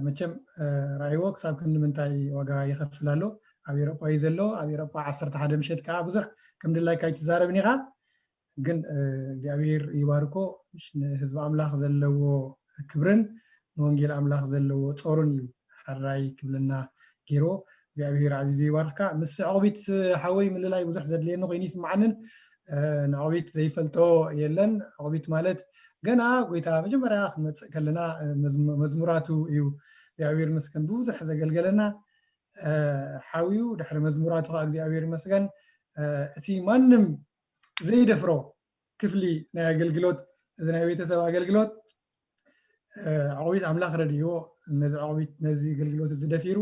መቸም ራእይዎ ክሳብ ክንዲ ምንታይ ዋጋ ይኸፍል ኣሎ። ኣብ ኤሮጳ እዩ ዘሎ። ኣብ ኤሮጳ ዓሰርተ ሓደ ምሸት ከዓ ብዙሕ ከም ድላይካ ኣይትዛረብን ኢኻ። ግን እግዚኣብሔር ይባርኮ። ንህዝቢ ኣምላኽ ዘለዎ ክብርን ንወንጌል ኣምላኽ ዘለዎ ጾርን እዩ ሓራይ ክብልና ገይርዎ። እግዚኣብሔር ዓዚዙ ይባርኽካ። ምስ ዕቑቢት ሓወይ ምልላይ ብዙሕ ዘድልየኒ ኮይኑ ይስምዓንን ንዕቑቢት ዘይፈልጦ የለን። ዕቑቢት ማለት ገና ጎይታ መጀመርያ ክመፅእ ከለና መዝሙራቱ እዩ እግዚኣብሔር መስገን ብብዙሕ ዘገልገለና ሓውዩ ድሕሪ መዝሙራቱ ከዓ እግዚኣብሔር ይመስገን እቲ ማንም ዘይደፍሮ ክፍሊ ናይ ኣገልግሎት እዚ ናይ ቤተሰብ ኣገልግሎት ዕቑቢት ኣምላኽ ረድእዎ ነዚ ዕቑቢት ነዚ ኣገልግሎት እዚ ደፊሩ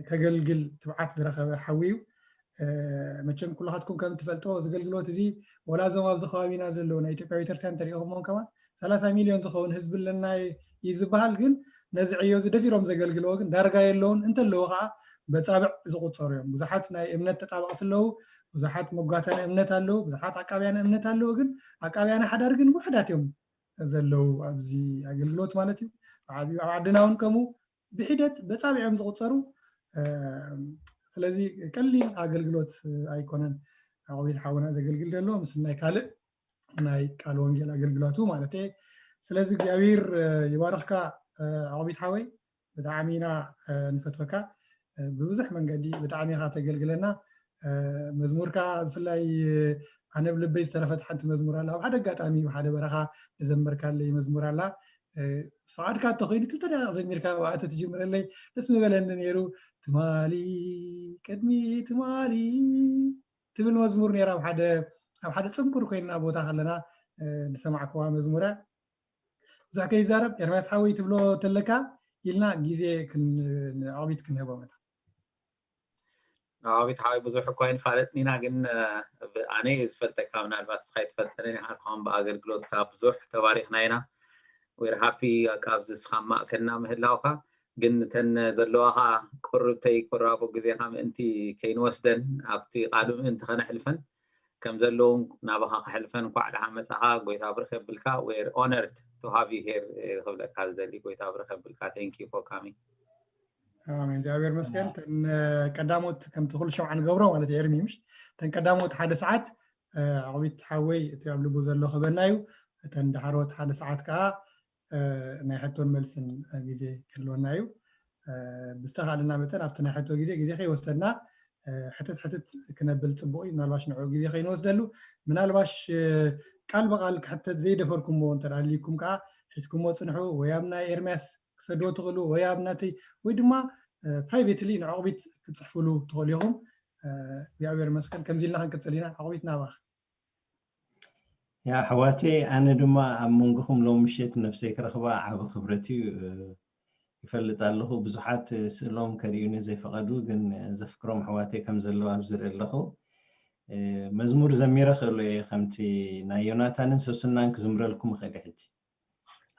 ከገልግል ትብዓት ዝረኸበ ሓዊ እዩ። መቸም ኩልኻትኩም ከም ትፈልጦ እዚ ኣገልግሎት እዚ ወላ እዞም ኣብዚ ከባቢና ዘለዉ ናይ ኢትዮጵያ ቤተክርስትያን ተሪኢኹሞም ከማን ሰላሳ ሚሊዮን ዝኸውን ህዝቢ ኣለና እዩ ዝበሃል። ግን ነዚ ዕዮ እዚ ደፊሮም ዘገልግልዎ ግን ዳርጋ የለውን። እንተለዉ ከዓ በፃብዕ ዝቁፀሩ እዮም። ብዙሓት ናይ እምነት ተጣበቕቲ ኣለዉ፣ ብዙሓት መጓተኒ እምነት ኣለዉ፣ ብዙሓት ዓቃብያነ እምነት ኣለዉ። ግን ዓቃብያነ ሓዳር ግን ውሕዳት እዮም ዘለዉ ኣብዚ ኣገልግሎት ማለት እዩ። ብዓብዩ ኣብ ዓድና እውን ከምኡ ብሒደት በፃብዕ እዮም ዝቁፀሩ። ስለዚ ቀሊል ኣገልግሎት ኣይኮነን። ዓቆቢት ሓውና ዘገልግል ዘሎ ምስ ናይ ካልእ ናይ ቃል ወንጌል ኣገልግሎቱ ማለት እየ። ስለዚ እግዚኣብሔር ይባርኽካ ዓቆቢት ሓወይ፣ ብጣዕሚ ኢና ንፈትወካ። ብብዙሕ መንገዲ ብጣዕሚ ኢኻ ተገልግለና። መዝሙርካ ብፍላይ ኣነ ብልበይ ዝተረፈት ሓንቲ መዝሙር ኣላ። ኣብ ሓደ ኣጋጣሚ ብሓደ በረኻ ዝዘመርካለይ መዝሙር ኣላ። ፍቓድካ እንተኮይኑ ክልተ ደቂቕ ዘሚርካ ብኣተ ትጅምረለይ ደስ ምበለኒ ነይሩ። ትማሊ ቅድሚ ትማሊ ትብል መዝሙር ነይራ ኣብ ሓደ ኣብ ሓደ ፅንኩር ኮይንና ቦታ ከለና ዝሰማዕክዋ መዝሙር እያ። ብዙሕ ከይዛረብ ኤርምያስ ሓወይ ትብሎ ተለካ ኢልና ግዜ ንዓቢት ክንህቦም ኢና። ንዓቢት ሓወይ ብዙሕ እኳ ይንፋለጥን ኢና ግን ኣነ ዝፈልጠካ ምናልባት ስኻ ይትፈልጠንን ኢኻ ትኸውን ብኣገልግሎትካ ብዙሕ ተባሪኽና ኢና። We're happy ካብዚ ስኻ ማእከልና ምህላውካ ግን እተን ዘለዋኻ ቁርብተይ ቁራቦ ግዜኻ ምእንቲ ከይንወስደን ኣብቲ ቃሉ ምእንቲ ከነሕልፈን ከም ዘለውን ናባኻ ከሕልፈን እንኳዕ ደሓን መጻኻ። ጎይታ ብርኽ የብልካ። We're honored to have you here ክብለካ ዝደሊ። ጎይታ ብርኽ የብልካ። Thank you for coming። ኣሜን እግዚኣብሔር መስገን። ተን ቀዳሞት ከምቲ ኩሉ ሸምዓ ንገብሮ ማለት ኤርሚ ምሽ ተን ቀዳሞት ሓደ ሰዓት ዕቕቢት ሓወይ እቲ ኣብ ልቡ ዘሎ ክበና እዩ። እተን ዳሕሮት ሓደ ሰዓት ከዓ ናይ ሕቶን መልስን ግዜ ክህልወና እዩ። ብዝተኻእለና መጠን ኣብቲ ናይ ሕቶ ግዜ ግዜ ከይወሰድና ሕትት ሕትት ክነብል ፅቡቕ እዩ። ምናልባሽ ንዑ ግዜ ከይንወስደሉ ምናልባሽ ቃል ብቃል ክሕተት ዘይደፈርኩምዎ እንተ ኣልይኩም ከዓ ሒዝኩምዎ ፅንሑ ወይ ኣብ ናይ ኤርምያስ ክሰድዎ ትኽእሉ ወይ ኣብ ናተይ ወይ ድማ privately ንዕቑቢት ክትፅሕፍሉ ትኽእሉ ኢኹም። እግዚኣብሔር መስከን ከምዚ ኢልና ክንቅፅል ኢና። ዕቑቢት ናባኽ። ያ ኣሕዋተይ ኣነ ድማ ኣብ መንጎኹም ሎም ምሸት ነፍሰይ ክረኽባ ዓቢ ክብረት እዩ። ይፈልጥ ኣለኹ ብዙሓት ስእሎም ከርእዩኒ ዘይፈቐዱ ግን ዘፍቅሮም ኣሕዋተይ ከም ዘለዉ ኣብዚ ርኢ ኣለኹ። መዝሙር ዘሚረ ክእሎ እየ ከምቲ ናይ ዮናታንን ሶስናን ክዝምረልኩም እኽእል እየ ሕጂ።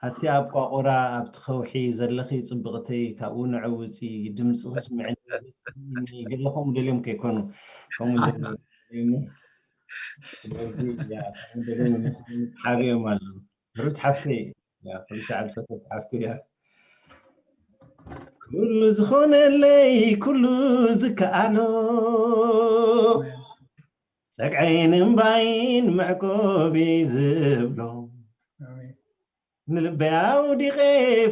ኣቲ ኣብ ቋቑራ ኣብቲ ኸውሒ ዘለኺ ጽብቕተይ ካብኡ ንዕውጺ ድምጺ ክስምዕኒ ገለኹም ደልዮም ከይኮኑ ከምኡ ሓብኦም ኣለዉ ሩት ሓፍተይ ኩሉ ሻዕ ዝፈተት ሓፍተይ እያ ኩሉ ዝኾነለይ ኩሉ ዝከኣሎ ጸግዐይን እምባይን መዕቆቢ ዝብሎ ንልበይ ኣውዲቐ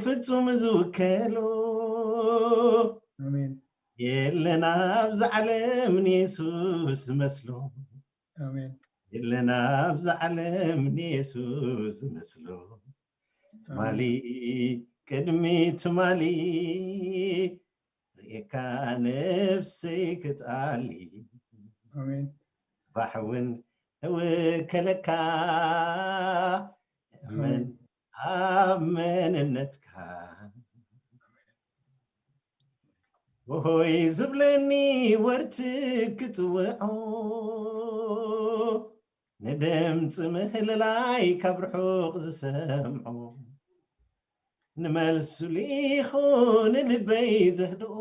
ፍጹም ዝውከሎ የለን ኣብዚ ዓለም ንየሱስ ዝመስሎ የለን ኣብዚ ዓለም ንየሱስ ዝመስሎ ትማሊ ቅድሚ ትማሊ ርእካ ነፍሰይ ክትኣሊ ኣሜን ጽባሕ እውን እውከለካ እመን ኣብ መንነትካ ሆይ ዝብለኒ ወርትግ ክጽውዖ ንድምፂ ምህልላይ ካብ ርሑቕ ዝሰምዖ ንመልሱ ሊኹ ንልበይ ዘህድኦ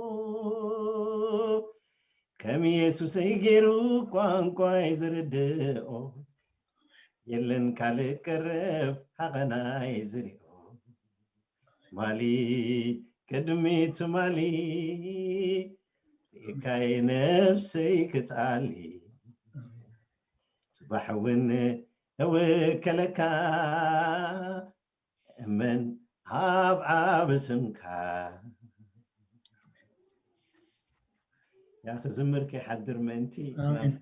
ከም የሱሰይ ገይሩ ቋንቋይ ዝርድኦ የለን ካልእ ቀረብ ሓቐናይ ዝሪኦ ትማሊ ቅድሚ ትማሊ ርኢካይ ነፍሰይ ክትኣሊ፣ ጽባሕ እውን እውከለካ፣ እመን ኣብ ዓቢ ስምካ። ያ ክዝምር ከይሓድር ምእንቲ ኣሜን።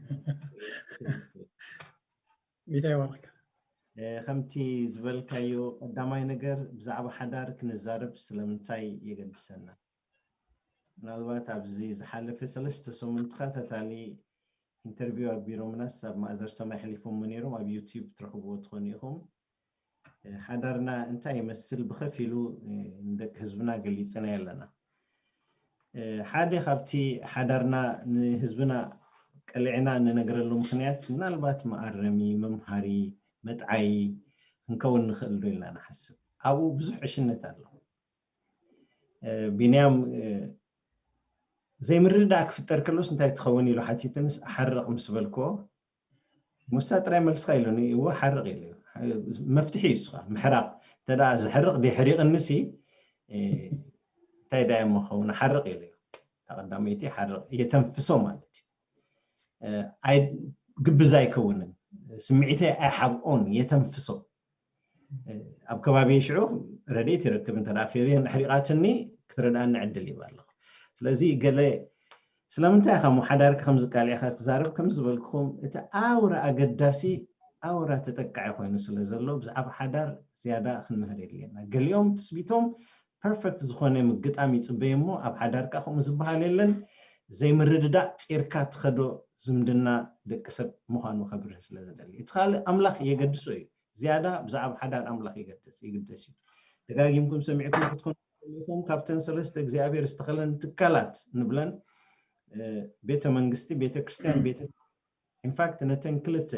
ጌታ ይባርክ። ከምቲ ዝበልካዮ ቀዳማይ ነገር ብዛዕባ ሓዳር ክንዛረብ ስለምንታይ የገድሰና? ምናልባት ኣብዚ ዝሓለፈ ሰለስተ ሰሙን ተኸታታሊ ኢንተርቪው ኣቢሮምናስ ኣብ ማእዘር ሰማይ ኣሕሊፎሞ ነይሮም። ኣብ ዩቲዩብ ትረኽብዎ ትኾኑ ኢኹም። ሓዳርና እንታይ ይመስል ብኸፊሉ ንደቂ ህዝብና ገሊፅና ኣለና። ሓደ ካብቲ ሓዳርና ንህዝብና ቀሊዕና እንነግረሉ ምኽንያት ምናልባት መኣረሚ፣ መምሃሪ፣ መጥዓይ ክንከውን ንኽእል ዶ ኢልና ንሓስብ። ኣብኡ ብዙሕ ዕሽነት ኣሎ። ቢንያም ዘይምርድዳእ ክፍጠር ከሎስ እንታይ ትኸውን ኢሉ ሓቲትንስ፣ ኣሓርቕ ምስ በልክዎ፣ ሙሳ ጥራይ መልስኻ ኢሉኒ። እዎ ሓርቕ ኢሉ። መፍትሒ እዩ እሱኻ ምሕራቕ። እንተ ደኣ ዝሕርቕ ደይ ሕሪቕንሲ እንታይ ደኣ እሞ ኸውን ሓርቕ ኢሉ እዩ። ተቐዳመይቲ ሓርቕ የተንፍሶ ማለት እዩ። ኣይ ግብዝ ኣይከውንን፣ ስምዒተይ ኣይሓብኦን፣ የተንፍሶ። ኣብ ከባቢ ሽዑ ረድኤት ይረክብ። እንተ ደኣ ፌብየን ኣሕሪቓትኒ ክትረድኣኒ ዕድል ይባ ኣለኹ። ስለዚ ገለ ስለምንታይ ኢኻ እሞ ሓዳርካ ከም ዝቃልዕካ ትዛረብ? ከም ዝበልኩኹም እቲ ኣውራ ኣገዳሲ ኣውራ ተጠቃዒ ኮይኑ ስለ ዘሎ ብዛዕባ ሓዳር ዝያዳ ክንምህር የድልየና። ገሊኦም ትስቢቶም ፐርፌክት ዝኾነ ምግጣም ይጽበዩ እሞ ኣብ ሓዳርካ ከምኡ ዝበሃል የለን። ዘይምርድዳእ ጺርካ ትኸዶ ዝምድና ደቂ ሰብ ምዃኑ ከብርህ ስለ ዝደሊ። እቲ ካልእ ኣምላኽ የገድሶ እዩ። ዝያዳ ብዛዕባ ሓዳር ኣምላኽ ይገድስ ይግደስ እዩ። ደጋጊምኩም ሰሚዕኩም ክትኮኑ ኢኹም። ካብተን ሰለስተ እግዚኣብሔር ዝተኸለን ትካላት ንብለን ቤተ መንግስቲ፣ ቤተ ክርስቲያን፣ ቤተ ኢንፋክት ነተን ክልተ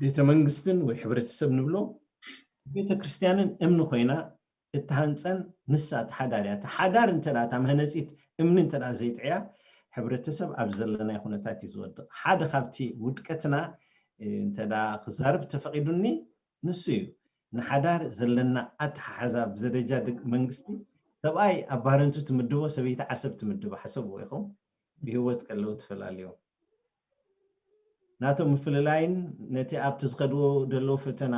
ቤተ መንግስትን ወይ ሕብረተሰብ ንብሎ ቤተ ክርስቲያንን እምኒ ኮይና እትሃንፀን ንሳ እቲ ሓዳር እያ። እቲ ሓዳር እንተ ደኣ እታ መህነፂት እምኒ እንተ ደኣ ዘይጥዕያ ሕብረተሰብ ኣብ ዘለናይ ኩነታት እዩ ዝወድቕ። ሓደ ካብቲ ውድቀትና እንተ ደኣ ክዛርብ ተፈቒዱኒ ንሱ እዩ። ንሓዳር ዘለና ኣተሓሕዛ ብዘደጃ መንግስቲ ሰብኣይ ኣብ ባህርንቱ ትምድቦ ሰበይቲ ዓሰብ ትምድቦ ሓሰብዎ ኢኹም ብህይወት ከለዉ ትፈላልዮም ናቶም ምፍልላይን ነቲ ኣብቲ ዝኸድዎ ደለዉ ፈተና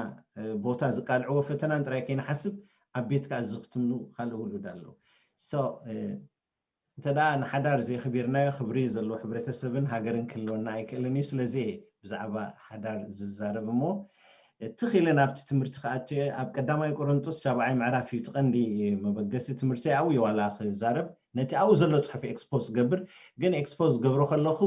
ቦታ ዝቃልዕዎ ፈተናን ጥራይ ከይንሓስብ ኣብ ቤት ከዓ ዝኽትምኑ ካልእ ውሉድ ኣለዉ። እንተ ደኣ ንሓዳር ዘየኽቢርናዮ ክብሪ ዘለዎ ሕብረተሰብን ሃገርን ክህልወና ኣይክእልን እዩ። ስለዚ ብዛዕባ ሓዳር ዝዛረብ እሞ ትኽ ኢለ ናብቲ ትምህርቲ ክኣቱ እየ። ኣብ ቀዳማይ ቆሮንጦስ ሻብዓይ ምዕራፍ እዩ እቲ ቀንዲ መበገሲ ትምህርቲ ኣብኡ እዩ ዋላ ክዛረብ ነቲ ኣብኡ ዘሎ ፅሑፍ ኤክስፖዝ ገብር ግን ኤክስፖዝ ገብሮ ከለኹ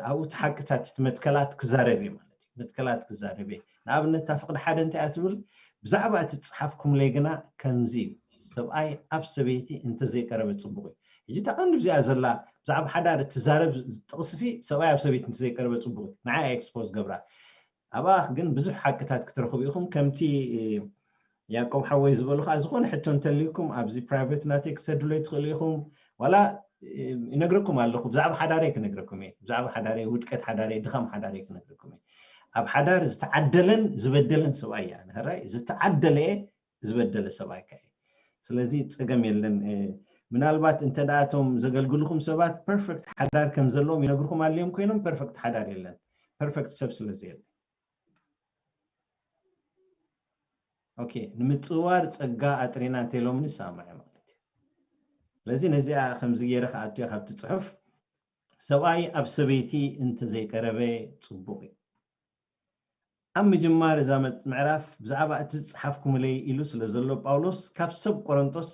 ኣብኡ እቲ ሓቅታት እቲ መትከላት ክዛረብ እዩ ማለት እዩ። መትከላት ክዛረብ እየ። ንኣብነት እታ ፍቕዲ ሓደ እንታይ እያ ትብል? ብዛዕባ እቲ ዝፀሓፍኩምለይ ግና ከምዚ እዩ፣ ሰብኣይ ኣብ ሰበይቲ እንተዘይቀረበ ፅቡቕ እዩ። ሕጂ እታ ቀንዲ ብዚኣ ዘላ ብዛዕባ ሓዳር እትዛረብ ጥቕሲ ሰብኣይ ኣብ ሰበይቲ እንተዘይቀረበ ፅቡቕ እዩ። ንዓ ኤክስፖዝ ገብራ። ኣብኣ ግን ብዙሕ ሓቅታት ክትረኽቡ ኢኹም። ከምቲ ያቆብ ሓወይ ዝበሉ ከዓ ዝኾነ ሕቶ እንተልዩኩም ኣብዚ ፕራይቬት ናተይ ክሰድሎይ ትኽእሉ ኢኹም። ዋላ ይነግረኩም ኣለኹ ብዛዕባ ሓዳረይ ክነግረኩም እየ። ብዛዕባ ሓዳረይ ውድቀት ሓዳረይ ድኻም ሓዳረይ ክነግረኩም እየ። ኣብ ሓዳር ዝተዓደለን ዝበደለን ሰብኣይ እያ ንሕራይ ዝተዓደለ እየ ዝበደለ ሰብኣይ ከ ስለዚ ፀገም የለን። ምናልባት እንተ ደኣ እቶም ዘገልግልኹም ሰባት ፐርፌክት ሓዳር ከም ዘለዎም ይነግርኹም ኣልዮም ኮይኖም ፐርፌክት ሓዳር የለን። ፐርፌክት ሰብ ስለ ዘየለ ኦኬ ንምፅዋር ፀጋ ኣጥሪና እንተኢሎምኒ ሳምዐ ማለት እዩ። ስለዚ ነዚኣ ከምዚ ገይረ ክኣትዮ ካብቲ ፅሑፍ ሰብኣይ ኣብ ሰበይቲ እንተዘይቀረበ ፅቡቕ እዩ። ኣብ ምጅማር እዛ ምዕራፍ ብዛዕባ እቲ ዝፀሓፍኩምለይ ኢሉ ስለ ዘሎ ጳውሎስ ካብ ሰብ ቆሮንጦስ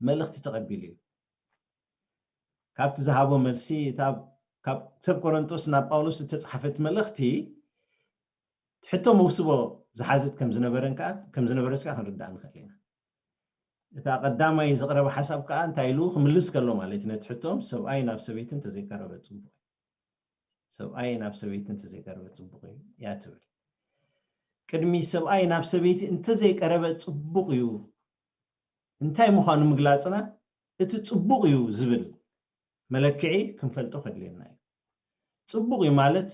መልእኽቲ ተቐቢሉ እዩ። ካብቲ ዝሃቦ መልሲ እታ ካብ ሰብ ቆሮንጦስ ናብ ጳውሎስ ዝተፃሓፈት መልእኽቲ ሕቶ መውስቦ ዝሓዘት ከም ዝነበረን ከዓ ከም ዝነበረት ከዓ ክንርዳእ ንኽእል ኢና። እታ ቀዳማይ ዘቕረበ ሓሳብ ከዓ እንታይ ኢሉ ክምልስ ከሎ ማለት እዩ ነቲ ሕቶም ሰብኣይ ናብ ሰበይቲ እንተዘይቀረበ ፅቡቕ እዩ። ሰብኣይ ናብ ሰበይቲ እንተዘይቀረበ ፅቡቕ እዩ እያ ትብል። ቅድሚ ሰብኣይ ናብ ሰበይቲ እንተዘይቀረበ ፅቡቕ እዩ እንታይ ምዃኑ ምግላፅና እቲ ፅቡቕ እዩ ዝብል መለክዒ ክንፈልጦ ከድልየና እዩ። ፅቡቕ እዩ ማለት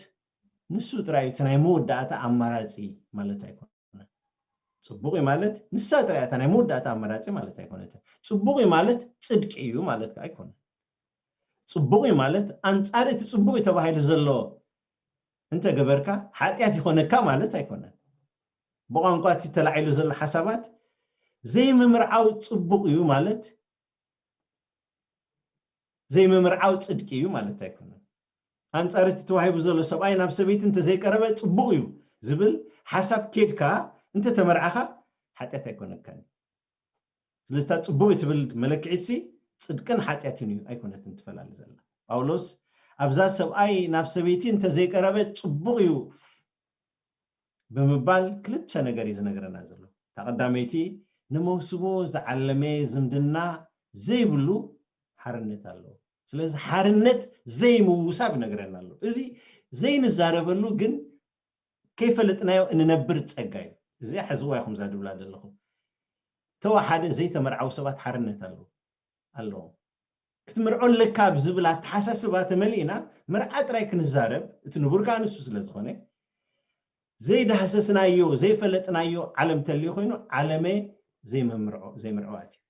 ንሱ ጥራይ እቲ ናይ መወዳእታ ኣማራፂ ማለት ኣይኮነ። ጽቡቕ እዩ ማለት ንሳ ጥራይ እታ ናይ መወዳእታ ኣመራጺ ማለት ኣይኮነትን። ጽቡቕ እዩ ማለት ጽድቂ እዩ ማለት ከኣ ኣይኮነን። ጽቡቕ እዩ ማለት ኣንጻር እቲ ጽቡቕ እዩ ተባሂሉ ዘሎ እንተገበርካ ሓጢኣት ይኾነካ ማለት ኣይኮነን። ብቋንቋ እቲ ተላዒሉ ዘሎ ሓሳባት ዘይምምርዓው ጽቡቕ እዩ ማለት ዘይምምርዓው ጽድቂ እዩ ማለት ኣይኮነን። ኣንጻር እቲ ተዋሂቡ ዘሎ ሰብኣይ ናብ ሰበይቲ እንተዘይቀረበ ጽቡቕ እዩ ዝብል ሓሳብ ኬድካ እንተተመርዓኻ ሓጢኣት ኣይኮነካን እዩ። ስለዚ እታ ጽቡቕ እዩ ትብል መለክዒትሲ ጽድቅን ሓጢኣትን እዩ ኣይኮነትን ትፈላለ ዘላ። ጳውሎስ ኣብዛ ሰብኣይ ናብ ሰበይቲ እንተዘይቀረበ ጽቡቕ እዩ ብምባል ክልተ ነገር እዩ ዝነግረና ዘሎ። እታ ቀዳመይቲ ንመውስቦ ዝዓለመ ዝምድና ዘይብሉ ሓርነት ኣለዎ። ስለዚ ሓርነት ዘይምውሳብ ይነግረና ኣሎ። እዚ ዘይንዛረበሉ ግን ከይፈለጥናዮ እንነብር ጸጋ እዩ። እዚ ሕዝዋ ኢኹም እዛ ድብላ ዘለኹም። ተወሓደ ዘይተመርዓው ሰባት ሓርነት ኣለዎ ኣለዎም። ክትምርዖ ኣለካ ብዝብል ኣተሓሳስባ ተመሊእና መርዓ ጥራይ ክንዛረብ እቲ ንቡር ከኣ ንሱ ስለ ዝኾነ ዘይዳህሰስናዮ ዘይፈለጥናዮ ዓለም ተልዩ ኮይኑ ዓለመ ዘይምምርዖ ዘይምርዕዋት እዩ።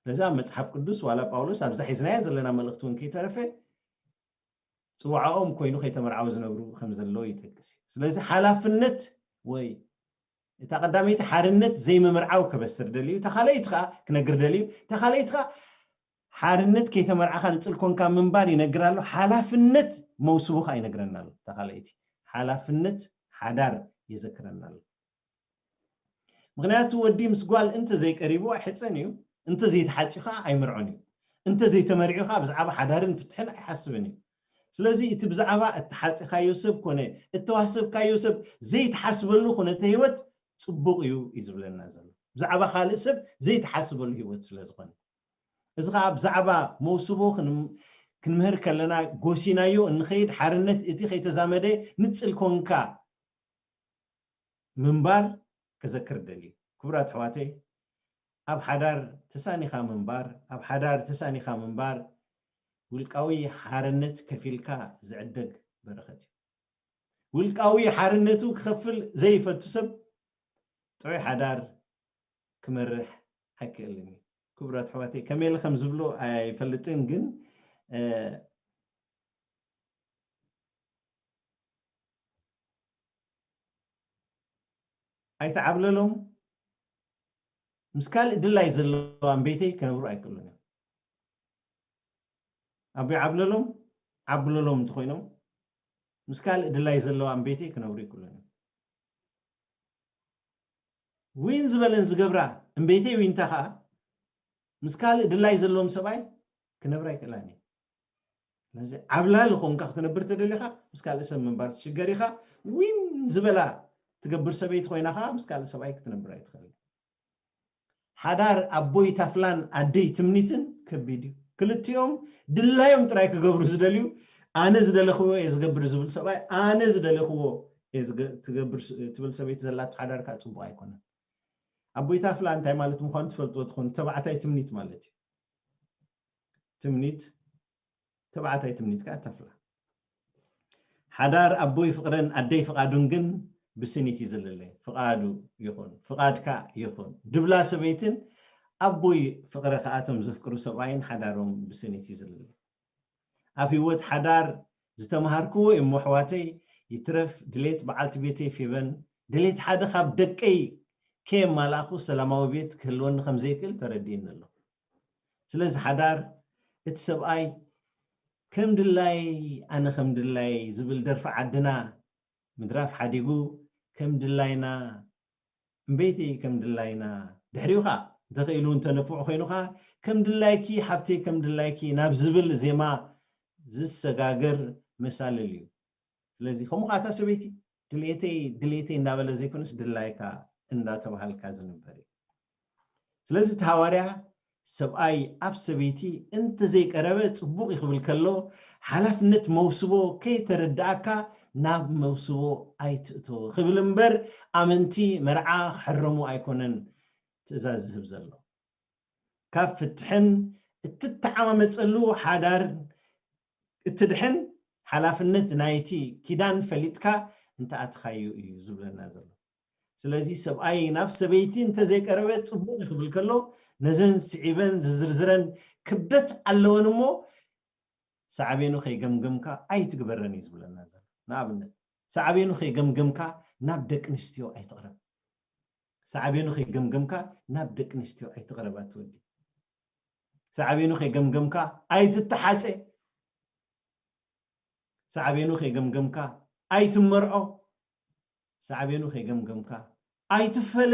ስለዚ ኣብ መጽሓፍ ቅዱስ ዋላ ጳውሎስ ኣብዛ ሒዝናያ ዘለና መልእኽቲ እውን ከይተረፈ ጽዋዕኦም ኮይኑ ከይተመርዓው ዝነብሩ ከም ዘለዉ ይጠቅስ እዩ። ስለዚ ሓላፍነት ወይ እታ ቀዳመይቲ ሓርነት ዘይምምርዓው ከበስር ደልዩ፣ እታ ካልኣይቲ ከዓ ክነግር ደልዩ፣ እታ ካልኣይቲ ከዓ ሓርነት ከይተመርዓኻ ንጽል ኮንካ ምንባር ይነግር ኣሎ። ሓላፍነት መውስቡ ከዓ ይነግረና ኣሎ። እታ ካልኣይቲ ሓላፍነት ሓዳር ይዘክረና ኣሎ። ምክንያቱ ወዲ ምስ ጓል እንተዘይቀሪቡ ኣይሕፀን እዩ፣ እንተዘይተሓፂኡ ከዓ ኣይምርዖን እዩ፣ እንተዘይተመሪዑ ከዓ ብዛዕባ ሓዳርን ፍትሕን ኣይሓስብን እዩ። ስለዚ እቲ ብዛዕባ እተሓፂኻዮ ሰብ ኮነ እተዋሰብካዮ ሰብ ዘይትሓስበሉ ኩነተ ህይወት ፅቡቕ እዩ እዩ ዝብለና ዘሎ። ብዛዕባ ካልእ ሰብ ዘይትሓስበሉ ህይወት ስለ ዝኾነ፣ እዚ ከዓ ብዛዕባ መውስቦ ክንም- ክንምህር ከለና ጎሲናዮ እንኸይድ ሓርነት እቲ ከይተዛመደ ንፅል ኮንካ ምንባር ከዘክር ደሊ። ክቡራት ኣሕዋተይ፣ ኣብ ሓዳር ተሳኒኻ ምንባር፣ ኣብ ሓዳር ተሳኒኻ ምንባር ውልቃዊ ሓርነት ከፊልካ ዝዕደግ በረኸት እዩ። ውልቃዊ ሓርነቱ ክኸፍል ዘይፈቱ ሰብ ጥዑይ ሓዳር ክመርሕ ኣይክእልን እዩ። ክቡራት ኣሕዋተይ፣ ከመይ ኢለ ከም ዝብሎ ኣይፈልጥን፣ ግን ኣይተዓብለሎም። ምስ ካልእ ድላይ ዘለዋ እምበይተይ ክነብሩ ኣይክእሉን እዮም። ኣቦይ ዓብለሎም ዓብለሎም እንተኮይኖም ምስ ካልእ ድላይ ዘለዋ እምበይተይ ክነብሩ ኣይክእሉን እዮም። ዊን ዝበለን ዝገብራ እምበይተይ ዊንታ ከዓ ምስ ካልእ ድላይ ዘለዎም ሰብኣይ ክነብራ ኣይክእላን እየ። ስለዚ ዓብላሊ ኮንካ ክትነብር ተደሊኻ ምስ ካልእ ሰብ ምንባር ትሽገር ኢኻ። ዊን ዝበላ ትገብር ሰበይቲ ኮይና ከዓ ምስ ካልእ ሰብኣይ ክትነብር ኣይትኽእል። ሓዳር ኣቦይ ታፍላን ኣደይ ትምኒትን ከቢድ እዩ። ክልቲኦም ድላዮም ጥራይ ክገብሩ ዝደልዩ፣ ኣነ ዝደለኽዎ እየ ዝገብር ዝብል ሰብኣይ ኣነ ዝደለኽዎ እየ ዝገ- ትገብር ስ- ትብል ሰበይቲ ዘላቶ ሓዳር ከዓ ፅቡቕ ኣይኮነን። ኣቦይ ታፍላ እንታይ ማለት ምዃኑ ትፈልጥዎ ትኾኑ። ተባዕታይ ትምኒት ማለት እዩ። ትምኒት ተባዕታይ ትምኒት ከዓ ተፍላ። ሓዳር ኣቦይ ፍቕርን ኣደይ ፍቓዱን ግን ብስኒት እዩ ዝልለ። ፍቓዱ ይኹን ፍቓድካ ይኹን ድብላ ሰበይትን ኣቦይ ፍቕረ ከኣቶም ዘፍቅሩ ሰብኣይን ሓዳሮም ብስኒት እዩ ዝልለ። ኣብ ህይወት ሓዳር ዝተምሃርክዎ እሞ ኣሕዋተይ ይትረፍ ድሌት በዓልቲ ቤተይ ፌበን ድሌት ሓደ ካብ ደቀይ ከየማላእኹ ሰላማዊ ቤት ክህልወኒ ከም ዘይክእል ተረዲእኒ ኣሎ። ስለዚ ሓዳር እቲ ሰብኣይ ከም ድላይ ኣነ ከም ድላይ ዝብል ደርፊ ዓድና ምድራፍ ሓዲጉ ከም ድላይና እምበይቲ ከም ድላይና ድሕሪኡ ኸዓ እንተኽኢሉ እንተንፉዕ ኮይኑኻ ከም ድላይኪ ሓብተይ ከም ድላይኪ ናብ ዝብል ዜማ ዝሰጋገር መሳልል እዩ። ስለዚ ከምኡ ከዓ እታ ሰበይቲ ድልየተይ ድልየተይ እንዳበለ ዘይኮነስ ድላይካ እንዳተባሃልካ ዝንበር እዩ። ስለዚ እቲ ሃዋርያ ሰብኣይ ኣብ ሰበይቲ እንተዘይቀረበ ፅቡቕ እዩ ክብል ከሎ ሓላፍነት መውስቦ ከይተረዳእካ ናብ መውስቦ ኣይትእቶ ክብል እምበር ኣመንቲ መርዓ ክሕረሙ ኣይኮነን ትእዛዝ ዝህብ ዘሎ። ካብ ፍትሕን እትተዓማመፀሉ ሓዳር እትድሕን ሓላፍነት ናይቲ ኪዳን ፈሊጥካ እንተኣትኻዩ እዩ ዝብለና ዘሎ። ስለዚ ሰብኣይ ናብ ሰበይቲ እንተዘይቀረበ ጽቡቕ እዩ ክብል ከሎ፣ ነዘን ስዒበን ዝዝርዝረን ክብደት ኣለወን እሞ፣ ሳዕቤኑ ከይገምገምካ ኣይትግበረን እዩ ዝብለና ዘሎ። ንኣብነት፣ ሳዕቤኑ ከይገምገምካ ናብ ደቂ ኣንስትዮ ኣይትቕረብ። ሳዕቤኑ ከይገምገምካ ናብ ደቂ ኣንስትዮ ኣይትቕረብ ኣትወዲ። ሳዕቤኑ ከይገምገምካ ኣይትተሓፀ። ሳዕቤኑ ከይገምገምካ ኣይትመርዖ። ሳዕቤኑ ከይገምገምካ ኣይትፈለ።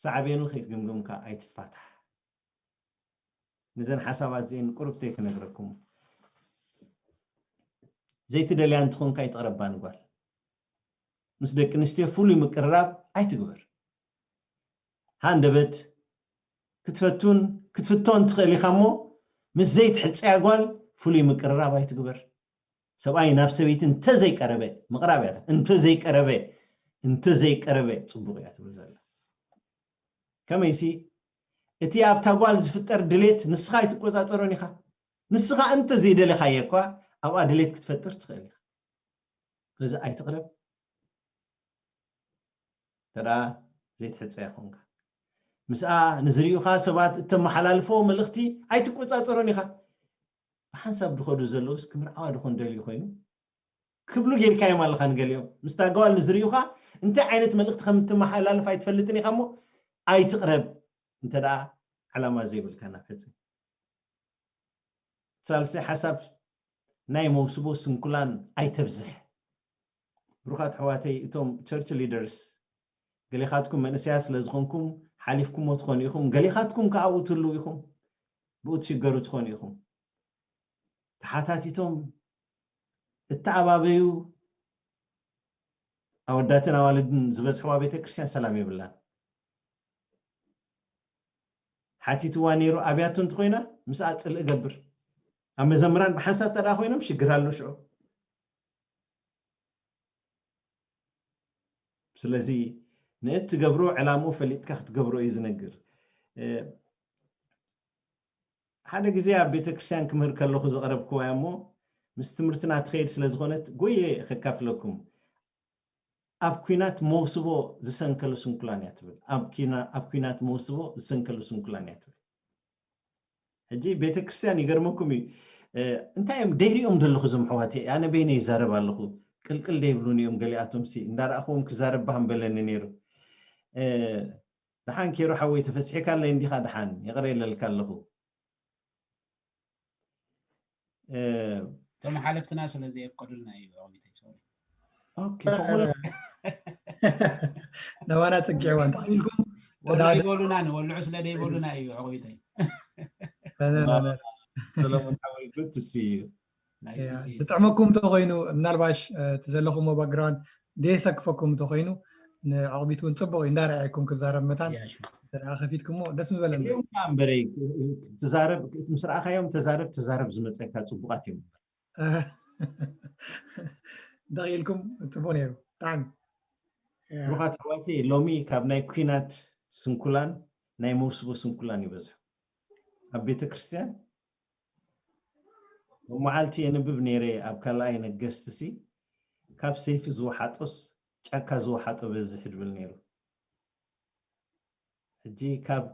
ሳዕቤኑ ከይገምገምካ ኣይትፋታሕ። ነዘን ሓሳባት እዚአን ቁርብተይ ክነግረኩም። ዘይትደልያ እንትኾንካ ኣይትቕረባ ንጓል። ምስ ደቂ ኣንስትዮ ፍሉይ ምቅርራብ ኣይትግበር። ሃንደበት ክትፈቱን ክትፍቶን ትኽእል ኢኻ እሞ፣ ምስ ዘይትሕጸያ ጓል ፍሉይ ምቅርራብ ኣይትግበር። ሰብኣይ ናብ ሰበይቲ እንተዘይቀረበ፣ ምቕራብ እያ፣ እንተዘይቀረበ፣ እንተዘይቀረበ ጽቡቕ እያ ትብል ዘላ። ከመይሲ እቲ ኣብታ ጓል ዝፍጠር ድሌት ንስኻ ኣይትቆጻጸሮን ኢኻ። ንስኻ እንተዘይደለኻዮ እኳ ኣብኣ ድሌት ክትፈጥር ትኽእል ኢኻ። ስለዚ ኣይትቕረብ። ተዳ ዘይትሕጸ ይኾንካ። ምስኣ ንዝርእዩኻ ሰባት እተመሓላልፎ መልእኽቲ ኣይትቆጻጸሮን ኢኻ። ብሓንሳብ ድኸዱ ዘለውስ ክምርዓዋ ድኾን ደልዩ ኮይኑ ክብሉ ጌርካዮም ኣለኻ ንገሊኦም። ምስታ ጓል ንዝርእዩኻ እንታይ ዓይነት መልእኽቲ ከም እትመሓላልፍ ኣይትፈልጥን ኢኻ እሞ ኣይትቕረብ። እንተ ደኣ ዕላማ ዘይብልካ ናብ ሕጽ። ሳልሳይ ሓሳብ ናይ መውስቦ ስንኩላን ኣይተብዝሕ። ብሩኻት ኣሕዋተይ፣ እቶም ቸርች ሊደርስ ገሌኻትኩም መንእሰያት ስለ ዝኾንኩም ሓሊፍኩሞ ትኾኑ ኢኹም፣ ገሌኻትኩም ከኣ ኣብኡ ትህልዉ ኢኹም፣ ብኡ ትሽገሩ ትኾኑ ኢኹም። ተሓታቲቶም እተኣባበዩ ኣወዳትን ኣዋልድን ዝበዝሕዋ ቤተ ክርስቲያን ሰላም የብላን። ሓቲትዋ ነይሩ ኣብያቱ እንተኾይና ምስኣ ጽልኢ ገብር። ኣብ መዘምራን ብሓንሳብ ተደኣ ኮይኖም ሽግር ኣሎ ሽዑ። ስለዚ ንእትገብሮ ዕላምኡ ፈሊጥካ ክትገብሮ እዩ ዝነግር። ሓደ ግዜ ኣብ ቤተ ክርስቲያን ክምህር ከለኹ ዘቕረብክዋ እሞ ምስ ትምህርትና ትኸይድ ስለ ዝኾነት ጎየ ከካፍለኩም። ኣብ ኲናት መውስቦ ዝሰንከሉ ስንኩላን እያ ትብል። ኣብ ኲና- ኣብ ኲናት መውስቦ ዝሰንከሉ ስንኩላን እያ ትብል። ሕጂ ቤተ ክርስቲያን ይገርመኩም እዩ። እ፣ እንታይ እዮም ደይሪኦም ዘለኹ እዞም ኣሕዋተይ? ኣነ በይነ ይዛረብ ኣለኹ። ቅልቅል ደይብሉን እዮም ገሊኣቶም ሲ። እንዳረኣኹዎም ክዛረብ ባህ ምበለኒ ነይሩ። እ፣ ደሓን ኬሮ ሓወይ ተፈሲሕካ ኣለይ እንዲኻ? ደሓን ይቕረ ይለልካ ኣለኹ። እ፣ እቶም ሓለፍትና ስለ ዘየፍቀዱልና እዩ ኦሚተይ። ሶሪ። ኦኬ፣ ፈቑዶ ነባና ጽግዕዋ እንተኽኢልኩም ወልዑ ይበሉና ንወልዑ ስለ ደይበሉና እዩ ዕቑቢተይ። ሰለሞን ሓወይ፣ good to see you። ዝጥዕመኩም እንተኮይኑ ምናልባሽ እቲ ዘለኹሞ ባክግራውንድ ደየሰክፈኩም እንተኮይኑ ንዕቕቢት እውን ፅቡቅ እዩ። እንዳረኣየኩም ክዛረብ መታን ከፊትኩሞ ደስ ምበለኒ። እምበረይ ትዛረብ ምስ ረኣኻዮም ተዛረብ ተዛረብ ዝመፀካ ፅቡቃት እዮም። እንተኽኢልኩም ፅቡቅ ነይሩ ብጣዕሚ። ብሩኻት ኣሕዋተይ፣ ሎሚ ካብ ናይ ኲናት ስንኩላን ናይ መውስቦ ስንኩላን ይበዝሑ ኣብ ቤተ ክርስቲያን። መዓልቲ የንብብ ነይረ ኣብ ካልኣይ ነገስትሲ፣ ካብ ሰይፊ ዝወሓጦስ ጫካ ዝወሓጦ በዝሕ ድብል ነይሩ። ሕጂ ካብ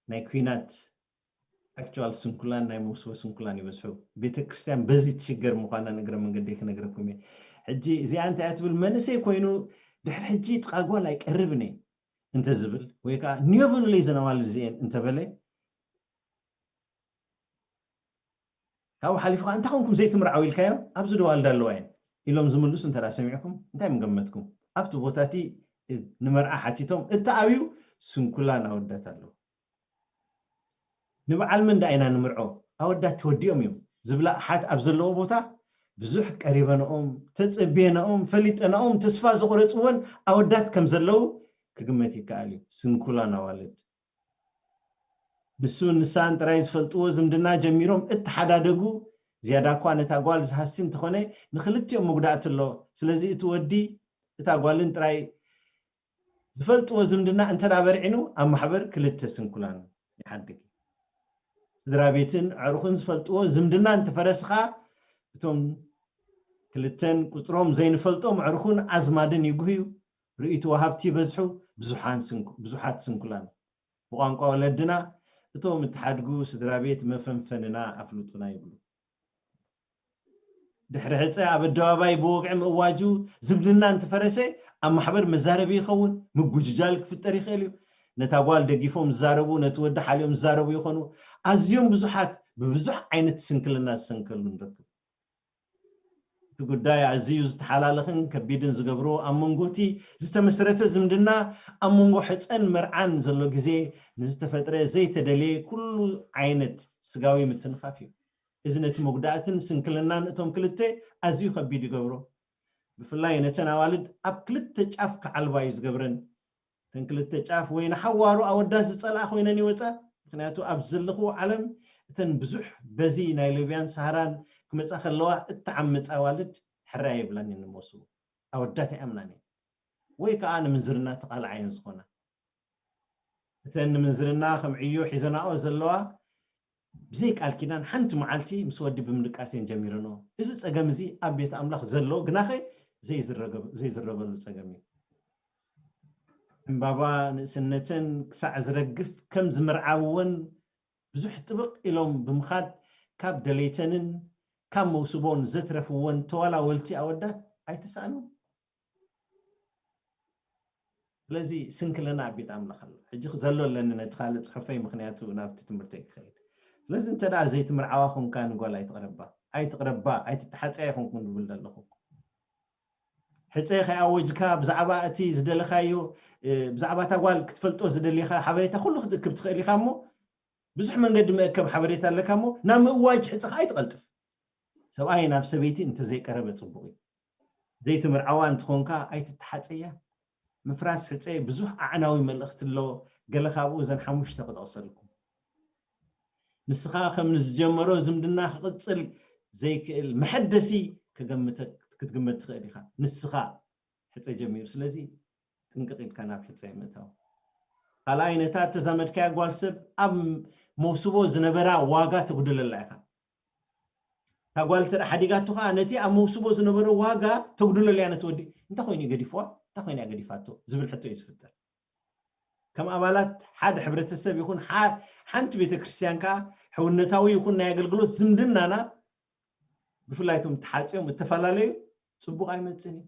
ናይ ኲናት ኣክቹዋል ስንኩላን ናይ መውስቦ ስንኩላን ይበዝሑ። ቤተ ክርስቲያን በዚ ትሽገር ምዃና ንእግረ መንገደይ ክነግረኩም እየ። ሕጂ እዚኣ እንታይ እያ ትብል? መንእሰይ ኮይኑ ድሕሪ ሕጂ ጥቓ ጓል ኣይቀርብን እየ እንተዝብል ወይ ከዓ ንዮ በሉለይ ዘን ኣዋልድ እዚኤን እንተበለ ካብኡ ሓሊፉ ከዓ እንታይ ኮንኩም ዘይትምርዓው ኢልካዮም ኣብዚ ዶ ኣዋልድ ኣለዋ እየን ኢሎም ዝምልሱ እንተ ሰሚዕኩም እንታይ ምገመትኩም? ኣብቲ ቦታ እቲ ንመርዓ ሓቲቶም እተኣብዩ ስንኩላን ኣወዳት ኣለዉ። ንበዓል መን ደኣ ኢና ንምርዖ? ኣወዳት ተወዲኦም እዮም ዝብላ ኣሓት ኣብ ዘለዎ ቦታ ብዙሕ ቀሪበንኦም፣ ተጸብየናኦም፣ ፈሊጠናኦም፣ ተስፋ ዝቑረጽወን ኣወዳት ከም ዘለዉ ክግመት ይከኣል እዩ። ስንኩላን ኣዋልድ ንሱን ንሳን ጥራይ ዝፈልጥዎ ዝምድና ጀሚሮም እተሓዳደጉ፣ ዝያዳ እኳ ነታ ጓል ዝሃሲ እንተኾነ ንኽልቲኦም መጉዳእቲ ኣለዎ። ስለዚ እቲ ወዲ እታ ጓልን ጥራይ ዝፈልጥዎ ዝምድና እንተ ደኣ በርዒኑ ኣብ ማሕበር ክልተ ስንኩላን ይሓድግ። ስድራ ቤትን ኣዕሩኽን ዝፈልጥዎ ዝምድና እንተፈረስኻ እቶም ክልተን ቁጽሮም ዘይንፈልጦም ኣዕሩኽን ኣዝማድን ይጉህዩ። ርእይቶ ወሃብቲ ይበዝሑ፣ ብዙሓት ስንኩላን። ብቋንቋ ወለድና፣ እቶም እትሓድጉ ስድራ ቤት መፈንፈንና ኣፍልጡና ይብሉ። ድሕሪ ሕፀ ኣብ ኣደባባይ ብወግዒ ምእዋጁ ዝምድና እንተፈረሰ ኣብ ማሕበር መዛረቢ ይኸውን፣ ምጉጅጃል ክፍጠር ይኽእል እዩ። ነታ ጓል ደጊፎም ዝዛረቡ፣ ነቲ ወዲ ሓልዮም ዝዛረቡ ይኾኑ። ኣዝዮም ብዙሓት ብብዙሕ ዓይነት ስንክልና ዝሰንከሉ ንረክብ። እቲ ጉዳይ ኣዝዩ ዝተሓላለኽን ከቢድን ዝገብሮ ኣብ መንጎ እቲ ዝተመስረተ ዝምድና ኣብ መንጎ ሕፀን መርዓን ዘሎ ግዜ ንዝተፈጥረ ዘይተደልየ ኩሉ ዓይነት ስጋዊ ምትንኻፍ እዩ። እዚ ነቲ መጉዳእትን ስንክልናን እቶም ክልተ ኣዝዩ ከቢድ ይገብሮ። ብፍላይ ነተን ኣዋልድ ኣብ ክልተ ጫፍ ክዓልባ እዩ ዝገብረን። እተን ክልተ ጫፍ ወይ ንሓዋሩ ኣወዳት ዝጸልኣ ኮይነን ይወጻ። ምክንያቱ ኣብ ዘለኽዎ ዓለም እተን ብዙሕ በዚ ናይ ሊብያን ሰሃራን ክመጻ ከለዋ እተዓመጻ ኣዋልድ ሕራይ የብላን እየን ንመውስቦ። ኣወዳት ይኣምናን እየን። ወይ ከኣ ንምንዝርና ተቓልዓ እየን ዝኾና። እተን ንምንዝርና ከም ዕዮ ሒዘናኦ ዘለዋ ብዘይ ቃል ኪዳን ሓንቲ መዓልቲ ምስ ወዲ ብምድቃስ እየን ጀሚረንኦ። እዚ ጸገም እዚ ኣብ ቤት ኣምላኽ ዘሎ ግናኸ ዘይዝረገብ-፣ ዘይዝረበሉ ጸገም እዩ። ዕምባባ ንእስነተን ክሳዕ ዝረግፍ ከም ዝምርዓውወን ብዙሕ ጥብቕ ኢሎም ብምኻድ ካብ ደለይተንን ካብ መውስቦን ዘትረፍወን ተዋላወልቲ ኣወዳት ኣይተሳእኑን። ስለዚ ስንክልና ኣብ ቤት ኣምላኽ ኣሎ። ሕጂ ክዘሎ ኣለኒ ነቲ ካልእ ጽሑፈይ፣ ምኽንያቱ ናብቲ ትምህርተይ ክኸይድ። ስለዚ እንተ ደኣ ዘይትምርዓዋ ኹንካ ንጓል ኣይትቕረባ፣ ኣይትቕረባ፣ ኣይትተሓጸያ ይኹንኩም ዝብል ዘለኹ። ሕጸ ከይኣወጅካ ብዛዕባ እቲ ዝደለኻዮ፣ እ፣ ብዛዕባ እታ ጓል ክትፈልጦ ዝደሊኻ ሓበሬታ ኩሉ ክትእክብ ትኽእል ኢኻ እሞ፣ ብዙሕ መንገዲ መእከብ ሓበሬታ ኣለካ እሞ፣ ናብ ምእዋጅ ሕጸኻ ኣይትቐልጥፍ። ሰብኣይ ናብ ሰበይቲ እንተዘይቀረበ ጽቡቕ እዩ። ዘይትምርዓዋ እንተኾንካ ኣይትተሓጸያ። ምፍራስ ሕጸ ብዙሕ ኣዕናዊ መልእኽቲ ኣለዎ። ገለ ካብኡ እዘን ሓሙሽተ ክጠቕሰልኩም። ንስኻ ከም ንዝጀመሮ ዝምድና ክቕጽል ዘይክእል መሐደሲ ክገምተ-፣ ክትግመት ትኽእል ኢኻ። ንስኻ ሕጸ ጀሚሩ። ስለዚ ጥንቅቕ ኢልካ ናብ ሕጸ ምእታው። ካልኣይ፣ ነታ እተዛመድካያ ጓል ሰብ ኣብ መውስቦ ዝነበራ ዋጋ ተጉድለላ ኢኻ። እታ ጓል እንተ ደኣ ሓዲጋቶ ኸዓ ነቲ ኣብ መውስቦ ዝነበሮ ዋጋ ተጉድለሉ እያ ነቲ ወዲ። እንታይ ኮይኑ እዩ ገዲፍዋ? እንታይ ኮይና እያ ገዲፋቶ? ዝብል ሕቶ እዩ ዝፍጠር። ከም ኣባላት ሓደ ሕብረተሰብ ይኹን ሓ-፣ ሓንቲ ቤተ ክርስቲያን ከኣ ሕውነታዊ ይኹን ናይ ኣገልግሎት ዝምድናና ብፍላይ እቶም ተሓጽዮም እተፈላለዩ ጽቡቕ ኣይመጽእን እዩ።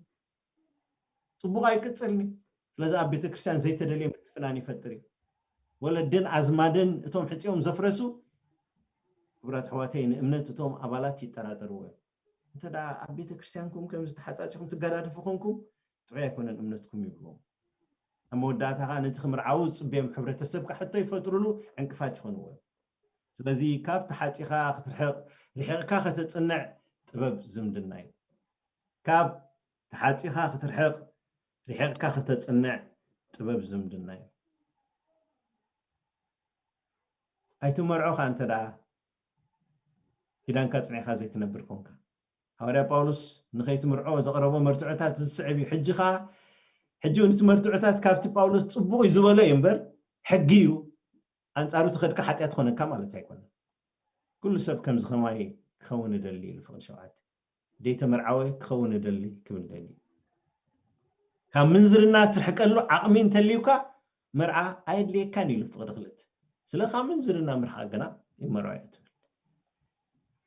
ጽቡቕ ኣይቅጽልን እዩ። ስለዚ ኣብ ቤተ ክርስቲያን ዘይተደልየ ምትፍናን ይፈጥር እዩ። ወለድን ኣዝማድን እቶም ሕጽዮም ዘፍረሱ፣ ክቡራት ኣሕዋተይ፣ ንእምነት እቶም ኣባላት ይጠራጠርዎ እዮም። እንተ ደኣ ኣብ ቤተ ክርስቲያንኩም ከም ዝተሓጻጺኹም ትገዳደፉ ኾንኩም፣ ጥዑይ ኣይኮነን እምነትኩም ይብልዎም። ኣብ መወዳእታ ኸኣ ነቲ ክምርዓዉ ዝጽበዮም ሕብረተሰብ ከኣ ሕቶ ይፈጥሩሉ፣ ዕንቅፋት ይኾንዎ እዮም። ስለዚ ካብ ተሓጺኻ ክትርሕቕ፣ ርሒቕካ ከተጽንዕ ጥበብ ዝምድና እዩ። ካብ ተሓጺኻ ክትርሕቕ፣ ርሒቕካ ከተጽንዕ ጥበብ ዝምድና እዩ። ኣይትመርዖ ኸኣ እንተ ደኣ ኪዳንካ ጽኒዕካ ዘይትነብር ኮንካ። ሃዋርያ ጳውሎስ ንኸይትምርዖ ዘቕረቦ መርትዖታት ዝስዕብ እዩ። ሕጂ ኸኣ፣ ሕጂ እውን እቲ መርትዖታት ካብቲ ጳውሎስ ጽቡቕ እዩ ዝበሎ እዩ እምበር፣ ሕጊ እዩ፣ ኣንጻሩ ትኸድካ ሓጢኣት ኾነካ ማለት ኣይኮነን። ኩሉ ሰብ ከምዚ ኸማይ ክኸውን እደሊ ኢሉ ፍቕዲ ሸውዓተ። ዘይተመርዓወ ክኸውን እደሊ ክብል ደሊ። ካብ ምንዝርና ትርሕቀሉ ዓቕሚ እንተልዩካ መርዓ ኣየድልየካን ኢሉ ፍቕዲ ክልተ። ስለ ካብ ምንዝርና ምርሓቕ ግና ይመርዖ እየ ትብል።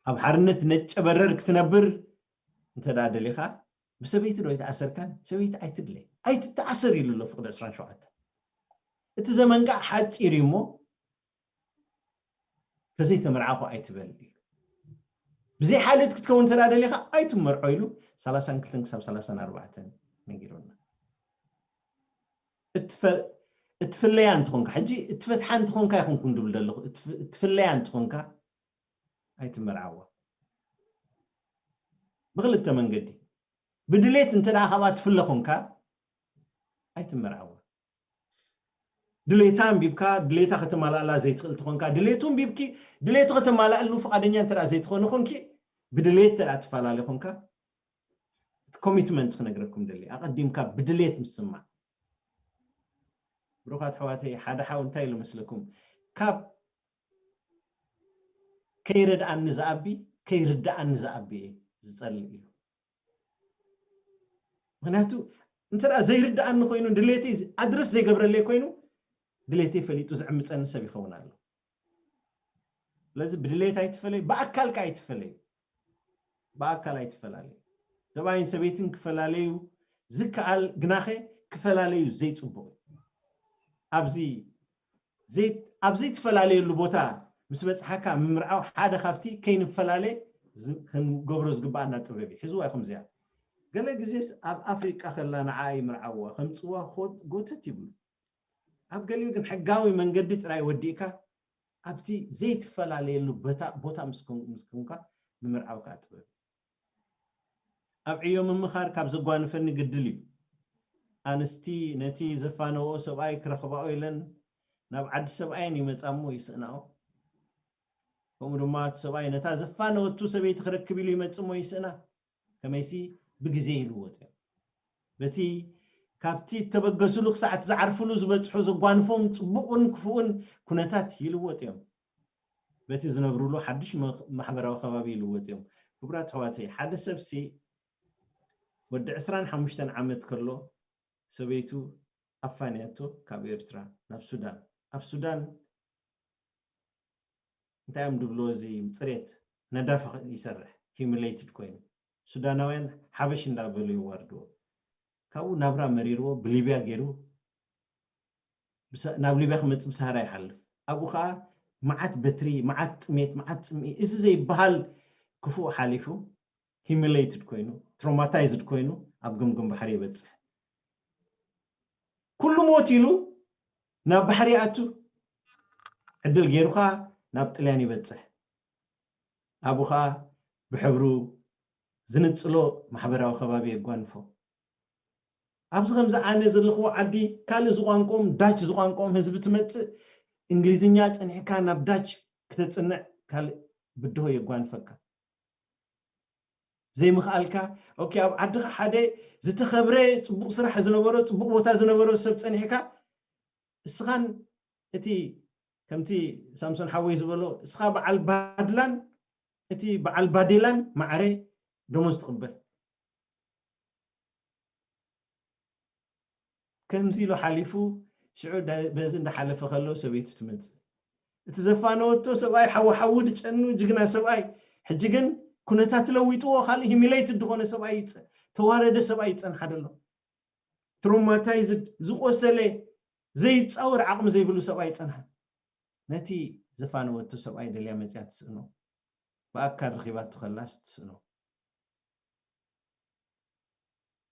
ኣብ ሓርነት ነጨበረር ክትነብር እንተ ደኣ ደሊኻ፣ ብሰበይቲ ዶ ኣይተኣሰርካን? ሰበይቲ ኣይትድለ። ኣይትተኣሰር ኢሉ ኣሎ ፍቕዲ ዕስራን ሸውዓተን። እቲ ዘመን ከኣ ሓጺር እዩ እሞ፣ ተዘይተመርዓኹ ኣይትበል ኢሉ። ብዘይ ሓልዮት ክትከውን እንተ ደኣ ደሊኻ ኣይትመርዖ ኢሉ ሰላሳን ክልተን ክሳብ ሰላሳን ኣርባዕተን ነጊሩና። እትፈ-፣ እትፍለያ እንተኾንካ፣ ሕጂ እትፈትሓ እንተኾንካ ኣይኮንኩን ድብል ዘለኹ፣ እትፍ-፣ እትፍለያ እንተኾንካ ኣይትመርዓዋ። ብኽልተ መንገዲ፣ ብድሌት እንተ ደኣ ካብኣ ትፍለ ኾንካ ኣይትመርዓዋ። ድሌታ ኣንቢብካ፣ ድሌታ ከተማላእላ ዘይትኽእል ትኾንካ፣ ድሌቱ ኣንቢብኪ፣ ድሌቱ ከተማላእሉ ፍቓደኛ እንተ ደኣ ዘይትኾኒ ኾንኪ፣ ብድሌት እንተ ደኣ ትፈላለ ኾንካ፣ እቲ ኮሚትመንት ክነግረኩም ደሊ፣ ኣቐዲምካ ብድሌት ምስማዕ። ብሩኻት ኣሕዋተይ፣ ሓደ ሓው እንታይ ኢሉ መስለኩም? ካብ ከይረድኣኒ ዝኣቢ፣ ከይርድኣኒ ዝኣቢ እየ ዝጸልእ ኢሉ። ምኽንያቱ እንተ ደኣ ዘይርድኣኒ ኮይኑ፣ ድሌተይ ኣድረስ ዘይገብረለይ ኮይኑ፣ ድሌተይ ፈሊጡ ዝዕምፀኒ ሰብ ይኸውን ኣሎ። ስለዚ ብድሌት ኣይትፈለዩ፣ ብኣካል ከኣ ኣይትፈለዩ። ብኣካል ኣይትፈላለዩ። ሰብኣይን ሰበይትን ክፈላለዩ ዝከኣል ግናኸ ክፈላለዩ ዘይፅቡቕ እዩ። ኣብዚ ዘይ- ኣብ ዘይትፈላለየሉ ቦታ ምስ በፅሓካ ምምርዓው ሓደ ካብቲ ከይንፈላለ ዝ- ክንገብሮ ዝግባኣና ጥበብ እዩ። ሕዝዋ ኢኹም እዚኣ። ገለ ግዜስ ኣብ ኣፍሪቃ ከላ ንዓኣ ይምርዓውዋ፣ ከምፅዋ ኮ- ጎተት ይብሉ። ኣብ ገሊኡ ግን ሕጋዊ መንገዲ ጥራይ ወዲእካ ኣብቲ ዘይትፈላለየሉ ቦታ ቦታ ምስ ኮን- ምስ ኮንካ ምምርዓው ከዓ ጥበብ እዩ። ኣብ ዕዮ ምምኻር ካብ ዘጓንፈኒ ግድል እዩ። ኣንስቲ ነቲ ዘፋነወኦ ሰብኣይ ክረኽባኦ ኢለን ናብ ዓዲ ሰብኣየን ይመጻ እሞ ይስእናኦ። ከምኡ ድማ እቲ ሰብኣይ ነታ ዘፋነወቱ ሰበይቲ ክረክብ ኢሉ ይመጽእ እሞ ይስእና። ከመይሲ ብግዜ ይልወጡ እዮም። በቲ ካብቲ እተበገስሉ ክሳዕ እቲ ዝዓርፍሉ ዝበጽሑ ዘጓንፎም ጽቡቕን ክፉእን ኩነታት ይልወጡ እዮም። በቲ ዝነብሩሉ ሓድሽ መ- ማሕበራዊ ከባቢ ይልወጡ እዮም። ክቡራት ኣሕዋተይ፣ ሓደ ሰብሲ ወዲ ዕስራን ሓሙሽተን ዓመት ከሎ ሰበይቱ ኣፋንያቶ ካብ ኤርትራ ናብ ሱዳን። ኣብ ሱዳን እንታይ እዮም ድብሎ፣ እዚ ጽሬት ነዳፊ ይሰርሕ፣ humiliated ኮይኑ፣ ሱዳናውያን ሓበሽ እንዳበሉ የዋርድዎ። ካብኡ ናብራ መሪርዎ ብሊብያ ገይሩ ብሳ- ናብ ሊብያ ክመጽእ ብሳህራ ይሓልፍ። ኣብኡ ከዓ መዓት በትሪ፣ መዓት ጥሜት፣ መዓት ጽምኢ፣ እዚ ዘይበሃል ክፉእ ሓሊፉ humiliated ኮይኑ፣ traumatized ኮይኑ ኣብ ገምገም ባሕሪ ይበጽሕ። ኩሉ ሞት ኢሉ ናብ ባሕሪ ይኣቱ። ዕድል ገይሩ ከዓ ናብ ጥልያን ይበጽሕ። ኣብኡ ከዓ ብሕብሩ ዝንጽሎ ማሕበራዊ ከባቢ የጓንፎ። ኣብዚ ከምዚ ኣነ ዘለኽዎ ዓዲ ካልእ ዝቋንቆም ዳች ዝቋንቆም ህዝቢ ትመጽእ፣ እንግሊዝኛ ጸኒሕካ ናብ ዳች ክተጽንዕ ካልእ ብድሆ የጓንፈካ። ዘይምኽኣልካ፣ ኦኬ፣ ኣብ ዓድኻ ሓደ ዝተኸብረ ጽቡቕ ስራሕ ዝነበሮ ጽቡቕ ቦታ ዝነበሮ ሰብ ጸኒሕካ፣ እስኻን እቲ ከምቲ ሳምሶን ሓወይ ዝበሎ፣ እስኻ በዓል ባድላን እቲ በዓል ባዴላን ማዕረ ደሞዝ ትቕበል። ከምዚ ኢሉ ሓሊፉ፣ ሽዑ ዳ- በዚ እንዳሓለፈ ከሎ ሰበይቱ ትመጽእ። እቲ ዘፋነወቶ ሰብኣይ ሓዊ ሓዊ ድጨኑ ጅግና ሰብኣይ፣ ሕጂ ግን ኩነታት ለዊጥዎ፣ ካልእ humiliated ዝኾነ ሰብኣይ ይጸ- ተዋረደ ሰብኣይ ይጸንሓ ደሎ። Traumatized፣ ዝቆሰለ፣ ዘይጻወር ዓቕሚ ዘይብሉ ሰብኣይ ይጸንሓ። ነቲ ዘፋነወቶ ሰብኣይ ደልያ መጽያ ትስእኖ። ብኣካል ረኺባቶ ከላስ ትስእኖ።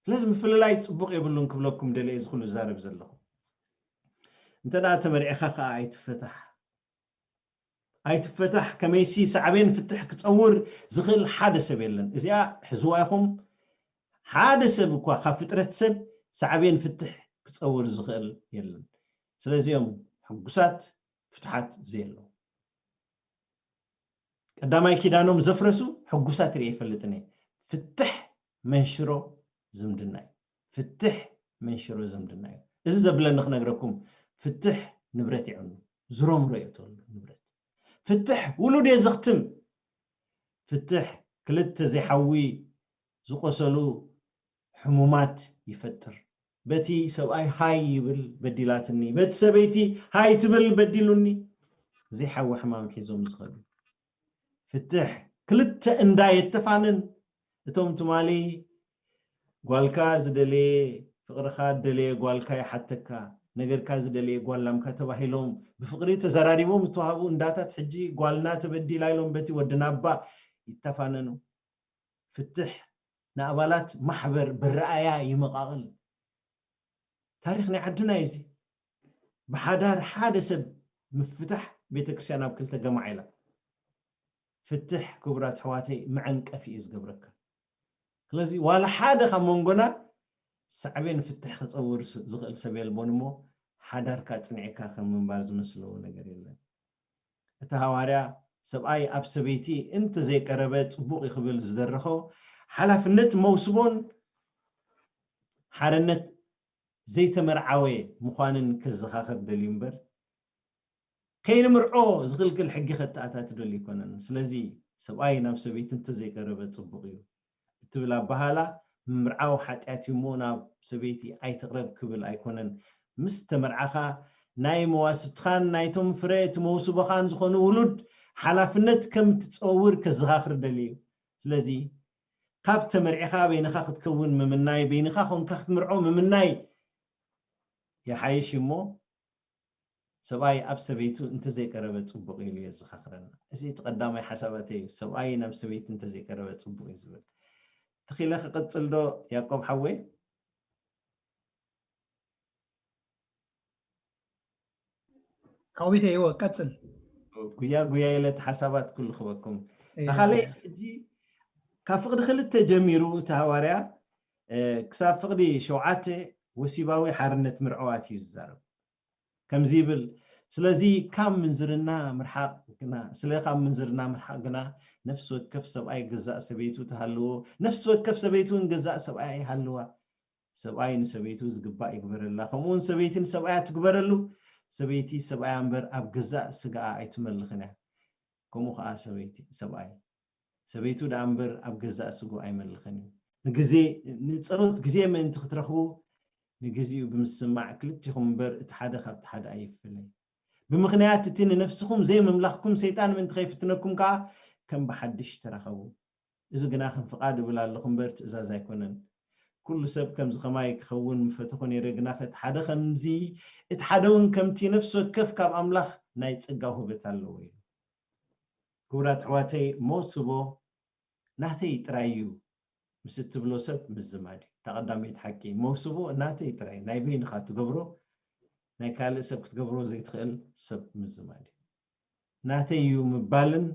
ስለዚ ምፍልላይ ጽቡቕ የብሉን ክብለኩም ደልየ እዚ ኩሉ ዝዛረብ ዘለኹ። እንተ ደኣ ተመርዒኻ ከኣ ኣይትፈታሕ። ኣይትፈታሕ፣ ከመይሲ ሳዕቤን ፍትሕ ክጸውር ዝኽእል ሓደ ሰብ የለን። እዚኣ ሕዝዋ ኢኹም። ሓደ ሰብ እኳ ካብ ፍጥረት ሰብ ሳዕቤን ፍትሕ ክጸውር ዝኽእል የለን። ስለዚኦም ሕጉሳት ፍትሓት ዘየለው። ቀዳማይ ኪዳኖም ዘፍረሱ ሕጉሳት ርኤ ይፈልጥን እየ። ፍትሕ መንሽሮ ዝምድና እዩ። ፍትሕ መንሽሮ ዝምድና እዩ። እዚ ዘብለኒ ክነግረኩም፣ ፍትሕ ንብረት ይዕኑ፣ ዝሮምሮ እዩ ተሉ ንብረት። ፍትሕ ውሉድ እየ ዘኽትም። ፍትሕ ክልተ ዘይሓዊ ዝቆሰሉ ሕሙማት ይፈጥር። በቲ ሰብኣይ ሃይ ይብል በዲላትኒ፣ በቲ ሰበይቲ ሃይ ትብል በዲሉኒ። ዘይሓዊ ሕማም ሒዞም ዝኸዱ። ፍትሕ ክልተ እንዳ የተፋንን። እቶም ትማሊ ጓልካ ዝደለየ፣ ፍቕርኻ ዝደለየ ጓልካ ይሓተካ፣ ነገርካ ዝደለየ ጓል ላምካ ተባሂሎም ብፍቕሪ ተዘራሪቦም ዝተዋሃቡ እንዳታት ሕጂ ጓልና ተበዲላ ኢሎም በቲ ወዲ ናባ ይተፋነኑ። ፍትሕ ንኣባላት ማሕበር ብረኣያ ይመቓቕል። ታሪኽ ናይ ዓድና እዩ እዚ። ብሓዳር ሓደ ሰብ ምፍታሕ ቤተክርስትያን ኣብ ክልተ ገማዕ ኢላ። ፍትሕ ክቡራት ኣሕዋተይ መዐንቀፊ እዩ ዝገብረካ። ስለዚ ዋላ ሓደ ካብ መንጎና ሳዕቤን ፍትሕ ክጸውር ስ- ዝኽእል ሰብ የልቦን እሞ ሓዳርካ ጽኒዕካ ከም ምንባር ዝመስሎ ነገር የለን። እቲ ሃዋርያ ሰብኣይ ኣብ ሰበይቲ እንተዘይቀረበ ጽቡቕ እዩ ክብል ዝደረኾ ሓላፍነት መውስቦን ሓርነት ዘይተመርዓወ ምዃንን ከዘኻኽር ደልዩ እምበር ከይንምርዖ ዝኽልክል ሕጊ ከተኣታቲ ደልዩ ኣይኮነን። ስለዚ ሰብኣይ ናብ ሰበይቲ እንተዘይቀረበ ጽቡቕ እዩ እትብል ኣበሃላ ምምርዓው ሓጢኣት እዩ እሞ ናብ ሰበይቲ ኣይትቕረብ ክብል ኣይኮነን። ምስ ተመርዓኻ ናይ መዋስብትኻን ናይቶም ፍረ እቲ መውስቦኻን ዝኾኑ ውሉድ ሓላፍነት ከም እትጸውር ከዘኻኽር ደሊ እዩ። ስለዚ ካብ ተመርዒኻ በይንኻ ክትከውን ምምናይ፣ በይንኻ ኮንካ ክትምርዖ ምምናይ ይሓይሽ እሞ ሰብኣይ ኣብ ሰበይቱ እንተዘይቀረበ ጽቡቕ ኢሉ የዘኻኽረና። እዚ እቲ ቀዳማይ ሓሳባተይ እዩ። ሰብኣይ ናብ ሰበይቲ እንተዘይቀረበ ጽቡቕ እዩ ዝብል። ተኺለ ክቕጽል ዶ ያዕቆብ ሓወይ? ካዊተ ይወ ቀጽል። ጉያ ጉያ ኢለ እቲ ሓሳባት ኩሉ ክበኩም። እየ። ተኻለይ ሕጂ ካብ ፍቕዲ ክልተ ጀሚሩ እቲ ሃዋርያ እ፣ ክሳብ ፍቕዲ ሸውዓተ ወሲባዊ ሓርነት ምርዕዋት እዩ ዝዛረብ። ከምዚ ይብል፣ ስለዚ ካብ ምንዝርና ምርሓቕ ግና ስለ ካብ ምንዝርና ምርሓቕ ግና ነፍሲ ወከፍ ሰብኣይ ገዛእ ሰበይቱ ትሃልዎ፣ ነፍሲ ወከፍ ሰበይቲ እውን ገዛእ ሰብኣያ ይሃልዋ። ሰብኣይ ንሰበይቱ ዝግባእ ይግበረላ፣ ከምኡ እውን ሰበይቲ ንሰብኣያ ትግበረሉ። ሰበይቲ ሰብኣያ እምበር ኣብ ገዛእ ስጋኣ ኣይትመልኽን እያ። ከምኡ ኸዓ ሰበይቲ ሰብኣይ ሰበይቱ ደኣ እምበር ኣብ ገዛእ ስጉ ኣይመልኽን እዩ። ንግዜ ንጸሎት ግዜ ምእንቲ ክትረኽቡ ንግዚኡ ብምስማዕ ክልቲኹም እምበር እቲ ሓደ ካብቲ ሓደ ኣይፍለይ። ብምኽንያት እቲ ንነፍስኹም ዘይምምላኽኩም ሰይጣን ምእንቲ ከይፍትነኩም ከኣ ከም ብሓድሽ ተራኸቡ። እዚ ግና ከም ፍቓድ እብል ኣለኹ እምበር ትእዛዝ ኣይኮነን። ኩሉ ሰብ ከምዚ ኸማይ ክኸውን ምፈተኹ ነይረ፣ ግናኸ እቲ ሓደ ከምዚ እቲ ሓደ እውን ከምቲ ነፍሲ ወከፍ ካብ ኣምላኽ ናይ ጸጋ ውህበት ኣለዎ ኢሉ። ክቡራት ኣሕዋተይ፣ መውስቦ ናተይ ጥራይ እዩ ምስ እትብሎ ሰብ ምዝማድ እዩ። እታ ቀዳመይቲ ሓቂ፣ መውስቦ ናተይ ጥራይ፣ ናይ በይንኻ ትገብሮ፣ ናይ ካልእ ሰብ ክትገብሮ ዘይትኽእል ሰብ ምዝማድ እዩ። ናተይ እዩ ምባልን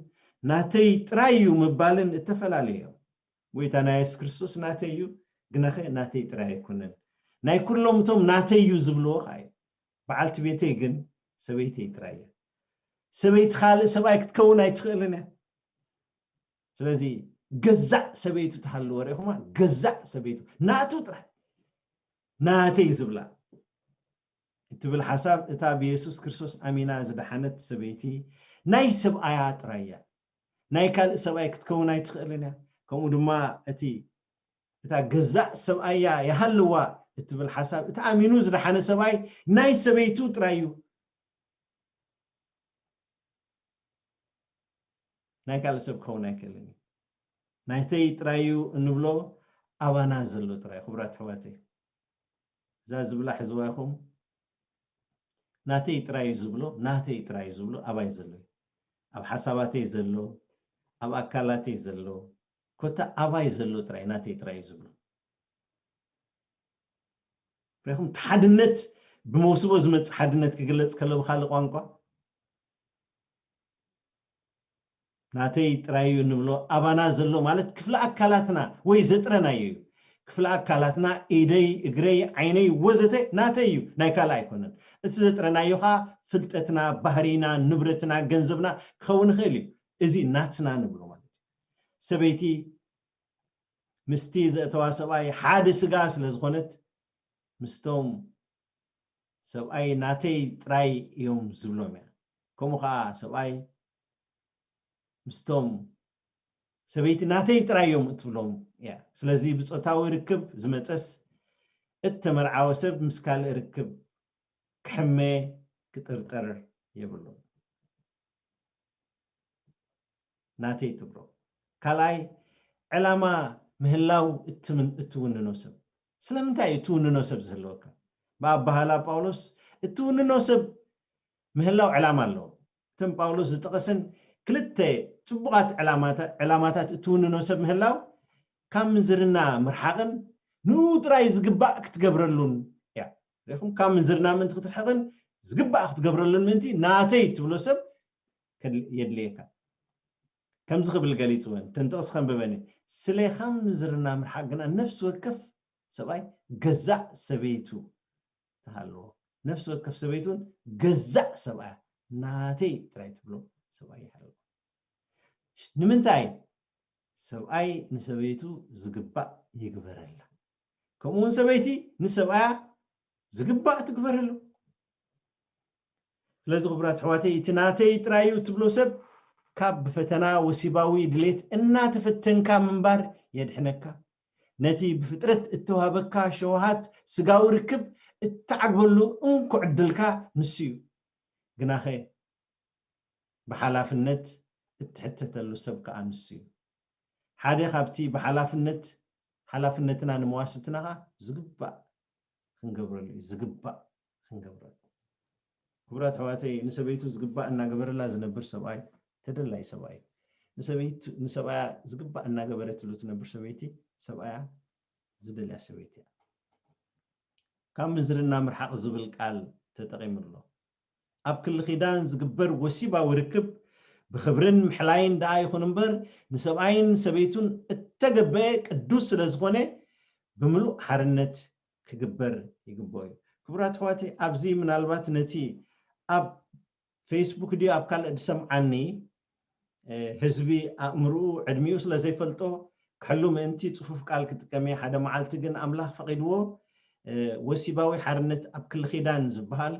ናተይ ጥራይ እዩ ምባልን እተፈላለዩ እዮም። ጎይታና የሱስ ክርስቶስ ናተይ እዩ፣ ግናኸ ናተይ ጥራይ ኣይኮነን። ናይ ኩሎም እቶም ናተይ እዩ ዝብልዎ ኸዓ እዩ። በዓልቲ ቤተይ ግን ሰበይተይ ጥራይ እያ። ሰበይቲ ካልእ ሰብኣይ ክትከውን ኣይትኽእልን እያ። ስለዚ ገዛእ ሰበይቱ ትሃልዎ ርኢኹማ፣ ገዛእ ሰበይቱ ናቱ ጥራይ ናተይ ዝብላ እትብል ሓሳብ እታ ብየሱስ ክርስቶስ ኣሚና ዝደሓነት ሰበይቲ ናይ ሰብኣያ ጥራይ እያ። ናይ ካልእ ሰብኣይ ክትከውን ኣይትኽእልን እያ። ከምኡ ድማ እቲ እታ ገዛእ ሰብኣያ ይሃልዋ እትብል ሓሳብ እቲ ኣሚኑ ዝደሓነ ሰብኣይ ናይ ሰበይቱ ጥራይ እዩ። ናይ ካልእ ሰብ ክኸውን ኣይክእልን እዩ። ናተይ ጥራይ እዩ እንብሎ ኣባና ዘሎ ጥራይ። ክቡራት ኣሕዋተይ፣ እዛ ዝብላ ሕዝዋ ኢኹም። ናተይ ጥራይ እዩ ዝብሎ፣ ናተይ ጥራይ እዩ ዝብሎ ኣባይ ዘሎ እዩ። ኣብ ሓሳባተይ ዘሎ፣ ኣብ ኣካላተይ ዘሎ፣ ኮታ ኣባይ ዘሎ ጥራይ ናተይ ጥራይ እዩ ዝብሎ። ርኢኹም፣ እቲ ሓድነት ብመውስቦ ዝመጽእ ሓድነት ክግለጽ ከሎ ብኻልእ ቋንቋ ናተይ ጥራይ እዩ እንብሎ ኣባና ዘሎ ማለት ክፍለ ኣካላትና ወይ ዘጥረናዮ እዩ። ክፍለ ኣካላትና ኢደይ፣ እግረይ፣ ዓይነይ ወዘተ ናተይ እዩ፣ ናይ ካልእ ኣይኮነን። እቲ ዘጥረናዮ ኸዓ ፍልጠትና፣ ባህሪና፣ ንብረትና፣ ገንዘብና ክኸውን ይኽእል እዩ። እዚ ናትና ንብሎ ማለት እዩ። ሰበይቲ ምስቲ ዘእተዋ ሰብኣይ ሓደ ስጋ ስለ ዝኾነት ምስቶም ሰብኣይ ናተይ ጥራይ እዮም ዝብሎም እያ። ከምኡ ኸዓ ሰብኣይ ምስቶም ሰበይቲ ናተይ ጥራይ እዮም እትብሎም እያ። ስለዚ ብጾታዊ ርክብ ዝመጸስ እተመርዓወ ሰብ ምስ ካልእ ርክብ ክሕመ ክጥርጠር የብሉን። ናተይ ትብሎ። ካልኣይ ዕላማ ምህላው እትምን- እትውንኖ ሰብ። ስለምንታይ እዩ እትውንኖ ሰብ ዝህልወካ? ብኣባህላ ጳውሎስ እትውንኖ ሰብ ምህላው ዕላማ ኣለዎ። እተን ጳውሎስ ዝጠቐሰን ክልተ ጽቡቓት ዕላማታ- ዕላማታት እትውንኖ ሰብ ምህላው ካብ ምንዝርና ምርሓቕን ንኡ ጥራይ ዝግባእ ክትገብረሉን እያ። ርኢኹም፣ ካብ ምንዝርና ምእንቲ ክትርሕቕን ዝግባእ ክትገብረሉን ምእንቲ ናተይ ትብሎ ሰብ ከድል- የድልየካ። ከምዚ ክብል ገሊጽወን፣ እተን ጥቕሲ ከንብበን እየ። ስለ ካብ ምንዝርና ምርሓቕ ግና ነፍሲ ወከፍ ሰብኣይ ገዛእ ሰበይቱ ትሃልዎ። ነፍሲ ወከፍ ሰበይቱ እውን ገዛእ ሰብኣያ ናተይ ጥራይ ትብሎ ሰብኣይ ይሃልዎ። ንምንታይ? ሰብኣይ ንሰበይቱ ዝግባእ ይግበረላ፣ ከምኡ እውን ሰበይቲ ንሰብኣያ ዝግባእ ትግበረሉ። ስለዚ ክቡራት ኣሕዋተይ፣ እቲ ናተይ ጥራይ እዩ እትብሎ ሰብ ካብ ብፈተና ወሲባዊ ድሌት እናተፈተንካ ምንባር የድሕነካ። ነቲ ብፍጥረት እተዋህበካ ሸውሃት ስጋዊ ርክብ እተዓግበሉ እንኮ ዕድልካ ንሱ እዩ። ግናኸ ብሓላፍነት እትሕተተሉ ሰብ ከኣ ንሱ እዩ። ሓደ ካብቲ ብሓላፍነት ሓላፍነትና ንመዋስብትና ከኣ ዝግባእ ክንገብረሉ እዩ። ዝግባእ ክንገብረሉ። ክቡራት ኣሕዋተይ፣ ንሰበይቱ ዝግባእ እናገበረላ ዝነብር ሰብኣይ ተደላይ ሰብኣይ እዩ። ንሰበይቱ ንሰብኣያ ዝግባእ እናገበረትሉ ትነብር ሰበይቲ ሰብኣያ ዝደልያ ሰበይቲ እያ። ካብ ምንዝርና ምርሓቕ ዝብል ቃል ተጠቒሙ ኣሎ። ኣብ ክሊ ኪዳን ዝግበር ወሲባዊ ርክብ ብኽብርን ምሕላይን ደኣ ይኹን እምበር ንሰብኣይን ሰበይቱን እተገበአ ቅዱስ ስለ ዝኾነ ብምሉእ ሓርነት ክግበር ይግብኦ እዩ። ክቡራት ኣሕዋተይ፣ ኣብዚ ምናልባት ነቲ ኣብ ፌስቡክ ድዩ ኣብ ካልእ ዝሰምዓኒ ህዝቢ ኣእምርኡ ዕድሚኡ ስለ ዘይፈልጦ ክሕሉ ምእንቲ ጽፉፍ ቃል ክጥቀም እየ። ሓደ መዓልቲ ግን ኣምላኽ ፈቒድዎ ወሲባዊ ሓርነት ኣብ ክሊ ኪዳን ዝበሃል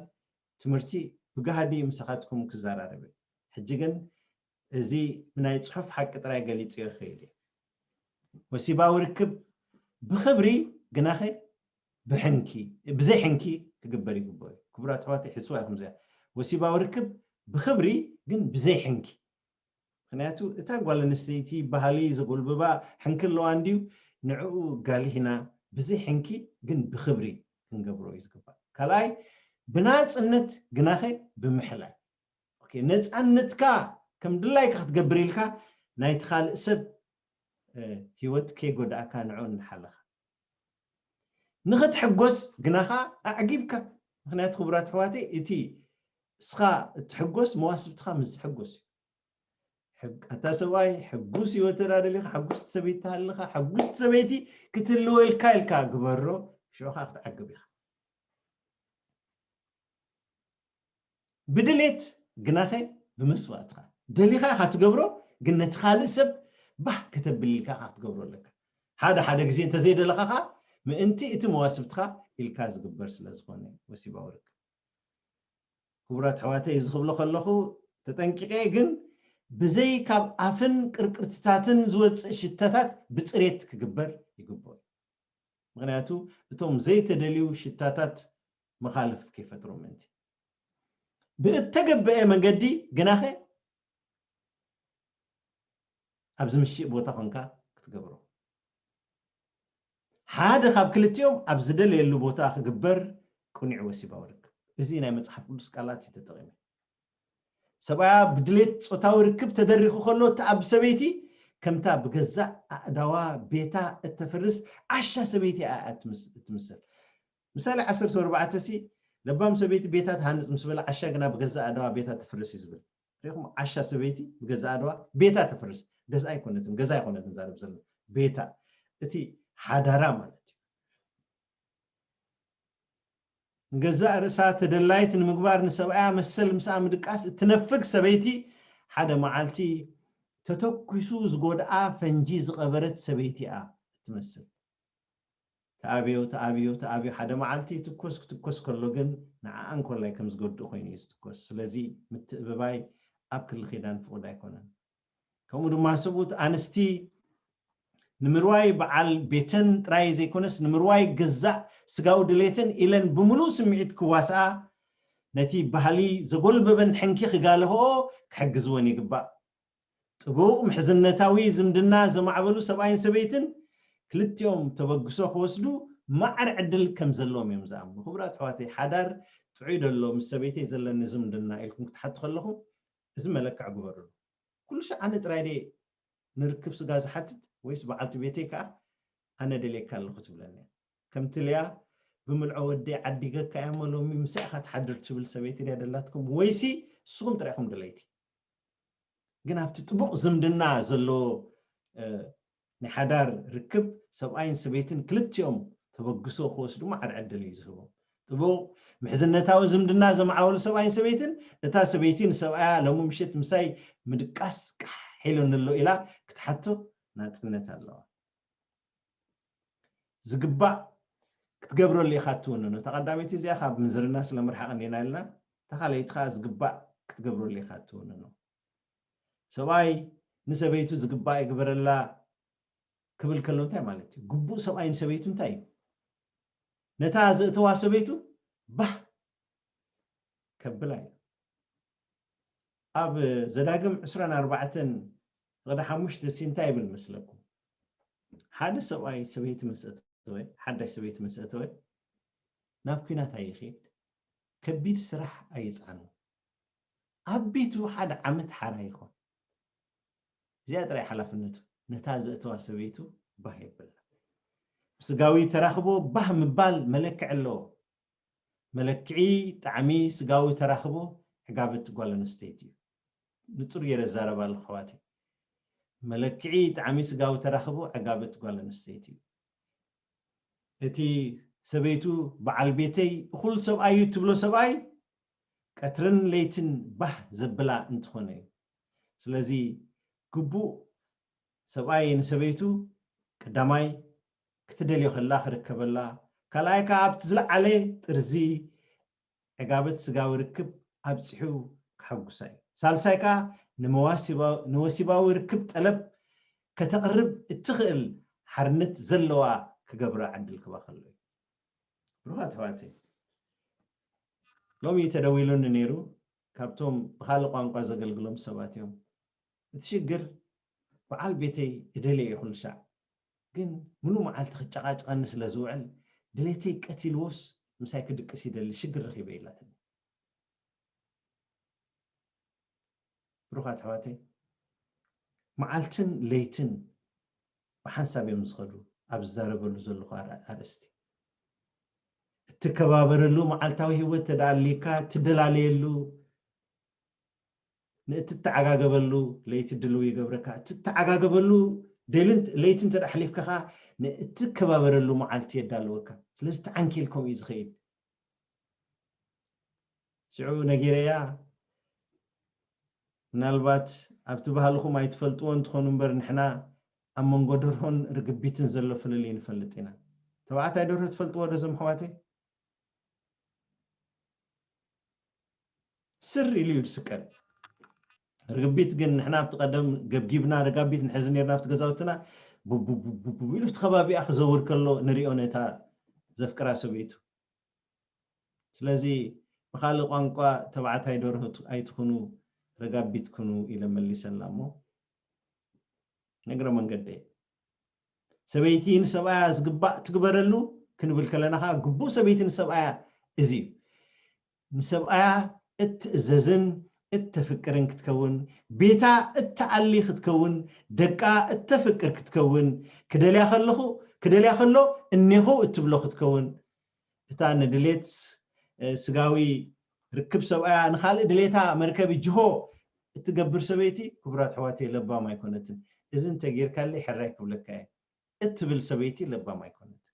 ትምህርቲ ብጋህዲ ምሳኻትኩም ክዘራረብ እየ። ሕጂ ግን እዚ ብናይ ጽሑፍ ሓቂ ጥራይ ገሊጸዮ ክኽእል እየ። ወሲባዊ ርክብ ብኽብሪ ግናኸ ብሕንኪ ብዘይ ሕንኪ ክግበር ይግበኦ እዩ። ክቡራት ኣሕዋተይ፣ ሕስዋ ኢኹም እዚኣ። ወሲባዊ ርክብ ብኽብሪ ግን ብዘይ ሕንኪ። ምክንያቱ እታ ጓል ኣንስተይቲ ባህሊ ዘጎልብባ ሕንኪ ኣለዋ እንድዩ፣ ንዕኡ ጋሊህና ብዘይ ሕንኪ ግን ብኽብሪ ክንገብሮ እዩ ዝግባእ። ካልኣይ ብናጽነት ግናኸ ብምሕላይ። ኦኬ፣ ነጻነትካ ከም ድላይካ ክትገብር ኢልካ ናይቲ ካልእ ሰብ ህይወት ከይጎዳእካ ንዕኡ እናሓለኻ ንኽትሕጎስ ግናኻ ኣዕጊብካ። ምክንያቱ ክቡራት ኣሕዋተይ፣ እቲ እስኻ እትሕጎስ መዋስብትኻ ምስ ዝሕጎስ እዩ። ኣታ ሰብኣይ ሕጉስ ህይወት ተዳደሊኻ፣ ሕጉስቲ ሰበይቲ ኣለኻ፣ ሕጉስቲ ሰበይቲ ክትህልወልካ ኢልካ ግበሮ። ሽዑ ከዓ ክትዓግብ ኢኻ። ብድሌት ግናኸ ብመስዋእትኻ ደሊኻ ኢኻ ትገብሮ። ግን ነቲ ካልእ ሰብ ባህ ከተብል ኢልካ ኢኻ ክትገብሮ ኣለካ። ሓደ ሓደ ግዜ እንተዘይደለኻ ከዓ ምእንቲ እቲ መዋስብትኻ ኢልካ ዝግበር ስለ ዝኾነ ወሲባዊ ርክብ። ክቡራት ኣሕዋተይ፣ እዚ ክብሎ ከለኹ ተጠንቂቐ፣ ግን ብዘይ ካብ ኣፍን ቅርቅርትታትን ዝወፅእ ሽተታት ብፅሬት ክግበር ይግበሩ። ምክንያቱ እቶም ዘይተደልዩ ሽታታት መኻልፍ ከይፈጥሩ ምእንቲ። ብእተገበአ መንገዲ ግናኸ ኣብዚ ምሽእ ቦታ ኮንካ ክትገብሮ። ሓደ ካብ ክልቲኦም ኣብ ዝደለየሉ ቦታ ክግበር ቅኑዕ ወሲባዊ ርክብ። እዚ ናይ መጽሓፍ ቅዱስ ቃላት እዩ ተጠቒሙ። ሰብኣያ ብድሌት ጾታዊ ርክብ ተደሪኹ ከሎ፣ እታ ኣብ ሰበይቲ ከምታ ብገዛእ ኣእዳዋ ቤታ እተፍርስ ዓሻ ሰበይቲ እያ እትምስ-፣ እትምሰል። ምሳሌ ዓሰርተ ኣርባዕተ ሲ፣ ለባም ሰበይቲ ቤታ ትሃንጽ ምስ በለ፣ ዓሻ ግና ብገዛእ ኣእዳዋ ቤታ ትፍርስ እዩ ዝብል። ሪኹም? ዓሻ ሰበይቲ ብገዛእ ኣእዳዋ ቤታ ትፍርስ። ገዛ ኣይኮነትን፣ ገዛ ኣይኮነትን ዛረብ ዘሎ። ቤታ፣ እቲ ሓዳራ ማለት እዩ። ንገዛእ ርእሳ ተደላይት ንምግባር ንሰብኣያ መሰል ምስኣ ምድቃስ እትነፍግ ሰበይቲ፣ ሓደ መዓልቲ ተተኩሱ ዝጎድኣ ፈንጂ ዝቐበረት ሰበይቲ እያ እትመስል። ተኣብዮ፣ ተኣብዮ፣ ተኣብዮ፣ ሓደ መዓልቲ ትኮስ ክትኮስ ከሎ ግን ንዓኣ እንኮላይ ከም ዝጎድእ ኮይኑ እዩ ዝትኮስ። ስለዚ ምትእብባይ ኣብ ክሊ ኪዳን ፍቑድ ኣይኮነን። ከምኡ ድማ ሰብኡት ኣንስቲ ንምርዋይ በዓል ቤተን ጥራይ ዘይኮነስ ንምርዋይ ገዛእ ስጋዊ ድሌተን ኢለን ብምሉእ ስምዒት ክዋስኣ፣ ነቲ ባህሊ ዘጎልበበን ሕንኪ ክጋልህኦ ክሕግዝወን ይግባእ። ጥቡቕ ምሕዝነታዊ ዝምድና ዘማዕበሉ ሰብኣይን ሰበይትን ክልቲኦም ተበግሶ ክወስዱ ማዕረ ዕድል ከም ዘለዎም እዮም ዝኣምኑ። ክቡራት ኣሕዋተይ፣ ሓዳር ጥዑይ ዶ ኣሎ ምስ ሰበይተይ ዘለኒ ዝምድና ኢልኩም ክትሓቱ ከለኹም እዚ መለክዕ ግበሩሉ። ኩሉ ሻዕ ኣነ ጥራይ ድየ ንርክብ ስጋ ዝሓትት ወይስ በዓልቲ ቤተይ ከኣ ኣነ ደልየካ ኣለኹ ትብለኒ እያ? ከምቲ ልያ ብምልዖ ወደይ ዓዲገካ እያ እሞ ሎሚ ምሳይ ኢኻ ትሓድር ትብል ሰበይቲ ድያ ደላትኩም ወይሲ ንስኹም ጥራይ ኢኹም ደለይቲ? ግን ኣብቲ ጥቡቕ ዝምድና ዘለዎ ናይ ሓዳር ርክብ ሰብኣይን ሰበይትን ክልቲኦም ተበግሶ ክወስዱ ማዕረ ዕድል እዩ ዝህቦም። ጥቡቕ ምሕዝነታዊ ዝምድና ዘማዕበሉ ሰብኣይን ሰበይትን እታ ሰበይቲ ንሰብኣያ ሎሚ ምሽት ምሳይ ምድቃስ ቃሕ ኢሉኒ ኣሎ ኢላ ክትሓቶ ናጽነት ኣለዋ። ዝግባእ ክትገብረሉ ኢኻ እትውንኖ። እታ ቀዳመይቲ እዚኣ ካብ ምንዝርና ስለ ምርሓቕ እንዲና ኢልና፣ እታ ካልኣይቲ ከኣ ዝግባእ ክትገብረሉ ኢኻ እትውንኖ። ሰብኣይ ንሰበይቱ ዝግባእ ይግበረላ፣ ክብል ከሎ እንታይ ማለት እዩ? ግቡእ ሰብኣይ ንሰበይቱ እንታይ እዩ? ነታ ዘእተዋ ሰበይቱ ባህ ከብላ እዩ። ኣብ ዘዳግም ዕስራን ኣርባዕተን ፍቕዲ ሓሙሽተ ሲ እንታይ ይብል መስለኩም? ሓደ ሰብኣይ ሰበይቲ ምስ ኣተወ፣ ሓዳሽ ሰበይቲ ምስ ኣተወ፣ ናብ ኲናት ኣይኸይድ፣ ከቢድ ስራሕ ኣይጽዓኖ፣ ኣብ ቤቱ ሓደ ዓመት ሓራ ይኾን። እዚኣ ጥራይ ሓላፍነቱ። ነታ ዘእተዋ ሰበይቱ ባህ የብላ። ስጋዊ ተራኽቦ ባህ ምባል መለክዒ ኣለዎ። መለክዒ ጣዕሚ ስጋዊ ተራኽቦ ዕጋበት ጓል ኣንስተይቲ እዩ። ንጹር ገይረ እዛረብ ኣለኹ ኣሕዋተይ። መለክዒ ጣዕሚ ስጋዊ ተራኽቦ ዕጋበት ጓል ኣንስተይቲ እዩ። እቲ ሰበይቱ በዓል ቤተይ እኹል ሰብኣይ እዩ ትብሎ ሰብኣይ ቀትርን ለይትን ባህ ዘብላ እንትኾነ እዩ። ስለዚ ግቡእ ሰብኣይ ንሰበይቱ ቀዳማይ ክትደልዮ ከላ ክርከበላ፣ ካልኣይ ከዓ ኣብቲ ዝለዓለ ጥርዚ ዕጋበት ስጋዊ ርክብ ኣብፂሑ ክሐጉሳ እዩ። ሳልሳይ ከዓ ንመዋሲባ- ንወሲባዊ ርክብ ጠለብ ከተቕርብ እትኽእል ሓርነት ዘለዋ ክገብራ ዕድል ክባ ከሎ እዩ። ብሩኻት ኣሕዋተይ፣ ሎሚ ተደዊሉኒ ነይሩ፣ ካብቶም ብኻልእ ቋንቋ ዘገልግሎም ሰባት እዮም። እቲ ሽግር በዓል ቤተይ እደልየ እየ ኩሉ ሻዕ፣ ግን ምሉእ መዓልቲ ክጨቓጨቐኒ ስለ ዝውዕል ድሌተይ ቀቲልዎስ ምሳይ ክድቅስ ይደሊ፣ ሽግር ረኺበ ኢላትኒ። ብሩኻት ኣሕዋተይ፣ መዓልትን ለይትን ብሓንሳብ እዮም ዝኸዱ። ኣብ ዝዛረበሉ ዘለኹ ኣር- ኣርእስቲ እትከባበረሉ መዓልታዊ ህይወት ተዳሊካ ትደላለየሉ፣ ንእትተዓጋገበሉ ለይቲ ድልው ይገብረካ። እትተዓጋገበሉ ደልን ለይትን ተዳሕሊፍካ ንእትከባበረሉ መዓልቲ የዳልወካ። ስለዚ ተዓንኪል ከምኡ እዩ ዝኸይድ። ሽዑ ነጊረያ፣ ምናልባት ኣብቲ ባህልኹም ኣይትፈልጥዎ እንትኾኑ እምበር፣ ንሕና ኣብ መንጎ ደርሆን ርግቢትን ዘሎ ፍልልይ ንፈልጥ ኢና። ተባዕታይ ደርሆ ትፈልጥዎ ዶ እዞም ኣሕዋተይ? ስር ኢሉ እዩ ዝስቀል። ርግቢት ግን ንሕና ኣብቲ ቀደም ገብጊብና ረጋቢት ንሕዚ ነርና ኣብቲ ገዛውትና ቡቡቡቡቡ ኢሉ እቲ ከባቢኣ ክዘውር ከሎ ንሪኦ ነታ ዘፍቅራ ሰበይቱ። ስለዚ ብኻልእ ቋንቋ ተባዕታይ ደርሆ ኣይትኹኑ፣ ረጋቢት ኩኑ ኢለ መሊሰላ እሞ፣ ነግረ መንገደ ሰበይቲ ንሰብኣያ ዝግባእ ትግበረሉ ክንብል ከለና ከዓ ግቡእ ሰበይቲ ንሰብኣያ እዚ እዩ። ንሰብኣያ እትእዘዝን እተፍቅርን ክትከውን፣ ቤታ እትኣሊ ክትከውን፣ ደቃ እተፍቅር ክትከውን፣ ክደልያ ከለኹ ክደልያ ከሎ እኔኹ እትብሎ ክትከውን፣ እታ ንድሌት ስጋዊ ርክብ ሰብኣያ ንኻልእ ድሌታ መርከቢ ጅሆ እትገብር ሰበይቲ፣ ክቡራት ኣሕዋተይ፣ ለባም ኣይኮነትን። እዚ እንተጌርካለይ ሕራይ ክብለካ እየ እትብል ሰበይቲ ለባም ኣይኮነትን።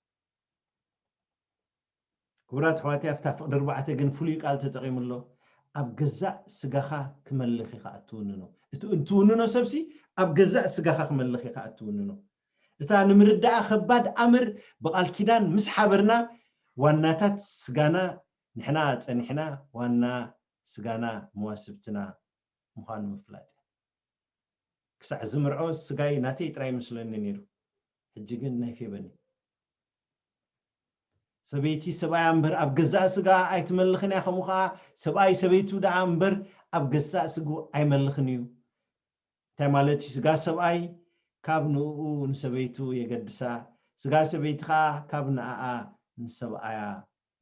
ክቡራት ኣሕዋተይ፣ ኣብታ ፍቕዲ ኣርባዕተ ግን ፍሉይ ቃል ተጠቒሙ ኣሎ። ኣብ ገዛእ ስጋኻ ክመልኽ ኢኻ እትውንኖ። እቲ እንትውንኖ ሰብሲ ኣብ ገዛእ ስጋኻ ክመልኽ ኢኻ እትውንኖ። እታ ንምርዳኣ ከባድ ኣምር ብቓል ኪዳን ምስ ሓበርና ዋናታት ስጋና ንሕና ጸኒሕና ዋና ስጋና መዋስብትና ምዃኑ ምፍላጥ እዩ። ክሳዕ ዝምርዖ ስጋይ ናተይ ጥራይ ይመስለኒ ነይሩ። ሕጂ ግን ናይ ፌበን እዩ። ሰበይቲ ሰብኣያ እምበር ኣብ ገዛእ ስጋ ኣይትመልኽን እያ። ከምኡ ኸዓ ሰብኣይ ሰበይቱ ደኣ እምበር ኣብ ገዛእ ስጉ ኣይመልኽን እዩ። እንታይ ማለት እዩ? ስጋ ሰብኣይ ካብ ንኡ ንሰበይቱ የገድሳ፣ ስጋ ሰበይቲ ኸዓ ካብ ንኣኣ ንሰብኣያ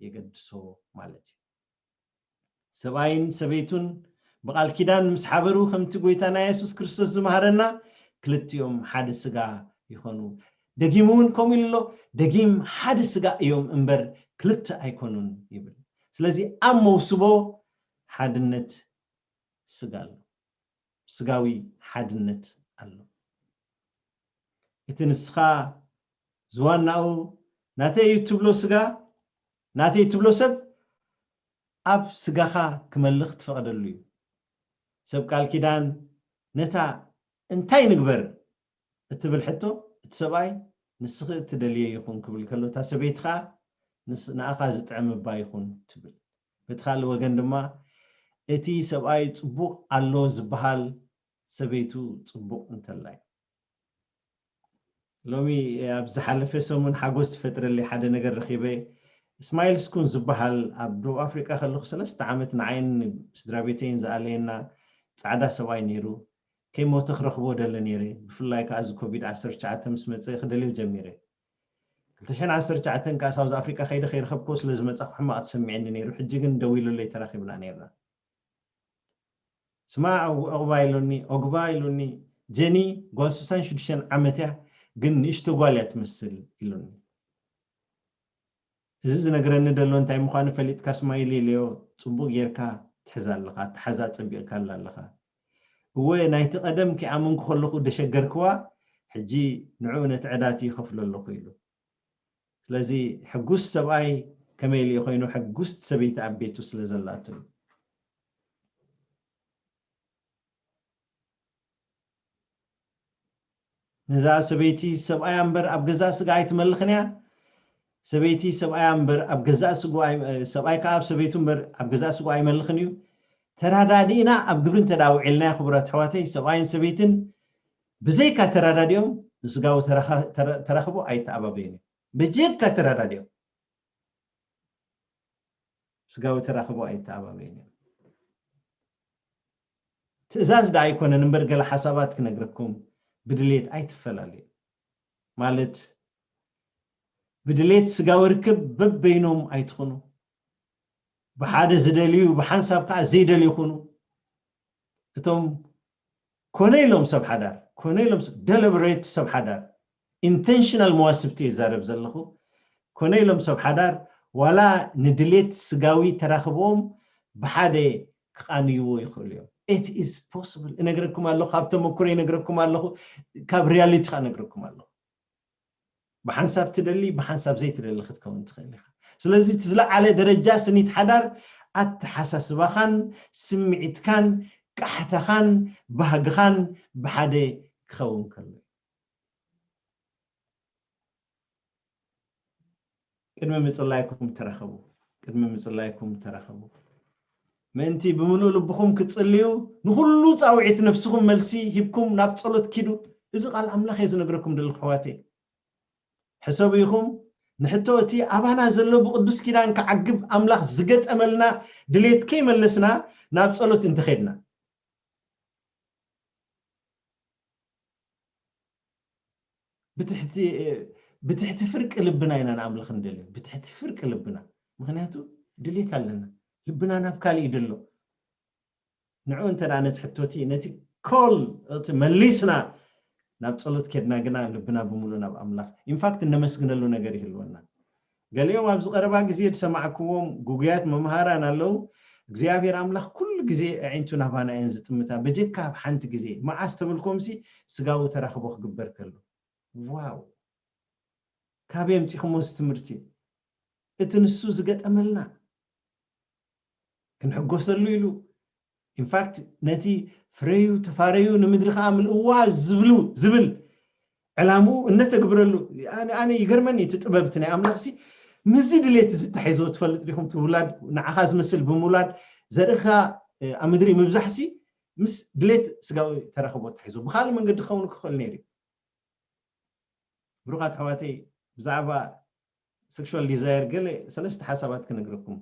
የገድሶ ማለት እዩ። ሰብኣይን ሰበይቱን ብቓል ኪዳን ምስ ሓበሩ፣ ከምቲ ጎይታና የሱስ ክርስቶስ ዝመሃረና፣ ክልቲኦም ሓደ ስጋ ይኾኑ። ደጊሙ እውን ከምኡ ኢሉ ኣሎ፣ ደጊም ሓደ ስጋ እዮም እምበር ክልተ ኣይኮኑን ይብል። ስለዚ ኣብ መውስቦ ሓድነት ስጋ ኣሎ፣ ስጋዊ ሓድነት ኣሎ። እቲ ንስኻ ዝዋናኡ ናተይ እዩ ትብሎ ስጋ፣ ናተይ ትብሎ ሰብ ኣብ ስጋኻ ክመልኽ ትፈቕደሉ እዩ። ሰብ ቃል ኪዳን ነታ እንታይ ንግበር እትብል ሕቶ እቲ ሰብኣይ ንስኺ እትደልየ ይኹን ክብል ከሎ እታ ሰበይቲ ኸዓ ንስ- ንኣኻ ዝጥዕም እባ ይኹን ትብል። በቲ ካልእ ወገን ድማ እቲ ሰብኣይ ጽቡቕ ኣሎ ዝበሃል ሰበይቱ ጽቡቕ እንተላ እዩ። ሎሚ ኣብ ዝሓለፈ ሰሙን ሓጎስ ዝፈጥረለይ ሓደ ነገር ረኺበ። እስማኤል ስኩን ዝበሃል ኣብ ደቡብ ኣፍሪቃ ከለኹ ሰለስተ ዓመት ንዓይን ስድራ ቤተይን ዝኣለየና ጻዕዳ ሰብኣይ ነይሩ። ከይሞተ ክረኽቦ ደለ ነይረ። ብፍላይ ከዓ እዚ ኮቪድ ዓሰርተ ትሽዓተ ምስ መፀ ክደልዮ ጀሚረ። ክልተ ሽሕን ዓሰርተ ትሽዓተን ከዓ ሳውዝ ኣፍሪቃ ከይደ ከይረኸብኮ ስለ ዝመፃኹ ሕማቕ ተሰሚዐኒ ነይሩ። ሕጂ ግን ደዊሉለይ ተራኺብና ነይርና። ስማ ኦግባ ኢሉኒ፣ ኦግባ ኢሉኒ፣ ጀኒ ጓል ስሳን ሽዱሽተን ዓመት እያ፣ ግን ንእሽቶ ጓል እያ ትመስል ኢሉኒ። እዚ ዝነግረኒ ደሎ እንታይ ምዃኑ ፈሊጥካ ስማይል ኢለዮ፣ ጽቡቕ ጌርካ ትሕዛ ኣለኻ፣ ኣተሓዛ ጸቢቕካላ ኣለኻ። እወ ናይቲ ቀደም ከይኣመንኩ ከለኹ ደሸገርክዋ፣ ሕጂ ንዕኡ ነቲ ዕዳቲ ይኸፍሎ ኣለኹ ኢሉ። ስለዚ ሕጉስ ሰብኣይ ከመይ ኢሉ ኮይኑ ሕጉስቲ ሰበይቲ ኣብ ቤቱ ስለ ዘላቱ እዩ። ነዛ ሰበይቲ ሰብኣያ እምበር ኣብ ገዛእ ስጋ ኣይትመልኽን እያ። ሰበይቲ ሰብኣያ እምበር ኣብ ገዛእ ስጉ ኣይ- ሰብኣይ ከዓ ኣብ ሰበይቱ እምበር ኣብ ገዛእ ስጉ ኣይመልኽን እዩ። ተራዳዲእና ኣብ ግብሪ እንተ ደኣ ውዒልናዮ ክቡራት ኣሕዋተይ ሰብኣይን ሰበይትን ብዘይካ ተራዳዲኦም ንስጋዊ ተራኻ- ተራ- ተራኽቦ ኣይተኣባበዩን እዮም። ብጀካ ተራዳዲኦም ስጋዊ ተራኽቦ ኣይተኣባበዩን እዮም። ትእዛዝ ደኣ ኣይኮነን እምበር ገለ ሓሳባት ክነግረኩም ብድሌት ኣይትፈላለዩ ማለት ብድሌት ስጋዊ ርክብ በበይኖም ኣይትኹኑ። ብሓደ ዝደልዩ ብሓንሳብ ከዓ ዘይደልዩ ይኹኑ። እቶም ኮነ ኢሎም ሰብ ሓዳር ኮነ ኢሎም ደለብሬት ሰብ ሓዳር ኢንቴንሽናል መዋስብቲ ይዛረብ ዘለኹ። ኮነ ኢሎም ሰብ ሓዳር ዋላ ንድሌት ስጋዊ ተራኽቦም ብሓደ ክቃንይዎ ይኽእሉ እዮም። It is possible እነግረኩም ኣለኹ፣ ካብ ተመክሮ ይነግረኩም ኣለኹ፣ ካብ ሪያሊቲ ከዓ እነግረኩም ኣለኹ። ብሓንሳብ ትደሊ ብሓንሳብ ዘይትደሊ ክትከውን ትኽእል ኢኻ። ስለዚ እቲ ዝለዓለ ደረጃ ስኒት ሓዳር ኣተሓሳስባኻን ስምዒትካን ቃሕታኻን ባህግኻን ብሓደ ክኸውን ከሎ እዩ። ቅድሚ ምጽላይኩም ተራኸቡ። ቅድሚ ምጽላይኩም ተራኸቡ። ምእንቲ ብምሉእ ልብኹም ክትጽልዩ ንኹሉ ጻውዒት ነፍስኹም መልሲ ሂብኩም ናብ ጸሎት ኪዱ። እዚ ቃል ኣምላኽ እየ ዝነግረኩም ዘለኹ ኣሕዋተይ። ሕሰቡ ኢኹም ንሕቶ እቲ ኣባና ዘሎ ብቅዱስ ኪዳን ክዓግብ ኣምላኽ ዝገጠመልና ድሌት ከይመለስና ናብ ጸሎት እንተኸድና ብትሕቲ ብትሕቲ ፍርቂ ልብና ኢና ንኣምልኽ ንደልዮ ብትሕቲ ፍርቂ ልብና ምክንያቱ ድሌት ኣለና ልብና ናብ ካሊእ ይደሎ ንዑ እንተ ነቲ ሕቶቲ ነቲ ኮል እቲ መሊስና ናብ ጸሎት ከድና ግና ልብና ብምሉእ ናብ ኣምላኽ ኢንፋክት እነመስግነሉ ነገር ይህልወና ገሊኦም ኣብዚ ቀረባ ግዜ ዝሰማዕክዎም ጉጉያት መምሃራን ኣለዉ እግዚኣብሔር ኣምላኽ ኩሉ ግዜ ኣዒንቱ ናባና እየን ዝጥምታ በጀካ ኣብ ሓንቲ ግዜ መዓስ ተብልኩምሲ ስጋዊ ተራኽቦ ክግበር ከሎ ዋው ካበይ ኣምፂኹሞ እዚ ትምህርቲ እቲ ንሱ ዝገጠመልና ክንሕጎሰሉ ኢሉ ኢንፋክት ነቲ ፍረዩ ተፋረዩ ንምድሪ ከዓ ምልእዋ ዝብሉ ዝብል ዕላምኡ እነተግብረሉ ኣነ ይገርመኒ እቲ ጥበብ እቲ ናይ ኣምላኽሲ ምስዚ ድሌት እዚ ተሒዝዎ ትፈልጥ ዲኹም እቲ ውላድ ንዓኻ ዝመስል ብምውላድ ዘርእኻ ኣብ ምድሪ ምብዛሕሲ ምስ ድሌት ስጋዊ ተራኽቦ ተሒዝዎ ብካልእ መንገዲ ክኸውን ክኽእል ነይሩ እዩ ብሩኻት ኣሕዋተይ ብዛዕባ ሴክሹዋል ዲዛየር ገለ ሰለስተ ሓሳባት ክነግረኩም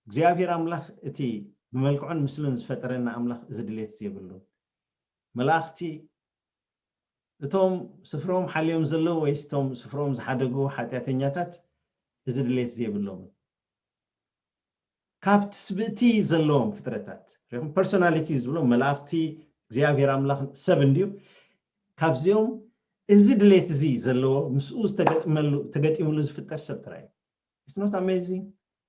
እግዚኣብሔር ኣምላኽ እቲ ብመልክዑን ምስሉን ዝፈጠረና ኣምላኽ እዚ ድሌት የብሉን መላእኽቲ እቶም ስፍሮም ሓልዮም ዘለዉ ወይስ እቶም ስፍሮም ዝሓደጉ ሓጢኣተኛታት እዚ ድሌት የብሎምን ካብ ትስብእቲ ዘለዎም ፍጥረታት ሪኹም ፐርሶናሊቲ ዝብሎም መላእኽቲ እግዚኣብሔር ኣምላኽ ሰብ እንድዩ ካብዚኦም እዚ ድሌት እዚ ዘለዎ ምስኡ ዝተገጥመሉ ተገጢሙሉ ዝፍጠር ሰብ ጥራይ እዩ it's not amazing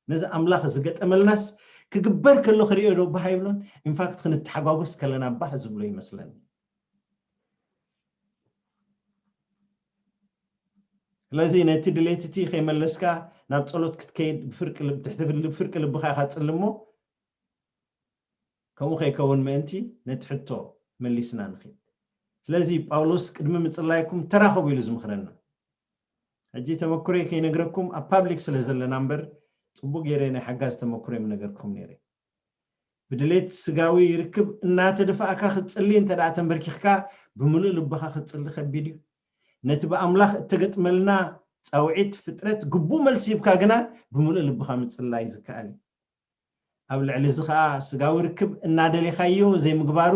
ነዚ ኣምላኽ ዝገጠመልናስ ክግበር ከሎ ክሪኦ ዶ ባህ ይብሎን ኢንፋክት ክንተሓጓጎስ ከለና ባህ ዝብሎ ይመስለኒ ስለዚ ነቲ ድሌት እቲ ከይመለስካ ናብ ጸሎት ክትከይድ ብፍርቂ ልብ- ትሕቲ ፍል- ፍርቂ ልብኻ ኢኻ ትጽሊ እሞ ከምኡ ከይከውን ምእንቲ ነቲ ሕቶ መሊስና ንኽድ ስለዚ ጳውሎስ ቅድሚ ምጽላይኩም ተራኸቡ ኢሉ ዝምኽረና ሕጂ ተመክሮይ ከይነግረኩም ኣብ ፓብሊክ ስለ ዘለና እምበር ጽቡቅ ገይረ ናይ ሓጋዝ ተመክሮ የምነገርኩም ነይረ ብድሌት ስጋዊ ርክብ እናተደፋእካ ክትጽሊ እንተ ደኣ ተንበርኪኽካ ብምሉእ ልብኻ ክትጽሊ ከቢድ እዩ ነቲ ብኣምላኽ እተገጥመልና ጻውዒት ፍጥረት ግቡእ መልሲ ሂብካ ግና ብምሉእ ልብኻ ምጽላይ ዝከኣል እዩ። ኣብ ልዕሊ እዚ ኸኣ ስጋዊ ርክብ እናደሌኻዮ ዘይምግባሩ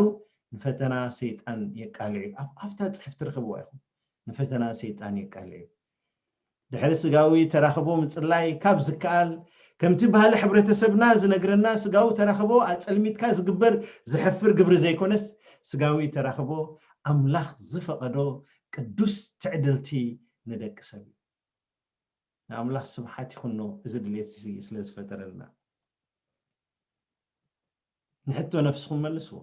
ንፈተና ሰይጣን የቃልዕ እዩ። ኣብ ኣፍታ ጽሕፍ ትረኽብዋ ኢኹም። ንፈተና ሰይጣን የቃልዕ እዩ። ድሕሪ ስጋዊ ተራኽቦ ምጽላይ ካብ ዝከኣል፣ ከምቲ ባህሊ ሕብረተሰብና ዝነግረና ስጋዊ ተራኽቦ ኣጸልሚትካ ዝግበር ዘሕፍር ግብሪ ዘይኮነስ፣ ስጋዊ ተራኽቦ ኣምላኽ ዝፈቐዶ ቅዱስ ትዕድልቲ ንደቂ ሰብ እዩ። ንኣምላኽ ስብሓት ይኹኖ እዚ ድሌት እዚ ስለ ዝፈጠረልና። ንሕቶ ነፍስኹም መልስዎ።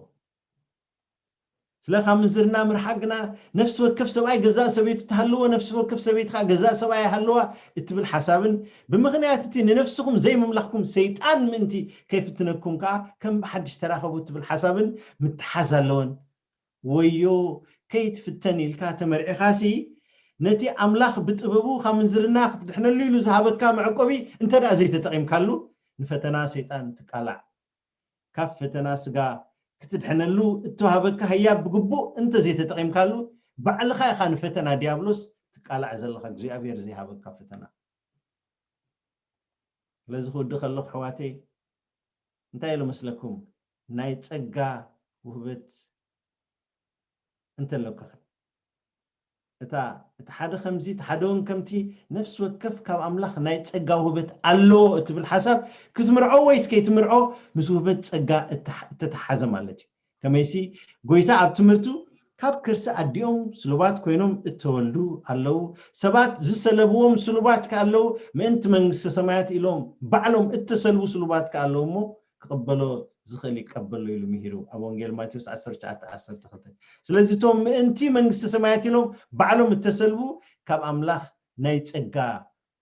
ስለ ካብ ምንዝርና ምርሓቅ ግና ነፍሲ ወከፍ ሰብኣይ ገዛእ ሰበይቱ ትሃልዎ፣ ነፍሲ ወከፍ ሰበይቲ ከዓ ገዛእ ሰብኣይ ይሃልዋ እትብል ሓሳብን ብምኽንያት እቲ ንነፍስኹም ዘይምምላኽኩም ሰይጣን ምእንቲ ከይፍትነኩም ከዓ ከም ብሓድሽ ተራኸቡ እትብል ሓሳብን ምትሓዝ ኣለወን። ወዮ ከይትፍተን ኢልካ ተመርዒኻሲ ነቲ ኣምላኽ ብጥበቡ ካብ ምንዝርና ክትድሕነሉ ኢሉ ዝሃበካ መዕቆቢ እንተ ደኣ ዘይተጠቒምካሉ ንፈተና ሰይጣን ትቃላዕ። ካብ ፈተና ስጋ ክትድሕነሉ እተዋህበካ ህያብ ብግቡእ እንተ ዘይተጠቒምካሉ ባዕልኻ ኢኻ ንፈተና ዲያብሎስ ትቃላዕ ዘለኻ እግዚኣብሔር ዘይሃበካ ፈተና። ስለዚ ክውዲ ከለኹ ኣሕዋተይ እንታይ ኢሉ መስለኩም? ናይ ጸጋ ውህበት እንተለካ እታ እቲ ሓደ ከምዚ እቲ ሓደ እውን ከምቲ ነፍሲ ወከፍ ካብ ኣምላኽ ናይ ጸጋ ውህበት ኣለዎ እትብል ሓሳብ ክትምርዖ ወይስ ከይትምርዖ ምስ ውህበት ጸጋ እተሓ- እተተሓዘ ማለት እዩ። ከመይሲ ጎይታ ኣብ ትምህርቱ ካብ ከርሲ ኣዲኦም ስሉባት ኮይኖም እተወልዱ ኣለዉ፣ ሰባት ዝሰለብዎም ስሉባት ከ ኣለዉ፣ ምእንቲ መንግስተ ሰማያት ኢሎም ባዕሎም እተሰልቡ ስሉባት ከ ኣለዉ እሞ ክቕበሎ ዝኽእል ይቀበሎ ኢሉ ምሂሩ ኣብ ወንጌል ማቴዎስ ዓሰርተ ትሽዓተ ዓሰርተ ክልተ። ስለዚ እቶም ምእንቲ መንግስተ ሰማያት ኢሎም ባዕሎም እተሰልቡ ካብ ኣምላኽ ናይ ጸጋ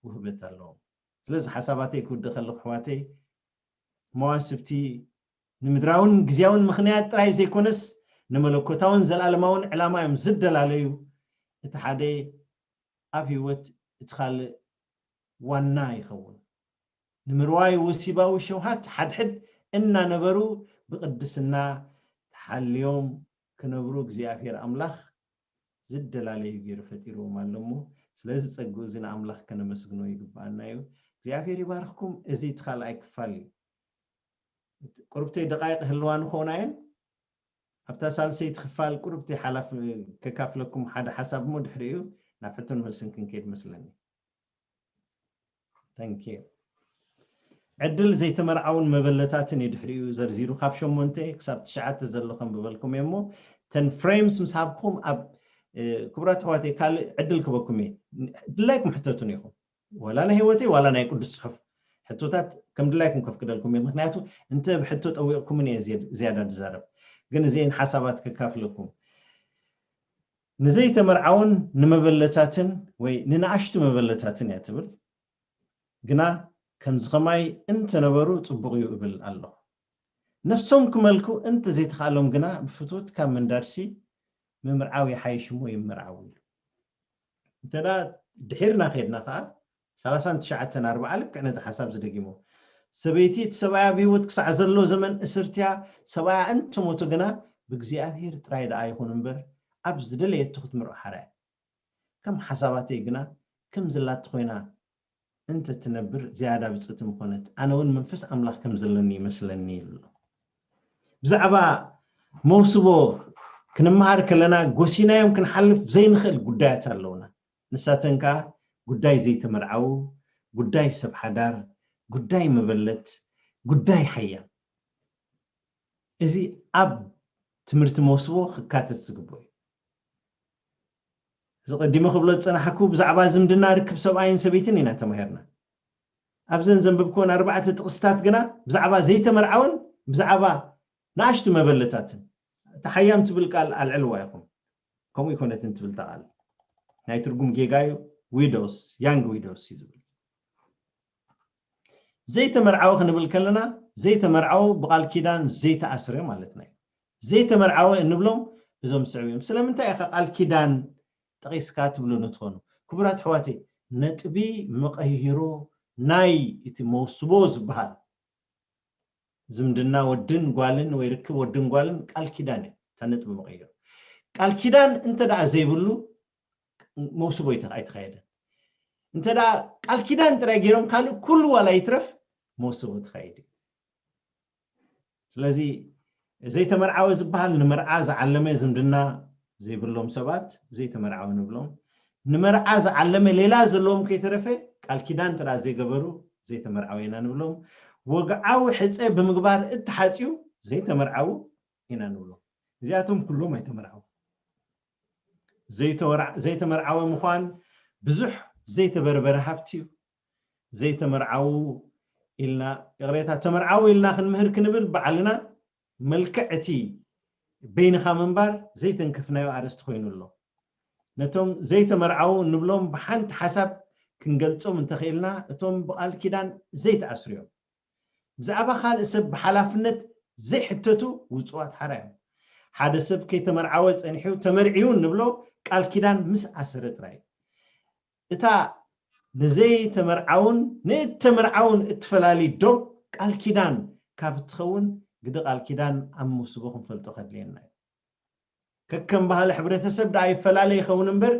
ውህበት ኣለዎም። ስለዚ ሓሳባተይ ክውድእ ከለኹ ኣሕዋተይ መዋስብቲ ንምድራውን ግዜያውን ምኽንያት ጥራይ ዘይኮነስ ንመለኮታውን ዘለኣለማውን ዕላማ እዮም ዝደላለዩ። እቲ ሓደ ኣብ ህይወት እቲ ካልእ ዋና ይኸውን። ንምርዋይ ወሲባዊ ሸውሃት ሓድሕድ እናነበሩ ብቕድስና ተሓልዮም ክነብሩ እግዚኣብሔር ኣምላኽ ዝደላለዩ ገይሩ ፈጢርዎም ኣሎ እሞ ስለዚ ጸግኡ እዚ ንኣምላኽ ከነመስግኖ ይግብኣና እዩ። እግዚኣብሔር ይባርኽኩም። እዚ እቲ ካልኣይ ክፋል እዩ። ቁርብተይ ደቃይቅ ህልዋ ንኾና እየን። ኣብታ ሳልሰይቲ ክፋል ቁርብቲ ሓላፍ ከካፍለኩም ሓደ ሓሳብ እሞ ድሕሪኡ ናብ ሕቶን መልስን ክንከይድ መስለኒ። Thank you። ዕድል ዘይተመርዓውን መበለታትን እዩ ድሕሪኡ ዘርዚሩ ካብ ሸሞንተ ክሳብ ትሽዓተ ዘሎ ከንብበልኩም እየ እሞ ተን ፍሬምስ ምስ ሃብኩም ኣብ ክቡራት ኣሕዋተይ ካልእ ዕድል ክበኩም እየ። ድላይኩም ሕተቱን ኢኹም ዋላ ናይ ህይወተይ ዋላ ናይ ቅዱስ ጽሑፍ ሕቶታት ከም ድላይኩም ከፍቅደልኩም እየ። ምክንያቱ እንተ ብሕቶ ጠዊቕኩምን እየ ዝያዳ ዝዛረብ። ግን እዚአን ሓሳባት ከካፍለኩም። ንዘይተመርዓውን ንመበለታትን ወይ ንንኣሽቱ መበለታትን እያ ትብል። ግና ከምዚ ከማይ እንተነበሩ ጽቡቕ እዩ እብል ኣለኹ። ነፍሶም ክመልኩ እንተ ዘይተኻሎም ግና ብፍትወት ካብ ምንዳድሲ ምምርዓው ይሓይሽ እሞ ይመርዓው ኢሉ። እንተ ድሒርና ከድና ከዓ ሰላሳን ትሽዓተን ኣርባዓ ልክዕ ነቲ ሓሳብ ዝደጊሞ ሰበይቲ እቲ ሰብኣያ ብህይወት ክሳዕ ዘሎ ዘመን እስርትያ ሰብኣያ እንተሞቱ ግና ብእግዚኣብሔር ጥራይ ደኣ ይኹን እምበር ኣብ ዝደለየቶ ክትምርዖ ሓራያ። ከም ሓሳባተይ ግና ከም ዝላቲ ኮይና እንተ ትነብር ዝያዳ ብጽእቲ ምኾነት ኣነ እውን መንፈስ ኣምላኽ ከም ዘለኒ ይመስለኒ ይብሎ። ብዛዕባ መውስቦ ክንመሃር ከለና ጎሲናዮም ክንሓልፍ ዘይንኽእል ጉዳያት ኣለውና። ንሳተን ከዓ ጉዳይ ዘይተመርዓዉ፣ ጉዳይ ሰብ ሓዳር፣ ጉዳይ መበለት፣ ጉዳይ ሓያም። እዚ ኣብ ትምህርቲ መውስቦ ክካተት ዝግብኦ እዩ። እዚ ቀዲመ ክብሎ ዝጸናሕኩ ብዛዕባ ዝምድና ርክብ ሰብኣይን ሰበይትን ኢና ተማሂርና። ኣብዘን ዘንበብክወን ኣርባዕተ ጥቕስታት ግና ብዛዕባ ዘይተመርዓውን ብዛዕባ ንኣሽቱ መበለታትን እታ ሓያም ትብል ቃል ኣልዕልዋ ኢኹም። ከምኡ ይኮነትን ትብል እታ ቃል ናይ ትርጉም ጌጋ እዩ። ዊዶስ፣ ያንግ ዊዶስ እዩ ዝብል። ዘይተመርዓወ ክንብል ከለና ዘይተመርዓወ ብቃል ኪዳን ዘይተኣስረ ማለትና እዩ። ዘይተመርዓወ እንብሎም እዞም ዝስዕቡ እዮም። ስለምንታይ ኢኻ ቃል ኪዳን ጠቂስካ ትብሉ ንትኾኑ? ክቡራት ኣሕዋተይ ነጥቢ መቐይሮ ናይ እቲ መውስቦ ዝበሃል ዝምድና ወድን ጓልን ወይ ርክብ ወድን ጓልን ቃል ኪዳን እዩ። እታ ነጥቢ መቐይሮ ቃል ኪዳን እንተ ደኣ ዘይብሉ መውስቦ ኣይተኻየደ። እንተ ደኣ ቃል ኪዳን ጥራይ ገይሮም ካልእ ኩሉ ዋላ ይትረፍ መውስቦ ተኻይዱ። ስለዚ ዘይተመርዓወ ዝበሃል ንመርዓ ዝዓለመ ዝምድና ዘይብሎም ሰባት ዘይተመርዓወ ንብሎም። ንመርዓ ዝዓለመ ሌላ ዘለዎም ከይተረፈ ቃል ኪዳን እንተ ዘይገበሩ ዘይተመርዓወ ኢና ንብሎም። ወግዓዊ ሕፀ ብምግባር እተሓፅዩ ዘይተመርዓዉ ኢና ንብሎም። እዚኣቶም ኩሎም ኣይተመርዓዉ። ዘይተመርዓወ ምዃን ብዙሕ ዘይተበርበረ ሃብቲ እዩ። ዘይተመርዓዉ ኢልና ይቕሬታ፣ ተመርዓዉ ኢልና ክንምህር ክንብል ባዕልና መልክዕ እቲ በይንኻ ምንባር ዘይተንከፍናዮ ኣርእስቲ ኮይኑ ኣሎ። ነቶም ዘይተመርዓዉ ንብሎም ብሓንቲ ሓሳብ ክንገልጾም እንተኽኢልና እቶም ብቓል ኪዳን ዘይተኣስሩ እዮም። ብዛዕባ ካልእ ሰብ ብሓላፍነት ዘይሕተቱ ውጹዋት ሓራ እዮም። ሓደ ሰብ ከይተመርዓወ ጸኒሑ ተመርዒዩ ንብሎ ቃል ኪዳን ምስ ኣሰረ ጥራይ እዩ። እታ ንዘይተመርዓውን ንእተመርዓውን እትፈላሊ ዶብ ቃል ኪዳን ካብ እትኸውን ግዲ ቃል ኪዳን ኣብ መውስቦ ክንፈልጦ ከድልየና እዩ። ከከም ባህሊ ሕብረተሰብ ደኣ ይፈላለ ይኸውን እምበር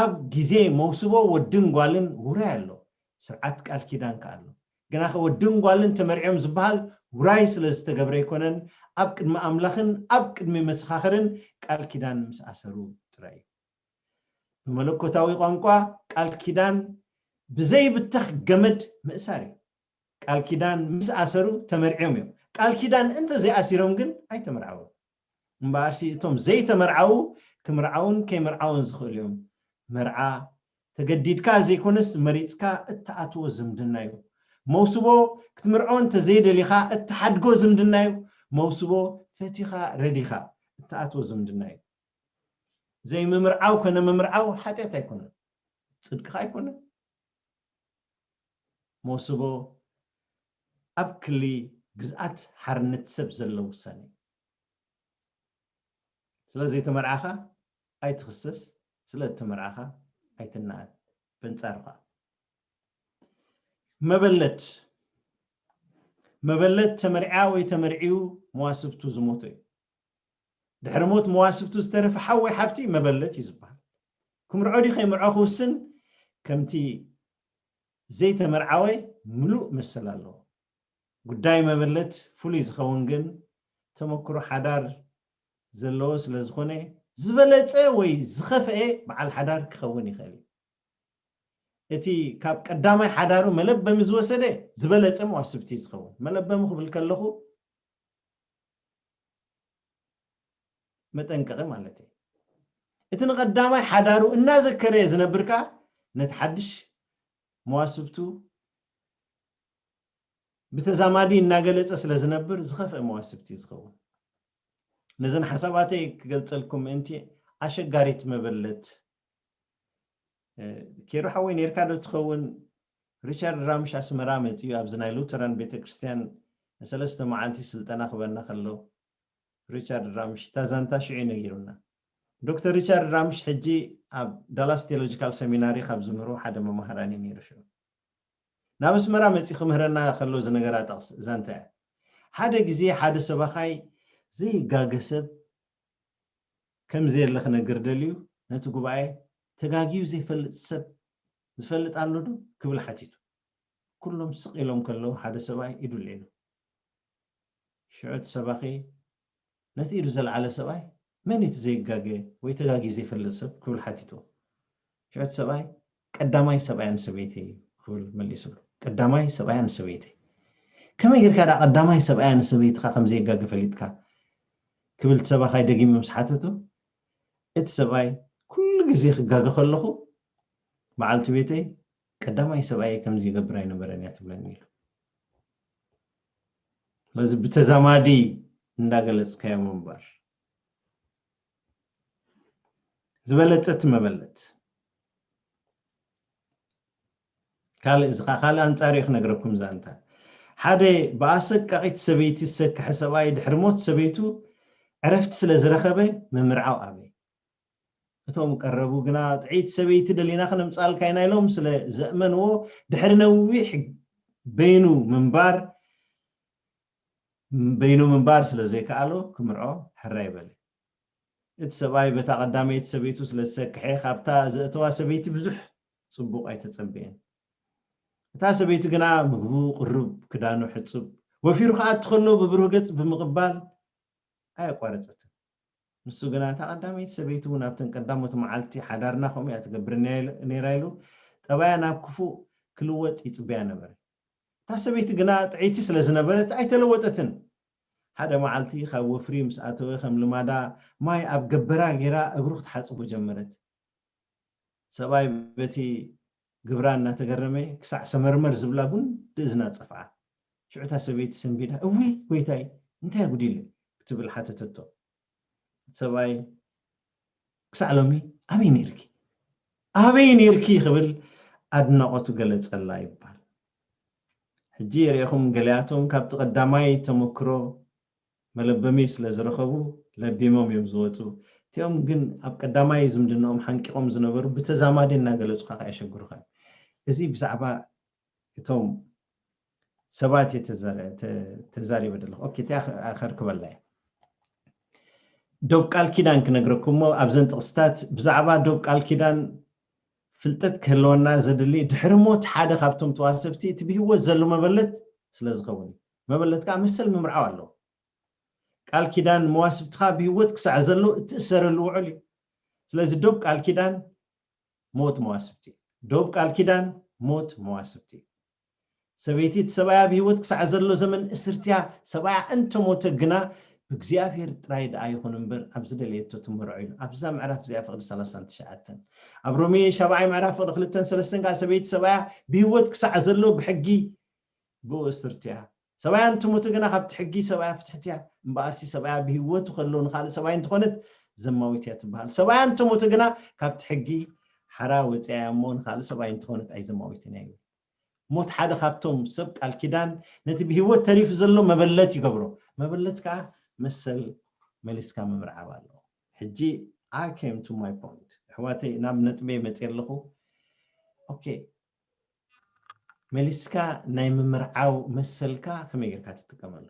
ኣብ ግዜ መውስቦ ወድን ጓልን ውራይ ኣሎ፣ ስርዓት ቃል ኪዳን ከኣ ኣሎ። ግናኸ ወድን ጓልን ተመርዕዮም ዝበሃል ውራይ ስለ ዝተገብረ ኣይኮነን፣ ኣብ ቅድሚ ኣምላኽን ኣብ ቅድሚ መሰኻኽርን ቃል ኪዳን ምስ ኣሰሩ ጥራይ እዩ። ብመለኮታዊ ቋንቋ ቃል ኪዳን ብዘይብተኽ ገመድ ምእሳር እዩ። ቃል ኪዳን ምስ ኣሰሩ ተመርዕዮም እዮም። ቃል ኪዳን እንተ ዘይኣሲሮም ግን ኣይተመርዓውን። እምበኣርሲ እቶም ዘይተመርዓዉ ክምርዓውን ከይምርዓውን ዝኽእሉ እዮም። መርዓ ተገዲድካ ዘይኮነስ መሪጽካ እትኣትዎ ዝምድና እዩ። መውስቦ ክትምርዖ እንተዘይደሊኻ እትሓድጎ ዝምድና እዩ። መውስቦ ፈቲኻ ረዲኻ እትኣትዎ ዝምድና እዩ። ዘይምምርዓው ኮነ ምምርዓው ሓጢኣት ኣይኮነን፣ ጽድቂ ኸኣ ኣይኮነን። መውስቦ ኣብ ክሊ ግዝኣት ሓርነት ሰብ ዘሎ ውሳኔ እዩ። ስለ ዘይተመርዓኻ ኣይትኽሰስ፣ ስለ እተመርዓኻ ኣይትነኣድ። በንጻሩ ኸኣ መበለት፣ መበለት ተመርዕያ ወይ ተመርዕዩ መዋስብቱ ዝሞተ እዩ። ድሕሪ ሞት መዋስብቱ ዝተረፈ ሓው ወይ ሓብቲ መበለት እዩ ዝበሃል። ክምርዖ ድዩ ከይምርዖ ክውስን ከምቲ ዘይተመርዓወ ምሉእ መሰል ኣለዎ። ጉዳይ መበለት ፍሉይ ዝኸውን ግን ተመክሮ ሓዳር ዘለዎ ስለ ዝኾነ ዝበለጸ ወይ ዝኸፍኤ በዓል ሓዳር ክኸውን ይኽእል እዩ። እቲ ካብ ቀዳማይ ሓዳሩ መለበሚ ዝወሰደ ዝበለጸ መዋስብቲ ዝኸውን። መለበሚ ክብል ከለኹ መጠንቀቒ ማለት እዩ። እቲ ንቐዳማይ ሓዳሩ እናዘከረ ዝነብር ከኣ ነቲ ሓድሽ መዋስብቱ ብተዛማዲ እናገለጸ ስለ ዝነብር ዝኸፍአ መዋስብቲ እዩ ዝኸውን። ነዘን ሓሳባተይ ክገልጸልኩም ምእንቲ ኣሸጋሪት መበለት ኬሩ ሓወይ ኔርካ ዶ ትኸውን? ሪቻርድ ራምሽ ኣስመራ መጺኡ ኣብዚ ናይ ሉተራን ቤተክርስትያን ንሰለስተ መዓልቲ ስልጠና ክበና ከሎ ሪቻርድ ራምሽ እታ ዛንታ ሽዑ ነጊሩና። ዶክተር ሪቻርድ ራምሽ ሕጂ ኣብ ዳላስ ቴዎሎጂካል ሰሚናሪ ካብ ዝምህሩ ሓደ መማህራን እዩ ነይሩ ሽዑ። ናብ ኣስመራ መጺኡ ክምህረና ከሎ ዝነገራ ጠቕስ ዛንታ እያ። ሓደ ግዜ ሓደ ሰባኻይ ዘይጋገ ሰብ ከም ዘየለ ክነግር ደልዩ ነቲ ጉባኤ ተጋግዩ ዘይፈልጥ ሰብ ዝፈልጥ ኣሎ ዶ ክብል ሓቲቱ። ኩሎም ስቕ ኢሎም ከለዉ ሓደ ሰብኣይ ኢዱ ኣልዒሉ። ሽዑ እቲ ሰባኺ ነቲ ኢዱ ዘልዓለ ሰብኣይ መን እዩ እቲ ዘይጋገ ወይ ተጋግዩ ዘይፈልጥ ሰብ ክብል ሓቲትዎ። ሽዑ እቲ ሰብኣይ ቀዳማይ ሰብኣያን ሰበይተይ እዩ ክብል መሊሱሉ። ቀዳማይ ሰብኣያን ሰበይተይ። ከመይ ጌርካ ደኣ ቀዳማይ ሰብኣያን ሰበይትኻ ከም ዘይጋገ ፈሊጥካ ክብል እቲ ሰባኻይ ደጊሙ ምስ ሓተቶ እቲ ሰብኣይ ኩሉ ግዜ ክጋገ ከለኹ በዓልቲ ቤተይ ቀዳማይ ሰብኣይ ከምዚ ይገብር ኣይነበረን እያ ትብለኒ ኢሉ። ስለዚ ብተዛማዲ እንዳገለጽካዮ ምንባር ዝበለጸ እቲ መበለት። ካልእ እዚ ኸዓ ካልእ ኣንጻር እዩ ክነግረኩም ዛንታ። ሓደ ብኣሰቃቒት ሰበይቲ ዝሰከሐ ሰብኣይ ድሕሪ ሞት ሰበይቱ ዕረፍቲ ስለ ዝረኸበ ምምርዓው ኣበየ። እቶም ቀረቡ ግና ጥዕይቲ ሰበይቲ ደሊና ክነምጻልካ ኢና ኢሎም ስለ ዘእመንዎ ድሕሪ ነዊሕ በይኑ ምንባር በይኑ ምንባር ስለ ዘይከኣሎ ክምርዖ ሕራይ በለ። እቲ ሰብኣይ በታ ቀዳመይቲ ሰበይቱ ስለ ዝሰክሐ፣ ካብታ ዘእተዋ ሰበይቲ ብዙሕ ጽቡቕ ኣይተጸበየን። እታ ሰበይቲ ግና ምግቡ ቅሩብ፣ ክዳኑ ሕጹብ፣ ወፊሩ ክኣቲ ከሎ ብብሩህ ገጽ ብምቕባል ኣየቋረጸትን። ንሱ ግና፣ "እታ ቀዳመይቲ ሰበይቲ እውን ኣብተን ቀዳሞት መዓልቲ ሓዳርና ከምኡ እያ ትገብር ነይራ" ኢሉ ጠባያ ናብ ክፉእ ክልወጥ ይጽበያ ነበረ። እታ ሰበይቲ ግና ጥዕይቲ ስለ ዝነበረት ኣይተለወጠትን። ሓደ መዓልቲ ካብ ወፍሪ ምስ ኣተወ፣ ከም ልማዳ ማይ ኣብ ገበራ ገይራ እግሩ ክትሓጽቦ ጀመረት። ሰብኣይ በቲ ግብራ እናተገረመ ክሳዕ ሰመርመር ዝብላ ጉንዲ እዝና ጸፍዓ። ሽዑ እታ ሰበይቲ ሰንቢዳ፣ "እውይ ጎይታይ፣ እንታይ ጉዲለ?" ክትብል ሓተተቶ። እቲ ሰብኣይ፣ "ክሳዕ ሎሚ ኣበይ ነይርኪ? ኣበይ ነይርኪ?" ክብል ኣድናቖቱ ገለጸላ ይባል። ሕጂ የርእኹም፣ ገሊኣቶም ካብቲ ቀዳማይ ተመክሮ መለበሚ ስለ ዝረኸቡ ለቢሞም እዮም ዝወፁ። እቲኦም ግን ኣብ ቀዳማይ ዝምድናኦም ሓንቂቖም ዝነበሩ ብተዛማዲ እናገለፁኻ ከየሸግሩኻ እዮም። እዚ ብዛዕባ እቶም ሰባት እየ ተዛረ-፣ ተ-፣ ተዛሪበ ዘለኹ። ኦኬ፣ እቲኣ ከ-፣ ከርክበላ እየ። ዶብ ቃል ኪዳን ክነግረኩም እሞ፣ ኣብዘን ጥቕስታት ብዛዕባ ዶብ ቃል ኪዳን ፍልጠት ክህልወና ዘድሊ፣ ድሕሪ ሞት ሓደ ካብቶም ተዋሰብቲ እቲ ብህይወት ዘሎ መበለት ስለ ዝኸውን እዩ። መበለት ከዓ መሰል ምምርዓው ኣለዎ። ቃል ኪዳን መዋስብትኻ ብህይወት ክሳዕ ዘሎ እትእሰረሉ ውዕል እዩ። ስለዚ ዶብ ቃል ኪዳን ሞት መዋስብቲ እዩ። ዶብ ቃል ኪዳን ሞት መዋስብቲ እዩ። ሰበይቲ እቲ ሰብኣያ ብህይወት ክሳዕ ዘሎ ዘመን እስርትያ፣ ሰብኣያ እንተሞተ ግና ብእግዚኣብሔር ጥራይ ደኣ ይኹን እምበር ኣብ ዝደለየቶ ትመርዖ ኢሉ። ኣብዛ ምዕራፍ እዚኣ ፍቕዲ ሰላሳን ትሽዓተን። ኣብ ሮሜ ሻብዓይ ምዕራፍ ፍቕዲ ክልተን ሰለስተን ከዓ ሰበይቲ ሰብኣያ ብህይወት ክሳዕ ዘሎ ብሕጊ ብኡ እስርትያ። ሰብኣያ እንትሞተ ግና ካብቲ ሕጊ ሰብኣያ ፍትሕትያ። እምበኣርሲ ሰብኣያ ብህይወቱ ከሎ ንኻልእ ሰብኣይ እንተኾነት ዘማዊት እያ ትበሃል። ሰብኣያ እንተሞተ ግና ካብቲ ሕጊ ሓራ ወፂኣ እያ እሞ ንኻልእ ሰብኣይ እንተኾነት ኣይዘማዊትን እያ ይብል። ሞት ሓደ ካብቶም ሰብ ቃል ኪዳን ነቲ ብህይወት ተሪፉ ዘሎ መበለት ይገብሮ። መበለት ከዓ መሰል መሊስካ ምምርዓው ኣለዎ። ሕጂ I came to my point። ኣሕዋተይ፣ ናብ ነጥበይ መፅየ ኣለኹ። ኦኬ፣ መሊስካ ናይ ምምርዓው መሰልካ ከመይ ጌርካ ትጥቀመሉ?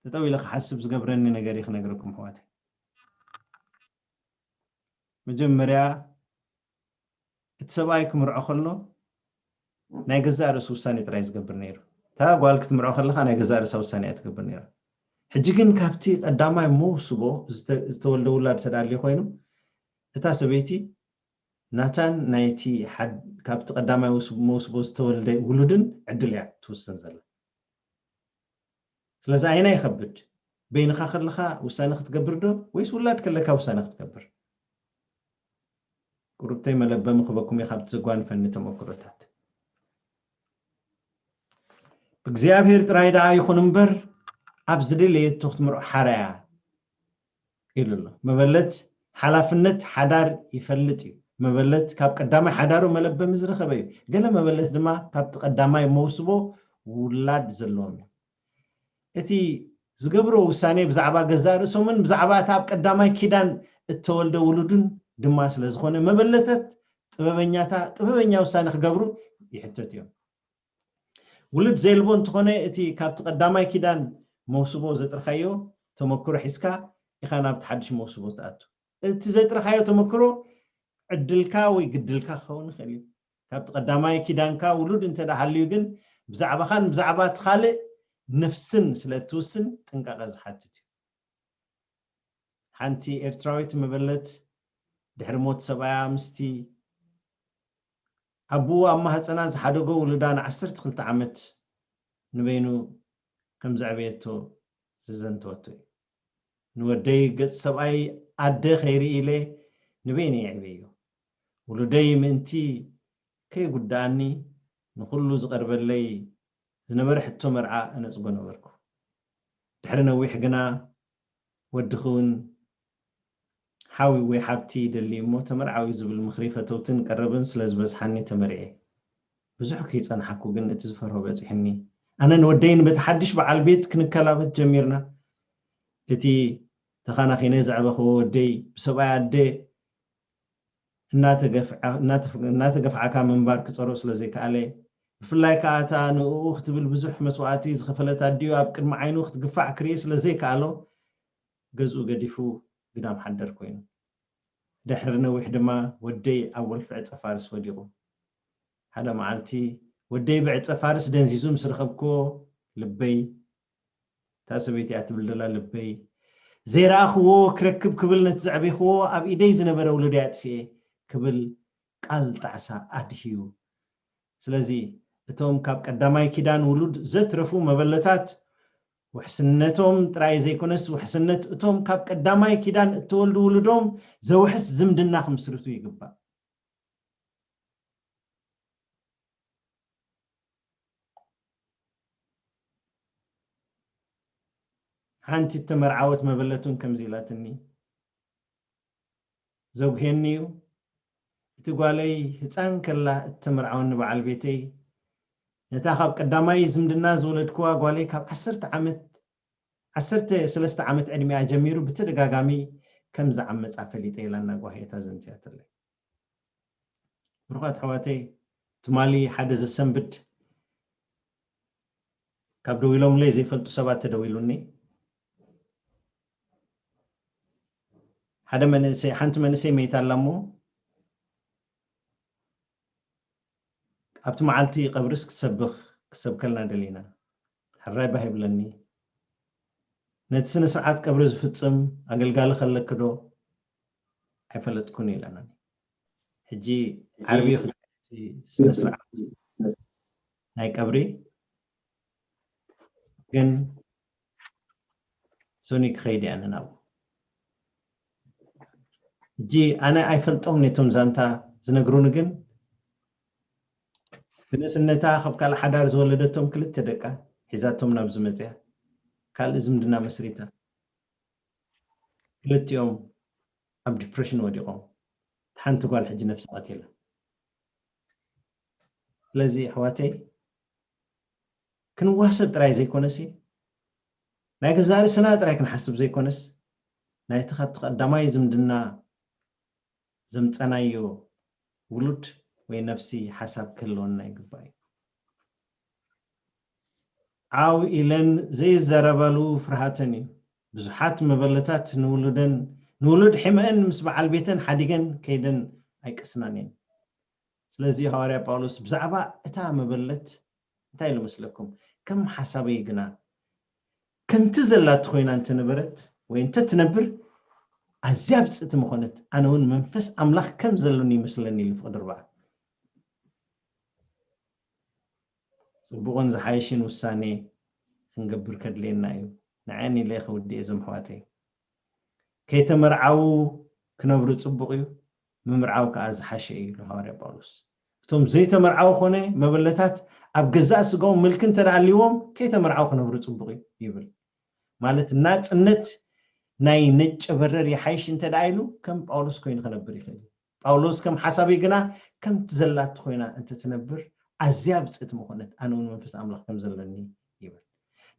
ጠጠው ኢለ ክሓስብ ዝገብረኒ ነገር እዩ ክነግረኩም ኣሕዋተይ። መጀመርያ እቲ ሰብኣይ ክምርዖ ከሎ ናይ ገዛእ ርእሱ ውሳኔ ጥራይ ዝገብር ነይሩ። እታ ጓል ክትምርዖ ከለኻ ናይ ገዛእ ርእሳ ውሳኔ እያ ትገብር ነይራ። ሕጂ ግን ካብቲ ቀዳማይ መውስቦ ዝተ-፣ ዝተወልደ ውላድ ተዳልዩ ኮይኑ፣ እታ ሰበይቲ ናታን ናይቲ ሓድ-፣ ካብቲ ቀዳማይ ውስ-፣ መውስቦ ዝተወልደ ውሉድን ዕድል እያ ትውስን ዘላ። ስለዚ ኣየናይ ይኸብድ? በይንኻ ከለኻ ውሳነ ክትገብር ዶ ወይስ ውላድ ከለካ ውሳነ ክትገብር? ቁሩብተይ መለበሚ ክበኩም እየ ካብቲ ዘጓንፈኒ ተመክሮታት። እግዚኣብሔር ጥራይ ደኣ ይኹን እምበር ኣብ ዝደለየቶ ክትምርዖ ሓራ እያ ኢሉ ኣሎ። መበለት ሓላፍነት ሓዳር ይፈልጥ እዩ። መበለት ካብ ቀዳማይ ሓዳሩ መለበሚ ዝረኸበ እዩ። ገለ መበለት ድማ ካብቲ ቀዳማይ መውስቦ ውላድ ዘለዎም እዩ። እቲ ዝገብሮ ውሳኔ ብዛዕባ ገዛእ ርእሶምን ብዛዕባ እቲ ኣብ ቀዳማይ ኪዳን እተወልደ ውሉድን ድማ ስለ ዝኾነ፣ መበለታት ጥበበኛታ-፣ ጥበበኛ ውሳኔ ክገብሩ ይሕተት እዮም። ውሉድ ዘየልቦ እንተኾነ፣ እቲ ካብቲ ቀዳማይ ኪዳን መውስቦ ዘጥርካዮ ተመክሮ ሒዝካ ኢኻ ናብቲ ሓድሽ መውስቦ ትኣቱ። እቲ ዘጥረኻዮ ተመክሮ ዕድልካ ወይ ግድልካ ክኸውን ይኽእል እዩ። ካብቲ ቀዳማይ ኪዳንካ ውሉድ እንተ ደኣ ሃልዩ ግን፣ ብዛዕባኻን ብዛዕባ እቲ ካልእ ነፍስን ስለ እትውስን ጥንቃቐ ዝሓትት እዩ። ሓንቲ ኤርትራዊት መበለት ድሕሪ ሞት ሰብኣያ ምስቲ ኣቦኡ ኣብ ማህጸና ዝሓደጎ ውሉዳ ንዓሰርተ ክልተ ዓመት ንበይኑ ከም ዘዕበየቶ ዘዘንተወቶ እዩ። ንወደይ ገጽ ሰብኣይ ኣደ ከይርኢ ኢለ ንበይነይ የዕብየዮ። ውሉደይ ምእንቲ ከይጉድኣኒ ንኹሉ ዝቐርበለይ ዝነበረ ሕቶ መርዓ እነጽጎ ነበርኩ። ድሕሪ ነዊሕ ግና ወድኺ እውን ሓው ወይ ሓብቲ ይደሊ እሞ ተመርዓዊ ዝብል ምኽሪ ፈተውትን ቀረብን ስለ ዝበዝሓኒ ተመርዕየ። ብዙሕ ከይጸናሕኩ ግን እቲ ዝፈርሆ በጺሑኒ። ኣነን ወደይን በቲ ሓድሽ በዓል ቤት ክንከላበት ጀሚርና። እቲ ተኻናኺነ ዘዕበኽዎ ወደይ ብሰብኣይ ኣደ እናተገፍዐ-፣ እናተፍ-፣ እናተገፍዓካ ምንባር ክጸሮ ስለ ዘይከኣለ፣ ብፍላይ ከኣ እታ ንእኡ ክትብል ብዙሕ መስዋእቲ ዝኸፈለት ኣዲኡ ኣብ ቅድሚ ዓይኑ ክትግፋዕ ክርኢ ስለ ዘይከኣሎ፣ ገዝኡ ገዲፉ ግዳም ሓደር ኮይኑ። ድሕሪ ነዊሕ ድማ ወደይ ኣብ ወልፊ ዕጸ ፋርስ ወዲቑ። ሓደ መዓልቲ ወደይ ብዕጸ ፋርስ ደንዚዙ ምስ ረኸብክዎ፣ ልበይ፣ እታ ሰበይቲ እያ ትብል ዘላ፣ ልበይ ዘይረኣኽዎ ክረክብ ክብል ነቲ ዘዕበይኽዎ ኣብ ኢደይ ዝነበረ ውሉደይ ኣጥፍኤ ክብል ቃል ጣዕሳ ኣድህዩ። ስለዚ እቶም ካብ ቀዳማይ ኪዳን ውሉድ ዘትረፉ መበለታት ውሕስነቶም ጥራይ ዘይኮነስ ውሕስነት እቶም ካብ ቀዳማይ ኪዳን እተወልዱ ውሉዶም ዘውሕስ ዝምድና ክምስርቱ ይግባእ። ሓንቲ እተመርዓወት መበለት እውን ከምዚ ኢላትኒ። ዘጉሄኒ እዩ። እቲ ጓለይ ህፃን ከላ እተመርዓወኒ በዓል ቤተይ ነታ ካብ ቀዳማይ ዝምድና ዝወለድክዋ ጓለይ ካብ ዓሰርተ ዓመት ዓሰርተ ሰለስተ ዓመት ዕድሚኣ ጀሚሩ ብተደጋጋሚ ከም ዝዓመፃ ፈሊጠ ኢላ እናጓህየታ ዘንትያትለይ። ብሩኻት ኣሕዋተይ፣ ትማሊ ሓደ ዘሰንብድ ካብ ደዊሎምለይ ዘይፈልጡ ሰባት ተደዊሉኒ። ሓደ መንእሰይ፣ ሓንቲ መንእሰይ መይታ ኣላ እሞ ኣብቲ መዓልቲ ቀብርስ ክትሰብኽ ክትሰብከልና ደሊና። ሕራይ ባህ ይብለኒ። ነቲ ስነ ስርዓት ቀብሪ ዝፍጽም ኣገልጋሊ ከለኪ ዶ ኣይፈለጥኩን ኢላና። ሕጂ ዓርቢ እዩ ክገብር እቲ ስነ ስርዓት ናይ ቀብሪ፣ ግን ሶኒ ክኸይድ እየ ኣነ ናብኡ። ሕጂ ኣነ ኣይፈልጦም ነቶም ዛንታ ዝነግሩኒ፣ ግን ብንእስነታ ካብ ካልእ ሓዳር ዝወለደቶም ክልተ ደቃ ሒዛቶም ናብዚ መፅያ፣ ካልእ ዝምድና መስሪታ። ክልቲኦም ኣብ ዲፕሬሽን ወዲቖም፣ ሓንቲ ጓል ሕጂ ነፍሲ ቀቲላ። ስለዚ ኣሕዋተይ፣ ክንዋሰብ ጥራይ ዘይኮነሲ፣ ናይ ገዛእ ርእስና ጥራይ ክንሓስብ ዘይኮነስ፣ ናይቲ ካብቲ ቀዳማይ ዝምድና ዘምጸናዮ ውሉድ ወይ ነፍሲ ሓሳብ ክህልወና ይግባእ እዩ። ዓው ኢለን ዘይዘረባሉ ፍርሃተን እዩ። ብዙሓት መበለታት ንውሉደን፣ ንውሉድ ሕመአን ምስ በዓል ቤተን ሓዲገን ከይደን ኣይቀስናን እየን። ስለዚ ሃዋርያ ጳውሎስ ብዛዕባ እታ መበለት እንታይ ኢሉ መስለኩም? ከም ሓሳበይ ግና፣ ከምቲ ዘላቲ ኮይና እንተነበረት ወይ እንተትነብር፣ ኣዝያ ብጽእቲ ምኾነት፣ ኣነ እውን መንፈስ ኣምላኽ ከም ዘለኒ ይመስለኒ ኢሉ ፍቕዲ ኣርባዓ። ጽቡቕን ዝሓይሽን ውሳኔ ክንገብር ከድልየና እዩ። ንዐን ኢለ ክውድእ እየ፣ እዞም ኣሕዋተይ። ከይተመርዓዉ ክነብሩ ጽቡቕ እዩ፣ ምምርዓው ከኣ ዝሓሸ እዩ ኢሉ ሃዋርያ ጳውሎስ። እቶም ዘይተመርዓዉ ኮነ መበለታት ኣብ ገዛእ ስጋኦም ምልኪ እንተ ደኣ ኣልዎም፣ ከይተመርዓዉ ክነብሩ ጽቡቕ እዩ ይብል። ማለት ናጽነት ናይ ነጨ በረር ይሓይሽ እንተ ደኣ ኢሉ፣ ከም ጳውሎስ ኮይኑ ክነብር ይኽእል እዩ። ጳውሎስ ከም ሓሳበይ ግና ከምቲ ዘላቲ ኮይና እንተትነብር ኣዝያ ብጽእቲ ምኾነት፣ ኣነ እውን መንፈስ ኣምላኽ ከም ዘለኒ ይብል።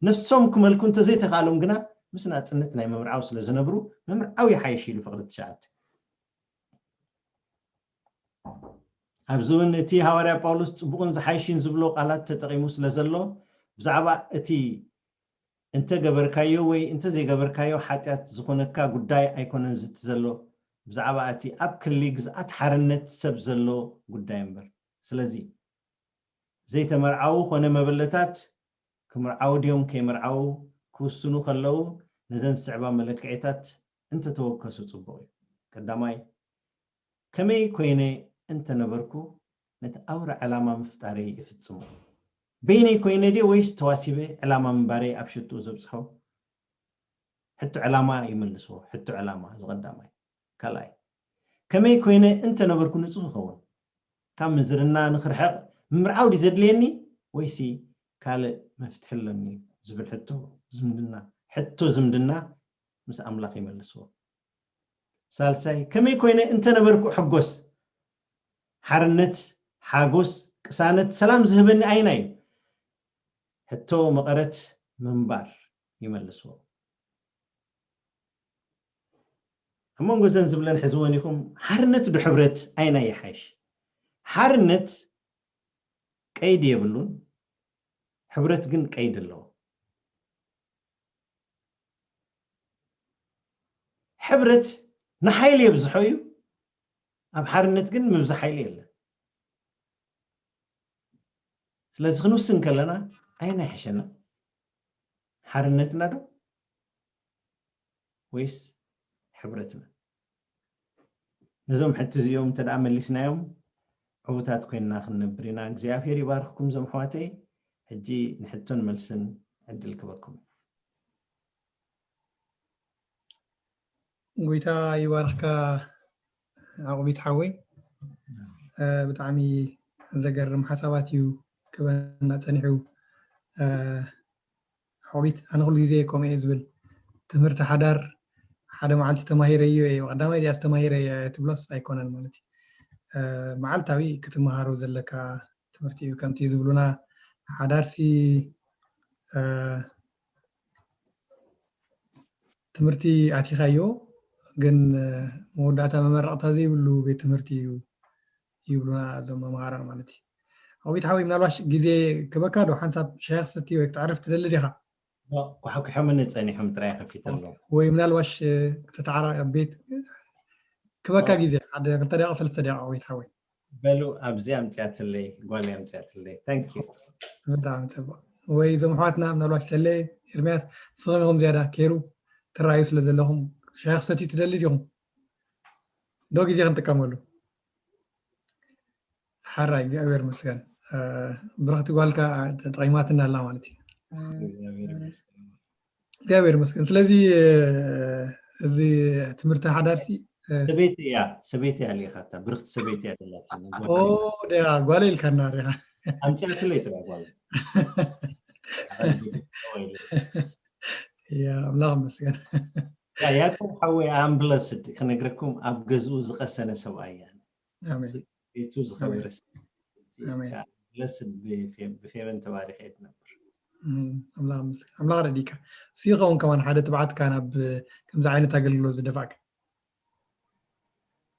ነፍሶም ክመልኩ እንተዘይተኻእሎም ግና ምስ ናጽነት ናይ ምምርዓው ስለ ዝነብሩ ምምርዓው ይሓይሽ ኢሉ ፍቕዲ ትሽዓተ። ኣብዚ እውን እቲ ሃዋርያ ጳውሎስ ጽቡቕን ዝሓይሽን ዝብሎ ቃላት ተጠቒሙ ስለ ዘሎ ብዛዕባ እቲ እንተ ገበርካዮ ወይ እንተ ዘይገበርካዮ ሓጢኣት ዝኾነካ ጉዳይ ኣይኮነን ዝቲ ዘሎ። ብዛዕባ እቲ ኣብ ክሊ ግዝኣት ሓርነት ሰብ ዘሎ ጉዳይ እምበር። ስለዚ ዘይተመርዓዉ ኾነ መበለታት ክምርዓዉ ድዮም ከይምርዓዉ ክውስኑ ከለዉ ነዘን ዝስዕባ መለክዒታት እንተተወከሱ ጽቡቕ እዩ። ቀዳማይ፣ ከመይ ኮይነ እንተነበርኩ ነቲ ኣውራ ዕላማ ምፍጣረይ እፍጽሞ? በይነይ ኮይነ ድየ ወይስ ተዋሲበ ዕላማ ምንባረይ ኣብ ሽትኡ ዘብጽሖ? ሕቶ ዕላማ ይመልስዎ። ሕቶ ዕላማ ዝቐዳማይ። ካልኣይ፣ ከመይ ኮይነ እንተነበርኩ ንጹህ ይኸውን? ካብ ምንዝርና ንኽርሕቕ ምምርዓው ድዩ ዘድልየኒ ወይሲ ካልእ መፍትሒ ኣሎኒ ዝብል ሕቶ ዝምድና፣ ሕቶ ዝምድና ምስ ኣምላኽ ይመልስዎ። ሳልሳይ፣ ከመይ ኮይነ እንተነበርኩ እሕጎስ? ሓርነት፣ ሓጎስ፣ ቅሳነት፣ ሰላም ዝህበኒ ኣየናይ እዩ? ሕቶ መቐረት ምንባር ይመልስዎ። ኣብ መንጎ ዘን ዝብለን ሕዝወን ኢኹም፣ ሓርነት ዶ ሕብረት ኣየናይ ይሓይሽ? ሓርነት ቀይዲ የብሉን፣ ሕብረት ግን ቀይዲ ኣለዎ። ሕብረት ንሓይሊ የብዝሖ እዩ፣ ኣብ ሓርነት ግን ምብዛሕ ሓይሊ የለን። ስለዚ ክንውስን ከለና ኣየናይ ይሕሸና? ሓርነትና ዶ ወይስ ሕብረትና? ነዞም ሕቲ እዚኦም እንተ ደኣ መሊስናዮም ዕዉታት ኮይንና ክንነብር ኢና። እግዚኣብሔር ይባርኽኩም እዞም ኣሕዋተይ። ሕጂ ንሕቶን መልስን ዕድል ክበኩም። ጎይታ ይባርኽካ ዓቑቢት ሓወይ። እ፣ ብጣዕሚ ዘገርም ሓሳባት እዩ ክበና ጸኒሑ። እ፣ ዓቑቢት ኣነ ኩሉ ግዜ ከምኡ እየ ዝብል። ትምህርቲ ሓዳር ሓደ መዓልቲ ተማሂረዮ እየ፣ ቀዳማይ እዚኣ ተማሂረ እየ ትብሎስ ኣይኮነን ማለት እዩ። እ፣ መዓልታዊ ክትመሃሮ ዘለካ ትምህርቲ እዩ። ከምቲ ዝብሉና ሓዳርሲ፣ እ፣ ትምህርቲ ኣቲኻዮ ግን፣ እ፣ መወዳእታ መመረቕታ ዘይብሉ ቤት ትምህርቲ እዩ ይብሉና እዞም መምሃራን ማለት እዩ። ዓቑቢት ሓወይ ምናልባሽ ግዜ ክበካ ዶ ሓንሳብ ሻሂ ክሰቲ ወይ ክትዕርፍ ትደሊ ዲኻ? ኳሕኩሖምኒ ጸኒሖም ጥራይ ከፊተ ኣለዉ። ወይ ምናልባሽ፣ እ፣ ክትተዓራ ቤት ክበካ ግዜ ሓደ ክልተ ደቂቃ ሰለስተ ደቂቃ ዓቑቢት ሓወይ። በሉ ኣብዚ ኣምጽኣትለይ፣ ጓል ኣምጽኣትለይ። Thank you። ብጣዕሚ ጽቡቕ። ወይ እዞም ኣሕዋትና ምናልባሽ ተለ ኤርምያስ ንስኹም ኢኹም ዝያዳ ኬሩ ትረኣዩ ስለ ዘለኹም ሻሂ ክሰትዩ ትደሊ ዲኹም? ዶ ግዜ ክንጥቀመሉ? ሓራይ እግዚኣብሔር ይመስገን። እ፣ ብርኽቲ ጓልካ ተጠቒማትና ኣላ ማለት እዩ። እግዚኣብሔር ይመስገን። እግዚኣብሔር ይመስገን። ስለዚ፣ እ፣ እዚ ትምህርቲ ሓዳርሲ፣ እ፣ ሰበይቲ እያ፣ ሰበይቲ እያ ልኢኻታ፣ ብርኽቲ ሰበይቲ እያ ዘላትኒ። ኦ፣ ደያ ጓለ ኢልካና ዲኻ? ኣምጽኣትለይ ጥራይ ጓል። ያ ኣምላኽ ይመስገን። ያ፣ ያዕቆብ ሓወይ፣ I'm blessed ክነግረኩም፣ ኣብ ገዝኡ ዝቐሰነ ሰብኣይ እያ። ኣሜን። ቤቱ ዝኸበረ ሰብ። ኣሜን። Blessed ብፌ-፣ ብፌቨን ተባሪኸ እየ ትነብር። እም፣ ኣምላኽ ይመስገን። ኣምላኽ ረዲእካ። እሱ ይኸውን ከማን ሓደ ትብዓትካ ናብ ከምዚ ዓይነት ኣገልግሎት ዝደፋእካ።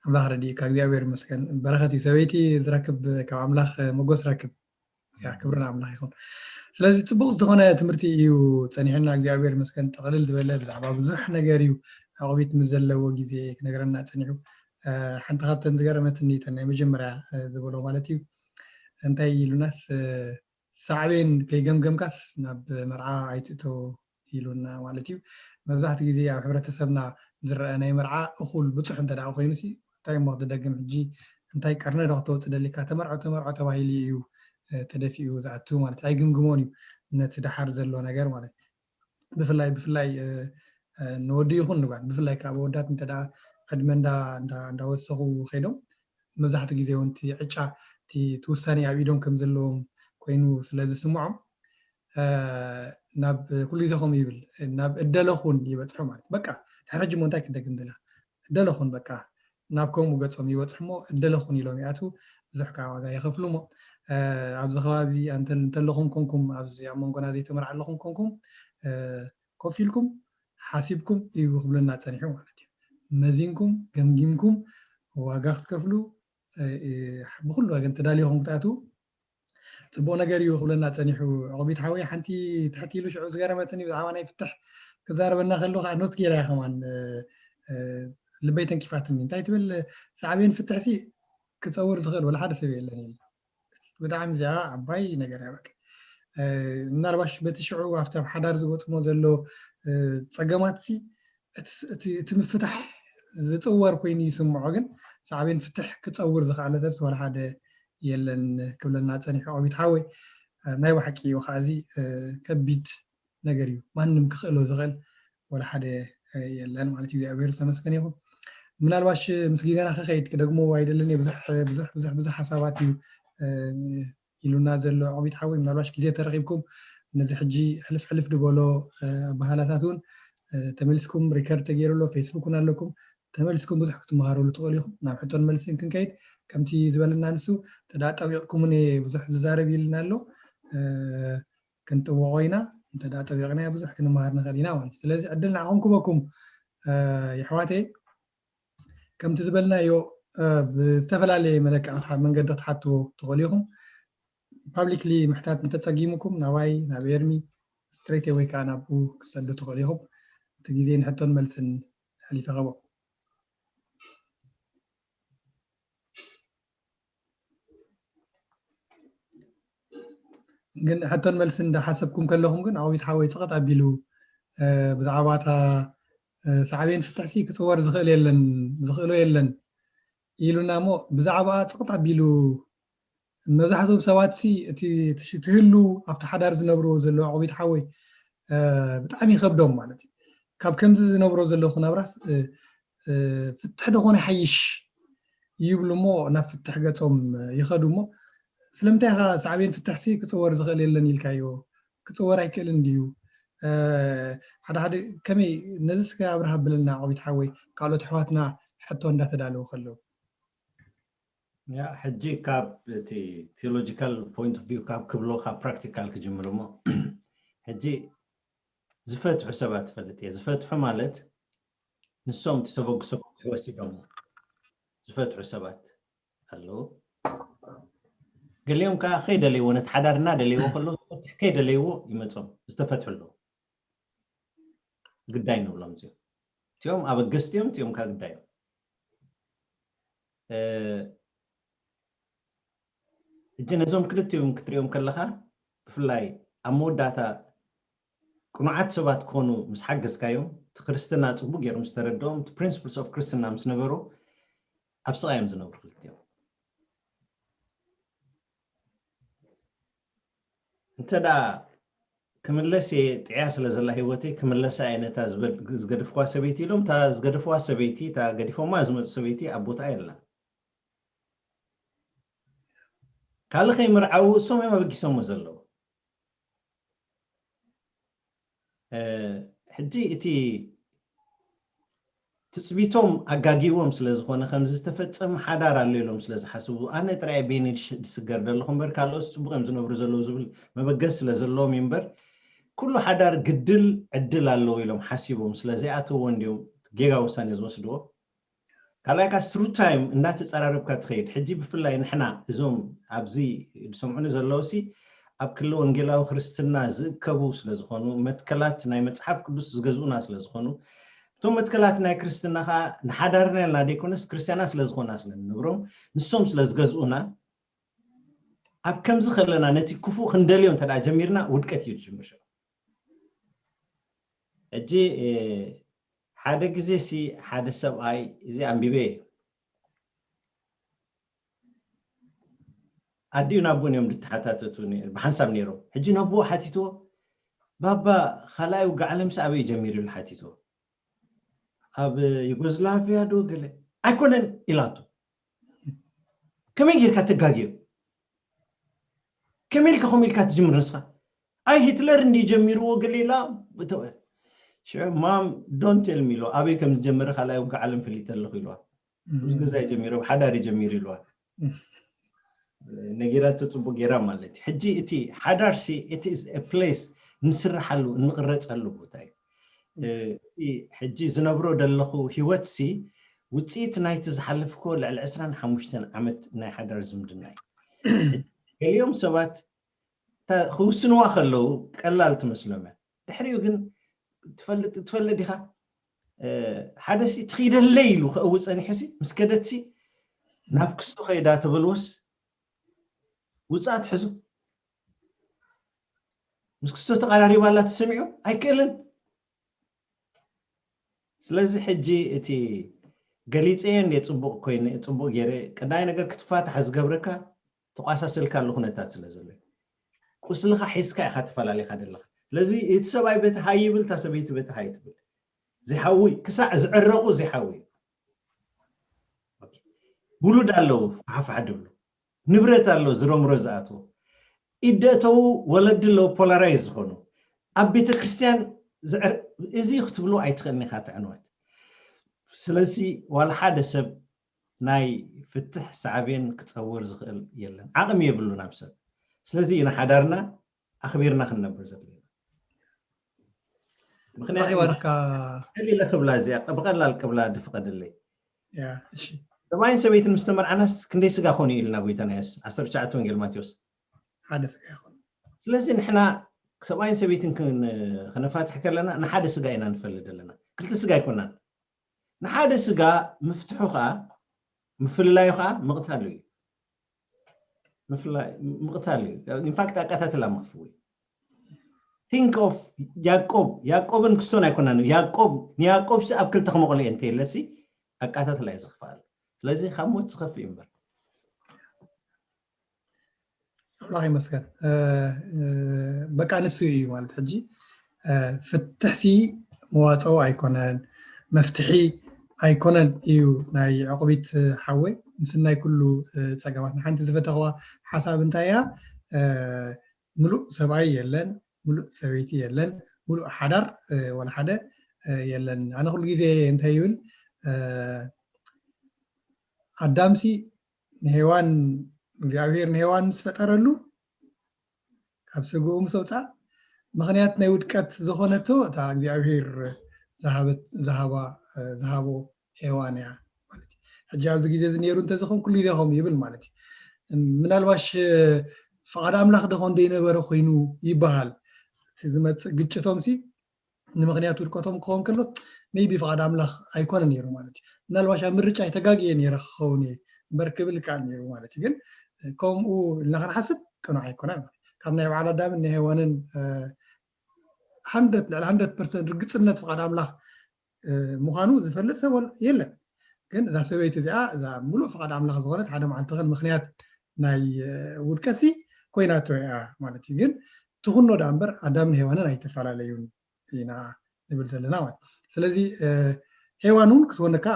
ኣምላኽ ረዲእካ፣ እግዚኣብሔር ይመስገን። በረኸት እዩ። ሰበይቲ ዝረክብ ካብ ኣምላኽ ሞገስ ረክብ። ያ፣ ክብሪ ንኣምላኽ ይኹን። ስለዚ ጽቡቕ ዝኾነ ትምህርቲ እዩ ጸኒሕና፣ እግዚኣብሔር ይመስገን። ጥቕልል ዝበለ ብዛዕባ ብዙሕ ነገር እዩ ዓቑቢት ምስ ዘለዎ ግዜ ክነግረና ጸኒሑ። እ፣ ሓንቲ ካብተን ዝገረመትኒ እተን ናይ መጀመርያ፣ እ፣ ዝበሎ ማለት እዩ። እንታይ ኢሉናስ፣ እ፣ ሳዕቤን ከይገምገምካስ ናብ መርዓ ኣይትእቶ ኢሉና ማለት እዩ። መብዛሕትኡ ግዜ ኣብ ሕብረተሰብና ዝረአ ናይ መርዓ እኹል ብጹሕ እንተ ደኣ ኮይኑሲ፣ እንታይ እሞ ክትደግም ሕጂ፣ እንታይ ቀርኒ ዶ ክተውጽእ ደሊካ፣ ተመርዖ ተመርዖ ተባሂሉ እዩ፣ እ፣ ተደፊኡ ዝኣቱ ማለት እዩ። ኣይግምግሞን እዩ ነቲ ደሓር ዘሎ ነገር ማለት እዩ። ብፍላይ፣ ብፍላይ፣ እ፣ እ፣ ንወዲ ይኹን ንጓል፣ ብፍላይ ካብ ኣወዳት እንተ ደኣ ዕድመ እንዳ-፣ እንዳ-፣ እንዳወሰኹ ከይዶም፣ መብዛሕትኡ ግዜ እውን እቲ ዕጫ፣ እቲ፣ እቲ ውሳኔ ኣብ ኢዶም ከም ዘለዎም ኮይኑ ስለ ዝስምዖም፣ እ፣ ናብ ኩሉ ግዜ ከምኡ ይብል፣ ናብ እደለኹን ይበጽሑ ማለት። በቃ፣ ድሕሪ ሕጂ እሞ እንታይ ክደግም ደሊኻ? እደለኹን በቃ፣ ናብ ከምኡ ገጾም ይበጽሑ እሞ እደለኹን ኢሎም ይኣትዉ። ብዙሕ ከኣ ዋጋ ይኸፍሉ እሞ፣ እ፣ ኣብዚ ከባቢ እንተ-፣ እንተለኹም ኮንኩም፣ ኣብዚ ኣብ መንጎና ዘይተመርዓለኹም ኮንኩም፣ እ፣ ኮፍ ኢልኩም ሓሲብኩም እዩ ክብለና ጸኒሑ ማለት እዩ። መዚንኩም፣ ገምጊምኩም፣ ዋጋ ክትከፍሉ፣ እ፣ እ፣ ብኹሉ ወገን ተዳሊኹም ክትኣትዉ ጽቡቕ ነገር እዩ ክብለና ጸኒሑ። ዕቑቢት ሓወይ፣ ሓንቲ ትሕት ኢሉ ሽዑ ዝገረመትኒ ብዛዕባ ናይ ፍትሕ ክዛረበና ከሎ ከኣ ኖት ገይራ እያ ከማን፣ እ፣ እ፣ ልበይ ተንኪፋትኒ። እንታይ ትብል? ሳዕቤን ፍትሕሲ ክጸውር ዝኽእል ወላ ሓደ ሰብ የለን ኢሉ። ብጣዕሚ እዚኣ ዓባይ ነገር እያ። በቃ፣ እ፣ ምናልባሽ በቲ ሽዑ ኣብቲ ኣብ ሓዳር ዝገጥሞ ዘሎ፣ እ፣ ጸገማትሲ እቲ ስ-፣ እቲ፣ እቲ ምፍታሕ ዝጽወር ኮይኑ ይስምዖ፣ ግን ሳዕቤን ፍትሕ ክጸውር ዝኸኣለ ሰብሲ ዋላ ሓደ የለን ክብለና ጸኒሑ። ዕቑቢት ሓወይ፣ እ፣ ናይ ብሓቂ እዩ። ከኣዚ፣ እ፣ ከቢድ ነገር እዩ። ማንም ክኽእሎ ዝኽእል ወላ ሓደ፣ እ፣ የለን ማለት እዩ። እግዚኣብሔር ዝተመስገነ ይኹን። ምናልባሽ ምስ ግዜና ክኸይድ ክደግሞ ኣይደልን እየ። ብዙሕ፣ ብዙሕ፣ ብዙሕ፣ ብዙሕ ሓሳባት እዩ፣ እ፣ ኢሉና ዘሎ ዕቑቢት ሓወይ። ምናልባሽ ግዜ ተረኺብኩም ነዚ ሕጂ ሕልፍ ሕልፍ ዝበሎ፣ እ፣ ኣበሃላታት እውን፣ እ፣ ተመሊስኩም ሪከርድ ተገይሩ ኣሎ፣ ፌስቡክ እውን ኣለኩም። ተመሊስኩም ብዙሕ ክትመሃረሉ ትኽእሉ ኢኹም። ናብ ሕቶን መልስን ክንከይድ ከምቲ ዝበለና ንሱ፣ እንተ ደኣ ጠዊቕኩምኒ ብዙሕ ዝዛረብ ኢልና ኣሎ። እ፣ ክንጥውቖ ኢና። እንተ ደኣ ጠቢቕናዮ ብዙሕ ክንመሃር ንኽእል ኢና ማለት እዩ። ስለዚ ዕድል ንዓኹም ክበኩም፣ እ፣ የሕዋተይ። ከምቲ ዝበልናዮ፣ እ፣ ብዝተፈላለየ መለክዒ ክትሓ-፣ መንገዲ ክትሓትዎ ትኽእሉ ኢኹም። ፓብሊክሊ ምሕታት እንተጸጊሙኩም ናባይ፣ ናብ ኤርሚ ስትሬት ወይ ከኣ ናብኡ ክትሰዱ ትኽእሉ ኢኹም። እቲ ግዜ ንሕቶን መልስን ሓሊፈ ከቦ። ግን ሕቶን መልሲ እንዳሓሰብኩም ከለኹም ግን ዓዊት ሓወይ ጽቕጥ ኣቢሉ ብዛዕባ እታ ሳዕቤን ፍትሕሲ ክፅወር ዝኽእል የለን ዝኽእሎ የለን ኢሉና እሞ ብዛዕባ ጽቕጥ ኣቢሉ መብዛሕትኦም ሰባት ሲ እቲ ትህሉ ኣብቲ ሓዳር ዝነብርዎ ዘለዉ ዓዊት ሓወይ ብጣዕሚ ይኸብዶም ማለት እዩ። ካብ ከምዚ ዝነብሮ ዘለኹ ናብራስ ፍትሕ ደኾነ ሓይሽ ይብሉ እሞ ናብ ፍትሕ ገጾም ይኸዱ እሞ ስለምንታይ ኢኻ ሳዕቤን ፍትሕሲ ክፅወር ዝኽእል የለን ኢልካዮ? ክፅወር ኣይክእልን ድዩ? ሓደ ሓደ ከመይ ነዚ ስከ ኣብርሃ ብለና ዓቢት ሓወይ ካልኦት ኣሕዋትና ሕቶ እንዳተዳለዉ ከለዉ ያ ሕጂ ካብ እቲ theological point of view ካብ ክብሎ ካብ practical ክጅምር እሞ ሕጂ ዝፈትሑ ሰባት ትፈልጥ እየ ዝፈትሑ ማለት ንሶም እቲ ተበግሶ ወሲዶም ዝፈትሑ ሰባት ኣለዉ። ገሊኦም ከዓ ከይደለይዎ ነቲ ሓዳር እናደለይዎ ከለዉ ዝፈትሕ ከይደለይዎ ይመፆም ዝተፈትሑ ኣለዉ። ግዳይ ንብሎም እዚኦም እቲኦም ኣበገስቲ እዮም እቲኦም ከዓ ግዳይ እዮም። ሕጂ ነዞም ክልቲኦም ክትሪኦም ከለካ ብፍላይ ኣብ መወዳእታ ቅኑዓት ሰባት ክኾኑ ምስ ሓገዝካዮም እቲ ክርስትና ፅቡቅ ገይሮም ዝተረድኦም እቲ principles of ክርስትና ምስ ነበሩ ኣብ ስቃይ እዮም ዝነብሩ ክልቲኦም። እንተ ደኣ ክምለስ እየ ጥዕያ ስለ ዘላ ህይወተይ ክምለሳ እየ ነታ ዝበል- ዝገደፍክዋ ሰበይቲ ኢሎም እታ ዝገደፍዋ ሰበይቲ እታ ገዲፎማ ዝመፁ ሰበይቲ ኣብ ቦታ የላ። ካልእ ከይምርዓዉ እሶም እዮም ኣበጊሶሞ ዘለዉ። ሕጂ እቲ ትፅቢቶም ኣጋጊዎም ስለ ዝኾነ ከምዚ ዝተፈፀመ ሓዳር ኣሎ ኢሎም ስለ ዝሓስቡ ኣነ ጥራይ ቤኒ ዝስገር ዘለኹ እምበር ካልኦት ፅቡቅ እዮም ዝነብሩ ዘለዉ ዝብል መበገስ ስለ ዘለዎም እዩ እምበር ኩሉ ሓዳር ግድል ዕድል ኣለዎ ኢሎም ሓሲቦም ስለ ዘይኣተዎ እንዲዮም ጌጋ ውሳኔ ዝወስድዎ። ካልኣይ ካስ through time እንዳተፀራረብካ ትኸይድ ሕጂ ብፍላይ ንሕና እዞም ኣብዚ ዝሰምዑኒ ዘለዉ ሲ ኣብ ክሊ ወንጌላዊ ክርስትና ዝእከቡ ስለ ዝኾኑ መትከላት ናይ መፅሓፍ ቅዱስ ዝገዝኡና ስለ ዝኾኑ እቶም መትከላት ናይ ክርስትና ከዓ ንሓዳርና ኢልና ዘይኮነስ ክርስትያና ስለ ዝኾና ስለ ንነብሮም ንሶም ስለ ዝገዝኡና ኣብ ከምዚ ከለና ነቲ ክፉእ ክንደልዮ እንተ ጀሚርና ውድቀት እዩ ዝጅምር ሽዑ። ሕጂ ሓደ ግዜ ሲ ሓደ ሰብኣይ እዚ ኣንቢበ እዩ ኣዲኡ ናቦን እዮም ዝተሓታተቱ ብሓንሳብ ነይሮም ሕጂ ነቦ ሓቲትዎ ባባ ካልኣይ ውግእ ዓለም ሲ ኣበይ ጀሚሩ ኢሉ ሓቲትዎ ኣብ ዩጎዝላቪያ ዶ ገለ ኣይኮነን ኢላቶ ከመይ ጌርካ ተጋግዮ ከመይ ኢልካ ከምኡ ኢልካ ትጅምር ንስኻ ኣይ ሂትለር እንዲ ጀሚርዎ ገለ ኢላ ሽዑ ማም don't tell me ኢሎ ኣበይ ከም ዝጀመረ ካልኣይ ውግእ ዓለም ፈሊጠ ኣለኹ ኢልዋ ምስ ገዛ ጀሚሩ ኣብ ሓዳር ጀሚሩ ኢልዋ ነጊራቶ ፅቡቅ ጌራ ማለት እዩ ሕጂ እቲ ሓዳር ሲ it is a place ንስርሓሉ እንቅረፀሉ ቦታ እዩ እቲ ሕጂ ዝነብሮ ዘለኹ ሂወት ሲ ውፅኢት ናይቲ ዝሓለፍኮ ልዕሊ ዕስራን ሓሙሽተን ዓመት ናይ ሓዳር ዝምድና እዩ ገሊኦም ሰባት ክውስንዋ ከለዉ ቀላል ትመስሎም እያ ድሕሪኡ ግን ትፈልጥ ዲኻ ሓደ ሲ ትኺደለይ ኢሉ ከእው ፀኒሑ ሲ ምስ ከደት ሲ ናብ ክስቶ ከይዳ ተበልዎስ ውፅኣ ትሕዙ ምስ ክስቶ ተቀራሪባ ኣላ ተሰሚዑ ኣይክእልን ስለዚ ሕጂ እቲ ገሊፀዮ እንደ ፅቡቅ ኮይነ ፅቡቅ ገይረ ቀዳይ ነገር ክትፋታሕ ዝገብረካ ተቋሳሰልካሉ ኩነታት ስለ ዘሎ ቁስልኻ ሒዝካ ኢኻ ተፈላለኻ ዘለኻ ስለዚ እቲ ሰብኣይ በቲ ሃይ ይብል እታ ሰበይቲ በቲ ሃይ ትብል ዝሓዊ ክሳዕ ዝዕረቁ ዝሓዊ ውሉድ ኣለዉ ሓፋሕ ድብሉ ንብረት ኣሎ ዝረምሮ ዝኣትዎ ኢደእተዉ ወለዲ ኣለዉ ፖላራይዝ ዝኾኑ ኣብ ቤተ ክርስትያን እዚ ክትብሉ ኣይትኽእልን ኢኻ ትዕንወት ስለዚ ዋላ ሓደ ሰብ ናይ ፍትሕ ሳዕቤን ክፀውር ዝኽእል የለን ዓቕሚ የብሉን ኣብ ሰብ ስለዚ ኢና ሓዳርና ኣኽቢርና ክንነብር ዘለና ምክንያቱኢለ ክብላ እዚኣ ብቀላል ቅብላ ድፍቀደለይ ሰብኣይን ሰበይትን ምስ ተመርዓናስ ክንደይ ስጋ ኮኑ ኢልና ጎይታ ናይ ዓሰርተ ትሽዓተ ወንጌል ማቴዎስ ሓደ ስጋ ይኹን ስለዚ ንሕና ሰብኣይን ሰበይትን ከነፋትሕ ከለና ንሓደ ስጋ ኢና ንፈልድ ኣለና ክልተ ስጋ ኣይኮናን ንሓደ ስጋ ምፍትሑ ከዓ ምፍልላዩ ከዓ ምቕታሉ እዩ። ምፍላይ ምቕታል እዩ። ኢንፋክት ኣቀታትላ መኽፍዊ think of ያዕቆብ ያዕቆብን ክስቶን ኣይኮናን። ያዕቆብ ንያዕቆብ ሲ ኣብ ክልተ ከመቕሎ እየ እንተየለሲ ኣቃታትላ እዩ ዝኽፍኣል። ስለዚ ካብ ሞት ዝኸፍእ እዩ እምበር። ኣምላኽ ይመስገን። በቃ ንሱ እዩ ማለት ሕጂ ፍትሕሲ መዋፅኦ ኣይኮነን፣ መፍትሒ ኣይኮነን እዩ ናይ ዕቑቢት ሓወይ። ምስናይ ኩሉ ፀገማት ንሓንቲ ዝፈተኽዋ ሓሳብ እንታይ እያ? ምሉእ ሰብኣይ የለን፣ ምሉእ ሰበይቲ የለን፣ ምሉእ ሓዳር ወላ ሓደ የለን። ኣነ ኩሉ ግዜ እንታይ ይብል ኣዳምሲ ንሄዋን እግዚኣብሔር ንሄዋን ምስ ፈጠረሉ ካብ ስግኡ ምስ ኣውፅኣ ምኽንያት ናይ ውድቀት ዝኾነቶ እታ እግዚኣብሔር ዝሃቦ ሄዋን እያ ማለት እዩ። ሕጂ ኣብዚ ግዜ እዚ ነይሩ እንተዝኸውን ኩሉ ግዜ ከምኡ ይብል ማለት እዩ። ምናልባሽ ፍቓድ ኣምላኽ ደኾን ዘይነበረ ኮይኑ ይበሃል። እቲ ዝመፅእ ግጭቶም ሲ ንምኽንያት ውድቀቶም ክኸውን ከሎ ሜይቢ ፍቓድ ኣምላኽ ኣይኮነ ነይሩ ማለት እዩ። ምናልባሽ ኣብ ምርጫ ይተጋግየ ነይረ ክኸውን እየ እምበር ክብል ይከኣል ነይሩ ማለት እዩ። ግን ከምኡ ኢልና ክንሓስብ ቅኑዕ ኣይኮነን ማለት ካብ ናይ በዓል ኣዳምን ናይ ሄዋንን ሃንድረት ልዕሊ ሃንድረት ፐርሰንት ርግፅነት ፍቓድ ኣምላኽ ምዃኑ ዝፈልጥ ሰብ የለን። ግን እዛ ሰበይቲ እዚኣ እዛ ሙሉእ ፍቓድ ኣምላኽ ዝኾነት ሓደ መዓልቲ ኸን ምኽንያት ናይ ውድቀሲ ኮይናቶ እያ ማለት እዩ። ግን ትኹኖ ዳ እምበር ኣዳምን ሄዋንን ኣይተፈላለዩን ኢና ንብል ዘለና ማለት። ስለዚ ሄዋን እውን ክትወነካ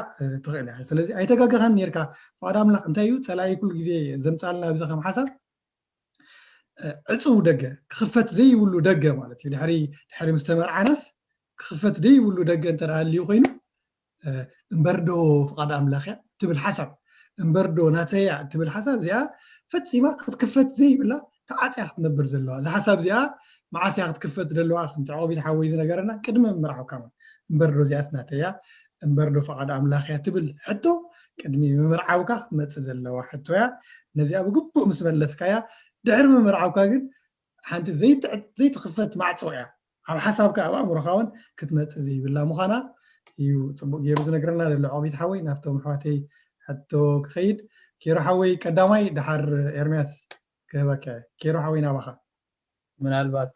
ትኽእል እያ። ስለዚ ኣይተጋገኻን ነርካ። ፍቓድ ኣምላኽ እንታይ እዩ? ፀላኢ ኩሉ ግዜ ዘምፃልና ኣብዚ ከም ሓሳብ ዕፁው ደገ ክኽፈት ዘይብሉ ደገ ማለት እዩ። ድሕሪ ድሕሪ ምስ ተመርዓናስ ክኽፈት ዘይብሉ ደገ እንተ ደኣ ኣልዩ ኮይኑ እምበር ዶ ፍቓድ ኣምላኽ እያ ትብል ሓሳብ እምበር ዶ ናተይ እያ ትብል ሓሳብ እዚኣ ፈጺማ ክትክፈት ዘይብላ ተዓፅያ ክትነብር ዘለዋ። እዛ ሓሳብ እዚኣ መዓስ እያ ክትክፈት ዘለዋ ከምቲ ዕቑቢት ሓወይ ዝነገረና ቅድሚ ምምርዓውካ ማለት እምበር ዶ እዚኣስ ናተይ እያ እምበር ዶ ፍቓድ ኣምላኽ እያ ትብል ሕቶ ቅድሚ ምምርዓውካ ክትመፅእ ዘለዋ ሕቶ እያ። ነዚኣ ብግቡእ ምስ መለስካያ ድሕሪ ምምርዓውካ ግን ሓንቲ ዘይትዕት ዘይትኽፈት ማዕፆ እያ። ኣብ ሓሳብካ ኣብ ኣእምሮኻ እውን ክትመፅእ ዘይብላ ምዃና እዩ ፅቡቅ ገይሩ ዝነግረና ዘሎ። ዕቑቢት ሓወይ ናብቶም ኣሕዋተይ ሕቶ ክኸይድ ኬሮ ሓወይ ቀዳማይ ድሓር ኤርምያስ ክህበካ እየ። ኬሮ ሓወይ ናባኻ። ምናልባት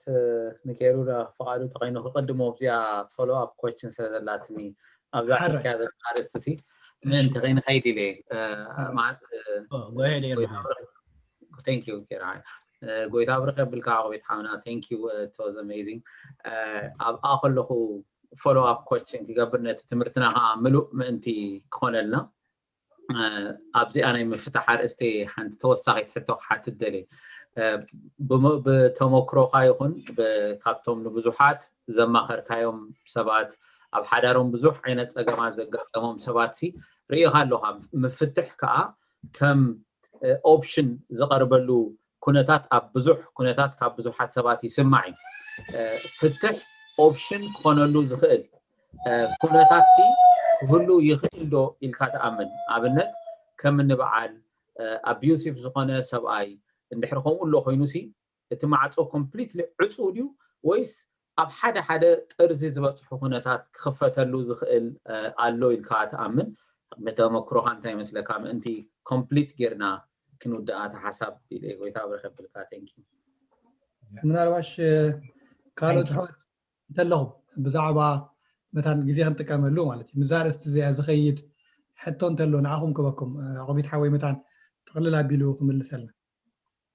ንኬሩ ዳ ፍቓዱ ተኸይኑ ክቕድሞ ኣብዚኣ follow up question ስለ ዘላትኒ ኣብዛ ሓራይ። ሒዝካያ ዘላ ኣርእስቲ ሲ ምእንቲ ከይንኸይድ ኢለ እየ። እ፣ ኣርባዕተ። ማለት እ፣ Oh, go ahead, Erhan. Thank you ኬራ። እ፣ ጎይታ ብርኽ የብልካ ዕቑቢት ሓውና። Thank you, it was amazing. እ፣ ኣብኣ ከለኹ follow up question ክገብር ነቲ ትምህርትና ከዓ ምሉእ ምእንቲ ክኾነልና ኣብዚኣ ናይ ምፍታሕ ኣርእስቲ ሓንቲ ተወሳኺት ሕቶ ክሓትት ደልየ። ብተመክሮኻ ይኹን ካብቶም ንብዙሓት ዘማኸርካዮም ሰባት ኣብ ሓዳሮም ብዙሕ ዓይነት ፀገማት ዘጋጠሞም ሰባት ሲ ርኢኻ ኣለኻ። ምፍትሕ ከዓ ከም ኦፕሽን ዝቐርበሉ ኩነታት ኣብ ብዙሕ ኩነታት ካብ ብዙሓት ሰባት ይስማዕ እዩ። ፍትሕ ኦፕሽን ክኾነሉ ዝኽእል ኩነታት ሲ ክህሉ ይኽእል ዶ ኢልካ ትኣምን? ኣብነት ከም እንበዓል ኣቢዩሲቭ ዝኾነ ሰብኣይ እንድሕር ከምኡ ኣሎ ኮይኑ ሲ እቲ ማዕፆ ኮምፕሊትሊ ዕፁ ድዩ ወይስ ኣብ ሓደ ሓደ ጥርዚ ዝበፅሑ ኩነታት ክኽፈተሉ ዝኽእል ኣሎ ኢልካ ትኣምን? ብተመክሮኻ እንታይ ይመስለካ? ምእንቲ ኮምፕሊት ጌርና ክንውድኣ እቲ ሓሳብ ኢለ ጎይታ ብረኸብልካ። Thank you። ምናልባሽ ካልኦት ኣሕዋት እንተለኹም ብዛዕባ መታን ግዜ ክንጥቀመሉ ማለት እዩ። ምዛ ኣርእስቲ እዚኣ ዝኸይድ ሕቶ እንተሎ ንዓኹም ክበኩም ዕቑቢት ሓወይ መታን ጥቕልል ኣቢሉ ክምልሰልና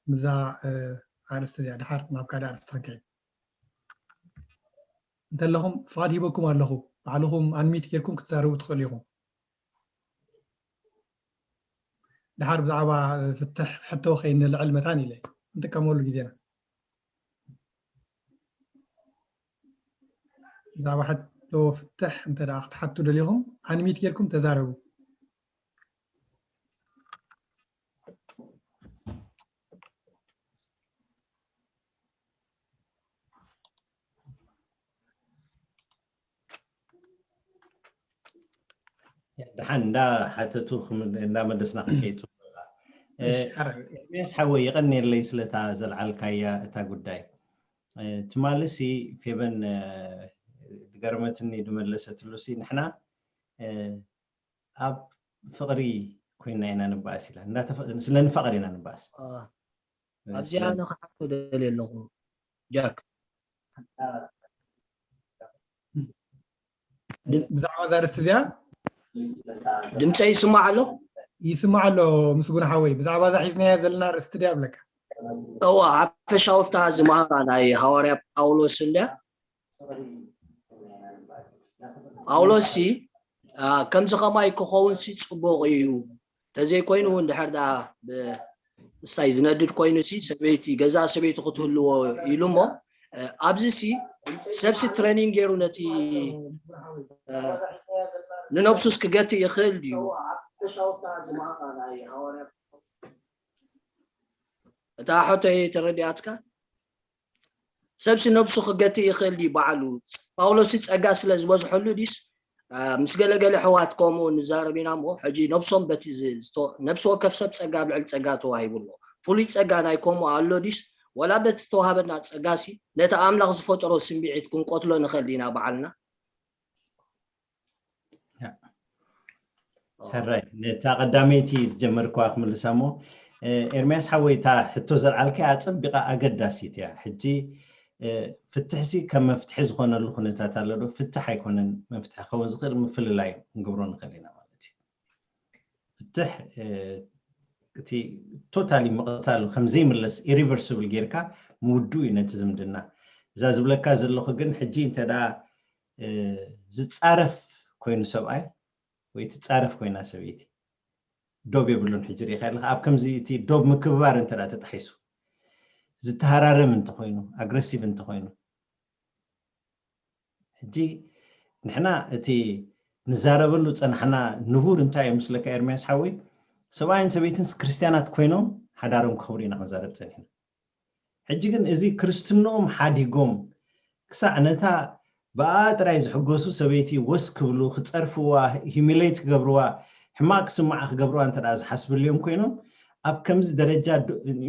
ምዛ ኣርእስቲ እዚኣ ድሓር ናብ ካልእ ኣርእስቲ ክንከይድ እንተለኹም ፍቓድ ሂበኩም ኣለኹ። ባዕልኹም ኣንሚት ጌርኩም ክትዛረቡ ትኽእሉ ኢኹም። ድሓር ብዛዕባ ፍትሕ ሕቶ ከይንልዕል መታን ኢለ ንጥቀመሉ ግዜና። ብዛዕባ ሕቶ ፍትሕ እንተ ደኣ ክትሓቱ ደሊኹም ኣንሚት ጌርኩም ተዛረቡ። ድሓን እንዳሓተቱ እንዳመለስና ክንከይድ ፅቡቅ። ኤርሚያስ ሓወይ የቐንየለይ ስለታ ዘልዓልካያ እታ ጉዳይ። ትማልሲ ፌበን ድገርመትኒ ድመለሰትሉ ሲ ንሕና ኣብ ፍቕሪ ኮይና ኢና ንባኣስ ኢላ። እንዳተፈ-፣ ስለ ንፋቐር ኢና ንባኣስ። ኣብዚኣ ኣነ ክሓቶ ደልየ ኣለኹ ጃክ። ብዛዕባ እዛ ርእስቲ እዚኣ ድምፀይ ይስማዕ ኣሎ? ይስማዕ ኣሎ። ምስጉን ሓወይ፣ ብዛዕባ እዛ ሒዝናያ ዘለና ርእስቲ ድያ ብለካ? እዋ፣ ሓፈሻዊ ፍትሓ ዝመሃራ ናይ ሃዋርያ ጳውሎስ እንድያ። ጳውሎስ ሲ ከምዚ ከማይ ክኸውን ሲ ፅቡቕ እዩ። ተዘይኮይኑ እውን ድሕር ዳ ምስታይ ዝነድድ ኮይኑ ሲ ሰበይቲ፣ ገዛ ሰበይቲ ክትህልዎ ኢሉ እሞ፣ ኣብዚ ሲ ሰብሲ ትሬኒንግ ገይሩ ነቲ ንነብሱስ ክገትእ ይኽእል ድዩ? እታ ሕቶይ ተረዲኣትካ? ሰብሲ ነብሱ ክገትእ ይኽእል ድዩ ባዕሉ? ጳውሎስ ጸጋ ስለ ዝበዝሐሉ ዲስ ምስ ገለገለ ሕዋት ከምኡ ንዛረብ ኢና እሞ፣ ሕጂ ነብሶም በቲ ነብሲ ወከፍ ሰብ ጸጋ ኣብ ልዕሊ ጸጋ ተዋሂቡ ኣሎ። ፍሉይ ጸጋ ናይ ከምኡ ኣሎ ዲስ? ወላ በቲ ዝተዋሃበና ጸጋሲ ነቲ ኣምላኽ ዝፈጠሮ ስምዒት ክንቆትሎ ንኽእል ዲና ባዕልና? ሕራይ፣ ነታ ቀዳመይቲ ዝጀመርኳ ክምልሳ እሞ፣ ኤርምያስ ሓወይ፣ እታ ሕቶ ዘልዓልካያ ኣጸቢቓ ኣገዳሲት እያ። ሕጂ ፍትሕሲ ከም መፍትሒ ዝኾነሉ ኩነታት ኣሎ ዶ? ፍትሕ ኣይኮነን መፍትሒ ክኸውን ዝኽእል፣ ምፍልላይ ክንገብሮ ንኽእል ኢና ማለት እዩ። ፍትሕ እቲ ቶታሊ ምቕታል ከም ዘይምለስ ኢሪቨርሲብል ጌርካ ምውዱ እዩ ነቲ ዝምድና። እዛ ዝብለካ ዘለኹ ግን ሕጂ እንተ ደኣ ዝጻረፍ ኮይኑ ሰብኣይ ወይ ትጻረፍ ኮይና ሰበይቲ ዶብ የብሉን። ሕጂ ርኢኻ ኣለኻ ኣብ ከምዚ እቲ ዶብ ምክብባር እንተ ደኣ ተጣሒሱ ዝተሃራረም እንተኾይኑ ኣግረሲቭ እንተኾይኑ ሕጂ ንሕና እቲ ንዛረበሉ ጸናሕና ንቡር እንታይ እዩ ምስለካ ኤርምያስ ሓወይ? ሰብኣይን ሰበይትንስ ክርስትያናት ኮይኖም ሓዳሮም ክኽብሩ ኢና ክንዛረብ ጸኒሕና። ሕጂ ግን እዚ ክርስትንኦም ሓዲጎም ክሳዕ ነታ ብኣ ጥራይ ዝሕጎሱ ሰበይቲ ወስ ክብሉ ክጸርፍዋ ሂሚሌት ክገብርዋ ሕማቅ ክስምዓ ክገብርዋ እንተ ዝሓስብልዮም ኮይኖም ኣብ ከምዚ ደረጃ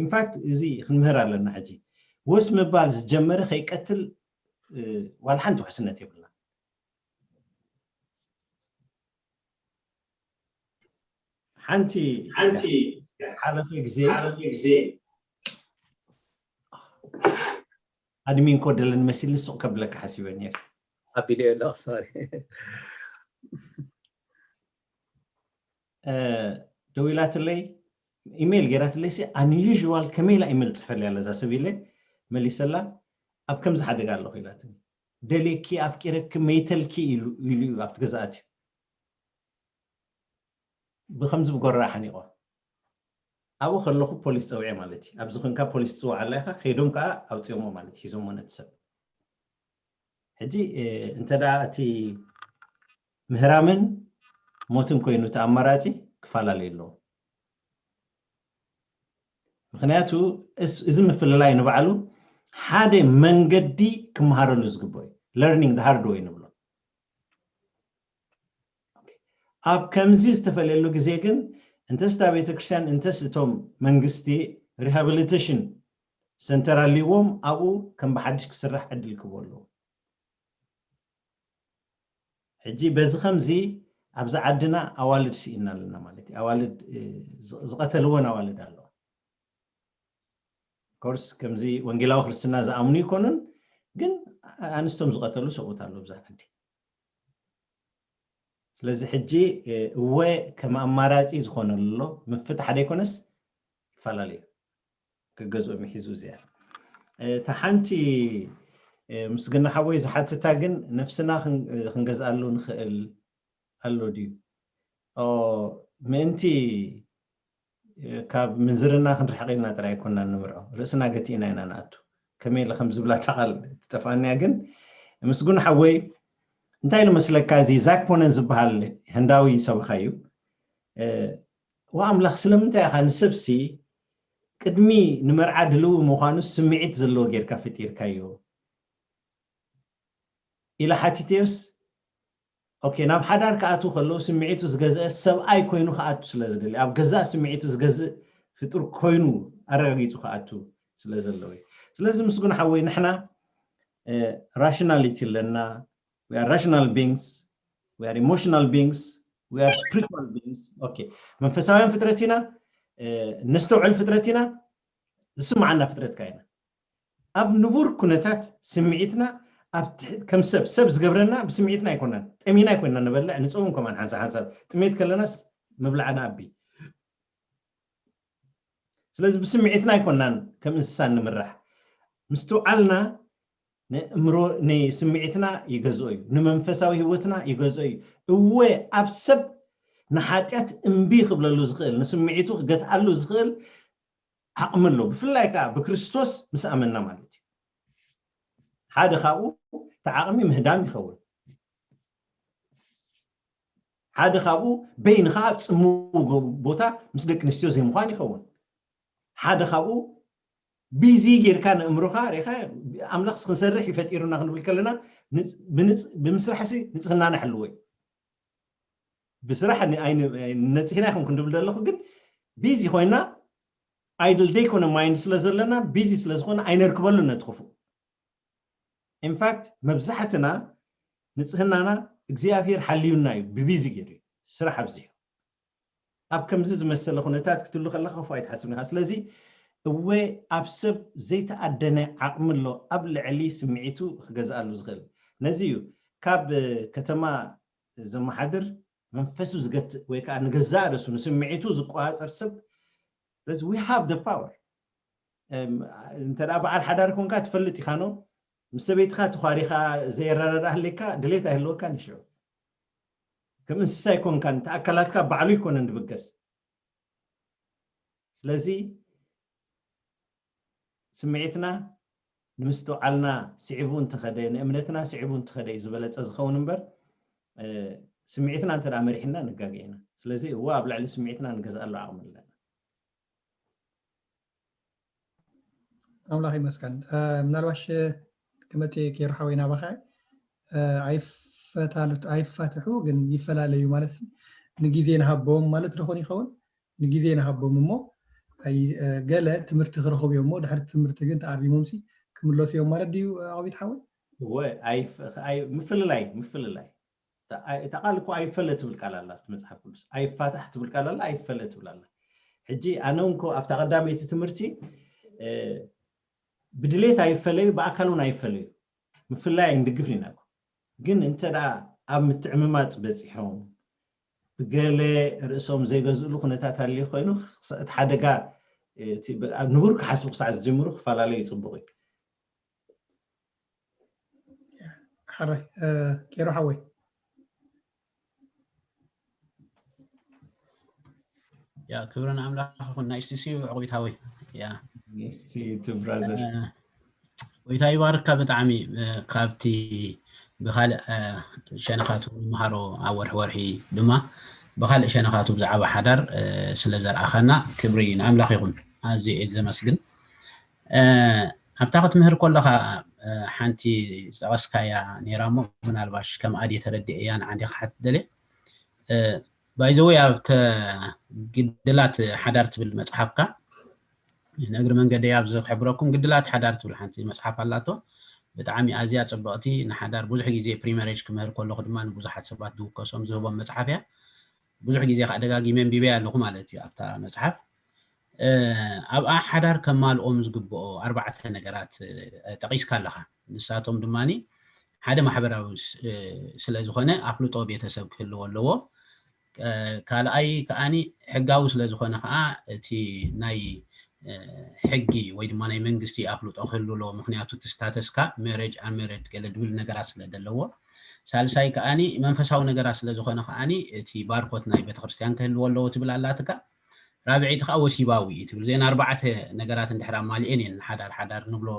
ኢንፋክት እዚ ክንምህር ኣለና። ሕጂ ወስ ምባል ዝጀመረ ከይቀትል ዋላ ሓንቲ ውሕስነት የብልና። ሓንቲ ሓንቲ ሓለፈ ግዜ ሓለፈ ግዜ ኣድሚን ኮደለን መሲልኒ ሱቕ ከብለካ ሓሲበ ነይረ። ኣቢለ ኣለኹ ሶሪ። ደዊላትለይ ኢሜይል ጌራትለይ ሲ ኣንዩዥዋል ከመይ ኢላ ኢሜይል ጽሕፈልያ ኣለዛ ሰብ ኢለ መሊሰላ። ኣብ ከምዚ ሓደጋ ኣለኹ ኢላትኒ። ደልየኪ ኣፍቂረኪ መይተልኪ ኢሉ ኢሉ እዩ ኣብቲ ገዛ ኣትዩ። ብከምዚ ብጎራ ሓኒቆ ኣብኡ ከለኹ ፖሊስ ፀውዐ ማለት እዩ። ኣብዚ ኮንካ ፖሊስ ትፅውዕ ኣላ ኢኻ። ከይዶም ከዓ ኣውፅኦሞ ማለት እዩ፣ ሒዞሞ ነቲ ሰብ። ሕጂ እንተ ደኣ እቲ ምህራምን ሞትን ኮይኑ እቲ ኣማራፂ ክፈላለዩ ኣለዎ። ምክንያቱ እዚ ምፍልላይ ንባዕሉ ሓደ መንገዲ ክመሃረሉ ዝግብኦ እዩ። Learning the hard way ንብሎ። ኣብ ከምዚ ዝተፈለየሉ ግዜ ግን እንተስ እታ ቤተክርስትያን እንተስ እቶም መንግስቲ ሪሃብሊቴሽን ሰንተር ኣልዎም ኣብኡ ከም ብሓድሽ ክስራሕ ዕድል ክህቦ ኣለዎ። ሕጂ በዚ ከምዚ ኣብዚ ዓድና ኣዋልድ ስኢና ኣለና ማለት እዩ። ኣዋልድ ዝቐተልወን ኣዋልድ ኣለዋ። ኮርስ ከምዚ ወንጌላዊ ክርስትና ዝኣምኑ ይኮኑን፣ ግን ኣንስቶም ዝቐተሉ ሰብኡት ኣለዉ ብዙሕ ዓዲ። ስለዚ ሕጂ እወ ከም ኣማራፂ ዝኾነሉ ኣሎ ምፍታሕ ደይኮነስ ይፈላለዩ ክገዝኦም ይሒዙ እዚኣ እታ ሓንቲ ምስግና ሓወይ ዝሓትታ ግን ነፍስና ክንገዝኣሉ ንኽእል ኣሎ ድዩ ምእንቲ ካብ ምንዝርና ክንርሕቕ ኢልና ጥራይ ኣይኮናን ንምርዖ ርእስና ገቲእና ኢና ንኣቱ ከመይ ኢለ ከም ዝብላ እታ ቃል ትጠፍኣኒ እያ ግን ምስጉን ሓወይ እንታይ ኢሉ መስለካ እዚ ዛክ ፖነን ዝበሃል ህንዳዊ ሰብኻ እዩ ዋ ኣምላኽ ስለምንታይ ኢኻ ንሰብሲ ቅድሚ ንመርዓ ድልው ምዃኑ ስምዒት ዘለዎ ጌርካ ፈጢርካዮ ኢለ ሓቲተዮስ ኦኬ ናብ ሓዳር ክኣትዉ ከለዉ ስምዒቱ ዝገዝአ ሰብኣይ ኮይኑ ክኣቱ ስለ ዝደሊ ኣብ ገዛእ ስምዒቱ ዝገዝእ ፍጡር ኮይኑ ኣረጋጊጹ ክኣቱ ስለ ዘለዎ እዩ ስለዚ ምስጉን ሓወይ ንሕና ራሽናሊቲ ኣለና ራሽናል ቢንግስ we are emotional beings, we are spiritual beings. Okay, መንፈሳውያን ፍጥረት ኢና፣ ነስተውዕል ፍጥረት ኢና፣ ዝስምዓና ፍጥረት ከኣ ኢና። ኣብ ንቡር ኩነታት ስምዒትና ኣብ ከም ሰብ ሰብ ዝገብረና ብስምዒትና ኣይኮናን። ጠሚና ኣይኮና ንበልዕ፣ ንፀውም ከማን ሓንሳብ ሓንሳብ ጥሜት ከለናስ ምብላዕና ኣቢ። ስለዚ ብስምዒትና ኣይኮናን ከም እንስሳ ንምራሕ። ምስትውዓልና ንእምሮ ንስምዒትና ይገዝኦ እዩ፣ ንመንፈሳዊ ህይወትና ይገዝኦ እዩ። እወ፣ ኣብ ሰብ ንሓጢኣት እምቢ ክብለሉ ዝኽእል፣ ንስምዒቱ ክገትኣሉ ዝኽእል ዓቕሚ ኣሎ። ብፍላይ ከዓ ብክርስቶስ ምስ ኣመንና ማለት እዩ። ሓደ ካብኡ እቲ ዓቕሚ ምህዳም ይኸውን። ሓደ ካብኡ በይንኻ ኣብ ጽምው ቦታ ምስ ደቂ ኣንስትዮ ዘይምዃን ይኸውን። ሓደ ካብኡ ቢዚ ጌርካ ንእምሮኻ ሪኻ ኣምላኽ ክንሰርሕ ይፈጢሩና ክንብል ከለና ብምስራሕ ሲ ንጽህናና ሕልዎ እዩ። ብስራሕ ነፂሕና ይኹን ክንድብል ዘለኹ ግን ቢዚ ኮይና ኣይድል ዘይኮነ ማይንድ ስለ ዘለና ቢዚ ስለ ዝኾነ ኣይነርክበሉን ነቲ ክፉእ። ኢንፋክት መብዛሕትና ንጽህናና እግዚኣብሔር ሓልዩና እዩ ብቢዚ ገይሩ እዩ ስራሕ ኣብዚሑ። ኣብ ከምዚ ዝመሰለ ኩነታት ክትህሉ ከለካ ክፉእ ኣይትሓስብን ኢካ። ስለዚ እወ ኣብ ሰብ ዘይተኣደነ ዓቕሚ ኣሎ ኣብ ልዕሊ ስምዒቱ ክገዝኣሉ ዝኽእል። ነዚ እዩ ካብ ከተማ ዘመሓድር መንፈሱ ዝገትእ ወይ ከዓ ንገዛእ ርእሱ ንስምዒቱ ዝቆፃፀር ሰብ። ስለዚ we have the power። እንተ በዓል ሓዳር ኮንካ ትፈልጥ ኢኻ ኖ ምስ ሰበይትኻ ተዃሪኻ ዘየረዳዳእ ህሌካ ድሌት ኣይህልወካን እዩ ሽዑ። ከም እንስሳ ኣይኮንካን፣ እቲ ኣካላትካ ባዕሉ ኣይኮነን ዝብገስ። ስለዚ ስምዒትና ንምስትውዓልና ስዒቡ እንተኸደ፣ ንእምነትና ስዒቡ እንተኸደ እዩ ዝበለጸ ዝኸውን እምበር ስምዒትና እንተ መሪሕና ንጋገ ኢና። ስለዚ እወ ኣብ ልዕሊ ስምዒትና ንገዝኣሉ ዓቕሚ ኣለና። ኣምላኽ ይመስገን። ምናልባሽ ክመጽእ ገይሩ ሓወይ ናባኻ ኣይፋትሑ ግን ይፈላለዩ ማለት ንግዜ ንሃቦም ማለት ዶኾን ይኸውን? ንግዜ ንሃቦም እሞ ገለ ትምህርቲ ክረኽቡ እዮም እሞ ድሕሪ ትምህርቲ ግን ተኣሪሞምሲ ክምለሱ እዮም ማለት ድዩ? ኣቐቢት ሓወይ ምፍልላይ ምፍልላይ እታ ቃል እኮ ኣይፈለ ትብል ቃል ኣላ ኣብቲ መፅሓፍ ቅዱስ። ኣይፋታሕ ትብል ቃል ኣላ፣ ኣይፈለ ትብል ኣላ። ሕጂ ኣነ እንኮ ኣብታ ቀዳመይቲ ትምህርቲ ብድሌት ኣይፈለዩ፣ ብኣካል እውን ኣይፈለዩ። ምፍላይ ኣይንድግፍን ኢና እኮ። ግን እንተ ደኣ ኣብ ምትዕምማፅ በፂሖም ብገለ ርእሶም ዘይገዝእሉ ኩነታት ኣልዩ ኮይኑ እቲ ሓደጋ ንቡር ክሓስቡ ክሳዕ ዝጅምሩ ክፈላለዩ ይፅቡቕ እዩ። ሓራይ ኬሮ ሓወይ ያ ክብርን ኣምላኽ ይኹን ናይ ስሲ ዕቑቢት ሓወይ ያ ቱ ብራዘር ጎይታ ይባርካ ብጣዕሚ ካብቲ ብካልእ ሸነኻቱ ንምሃሮ ኣብ ወርሒ ወርሒ ድማ ብካልእ ሸነኻቱ ብዛዕባ ሓዳር ስለ ዘርኣኻና ክብሪ ንኣምላኽ ይኹን ኣዝየ እየ ዘመስግን ኣብታ ክትምህር ከለኻ ሓንቲ ዝጠቐስካያ ነይራ እሞ ምናልባሽ ከም ኣድየ ተረዲኤያ ንዓንዲ ክሓት ደልየ ባይዘወይ ኣብተ ግድላት ሓዳር ትብል መፅሓፍካ ንእግሪ መንገደይ ኣብዚ ክሕብረኩም ግድላት ሓዳር ትብል ሓንቲ መፅሓፍ ኣላቶ ብጣዕሚ ኣዝያ ፅብቕቲ ንሓዳር ብዙሕ ግዜ ፕሪመሬጅ ክምህር ከለኹ ድማ ንብዙሓት ሰባት ዝውከሶም ዝህቦም መፅሓፍ እያ ብዙሕ ግዜ ከዓ ደጋጊመ ኣንቢበያ ኣለኹ ማለት እዩ ኣብታ መፅሓፍ ኣብኣ ሓዳር ከማልኦም ዝግብኦ ኣርባዕተ ነገራት ጠቒስካ ኣለኻ ንሳቶም ድማ ሓደ ማሕበራዊ ስለ ዝኾነ ኣፍልጦ ቤተሰብ ክህልዎ ኣለዎ ካልኣይ ከዓኒ ሕጋዊ ስለ ዝኾነ ከዓ እቲ ናይ ሕጊ ወይ ድማ ናይ መንግስቲ ኣፍልጦ ክህሉ ኣለዎ ምክንያቱ እቲ ስታተስካ ሜሬጅ ኣሜሬድ ገለ ድብል ነገራት ስለ ዘለዎ ሳልሳይ ከዓኒ መንፈሳዊ ነገራት ስለ ዝኾነ ከዓኒ እቲ ባርኮት ናይ ቤተክርስትያን ክህልዎ ኣለዎ ትብል ኣላትካ ራብዒቲ ከዓ ወሲባዊ እዩ ትብል ዜን ኣርባዕተ ነገራት እንድሕር ኣማሊኤን እየን ሓዳር ሓዳር ንብሎ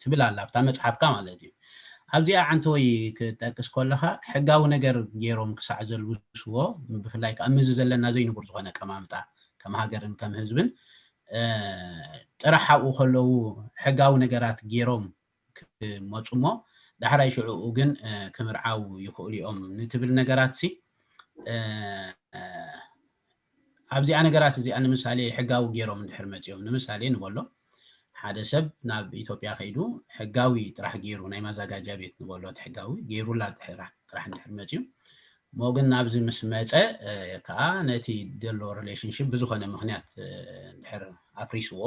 ትብል ኣላ ኣብታ መፅሓፍካ ማለት እዩ ኣብዚኣ ዓንተወይ ክጠቅስ ከለካ ሕጋዊ ነገር ገይሮም ክሳዕ ዘልብስዎ ብፍላይ ከዓ ምዚ ዘለና ዘይንቡር ዝኾነ ቀማምጣ ከም ሃገርን ከም ህዝብን ጥራሕ ኣብኡ ከለዉ ሕጋዊ ነገራት ገይሮም ክመፁ እሞ ዳሕራይ ሽዕኡ ግን ክምርዓው ይኽእሉ እዮም ንትብል ነገራት ሲ ኣብዚኣ ነገራት እዚኣ ንምሳሌ ሕጋዊ ገይሮም እንድሕር መፂኦም ንምሳሌ ንበሎ ሓደ ሰብ ናብ ኢትዮጵያ ከይዱ ሕጋዊ ጥራሕ ገይሩ ናይ ማዛጋጃ ቤት ንበሎ እቲ ሕጋዊ ገይሩላ ጥራሕ እንድሕር መፂኡ እሞ ግን ናብዚ ምስ መፀ ከዓ ነቲ ዘሎ relationship ብዝኾነ ምኽንያት እንድሕር ኣፍሪስዎ፣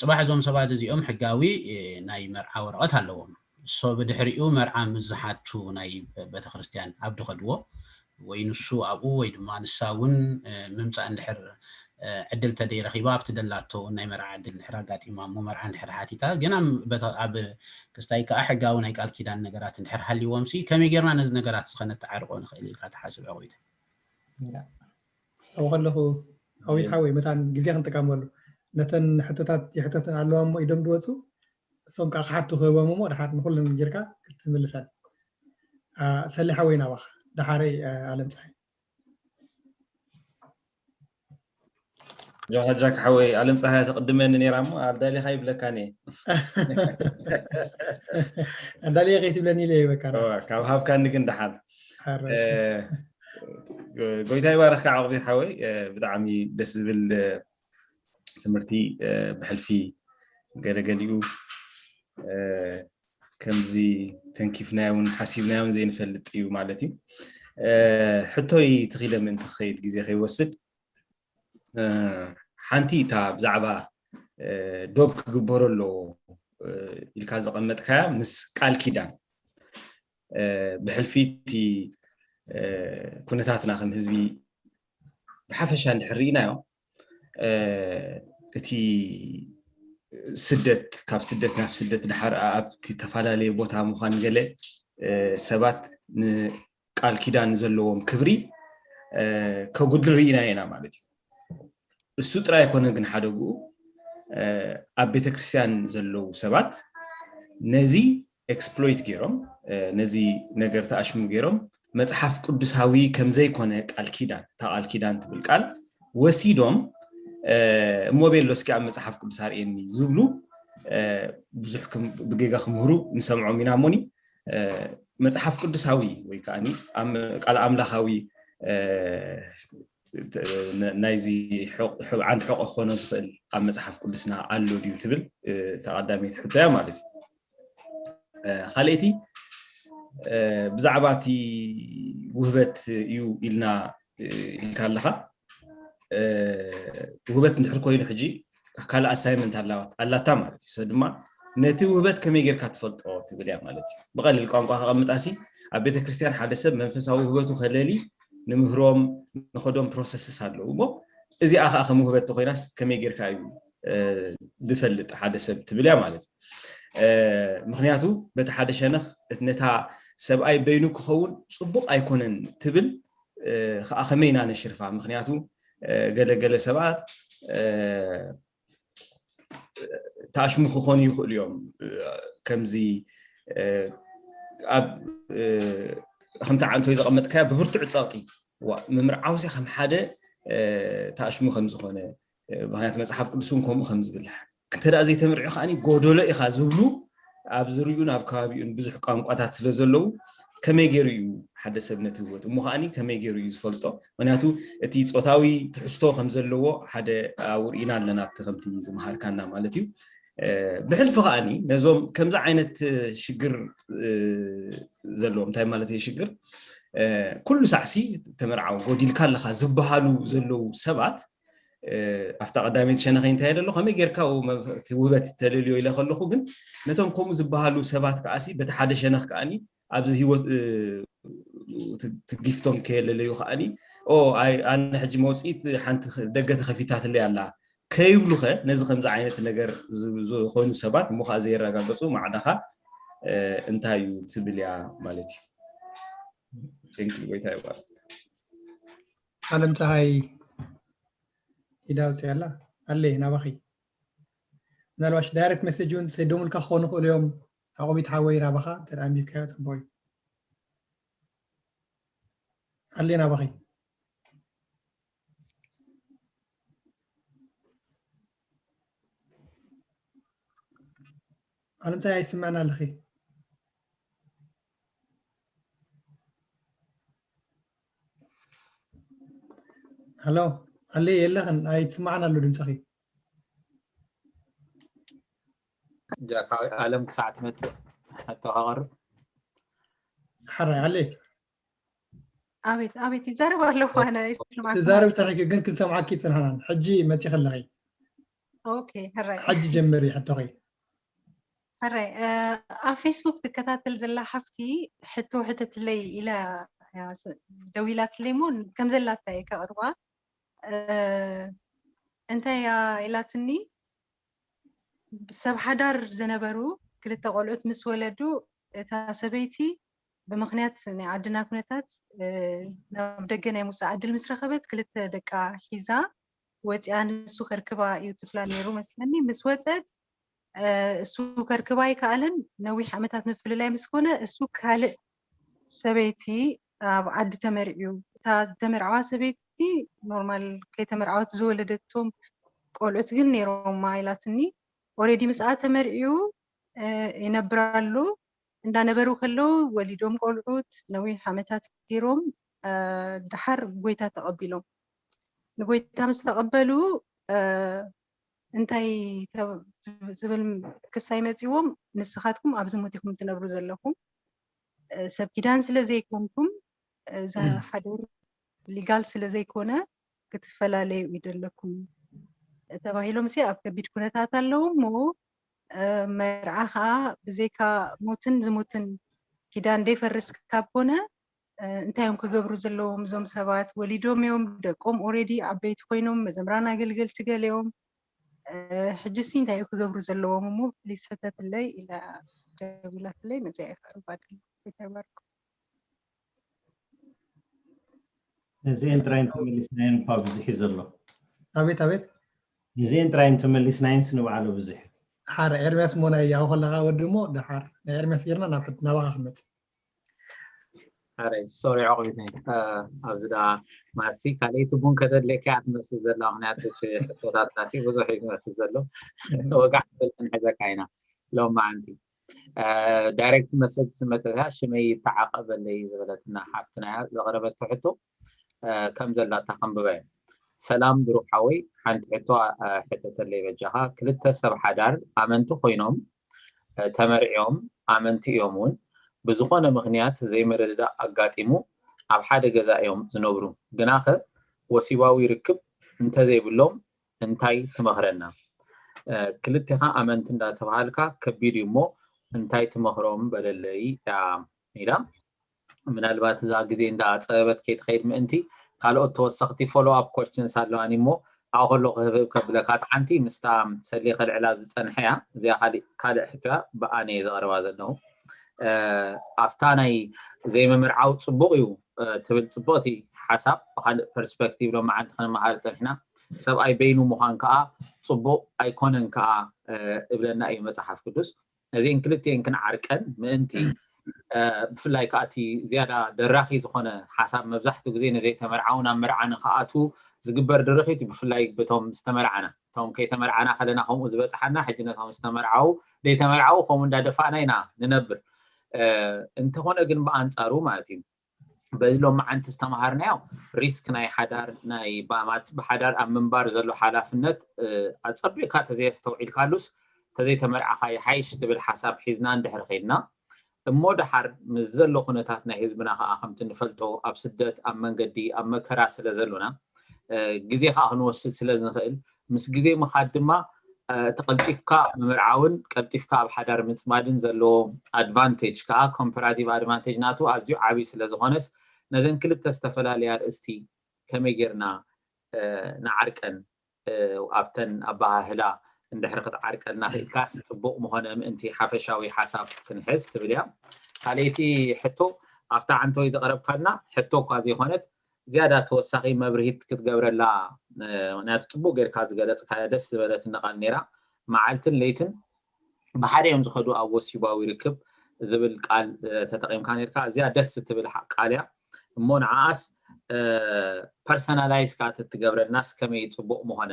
ፅባሕ እዞም ሰባት እዚኦም ሕጋዊ ናይ መርዓ ወረቐት ኣለዎም። እሶ ብድሕሪኡ መርዓ ምስ ዝሓቱ ናይ ቤተክርስትያን ኣብ ድኸድዎ ወይ ንሱ ኣብኡ ወይ ድማ ንሳ እውን ምምፃእ እንድሕር ዕድል ተደይረኺባ ኣብቲ ደላቶ እውን ናይ መርዓ ዕድል እንድሕር ኣጋጢማ እሞ መርዓ እንድሕር ሓቲታ ግን ኣብ ክስታይ ከዓ ሕጋዊ ናይ ቃል ኪዳን ነገራት እንድሕር ሃልዎም ሲ ከመይ ጌርና ነዚ ነገራት ዝኸነተዓርቆ ንኽእል ኢልካ ትሓስብ ዕቑቢት? ኣብኡ ከለኹ ኣዊት ሓወይ መታን ግዜ ክንጥቀመሉ ነተን ሕቶታት ይሕተትን ኣለዋ እሞ ኢዶም ድወፁ እሶም ከዓ ክሓቱ ክህቦም እሞ ድሓር ንኩለን ጌርካ ክትምልሰን ሰሊ ሓወይ ናባኻ ደሓረይ ኣለም ፀሓይ ጃካ ሓወይ ኣለም ፀሓይ ተቅድመኒ ነራ እሞ ኣልዳሊካ ይብለካ ነ ኣዳልየ ከይትብለኒ ኢለ ይበካ ካብ ሃብካኒ ግን ደሓን ጎይታ ይባረክ ከዓ ዕቁቢ ሓወይ ብጣዕሚ ደስ ዝብል ትምህርቲ ብሕልፊ ገለገሊኡ ከምዚ ተንኪፍናዮን ሓሲብናዮን ዘይንፈልጥ እዩ ማለት እዩ ሕቶይ ትኺለ ምእንቲ ክኸይድ ግዜ ከይወስድ ሓንቲ እታ ብዛዕባ ዶብ ክግበሮ ኣለዎ ኢልካ ዘቐመጥካያ ምስ ቃል ኪዳን ብሕልፊ እቲ ኩነታትና ከም ህዝቢ ብሓፈሻ እንድሕር ርኢናዮ እቲ ስደት ካብ ስደት ናብ ስደት ድሓር ኣብቲ ተፈላለየ ቦታ ምዃን ገለ ሰባት ቃል ኪዳን ዘለዎም ክብሪ ከጉድል ርኢና ኢና ማለት እዩ እሱ ጥራይ ኣይኮነን ግን ሓደግኡ ኣብ ቤተክርስትያን ዘለዉ ሰባት ነዚ exploit ገይሮም ነዚ ነገር ተኣሽሙ ገይሮም መፅሓፍ ቅዱሳዊ ከምዘይኮነ ቃል ኪዳን እታ ቃል ኪዳን ትብል ቃል ወሲዶም እሞ ቤሎ እስኪ ኣብ መፅሓፍ ቅዱስ ኣርእየኒ ዝብሉ ብዙሕ ብጌጋ ክምህሩ ንሰምዖም ኢና እሞኒ መፅሓፍ ቅዱሳዊ ወይ ከዓ ቃል ኣምላኻዊ ናይዚ ዓንዲ ሕቆ ክኾኖ ዝኽእል ኣብ መፅሓፍ ቅዱስና ኣሎ ድዩ ትብል ተቐዳመይቲ ሕቶ እያ ማለት እዩ ካልእቲ ብዛዕባ እቲ ውህበት እዩ ኢልና ኢልካ ኣለካ ውህበት እንድሕር ኮይኑ ሕጂ ካልእ ኣሳይመንት ኣላታ ማለት እዩ ሰብ ድማ ነቲ ውህበት ከመይ ጌርካ ትፈልጦ ትብል እያ ማለት እዩ ብቐሊል ቋንቋ ከቐምጣሲ ኣብ ቤተክርስትያን ሓደ ሰብ መንፈሳዊ ውህበቱ ከለሊ ንምህሮም ንኸዶም ፕሮሰስስ ኣለዉ እሞ እዚኣ ከዓ ከም ውህበት ተኮይናስ ከመይ ጌርካ እዩ ዝፈልጥ ሓደ ሰብ ትብል እያ ማለት እዩ ምክንያቱ በቲ ሓደ ሸነኽ ነታ ሰብኣይ በይኑ ክኸውን ፅቡቅ ኣይኮነን ትብል ከዓ ከመይ ኢና ነሽርፋ ምክንያቱ ገለገለ ሰባት ተኣሽሙ ክኾኑ ይኽእሉ እዮም ከምዚ ኣብ ከምቲ ዓንቶይ ዘቐመጥካዮ ብብርቱዕ ፀቕጢ ምምርዓውሲ ከም ሓደ ተኣሽሙ ከም ዝኾነ ምክንያቱ መፅሓፍ ቅዱስ እውን ከምኡ ከም ዝብል እንተ ዘይተምርዒ ከዓ ጎደሎ ኢኻ ዝብሉ ኣብ ዝርዩን ኣብ ከባቢኡን ብዙሕ ቋንቋታት ስለ ዘለዉ ከመይ ገይሩ እዩ ሓደ ሰብ ነቲ ህይወት እሞ ከዓኒ ከመይ ገይሩ እዩ ዝፈልጦ ምክንያቱ እቲ ፆታዊ ትሕዝቶ ከም ዘለዎ ሓደ ኣብኡ ርኢና ኣለና እቲ ከምቲ ዝመሃርካና ማለት እዩ ብሕልፊ ከዓኒ ነዞም ከምዚ ዓይነት ሽግር ዘለዎም እንታይ ማለት እዩ ሽግር ኩሉ ሳዕሲ ተመርዓዊ ጎዲልካ ኣለካ ዝበሃሉ ዘለዉ ሰባት ኣብታ ቀዳመይቲ ሸነኸይ እንታይ ኣለሎ ከመይ ጌርካ እቲ ውህበት ተለልዮ ኢለ ከለኹ ግን ነቶም ከምኡ ዝበሃሉ ሰባት ከዓሲ በቲ ሓደ ሸነኽ ከዓኒ ኣብዚ ህይወት ትጊፍቶም ከየለለዩ ከዓኒ ኣነ ሕጂ መውፅኢት ሓንቲ ደገ ተኸፊታትለይ ኣላ ከይብሉኸ ነዚ ከምዚ ዓይነት ነገር ዝኾኑ ሰባት እሞ ከዓ ዘየረጋገፁ ማዕዳኻ እንታይ እዩ ትብል እያ ማለት እዩ ጎይታ ይባርክ ዓለም ፀሃይ ኢዳ ኣውፅኣላ ኣለ ናባኺ ምናልባሽ ዳይሬክት ሜሴጅ እውን ሰዶሙልካ ክኾኑ ክእሉ እዮም ዓቆቢት ሓወይ ናባኻ እንተ ኣንቢብካዮ ፅቡቅ እዩ ኣለ ናባኺ ኣለምንታይ ኣይስምዕን ኣለኺ ሃሎ ኣለ የለኽን ኣይትስምዓን ኣሎ ድምፅኺ ጃካዊ ኣለም ክሳዕ ትመፅእ ሕቶ ከቐርብ ሓራይ ኣለ ኣቤት ኣቤት፣ ይዛረብ ኣለኹ ኣነ፣ ይስማዕኩም ትዛረብ ኣሎ። ጸኒሕኪ ግን ክንሰምዓኪ ጽንሕናን። ሕጂ መጺኺ ኣለኺ። ኦኬ፣ ሕራይ ሕጂ ጀምሪ ሕቶኺ። ሕራይ። እ፣ ኣብ ፌስቡክ ትከታተል ዘላ ሓፍቲ ሕቶ ሕተትለይ ኢላ እያ ስ-፣ ደዊላትለይ እሞ ከም ዘላታ እየ ከቕርባ። እ፣ እንታይ እያ ኢላትኒ? ሰብ ሓዳር ዝነበሩ ክልተ ቆልዑት ምስ ወለዱ፣ እታ ሰበይቲ ብምኽንያት ናይ ዓድና ኩነታት፣ እ፣ ናብ ደገ ናይ ምውፃእ ዕድል ምስ ረኸበት ክልተ ደቃ ሒዛ ወፂኣ፣ ንሱ ከርክባ እዩ ትብላ ነይሩ መስለኒ። ምስ ወፀት፣ እ፣ እሱ ከርክባ ኣይከኣለን። ነዊሕ ዓመታት ምፍልላይ ምስ ኮነ እሱ ካልእ ሰበይቲ ኣብ ዓዲ ተመርዕዩ። እታ ዝተመርዓዋ ሰበይቲ ኖርማል ከይተመርዓወት ዝወለደቶም ቆልዑት ግን ነይሮማ ኢላትኒ። ኦሬዲ ምስኣ ተመርዕዩ፣ እ፣ ይነብር ኣሎ። እንዳነበሩ ከለዉ ወሊዶም ቆልዑት ነዊሕ ዓመታት ገይሮም፣ እ፣ ደሓር ጎይታ ተቐቢሎም። ንጎይታ ምስ ተቐበሉ፣ እ፣ እንታይ ተ-፣ ዝብ-፣ ዝብል ክሳይ መጺዎም፣ ንስኻትኩም ኣብ ዝሙት ኢኹም ትነብሩ ዘለኹም። እ፣ ሰብ ኪዳን ስለ ዘይኮንኩም፣ እ፣ እዛ ሓደር ሊጋል ስለ ዘይኮነ ክትፈላለዩ እዩ ዘለኩም ተባሂሎም ሲ ኣብ ከቢድ ኩነታት ኣለዉ እሞ፣ እ፣ መርዓ ኸዓ ብዘይካ ሞትን ዝሙትን ኪዳን ደይፈርስ ካብ ኮነ፣ እ፣ እንታይ እዮም ክገብሩ ዘለዎም እዞም ሰባት? ወሊዶም እዮም፣ ደቆም ኦሬዲ ዓበይቲ ኮይኖም፣ መዘምራን ኣገልገልቲ ገሊኦም። እ፣ ሕጂ ሲ እንታይ እዩ ክገብሩ ዘለዎም እሞ ፕሊስ ሕተትለይ ኢላ ደዊላትለይ፣ ነዚኣ እየ ከቕርባ ደለኹ። ይተባርኩ። ነዚአን ጥራይ እንተመሊስናየን እኳ ብዙሕ እዩ ዘሎ። ኣቤት ኣቤት። ነዚአን ጥራይ እንተመሊስናየንስ ንባዕሉ ብዙሕ እዩ። ሓረ ኤርምያስ እሞ ናይ ያው ከለኻ ወዲ እሞ ደሓር ናይ ኤርምያስ ጌርና ናብ ሕት-፣ ናባኻ ክመጽእ። ኣረ ሶሪ ዕቑቢት ነይ ኣብዚ ዳ ማሲ ካልኣይቲ ቡን ከተድልየካ እያ ትመስል ዘላ፣ ምክንያቱ እቲ ሕቶታትና ሲ ብዙሕ እዩ ዝመስል ዘሎ። ወጋሕ ንብል ክንሕዘካ ኢና ሎም መዓንቲ። እ፣ ዳይሬክት መሰጅ ዝመፀታ ሽመይ ይተዓቐበለይ ዝበለትና ሓፍትና እያ ዘቕረበቶ ሕቶ፣ እ፣ ከም ዘላታ ከንብባ እየ። ሰላም ብሩክ ሓወይ፣ ሓንቲ ሕቶ፣ እ፣ ሕተተለይ በጃኻ። ክልተ ሰብ ሓዳር ኣመንቲ ኮይኖም፣ እ፣ ተመርዕዮም ኣመንቲ እዮም እውን ብዝኾነ ምኽንያት ዘይምርድዳእ ኣጋጢሙ ኣብ ሓደ ገዛ እዮም ዝነብሩ። ግናኸ ወሲባዊ ርክብ እንተዘይብሎም እንታይ ትመኽረና? እ፣ ክልቴኻ ኣመንቲ እንዳተባሃልካ ከቢድ እዩ እሞ እንታይ ትመኽሮም በለለይ እያ ኢላ። ምናልባት እዛ ግዜ እንዳፀበበት ከይትኸይድ ምእንቲ ካልኦት ተወሰኽቲ ፎሎ ኣፕ ኮስችንስ ኣለዋኒ እሞ ኣብኡ ከለኹ ህብህብ ከብለካ። እቲ ሓንቲ ምስታ ሰሌ ከልዕላ ዝፀንሐ እያ። እዚኣ ካሊእ፣ ካልእ ሕቶ እያ፣ ብኣነ እየ ዘቕርባ ዘለኹ። እ፣ ኣብታ ናይ ዘይምምርዓው ፅቡቕ እዩ፣ እ፣ ትብል ፅብቕቲ ሓሳብ፣ ብካልእ ፐርስፔክቲቭ ሎማዓንቲ ክንመሃር ፀኒሕና። ሰብኣይ በይኑ ምዃን ከዓ ፅቡቕ ኣይኮነን ከዓ፣ እ፣ እብለና እዩ መፅሓፍ ቅዱስ። ነዚአን ክልቲአን ክንዓርቀን ምእንቲ፣ እ፣ ብፍላይ ከዓ እቲ ዝያዳ ደራኺ ዝኾነ ሓሳብ መብዛሕትኡ ግዜ ንዘይተመርዓው ናብ መርዓ ንክኣትዉ ዝግበር ድርኺት እዩ፣ ብፍላይ በቶም ዝተመርዓና። እቶም ከይተመርዓና ከለና ከምኡ ዝበፅሓና፣ ሕጂ ነቶም ዝተመርዓው ዘይተመርዓው ከምኡ እንዳደፋእና ኢና ንነብር። እ፣ እንተኾነ ግን ብኣንፃሩ ማለት እዩ፣ በዚ ሎማዓንቲ ዝተምሃርናዮ ሪስክ ናይ ሓዳር፣ ናይ ባ-፣ ማለት ብሓዳር ኣብ ምንባር ዘሎ ሓላፍነት፣ እ፣ ኣጸቢቕካ ተዘየስተውዒልካሉስ ተዘይተመርዓኻ ይሓይሽ ትብል ሓሳብ ሒዝና እንድሕር ኸይድና እሞ ደሓር ምስ ዘሎ ኩነታት ናይ ህዝብና ኸዓ ከምቲ ንፈልጦ ኣብ ስደት፣ ኣብ መንገዲ፣ ኣብ መከራ ስለ ዘሎና፣ እ፣ ግዜ ኸዓ ክንወስድ ስለ ንኽእል ምስ ግዜ ምኻድ ድማ፣ እ፣ እቲ ቀልጢፍካ ምምርዓውን ቀልጢፍካ ኣብ ሓዳር ምጽማድን ዘለዎ ኣድቫንቴጅ ከኣ ኮምፐራቲቭ ኣድቫንቴጅ ናቱ ኣዝዩ ዓቢ ስለ ዝኾነስ ነዘን ክልተ ዝተፈላለያ ኣርእስቲ ከመይ ጌርና፣ እ፣ ንዓርቀን፣ እ፣ ኣብተን ኣበሃህላ እንድሕሪ ክትዓርቀልና ክኢልካስ ጽቡቕ ምኾነ ምእንቲ ሓፈሻዊ ሓሳብ ክንሕዝ ትብል እያ። ካልኣይቲ ሕቶ ኣብታ ዓንተወይ ዘቕረብካልና ሕቶ እኳ ዘይኮነት ዝያዳ ተወሳኺ መብርሂት ክትገብረላ፣ እ፣ ምኽንያቱ ጽቡቕ ጌርካ ዝገለጽካያ ደስ ዝበለትኒ ቃል ኔራ። መዓልትን ለይትን ብሓደ እዮም ዝኸዱ ኣብ ወሲባዊ ርክብ ዝብል ቃል፣ እ፣ ተጠቒምካ ኔርካ። እዚኣ ደስ እትብል ሓ-፣ ቃል እያ። እሞ ንዓኣስ፣ እ፣ ፐርሰናላይዝ ከኣ ተትገብረልናስ ከመይ ጽቡቕ ምኾነ።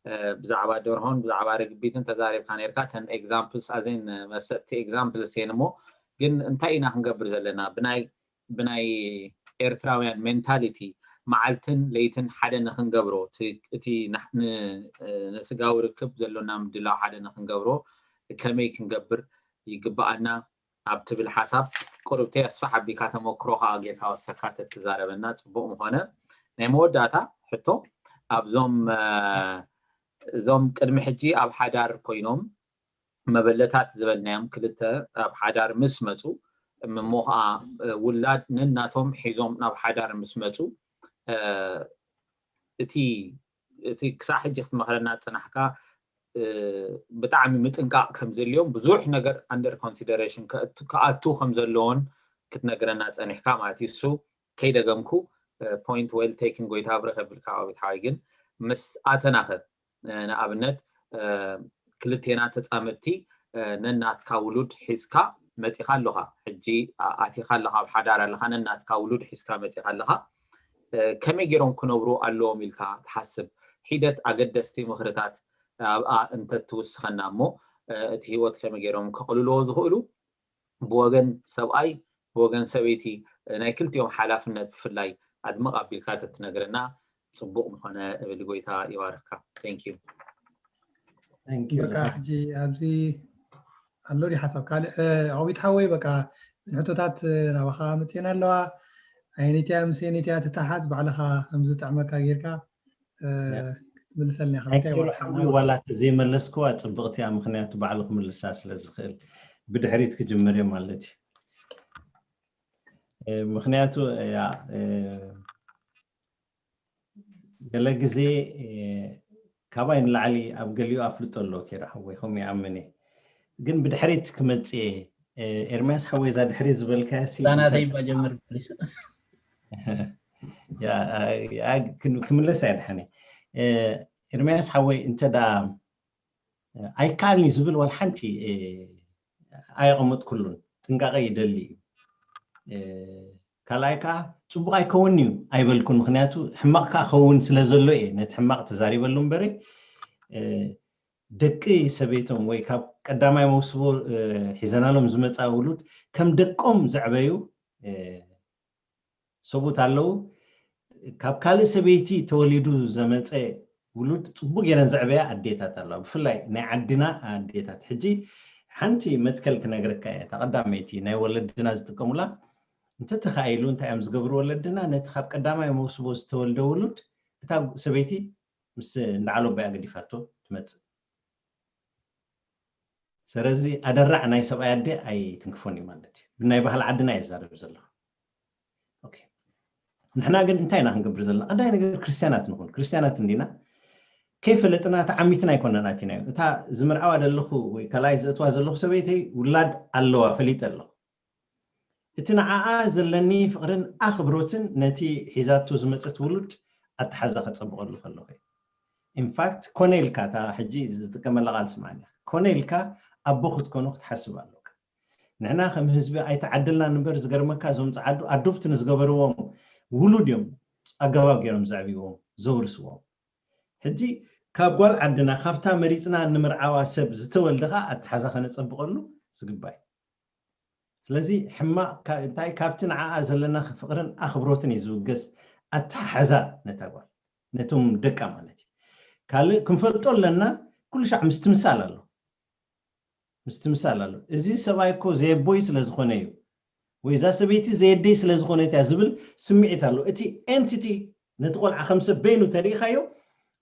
እ፣ ብዛዕባ ደርሆን ብዛዕባ ርግቢትን ተዛሪብካ ኔርካ። እተን ኤግዛምፕልስ ኣዘን መሰጥቲ ኤግዛምፕልስ እየን። እሞ ግን እንታይ ኢና ክንገብር ዘለና? ብናይ ብናይ ኤርትራውያን ሜንታሊቲ መዓልትን ለይትን ሓደ ንኽንገብሮ፣ እቲ፣ እቲ ናሕ-፣ ን-፣ ንስጋዊ ርክብ ዘሎና ምድላው ሓደ ንኽንገብሮ ከመይ ክንገብር ይግብኣና ኣብ ትብል ሓሳብ ቁርብቲ ኣስፋሕ ኣቢካ ተመክሮኻ ጌርካ ወሰካ ተትዛረበና ጽቡቕ ምኾነ። ናይ መወዳእታ ሕቶ ኣብዞም እዞም ቅድሚ ሕጂ ኣብ ሓዳር ኮይኖም መበለታት ዝበልናዮም ክልተ ኣብ ሓዳር ምስ መፁ እሞ ከዓ ውላድ ነናቶም ሒዞም ናብ ሓዳር ምስ መፁ እቲ እቲ ክሳብ ሕጂ ክትመክረና ዝፅናሕካ ብጣዕሚ ምጥንቃቕ ከም ዘድልዮም ብዙሕ ነገር under consideration ክኣቱ ከም ዘለዎን ክትነግረና ፀኒሕካ ማለት እዩ። እሱ ከይደገምኩ point well taken ጎይታ ብረኸ ብልካ ኣቤት ሓወይ ግን ምስ ኣተናኸ ንኣብነት ክልቴና ተፃመድቲ ነናትካ ውሉድ ሒዝካ መፂኻ ኣለኻ ሕጂ ኣቲኻ ኣለኻ ኣብ ሓዳር ኣለኻ ነናትካ ውሉድ ሒዝካ መፂኻ ኣለኻ ከመይ ገይሮም ክነብሩ ኣለዎም ኢልካ ትሓስብ ሒደት ኣገደስቲ ምኽርታት ኣብኣ እንተትውስኸና እሞ እቲ ህይወት ከመይ ገይሮም ከቕልልዎ ዝኽእሉ ብወገን ሰብኣይ ብወገን ሰበይቲ ናይ ክልቲኦም ሓላፍነት ብፍላይ ኣድምቕ ኣቢልካ ተትነግረና ፅቡቕ ምኾነ እብል ጎይታ ይባርካ thank you በቃ ሕጂ ኣብዚ ኣሎ ዲ ሓሳብ ካልእ ኣዊት ሓወይ በቃ ሕቶታት ናባኻ መፅየን ኣለዋ ኣይነትያ ምስ ኣይነትያ ትተሓዝ ባዕልኻ ከምዝጥዕመካ ጌርካ ክትምልሰልና ኢኻ እንታይ ወርሓ ማለት ዋላ ዘይመለስክዋ ፅብቕቲ እያ ምክንያቱ ባዕሉ ክምልሳ ስለ ዝኽእል ብድሕሪት ክጅምር እየ ማለት እዩ ምክንያቱ ያ ገለ ግዜ ካባይ ንላዕሊ ኣብ ገሊኡ ኣፍልጦ ኣሎ ኬራ ሓወይ ከምኡ ይኣምን እየ ግን ብድሕሪት ክመፅእ እየ ኤርሚያስ ሓወይ እዛ ድሕሪ ዝበልካያ ዛናተይ ባጀምር ክምለስ ኣይድሓኒ ኤርሚያስ ሓወይ እንተ ደኣ ኣይከኣልን እዩ ዝብል ዋላ ሓንቲ ኣየቐመጥኩሉን ጥንቃቐ ይደሊ እዩ ካልኣይ ከዓ ፅቡቅ ኣይከውን እዩ ኣይበልኩን ምክንያቱ ሕማቅ ከዓ ከውን ስለ ዘሎ እየ ነቲ ሕማቅ ተዛሪበሉ እምበረ ደቂ ሰበይቶም ወይ ካብ ቀዳማይ መውስቦ ሒዘናሎም ዝመፃ ውሉድ ከም ደቆም ዘዕበዩ ሰብኡት ኣለዉ ካብ ካልእ ሰበይቲ ተወሊዱ ዘመፀ ውሉድ ፅቡቅ ገይረን ዘዕበያ ኣዴታት ኣለዋ ብፍላይ ናይ ዓድና ኣዴታት ሕጂ ሓንቲ መትከል ክነግረካ እየ እታ ቀዳመይቲ ናይ ወለድና ዝጥቀሙላ እንተተኻኢሉ እንታይ እዮም ዝገብሩ ወለድና ነቲ ካብ ቀዳማይ መውስቦ ዝተወልደ ውሉድ እታ ሰበይቲ ምስ እንዳዓሎባያ ገዲፋቶ ትመፅእ ስለዚ ኣደራዕ ናይ ሰብኣይ ኣደ ኣይትንክፎን እዩ ማለት እዩ ብናይ ባህሊ ዓድና እየ ዝዛረብ ዘለኹ ንሕና ግን እንታይ ኢና ክንገብር ዘለና ቀዳይ ነገር ክርስትያናት ንኹን ክርስትያናት እንዲና ከይፈለጥና ተዓሚትና ኣይኮነን ኣቲናዮ እታ ዝምርዓዋ ዘለኹ ወይ ካልኣይ ዘእትዋ ዘለኹ ሰበይተይ ውላድ ኣለዋ ፈሊጠ ኣለኹ እቲ ንዓኣ ዘለኒ ፍቕርን ኣኽብሮትን ነቲ ሒዛቶ ዝመፀት ውሉድ ኣተሓዛ ከፀብቐሉ ከለኹ ኢንፋክት ኮነ ኢልካ እታ ሕጂ ዝጥቀመላ ቃል ስማዕኒ ኮነ ኢልካ ኣቦ ክትኮኑ ክትሓስብ ኣለካ ንሕና ከም ህዝቢ ኣይተዓደልናን እምበር ዝገርመካ እዞም ፀዓዱ ኣዶፕት ንዝገበርዎም ውሉድ እዮም ኣገባብ ገይሮም ዘዕብዎም ዘውርስዎም ሕጂ ካብ ጓል ዓድና ካብታ መሪፅና ንምርዓዋ ሰብ ዝተወልደ ከዓ ኣተሓዛ ከነፀብቐሉ ዝግባእ ስለዚ ሕማቕ እንታይ ካብቲ ንዓኣ ዘለና ፍቕርን ኣኽብሮትን እዩ ዝውገስ ኣተሓሓዛ ነታ ጓል ነቶም ደቃ ማለት እዩ ካልእ ክንፈልጦ ኣለና ኩሉ ሻዕ ምስትምሳል ኣሎ ምስትምሳል ኣሎ እዚ ሰብኣይ እኮ ዘየቦይ ስለ ዝኾነ እዩ ወይ እዛ ሰበይቲ ዘየደይ ስለ ዝኾነት እያ ዝብል ስምዒት ኣሎ እቲ ኤንቲቲ ነቲ ቆልዓ ከም ሰብ በይኑ ተሪኢኻዮ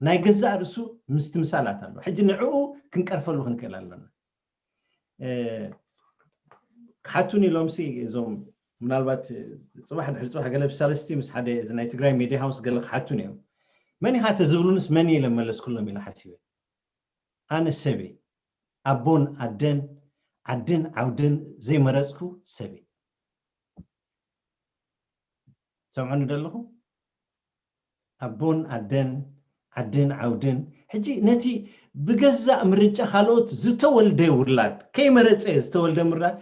ናይ ገዛእ ርእሱ ምስትምሳላት ኣሎ ሕጂ ንዕኡ ክንቀርፈሉ ክንክእል ኣለና ክሓቱኒ ኢሎም ሲ እዞም ምናልባት ፅባሕ ድሕሪ ፅባሕ ገለ ብሳለስቲ ምስ ሓደ እዚ ናይ ትግራይ ሜድያ ሃውስ ገለ ክሓቱኒ እዮም መን ኢኻ ተዝብሉንስ መን ኢለ መለስኩሎም ኢለ ሓሲበ ኣነ ሰበይ ኣቦን ኣደን ዓድን ዓውድን ዘይመረፅኩ ሰበይ ሰምዑኒ ደለኹ ኣቦን ኣደን ዓድን ዓውድን ሕጂ ነቲ ብገዛእ ምርጫ ካልኦት ዝተወልደ ውላድ ከይመረፀ ዝተወልደ ምራድ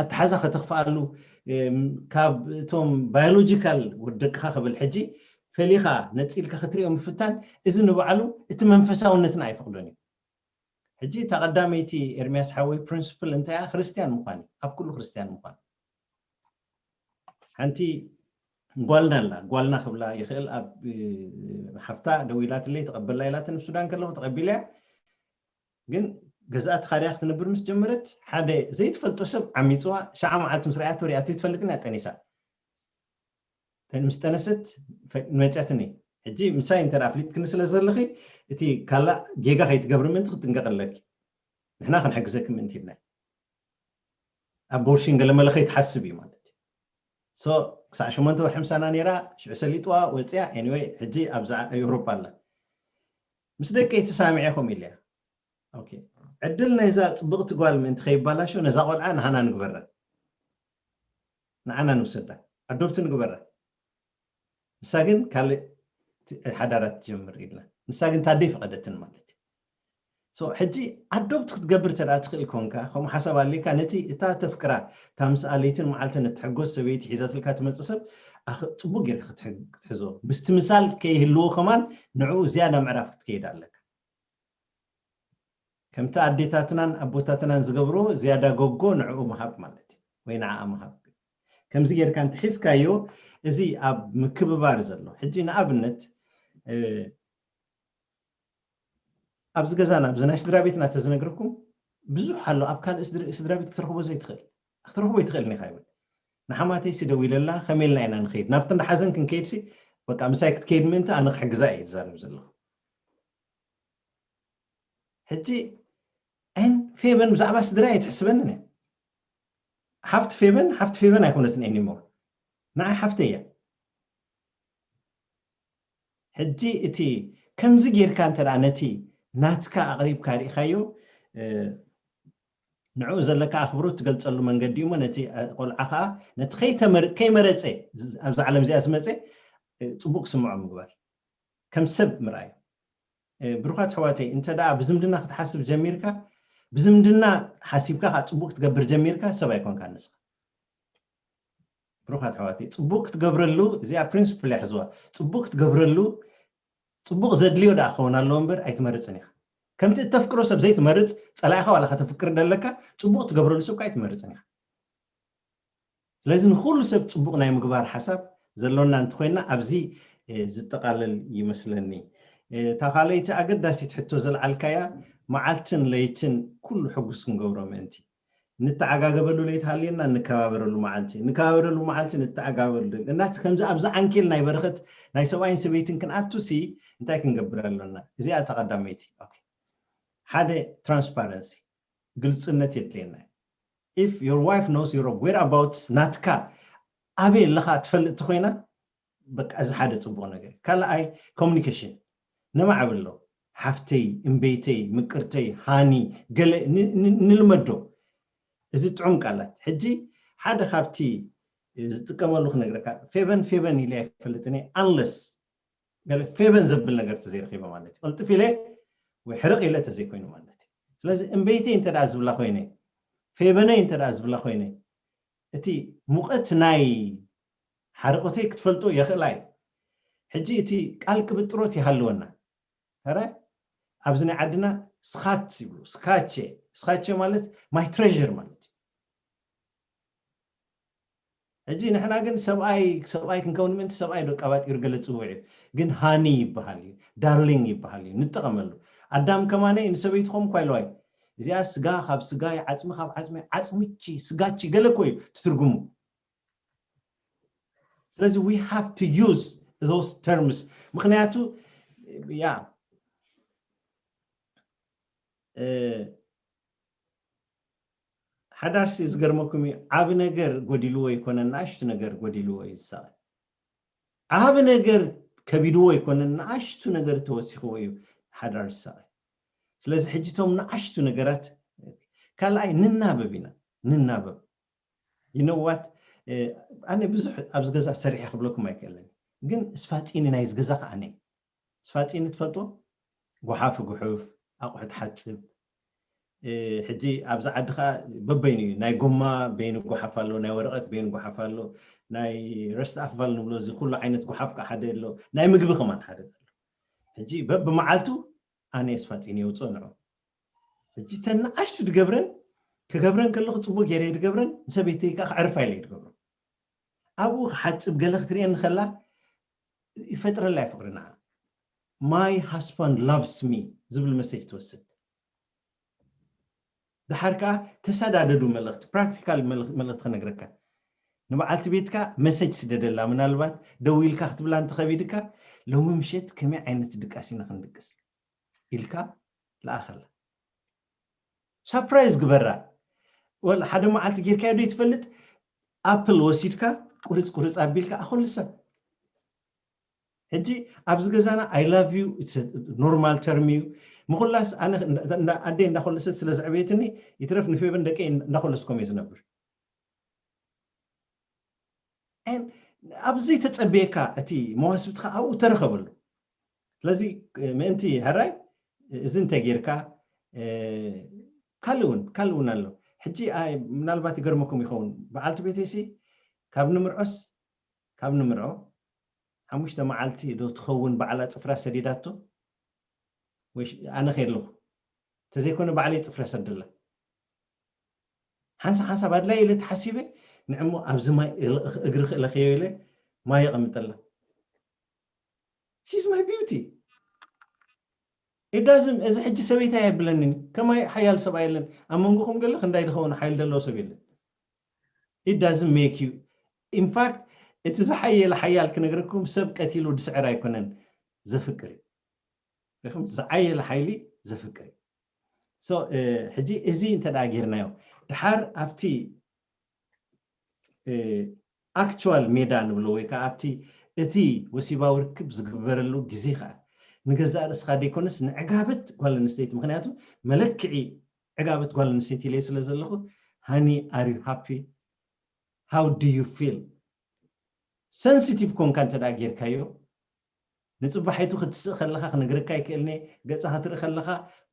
ኣተሓዛ ከተኽፍኣሉ ካብ እቶም ባዮሎጂካል ወደቅኻ ክብል ሕጂ ፈሊኻ ነፂልካ ክትሪኦ ምፍታን እዚ ንባዕሉ እቲ መንፈሳውነትና ኣይፈቕዶን እዩ ሕጂ እታ ቀዳመይቲ ኤርሚያስ ሓወይ ፕሪንስፕል እንታይ እያ ክርስትያን ምዃን እዩ ኣብ ኩሉ ክርስትያን ምዃን ሓንቲ ጓልና ኣላ ጓልና ክብላ ይኽእል ኣብ ሓፍታ ደው ኢላትለይ ተቐበላ ኢላትን ኣብ ሱዳን ከለኹ ተቐቢለያ ግን ገዛእቲ ካርያ ክትነብር ምስ ጀመረት ሓደ ዘይትፈልጦ ሰብ ዓሚፅዋ። ሸዓ መዓልቲ ምስ ረኣያቶ ሪኣቶ ይትፈልጥን እያ ጠኒሳ። ተን ምስ ጠነሰት ፈ- መፅያትኒ። ሕጂ ምሳይ እንተ ደኣ ኣፍሊጥክኒ ስለ ዘለኺ እቲ ካላእ ጌጋ ከይትገብሪ ምእንቲ ክትጥንቀቂ ኣለኪ። ንሕና ክንሕግዘኪ ምእንቲ ኢልና። ኣቦርሽን ገለመለ ከይትሓስብ እዩ ማለት እዩ። ሶ ክሳዕ ሸሞንተ ወርሒ ምሳና ነይራ፣ ሽዑ ሰሊጥዋ ወፅያ። Anyway ሕጂ ኣብዛ ኤውሮጳ ኣላ። ምስ ደቀይ ተሳሚዐ ከምኡ ኢለያ። ኦኬ፣ ዕድል ናይዛ ፅብቕቲ ጓል ምእንቲ ከይባላሾ ነዛ ቆልዓ ንሃና ንግበራ፣ ንዓና ንውሰዳ፣ ኣዶፕት ንግበራ። ንሳ ግን ካልእ ት- ሓዳራት ትጀምር ኢልና። ንሳ ግን ታደይ ፈቐደትን ማለት እዩ። ሶ ሕጂ ኣዶፕት ክትገብር ተደኣ ትኽእል ኮንካ፣ ከምኡ ሓሳብ ኣልካ፣ ነቲ እታ ተፍቅራ፣ እታ ምስኣ ለይትን መዓልትን እትሕጎስ ሰበይቲ ሒዛትልካ ትመጽእ ሰብ ኣኽ- ጽቡቅ ጌርካ ክትሕ- ክትሕዞ፣ ምስቲ ምሳል ከይህልዎ ከማን ንዕኡ ዝያዳ ምዕራፍ ክትከይድ ኣለካ። ከምቲ ኣዴታትናን ኣቦታትናን ዝገብርዎ ዝያዳ ጎጎ ንዕኡ ምሃብ ማለት እዩ፣ ወይ ንዓኣ ምሃብ። ከምዚ ጌርካ እንተሒዝካዮ፣ እዚ ኣብ ምክብባር ዘሎ። ሕጂ ንኣብነት እ፣ ኣብዚ ገዛና ኣብዚ ናይ ስድራ ቤትና ተዝነግረኩም ብዙሕ ኣሎ። ኣብ ካልእ ስድራ ስድራ ቤት ክትረኽቦ ዘይትኽእል ክትረኽቦ ይትኽእል ኒኻ ይብል። ንሓማተይ ሲ ደዊለላ ከመይ ኢልና ኢና ንኸይድ ናብቲ እንዳ ሓዘን ክንከይድ ሲ በቃ ምሳይ ክትከይድ ምእንቲ ኣነ ክሕግዛ እየ ዝዛረብ ዘለኹ። ሕጂ ን ፌበን ብዛዕባ ስድራ እየ ትሕስበንን እያ። ሓፍቲ ፌበን ሓፍቲ ፌበን ኣይኮነትን anymore፣ ንዓይ ሓፍተይ እያ። ሕጂ እቲ ከምዚ ጌርካ እንተ ደኣ ነቲ ናትካ ኣቕሪብካ ርኢኻዮ፣ እ፣ ንዕኡ ዘለካ ኣኽብሮት ትገልጸሉ መንገዲ እሞ ነቲ፣ እ፣ ቆልዓ ኸኣ ነቲ ከይተመር- ከይመረጸ ዝ- ኣብዛ ዓለም እዚኣ ዝመጸ፣ እ፣ ጽቡቕ ክስምዖ ምግባር፣ ከም ሰብ ምርኣይ። እ፣ ብሩኻት ኣሕዋተይ፣ እንተ ደኣ ብዝምድና ክትሓስብ ጀሚርካ፣ ብዝምድና ሓሲብካ ኸኣ ጽቡቕ ክትገብር ጀሚርካ፣ ሰብ ኣይኮንካን ንስኻ። ብሩኻት ኣሕዋተይ፣ ጽቡቕ ክትገብረሉ፣ እዚኣ ፕሪንስፕል እያ ሕዝዋ። ጽቡቕ ክትገብረሉ፣ ጽቡቕ ዘድልዮ ደኣ ክኸውን ኣለዎ እምበር ኣይትመርጽን ኢኻ። ከምቲ እተፍቅሮ ሰብ ዘይትመርጽ፣ ጸላኢኻ ዋላ ከተፍቅር ደለካ፣ ጽቡቕ ትገብረሉ ሰብ ከኣ ኣይትመርጽን ኢኻ። ስለዚ ንኹሉ ሰብ ጽቡቕ ናይ ምግባር ሓሳብ ዘሎና እንተኾይና ኣብዚ፣ እ፣ ዝጠቓለል ይመስለኒ። እ፣ እታ ካልኣይቲ ኣገዳሲት ሕቶ ዘልዓልካያ፣ መዓልትን ለይትን ኩሉ ሕጉስ ክንገብሮ ምእንቲ። ንተዓጋገበሉ ለይቲ ሃልየና፣ ንከባበረሉ መዓልቲ፣ ንከባበረሉ መዓልቲ፣ ንተዓጋበሉ ለይቲ። እናቲ ከምዚ ኣብዚ ዓንኬል ናይ በረኸት ናይ ሰብኣይን ሰበይትን ክንኣቱ ሲ እንታይ ክንገብር ኣሎና? እዚኣ እታ ቀዳመይቲ። ኦኬ። ሓደ ትራንስፓረንሲ፣ ግልጽነት የድልየና። If your wife knows your whereabouts፣ ናትካ ኣበይ ኣለኻ ትፈልጥ እንተኾይና፣ በቃ እዚ ሓደ ጽቡቕ ነገር። ካልኣይ ኮሚኒኬሽን፣ ነማዕብሎ። ሓፍተይ፣ እምበይተይ፣ ምቅርተይ፣ ሃኒ፣ ገለ ን- ን- ንልመዶ። እዚ ጥዑም ቃላት። ሕጂ ሓደ ካብቲ ዝጥቀመሉ ክነግረካ፣ ፌቨን ፌቨን ኢለ ኣይፈልጥን እየ፣ ኣንለስ ገለ ፌቨን ዘብል ነገር ተዘይረኺበ ማለት እዩ። ቅልጥፍ ኢለ ወይ ሕርቕ ኢለ ተዘይኮይኑ ማለት እዩ። ስለዚ እምበይተይ እንተ ደኣ ዝብላ ኮይነ፣ ፌቨነይ እንተ ደኣ ዝብላ ኮይነ፣ እቲ ሙቐት ናይ ሓርቆተይ ክትፈልጦ የኽእላ እዩ። ሕጂ እቲ ቃል ቅብጥሮት ይሃልወና። ኧረ ኣብዚ ናይ ዓድና ስኻት ይብሉ፣ ስካቸ። ስኻቸ ማለት ማይ ትሬዥር ማለት እዩ። ሕጂ ንሕና ግን ሰብኣይ ሰብኣይ ክንከውን ምእንቲ ሰብኣይ ዶ ቀባጢሩ ገለ ጽውዕ እዩ። ግን ሃኒ ይበሃል እዩ፣ ዳርሊንግ ይበሃል እዩ፣ ንጠቐመሉ። ኣዳም ከማነይ ንሰበይትኹም እኳ ኢለዋ እዩ። እዚኣ ስጋ ካብ ስጋይ፣ ዓጽሚ ካብ ዓጽሚ፣ ዓጽምቺ ስጋቺ ገለ እኮ እዩ ትትርጉሙ። ስለዚ we have to use those terms፣ ምኽንያቱ ያ እ፣ ሓዳርሲ ዝገርመኩም እዩ፣ ዓቢ ነገር ጎዲልዎ ኣይኮነን፣ ንኣሽቱ ነገር ጎዲልዎ እዩ ዝሳቐ። ዓቢ ነገር ከቢድዎ ኣይኮነን፣ ንኣሽቱ ነገር ተወሲኽዎ እዩ ሓዳር ዝሳቐ። ስለዚ ሕጂ እቶም ንኣሽቱ ነገራት፣ ካልኣይ ንናበብ ኢና፣ ንናበብ። You know what? እ፣ ኣነ ብዙሕ ኣብዚ ገዛ ሰሪሐ ክብለኩም ኣይክእልን፣ ግን ስፋጺኒ ናይዚ ገዛ ከኣ ኣነ። ስፋጺኒ ትፈልጥዎ? ጓሓፍ ጉሑፍ፣ ኣቑሑት ሓጽብ። እ፣ ሕጂ ኣብዚ ዓዲ ከኣ በበይኑ እዩ። ናይ ጎማ በይኑ ጓሓፍ ኣሎ፣ ናይ ወረቐት በይኑ ጓሓፍ ኣሎ፣ ናይ ረስት ኣፍቫል ንብሎ እዚ ኩሉ ዓይነት ጓሓፍ ከኣ ሓደ ኣሎ፣ ናይ ምግቢ ከማን ሓደ ኣሎ። ሕጂ በብመዓልቱ ኣነ ስፋጺኒ የውጽኦ ንዑ። ሕጂ ተን ንኣሽቱ ድገብረን፣ ክገብረን ከለኹ ጽቡቅ ገይረ ድገብረን፣ ንሰበይተይ ከኣ ክዕርፋ ኢለ ድገብሮ። ኣብኡ ክሓጽብ ገለ ክትርእየኒ ከላ ይፈጥረላ እዩ ፍቅሪ ንዓ። My husband loves me ዝብል መሰጅ ትወስድ። ድሓር ከዓ ተሰዳደዱ። መልእክቲ፣ ፕራክቲካል መልእክቲ ክነግረካ። ንበዓልቲ ቤትካ መሰጅ ስደደላ። ምናልባት ደው ኢልካ ክትብላ እንተኸቢድካ፣ ሎሚ ምሸት ከመይ ዓይነት ድቃስ ኢና ክንድቅስ ኢልካ ለኣኸላ። ሳፕራይዝ ግበራ። ወላ ሓደ መዓልቲ ጌርካዮ ዶ ይትፈልጥ? ኣፕል ወሲድካ ቁርፅ ቁርፅ ኣቢልካ ኣኹልሳ። ሕጂ ኣብዚ ገዛና I love you ኖርማል ተርም እዩ። ምኹላስ ኣነ ኣደይ እንዳኮለሰት ስለ ዘዕበየትኒ፣ ይትረፍ ንፌበን ደቂ እንዳኮለስኮም እየ ዝነብር። ኣብዚ ተጸበየካ እቲ መዋስብትኻ ኣብኡ ተረኸበሉ። ስለዚ ምእንቲ ሕራይ እዚ እንተጌርካ፣ ካልእ እውን ካልእ እውን ኣሎ። ሕጂ ምናልባት ይገርመኩም ይኸውን፣ በዓልቲ ቤተይሲ ካብ ንምርዖስ ካብ ንምርዖ ሓሙሽተ መዓልቲ ዶ ትኸውን ባዕላ ጽፍራ ሰዲዳቶ፣ ወይ ኣነ ከየለኹ፣ ተዘይኮነ ባዕለይ ጽፍረ ሰደላ። ሓንሳ ሓንሳብ ኣድላይ ኢለ ተሓሲበ፣ ንዕሞ ኣብዚ ማይ እግሪ ክእለኸዮ ኢለ ማይ የቐምጠላ። She's my beauty። ኢዳዝም እዚ ሕጂ ሰበይታ የብለንን፣ ከማይ ሓያል ሰብኣይ የለን። ኣብ መንጎኹም ገለ ክንዳይ ዝኸውን ሓይል ዘለዎ ሰብ የለን። It doesn't make you in fact፣ እቲ ዝሓየለ ሓያል ክነግረኩም፣ ሰብ ቀቲሉ ድስዕር ኣይኮነን ዘፍቅር እዩ። ሪኹም፣ ዝዓየለ ሓይሊ ዘፍቅር እዩ። ሕጂ እዚ እንተ ደኣ ጌርናዮ፣ ድሓር ኣብቲ ኣክቹዋል ሜዳ ንብሎ ወይ ከዓ ኣብቲ እቲ ወሲባዊ ርክብ ዝግበረሉ ግዜ ከዓ፣ ንገዛእ ርእስኻ ደይኮነስ ንዕጋበት ጓል ኣንስተይቲ፣ ምክንያቱ መለክዒ ዕጋበት ጓል ኣንስተይቲ ኢለዮ ስለ ዘለኹ፣ ሃኒ፣ are you happy? How do you feel? ሰንሲቲቭ ኮንካ እንተ ደኣ ጌርካዮ፣ ንጽባሒቱ ክትስእ ከለኻ ክነግረካ ይክእልኒ። ገጻ ክትርኢ ከለኻ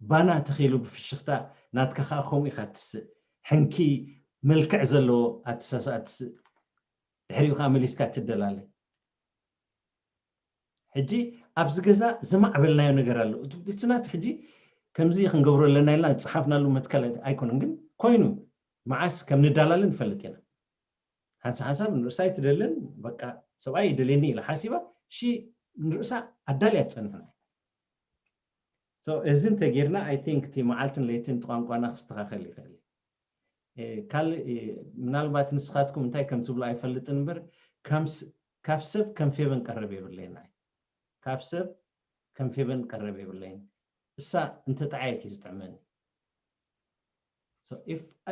ባና ተኺሉ ብፍሽኽታ፣ ናትካ ከኣ ከምኡ ኢኻ ትስእ። ሕንኪ መልክዕ ዘለዎ ኣተሳስኣ ትስእ። ድሕሪኡ ከኣ መሊስካ ትደላለ። ሕጂ ኣብዚ ገዛ ዝማዕበልናዮ ነገር ኣሎ። እቲ ናት ሕጂ ከምዚ ክንገብሮ ኣለና ኢልና ዝጸሓፍናሉ መትከል ኣይኮነን፣ ግን ኮይኑ መዓስ ከም ንዳላለ ንፈልጥ ኢና። ሓንሳ ሓንሳብ ንርእሳ ኣይትደልን፣ በቃ ሰብኣይ ይደልየኒ ኢላ ሓሲባ፣ እሺ ንርእሳ ኣዳልያ ትጸንሕና። So እዚ እንተጌርና፣ I think እቲ መዓልትን ለይትን እቲ ቋንቋና ክስተኻኸል ይኽእል እዩ። ካልእ ምናልባት ንስኻትኩም እንታይ ከም ትብሉ ኣይፈልጥን እምበር፣ ካብ ሰብ ከም ፌበን ቀረብ የብለይን። ካብ ሰብ ከም ፌበን ቀረብ የብለይን። እሳ እንተጠዓየት እዩ ዝጥዕመኒ።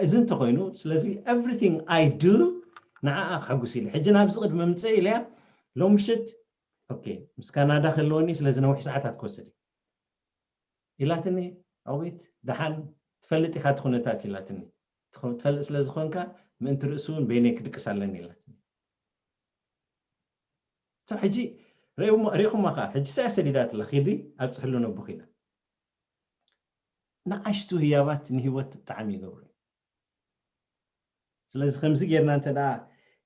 እዚ እንተኮይኑ፣ ስለዚ everything I do ንዓኣ ከሐጉስ ኢለ። ሕጂ ናብዚ ቅድሚ ምምፀእ ኢለያ፣ ሎም ምሽት ኦኬ ምስ ካናዳ ከለወኒ፣ ስለዚ ነዊሕ ሰዓታት ክወስድ እዩ ኢላትኒ። ኣቤት ደሓን ትፈልጥ ኢኻ እቲ ኩነታት ኢላትኒ። ትፈልጥ ስለ ዝኾንካ ምእንቲ ርእሱ እውን በይነይ ክድቅስ ኣለኒ ኢላትኒ። ሕጂ ሪኹማ ኸዓ፣ ሕጂ ሰያ ሰዲዳትላ፣ ኪዲ ኣብፅሕሉ ነቦኺ ኢላ። ንኣሽቱ ህያባት ንህይወት ብጣዕሚ ይገብሩ። ስለዚ ከምዚ ጌርና እንተ ደኣ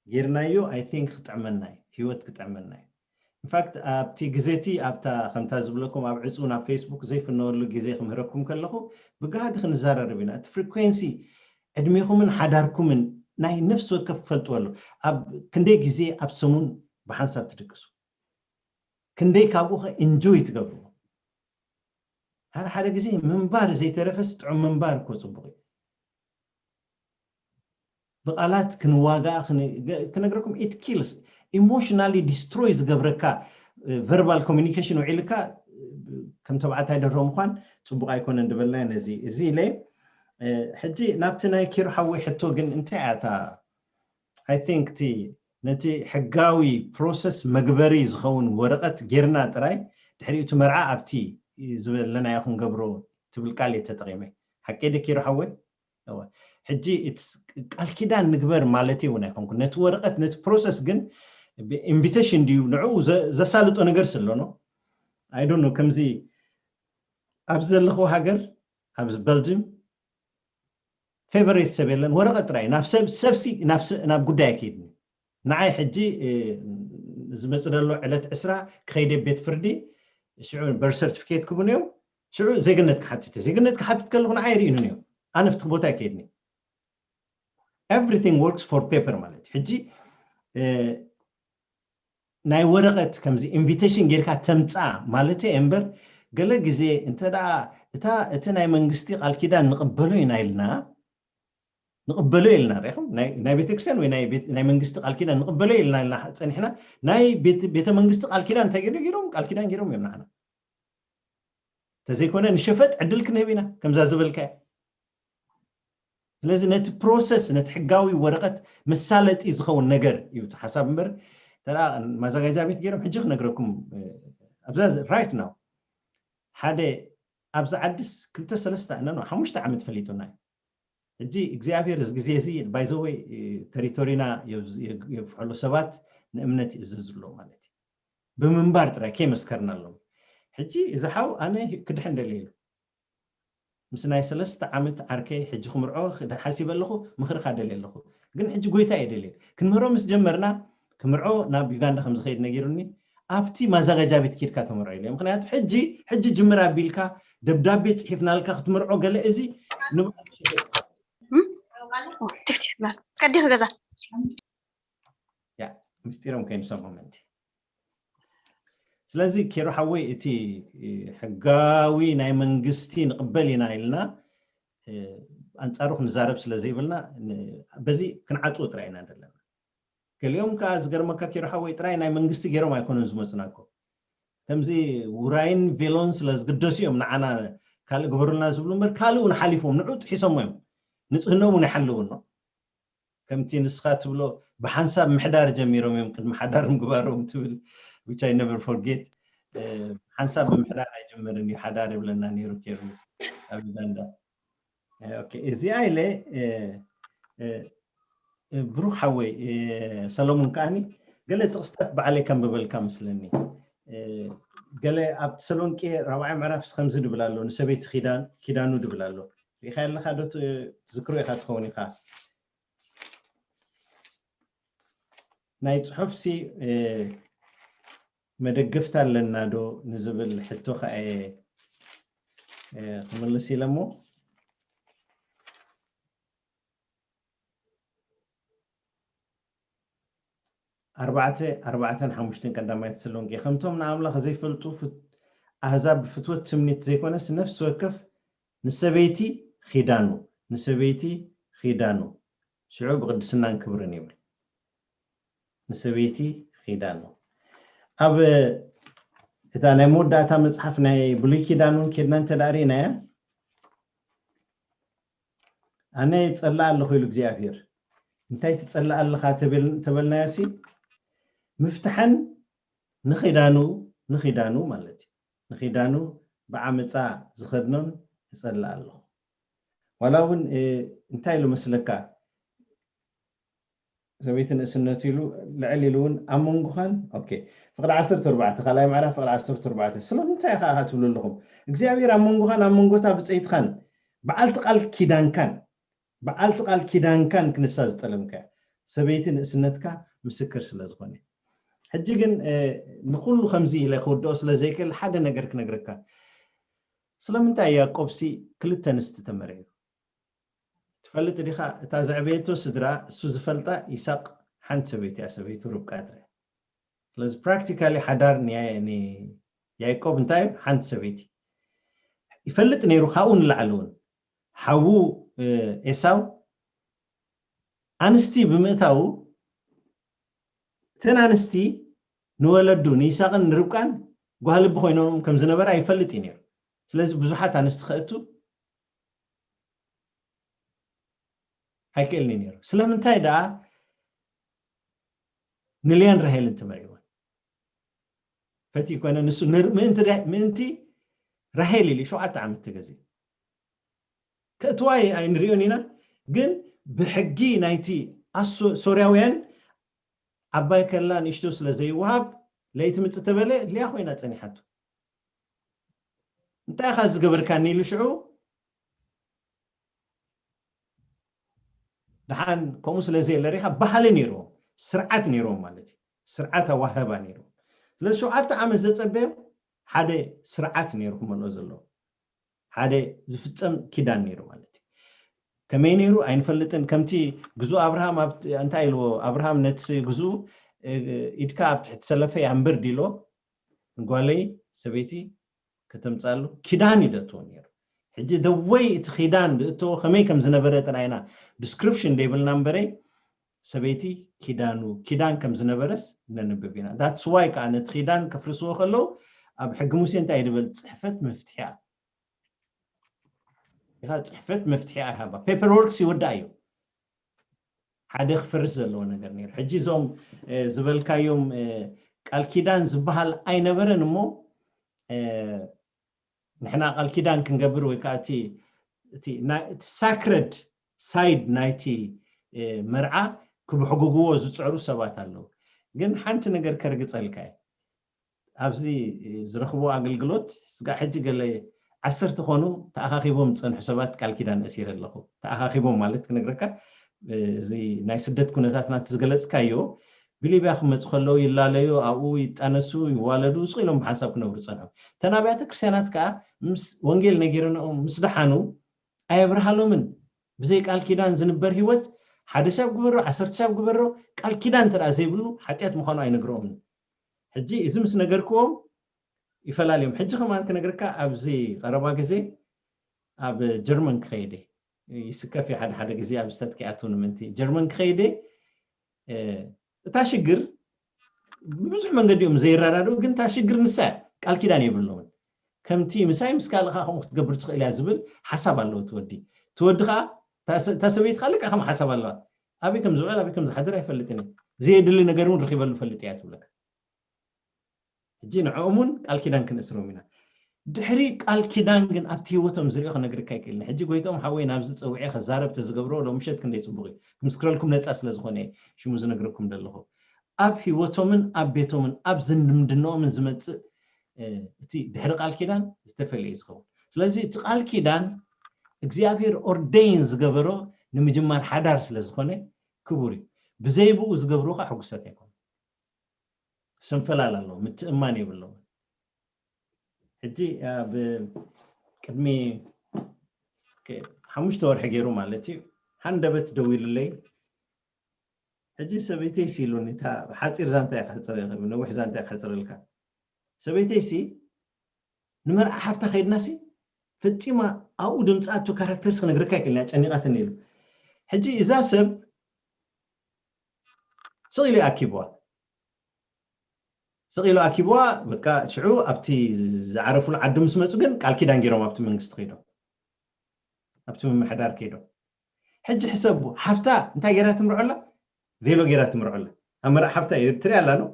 ጌርናዮ፣ I think ክጥዕመና እዩ፣ ህይወት ክጥዕመና እዩ። ኢንፋክት ኣብቲ ግዜ እቲ ኣብታ ከምታ ዝብለኩም ኣብ ዕፁ ናብ ፌስቡክ ዘይፍነወሉ ግዜ ክምህረኩም ከለኹ ብጋህዲ ክንዘራረብ ኢና። እቲ ፍሪኩዌንሲ ዕድሜኹምን ሓዳርኩምን ናይ ነፍሲ ወከፍ ክፈልጥዎ ኣሎ። ኣብ ክንደይ ግዜ ኣብ ሰሙን ብሓንሳብ ትድቅሱ? ክንደይ ካብኡ ከ ኢንጆይ ትገብርዎ? ሓደ ሓደ ግዜ ምንባር ዘይተረፈስ ጥዑም ምንባር እኮ ጽቡቕ እዩ። ብቓላት ክንዋጋእ ክነግረኩም፣ it kills፣ ኢሞሽናሊ ዲስትሮይ ዝገብረካ ቨርባል ኮሚኒኬሽን ውዒልካ ከም ተባዕታይ ደርሆ ምዃን ጽቡቕ ኣይኮነን ድበልና ነዚ እዚ ኢለ። ሕጂ ናብቲ ናይ ኪሩ ሓወይ ሕቶ ግን እንታይ እያ እታ፣ I think እቲ ነቲ ሕጋዊ ፕሮሰስ መግበሪ ዝኸውን ወረቐት ጌርና ጥራይ፣ ድሕሪኡ እቲ መርዓ ኣብቲ ዝበለናዮ ክንገብሮ ትብል ቃል እየ ተጠቒመ። ሓቀይ ዶ ኪሩ ሓወይ? ሕጂ ቃል ኪዳን ንግበር ማለት እውን ኣይኮንኩ። ነቲ ወረቐት፣ ነቲ ፕሮሰስ ግን ኢንቪቴሽን ድዩ ንዕኡ ዘሳልጦ ነገር ስለ ኣሎ፣ I don't know። ከምዚ ኣብዚ ዘለኹ ሃገር፣ ኣብዚ በልጅም ፌቨሬት ሰብ የለን፣ ወረቐት ጥራይ። ናብ ሰብ፣ ሰብሲ ናብ ጉዳይ ኣይከይድን እዩ። ንዓይ ሕጂ ዝመጽእ ዘሎ ዕለት ዕስራ ክኸይደ ቤት ፍርዲ፣ ሽዑ በርት ሰርቲፊኬት ክብኑ እዮም። ሽዑ ዜግነት ክሓትት፣ ዜግነት ክሓትት ከለኹ ንዓይ ርኢኑን እዮም። ኣነ ፍትሒ ቦታ ኣይከይድን እዩ። Everything works for paper ማለት እዩ። ሕጂ ናይ ወረቐት ከምዚ ኢንቪቴሽን ጌርካ ተምጻ ማለት እየ እምበር፣ ገለ ግዜ እንተ ደኣ እታ እቲ ናይ መንግስቲ ቃል ኪዳን ንቕበሎ ኢና ኢልና ንቕበሎ ኢልና ሪኹም ናይ ቤተክርስትያን ወይ ናይ መንግስቲ ቃል ኪዳን ንቕበሎ ኢልና ኢልና ፀኒሕና ናይ ቤተ መንግስቲ ቃል ኪዳን እንታይ ገይሩ ገይሮም ቃል ኪዳን ገይሮም እዮም ንዓና ተዘይኮነ ንሸፈጥ ዕድል ክንህብ ኢና ከምዛ ዝበልካዮ ስለዚ ነቲ ፕሮሰስ ነቲ ሕጋዊ ወረቐት መሳለጢ ዝኸውን ነገር እዩ እቲ ሓሳብ እምበር ተራ ማዘጋጃ ቤት ገይሮም ሕጂ ክነግረኩም ኣብዛ right now ሓደ ኣብዚ ዓድስ ክልተ ሰለስተ ዕነኖ ሓሙሽተ ዓመት ፈሊጡና እዩ ሕጂ እግዚኣብሔር እዚ ግዜ እዚ ባይዘወይ ተሪቶሪና የግፍሐሉ ሰባት ንእምነት ይእዝዝ ኣሎ ማለት እዩ ብምንባር ጥራይ ከይመስከርና ኣለዉ ሕጂ እዚ ሓው ኣነ ክድሕን ደልየ ኢሉ ምስ ናይ ሰለስተ ዓመት ዓርከይ ሕጂ ክምርዖ ሓሲበ ኣለኹ ምኽርካ ደልየ ኣለኹ ግን ሕጂ ጎይታ እየ ደልየ ክንምህሮ ምስ ጀመርና ክምርዖ ናብ ዩጋንዳ ከም ዝኸይድ ነጊሩኒ ኣብቲ ማዘጋጃ ቤት ኪድካ ተመርዖ ኢለ ምክንያቱ ሕጂ ሕጂ ጅምር ኣቢልካ ደብዳቤ ፅሒፍናልካ ክትምርዖ ገለ እዚ ቀዲኹ ገዛ ምስጢሮም ከይንሰምዖ ምእንቲ ስለዚ ኬሮ ሓወይ እቲ ሕጋዊ ናይ መንግስቲ ንቕበል ኢና ኢልና ኣንፃሩ ክንዛረብ ስለ ዘይብልና በዚ ክንዓፅዎ ጥራይ ኢና ዘለና ገሊኦም ከዓ ዝገርመካ ኬሮ ሓወይ ጥራይ ናይ መንግስቲ ገይሮም ኣይኮኑን ዝመፁናኮ ከምዚ ውራይን ቬሎን ስለ ዝግደሱ እዮም ንዓና ካልእ ግበሩልና ዝብሉ እምበር ካልእ እውን ሓሊፎም ንዑ ጥሒሶሞ እዮም ንፅህኖም እውን ይሓልው ኣሎ ከምቲ ንስኻ ትብሎ ብሓንሳብ ምሕዳር ጀሚሮም እዮም ቅድሚ ሓዳር ምግባሮም ትብል which I never forget ሓንሳብ ብምሕዳር ኣይጀመርን እዩ ሓዳር ይብለና ነይሩ ኬሩ ኣብ ዩጋንዳ እዚኣ ኢለ ብሩክ ሓወይ ሰሎሙን ከዓኒ ገለ ጥቕስታት ባዕለይ ከንብበልካ ምስለኒ ገለ ኣብ ተሰሎንቄ ራብዓይ ምዕራፍ ከምዚ ድብል ኣሎ ንሰበይቲ ኪዳኑ ድብል ኣሎ ሪኢኻ ኣለኻ ዶ ትዝክሮ ኢኻ ትኸውን ኢኻ ናይ ፅሑፍሲ መደገፍታ ኣለና ዶ ንዝብል ሕቶ ከኣ ክምልስ ኢለ እሞ ኣርባዕተ ኣርባዕተን ሓሙሽተን ቀዳማይ ተሰሎንቄ ከምቶም ንኣምላኽ ዘይፈልጡ ኣህዛብ ብፍትወት ትምኒት ዘይኮነስ ነፍሲ ወከፍ ንሰበይቲ ኺዳኑ ንሰበይቲ ኺዳኑ ሽዑ ብቅድስናን ክብርን ይብል ንሰበይቲ ኺዳኑ ኣብ እታ ናይ መወዳእታ መፅሓፍ ናይ ብሉይ ኪዳን እውን ኬድና እንተዳእ ርኢናያ ኣነ ይፀላእ ኣለኹ ኢሉ እግዚኣብሔር እንታይ ትፀላእ ኣለኻ ተበልናዮ ሲ ምፍትሐን ንኺዳኑ ንኺዳኑ ማለት እዩ ንኺዳኑ ብዓመፃ ዝኸድኖን እፀልእ ኣለኹ ዋላ እውን እንታይ ኢሉ መስለካ ሰበይቲ ንእስነቱ ኢሉ ልዕል ኢሉ እውን ኣብ መንጎኻን ኦኬ ፍቅዲ ዓሰርተ ኣርባዕተ ካልኣይ ምዕራፍ ፍቅዲ ዓሰርተ ኣርባዕተ ስለምንታይ ከዓ ትብሉ ኣለኹም እግዚኣብሔር ኣብ መንጎኻን ኣብ መንጎታ ብፀይትኻን በዓልቲ ቃል ኪዳንካን በዓልቲ ቃል ኪዳንካን ክንሳ ዝጠለምካያ ሰበይቲ ንእስነትካ ምስክር ስለ ዝኾነ ሕጂ ግን ንኩሉ ከምዚ ኢለ ክወድኦ ስለ ዘይክእል ሓደ ነገር ክነግረካ ስለምንታይ ያዕቆብሲ ክልተ ኣንስቲ ተመርዕዩ ትፈልጥ ዲኻ እታ ዘዕበየቶ ስድራ እሱ ዝፈልጣ ይሳቅ ሓንቲ ሰበይቲ እያ ሰበይቱ ርብቃ ትረ ስለዚ practically ሓዳር ያዕቆብ እንታይ ሓንቲ ሰበይቲ ይፈልጥ ነይሩ ካብኡ ንላዕሊ እውን ሓዉ ኤሳው ኣንስቲ ብምእታዉ እተን ኣንስቲ ንወለዱ ንይስሃቅን ንርብቃን ጓህልቢ ኮይኖም ከም ዝነበራ ይፈልጥ እዩ ነይሩ ስለዚ ብዙሓት ኣንስቲ ከእቱ ኣይክእልን እዩ ነይሩ ስለምንታይ ደኣ ንልያን ራሄልን ተመሪዕወን ፈቲ ይኮነ ንሱ ምእንቲ ራሄል ኢሉ ሸውዓተ ዓመት ተገዜ ከእትዋ ኣይንሪኦን ኢና ግን ብሕጊ ናይቲ ሶርያውያን ዓባይ ከላ ንእሽቶ ስለ ዘይወሃብ ለይቲ ምፅ ተበለ ልያ ኮይና ፀኒሓቱ እንታይ ኢኻ ዝገበርካኒ ኢሉ ሽዑ ደሓን ከምኡ ስለ ዘየለ ሪኻ ባህሊ ነይርዎም ስርዓት ነይርዎም ማለት እዩ ስርዓት ኣዋህባ ነይርዎም ስለዚ ሸውዓተ ዓመት ዘፀበዮ ሓደ ስርዓት ነይሩ ክመልኦ ዘለዎ ሓደ ዝፍፀም ኪዳን ነይሩ ማለት እዩ ከመይ ነይሩ ኣይንፈልጥን ከምቲ ግዙ ኣብርሃም እንታይ ኢልዎ ኣብርሃም ነቲ ግዙ ኢድካ ኣብ ትሕቲ ሰለፈ ያንብር ዲልዎ ንጓለይ ሰበይቲ ከተምፃሉ ኪዳን ይደትዎ ነይሩ ሕጂ the way እቲ ኪዳን ዝእተዎ ከመይ ከም ዝነበረ ጥራይና ዲስክሪፕሽን ደይብልና እምበረይ ሰበይቲ ኪዳኑ ኪዳን ከም ዝነበረስ ነንብብ ኢና። That's why ከዓ ነቲ ኪዳን ከፍርስዎ ከለዉ ኣብ ሕጊ ሙሴ እንታይ ድብል ጽሕፈት መፍትሒ እያ። ኢኻ ጽሕፈት መፍትሒ ኣይሃባ ፔፐር ወርክስ ይወዳእ እዩ። ሓደ ክፈርስ ዘለዎ ነገር ነይሩ። ሕጂ እዞም ዝበልካዮም ቃል ኪዳን ዝበሃል ኣይነበረን እሞ ንሕና ቃል ኪዳን ክንገብር ወይ ከዓ እቲ ሳክረድ ሳይድ ናይቲ መርዓ ክብሕጉግዎ ዝፅዕሩ ሰባት ኣለዉ። ግን ሓንቲ ነገር ከርግፀልካ እየ። ኣብዚ ዝረኽቦ ኣገልግሎት ስጋዕ ሕጂ ገለ ዓሰርተ ኮኑ ተኣኻኺቦም ዝፀንሑ ሰባት ቃል ኪዳን እሲረ ኣለኹ። ተኣኻኺቦም ማለት ክነግረካ እዚ ናይ ስደት ኩነታትና እቲ ዝገለፅካዮ ብሊብያ ክመፁ ከለዉ ይላለዩ፣ ኣብኡ ይጣነሱ፣ ይዋለዱ፣ ስቕ ኢሎም ብሓንሳብ ክነብሩ ፀንሑ። እተን ኣብያተ ክርስቲያናት ከዓ ምስ ወንጌል ነጊረንኦም ምስ ደሓኑ ኣየብርሃሎምን። ብዘይ ቃል ኪዳን ዝንበር ህይወት ሓደ ሰብ ግበሮ ዓሰርተ ሰብ ግበሮ ቃል ኪዳን እንተ ዘይብሉ ሓጢኣት ምዃኑ ኣይነግረኦምን። ሕጂ እዚ ምስ ነገርክዎም ይፈላለዮም። ሕጂ ከማን ክነግርካ ኣብዚ ቀረባ ግዜ ኣብ ጀርመን ክኸይደ ይስከፍ ሓደ ሓደ ግዜ ኣብ ስተት ክኣትው ንምንቲ ጀርመን ክኸይደ እታ ሽግር ብብዙሕ መንገዲ እዮም ዘይረዳድኡ፣ ግን እታ ሽግር ንሳ ቃል ኪዳን የብልውን። ከምቲ ምሳይ ምስ ካልእኻ ከምኡ ክትገብር ትኽእል እያ ዝብል ሓሳብ ኣለዎ ትወዲ ትወዲ ከዓ እታ ሰበይቲ ከዓ ልካ ከም ሓሳብ ኣለዋ። ኣበይ ከም ዝውዕል ኣበይ ከም ዝሓድር ኣይፈልጥን እዩ። ዘየድሊ ነገር እውን ረኪበሉ ፈልጥ እያ ትብለካ። ሕጂ ንዕኦም እውን ቃል ኪዳን ክንእስሮም ኢና። ድሕሪ ቃል ኪዳን ግን ኣብቲ ህይወቶም ዝሪኦ ክነግርካ ይክእልኒ። ሕጂ ጎይቶም ሓወይ ናብዚ ፀውዒ ከዛረብ ተዝገብሮ ሎም ምሸት ክንደይ ፅቡቅ እዩ። ክምስክረልኩም ነፃ ስለዝኮነ ሽሙ ዝነግረኩም ዘለኹ ኣብ ህይወቶምን ኣብ ቤቶምን ኣብ ዝምድናኦምን ዝመፅእ እቲ ድሕሪ ቃል ኪዳን ዝተፈለየ ዝኸውን። ስለዚ እቲ ቃል ኪዳን እግዚኣብሔር ኦርደይን ዝገበሮ ንምጅማር ሓዳር ስለዝኮነ ክቡር እዩ። ብዘይ ብኡ ዝገብርዎ ከዓ ሕጉሳት ኣይኮኑ። ስንፈላል ኣለዎ፣ ምትእማን የብለውን። ሕጂ ኣብ ቅድሚ ሓሙሽተ ወርሒ ገይሩ ማለት እዩ። ሃንደበት ደው ኢሉለይ። ሕጂ ሰበይተይ ሲሉኒ፣ እታ ሓፂር ዛንታ እየ ክሕፅር ይኽእል፣ ነዊሕ ዛንታ እየ ክሕፅረልካ። ሰበይተይ ሲ ንመርዓ ሓብታ ከይድና ሲ ፈፂማ ኣብኡ ድምፃ እቱ ካራክተርስ ክነግርካ ይክእል እያ፣ ጨኒቃትኒ ኢሉ። ሕጂ እዛ ሰብ ስቕ ኢሉ ኣኪብዋ ስቕ ኢሉ ኣኪብዋ። በቃ ሽዑ ኣብቲ ዝዓረፉሉ ዓዲ ምስ መፁ ግን ቃል ኪዳን ገይሮም ኣብቲ መንግስቲ ከይዶም ኣብቲ ምምሕዳር ከይዶም። ሕጂ ሕሰቡ፣ ሓፍታ እንታይ ገይራ ትምርዖላ? ቬሎ ገይራ ትምርዖላ። ኣብ መርዓ ሓፍታ ትሪኣ ኣላ ነው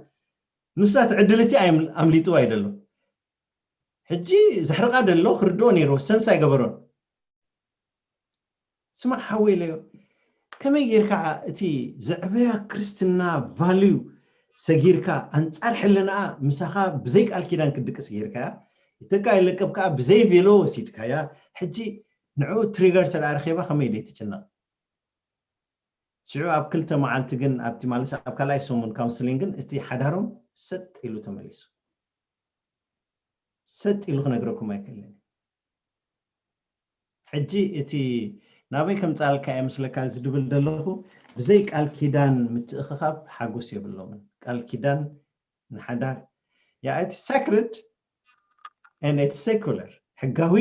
ንሳ ትዕድልቲ ኣምሊጥዋ ይደሎ። ሕጂ ዘሕርቃ ደሎ ክርድኦ ነይርዎ ሰንስ ኣይገበሮን። ስማዕ ሓወይ ኢለዮ፣ ከመይ ጌርካ እቲ ዘዕበያ ክርስትና ቫልዩ ሰጊርካ ኣንጻር ሕልናኣ ምሳኻ ብዘይ ቃል ኪዳን ክድቅስ ጌርካያ? ይተካ ይለቀብ ከኣ ብዘይ ቬሎ ወሲድካያ። ሕጂ ንዕኡ ትሪገር ስለ ኣረኺባ ከመይ ደይ ትጭነቕ? ሽዑ ኣብ ክልተ መዓልቲ ግን ኣብቲ ማለት ኣብ ካልኣይ ሰሙን ካውንስሊንግ ግን እቲ ሓዳሮም ሰጥ ኢሉ ተመሊሱ። ሰጥ ኢሉ ክነግረኩም ኣይክእልን። ሕጂ እቲ ናበይ ከምፃልካ እየ ምስለካ እዚ ድብል ዘለኹ። ብዘይ ቃል ኪዳን ምትእኽኻብ ሓጎስ የብሎምን። ቃል ኪዳን ንሓዳር ያ እቲ ሳክርድ and it's secular ሕጋዊ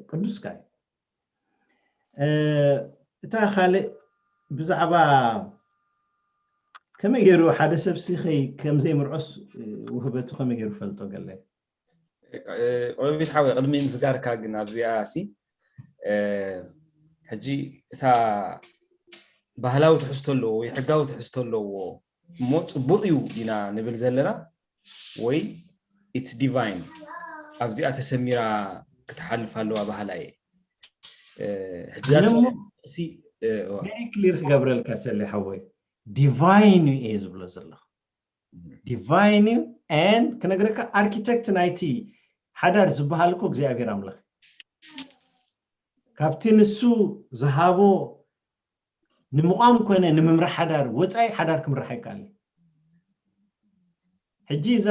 ቅዱስካ እዩ። እታ ካልእ ብዛዕባ ከመይ ገይሩ ሓደ ሰብ ሲኸይ ከም ዘይምርዖስ ውህበቱ ከመይ ገይሩ ፈልጦ ገለ? ቆቢት ሓወይ ቅድሚ ምስጋርካ ግን ኣብዚኣ ሲ ሕጂ እታ ባህላዊ ትሕዝቶ ኣለዎ ወይ ሕጋዊ ትሕዝቶ ኣለዎ እሞ ፅቡቅ እዩ ኢና ንብል ዘለና ወይ it's divine ኣብዚኣ ተሰሚራ ክትሓልፍ ኣለዋ ባህላ እየ። ሕጂ ክሊር ክገብረልካ ሰለ ሓወይ ዲቫይን እዩ እየ ዝብሎ ዘለኹ። ዲቫይን እዩ and ክነግረካ ኣርኪቴክት ናይቲ ሓዳር ዝበሃል እኮ እግዚኣብሔር ኣምላኽ ካብቲ ንሱ ዝሃቦ ንምቋም ኮነ ንምምራሕ ሓዳር ወፃኢ ሓዳር ክምራሕ ኣይከኣል። ሕጂ እዛ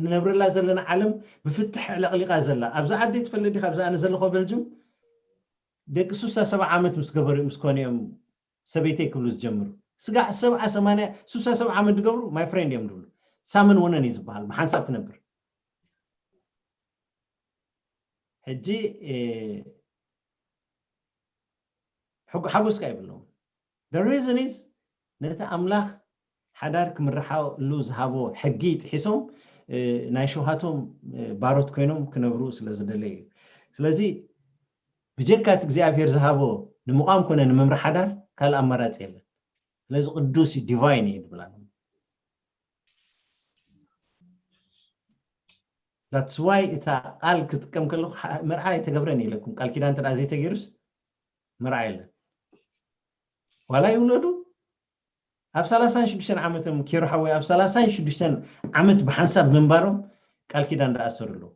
ንነብረላ ዘለና ዓለም ብፍትሕ ዕለቅሊቃ ዘላ ኣብዛ ዓዲ ትፈልጥ ዲካ? ኣብዚ ኣነ ዘለኮ በልጅም ደቂ ሱሳ ሰባ ዓመት ምስ ገበሩ ምስ ኮነ እዮም ሰበይተይ ክብሉ ዝጀምሩ። ስጋዕ ሰብዓ ሰማንያ ሱሳ ሰብዓ ዓመት ዝገብሩ my friend እዮም ዝብሉ። ሳምን ወነን እዩ ዝበሃል ብሓንሳብ ትነብር። ሕጂ ሓጎስካ ይብሎም። The reason is ነቲ ኣምላኽ ሓዳር ክምርሓሉ ዝሃቦ ሕጊ ጥሒሶም ናይ ሸውሃቶም ባሮት ኮይኖም ክነብሩ ስለ ዝደለዩ እዩ። ስለዚ ብጀካ እቲ እግዚኣብሔር ዝሃቦ ንምቋም ኮነ ንምምራሕ ሓዳር ካልእ ኣማራፂ የለን። ስለዚ ቅዱስ እዩ፣ ዲቫይን እዩ ንብላ። That's why እታ ቃል ክጥቀም ከለኹ መርዓ ኣይተገብረን ኢለኩም። ቃል ኪዳን እንተ ዘይተገይሩስ መርዓ የለን። ዋላ ይውለዱ ኣብ ሰላሳን ሽዱሽተን ዓመቶም ኬሩ ሓወይ ኣብ ሰላሳን ሽዱሽተን ዓመት ብሓንሳብ ምንባሮም ቃል ኪዳን ደኣሰሩ ኣለዉ።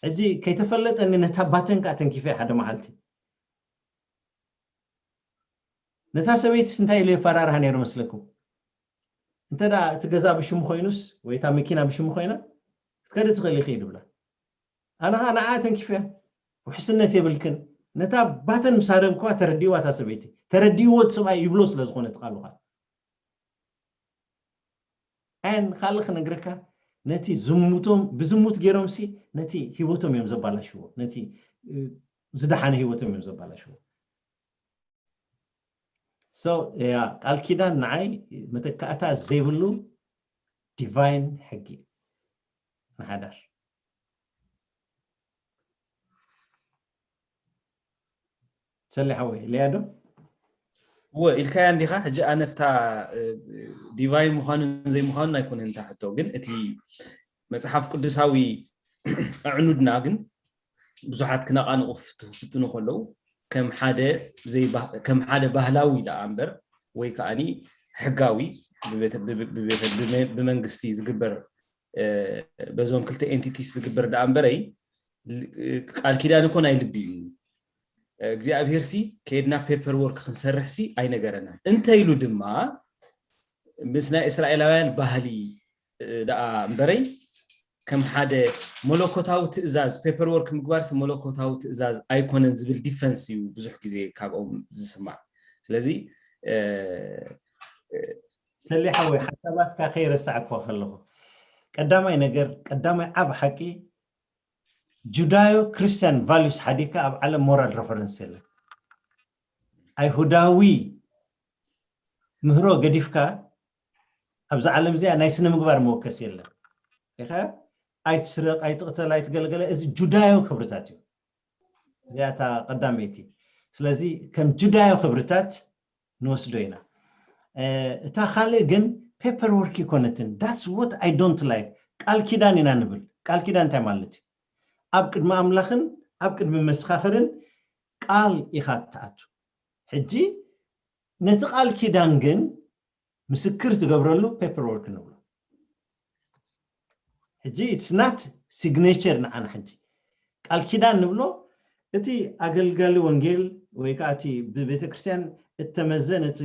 ሕጂ ከይተፈለጠኒ ነታ ባተን ከዓ ተንኪፈ ሓደ መዓልቲ ነታ ሰበይትስ እንታይ ኢሉ የፈራርሃ ነይሩ መስለኩም? እንተ እቲ ገዛ ብሽሙ ኮይኑስ ወይ እታ መኪና ብሽሙ ኮይና ክትከዲ ትኽእል ኢኺ ድብላ። ኣነ ከዓ ንዓ ተንኪፈ ውሕስነት የብልክን። ነታ ባተን ምስ ሃረምክዋ ተረዲእዋ እታ ሰበይቲ ተረዲእዎ እቲ ሰብኣይ ይብሎ ስለ ዝኾነ እቲ ቃሉ ከዓ ኣን ካልእ ክነግረካ ነቲ ዝሙቶም ብዝሙት ገይሮም ሲ ነቲ ህይወቶም እዮም ዘባላሽዎ። ነቲ ዝደሓነ ህይወቶም እዮም ዘባላሽዎ። So ያ ቃል ኪዳን ንዓይ መተካእታ ዘይብሉ ዲቫይን ሕጊ ንሓዳር። ሰሊ ሓወይ ሊያዶ እወ ኢልካያ እንዲኻ። ሕጂ ኣነፍታ ዲቫይን ምዃኑን ዘይምዃኑን ኣይኮነን እንታ ሕቶ፣ ግን እቲ መጽሓፍ ቅዱሳዊ ኣዕኑድና ግን ብዙሓት ክነቓንቑ ክፍትኑ ከለዉ ከም ሓደ ከም ሓደ ባህላዊ ደኣ እምበር ወይ ከዓኒ ሕጋዊ ብመንግስቲ ዝግበር በዞም ክልተ ኤንቲቲስ ዝግበር ደኣ እምበረይ ቃል ኪዳን እኮ ናይ ልቢ እዩ። እግዚኣብሔር ሲ ከይድና ፔፐር ወርክ ክንሰርሕ ሲ ኣይነገረናን። እንተ ኢሉ ድማ ምስ ናይ እስራኤላውያን ባህሊ ደኣ እምበረይ ከም ሓደ መለኮታዊ ትእዛዝ ፔፐር ወርክ ምግባር ሲ መለኮታዊ ትእዛዝ ኣይኮነን ዝብል ዲፈንስ እዩ ብዙሕ ግዜ ካብኦም ዝስማዕ። ስለዚ ሰሊ ሓወይ ሓሳባትካ ከይረሳዕኳ ከለኹ ቀዳማይ ነገር ቀዳማይ ዓብ ሓቂ ጁዳዮ ክርስቲያን ቫሉስ ሓዲካ ኣብ ዓለም ሞራል ረፈረንስ የለን። ኣይሁዳዊ ምህሮ ገዲፍካ ኣብዛ ዓለም እዚኣ ናይ ስነ ምግባር መወከስ የለን። ኢኻ ኣይትስረቕ ኣይትቕተል ኣይትገልገለ እዚ ጁዳዮ ክብርታት እዩ። እዚኣታ ቀዳመይቲ። ስለዚ ከም ጁዳዮ ክብርታት ንወስዶ ኢና። እታ ካልእ ግን ፔፐር ወርክ ይኮነትን። That's what I don't like። ቃል ኪዳን ኢና ንብል። ቃል ኪዳን እንታይ ማለት እዩ? ኣብ ቅድሚ ኣምላኽን ኣብ ቅድሚ መሰኻኽርን ቃል ኢኻ ትኣቱ። ሕጂ ነቲ ቃል ኪዳን ግን ምስክር ትገብረሉ ፔፐር ወርክ ንብሎ። ሕጂ it's not signature ንዓና ሕጂ ቃል ኪዳን ንብሎ እቲ ኣገልጋሊ ወንጌል ወይ ከዓ እቲ ብቤተ ክርስቲያን እተመዘ ነቲ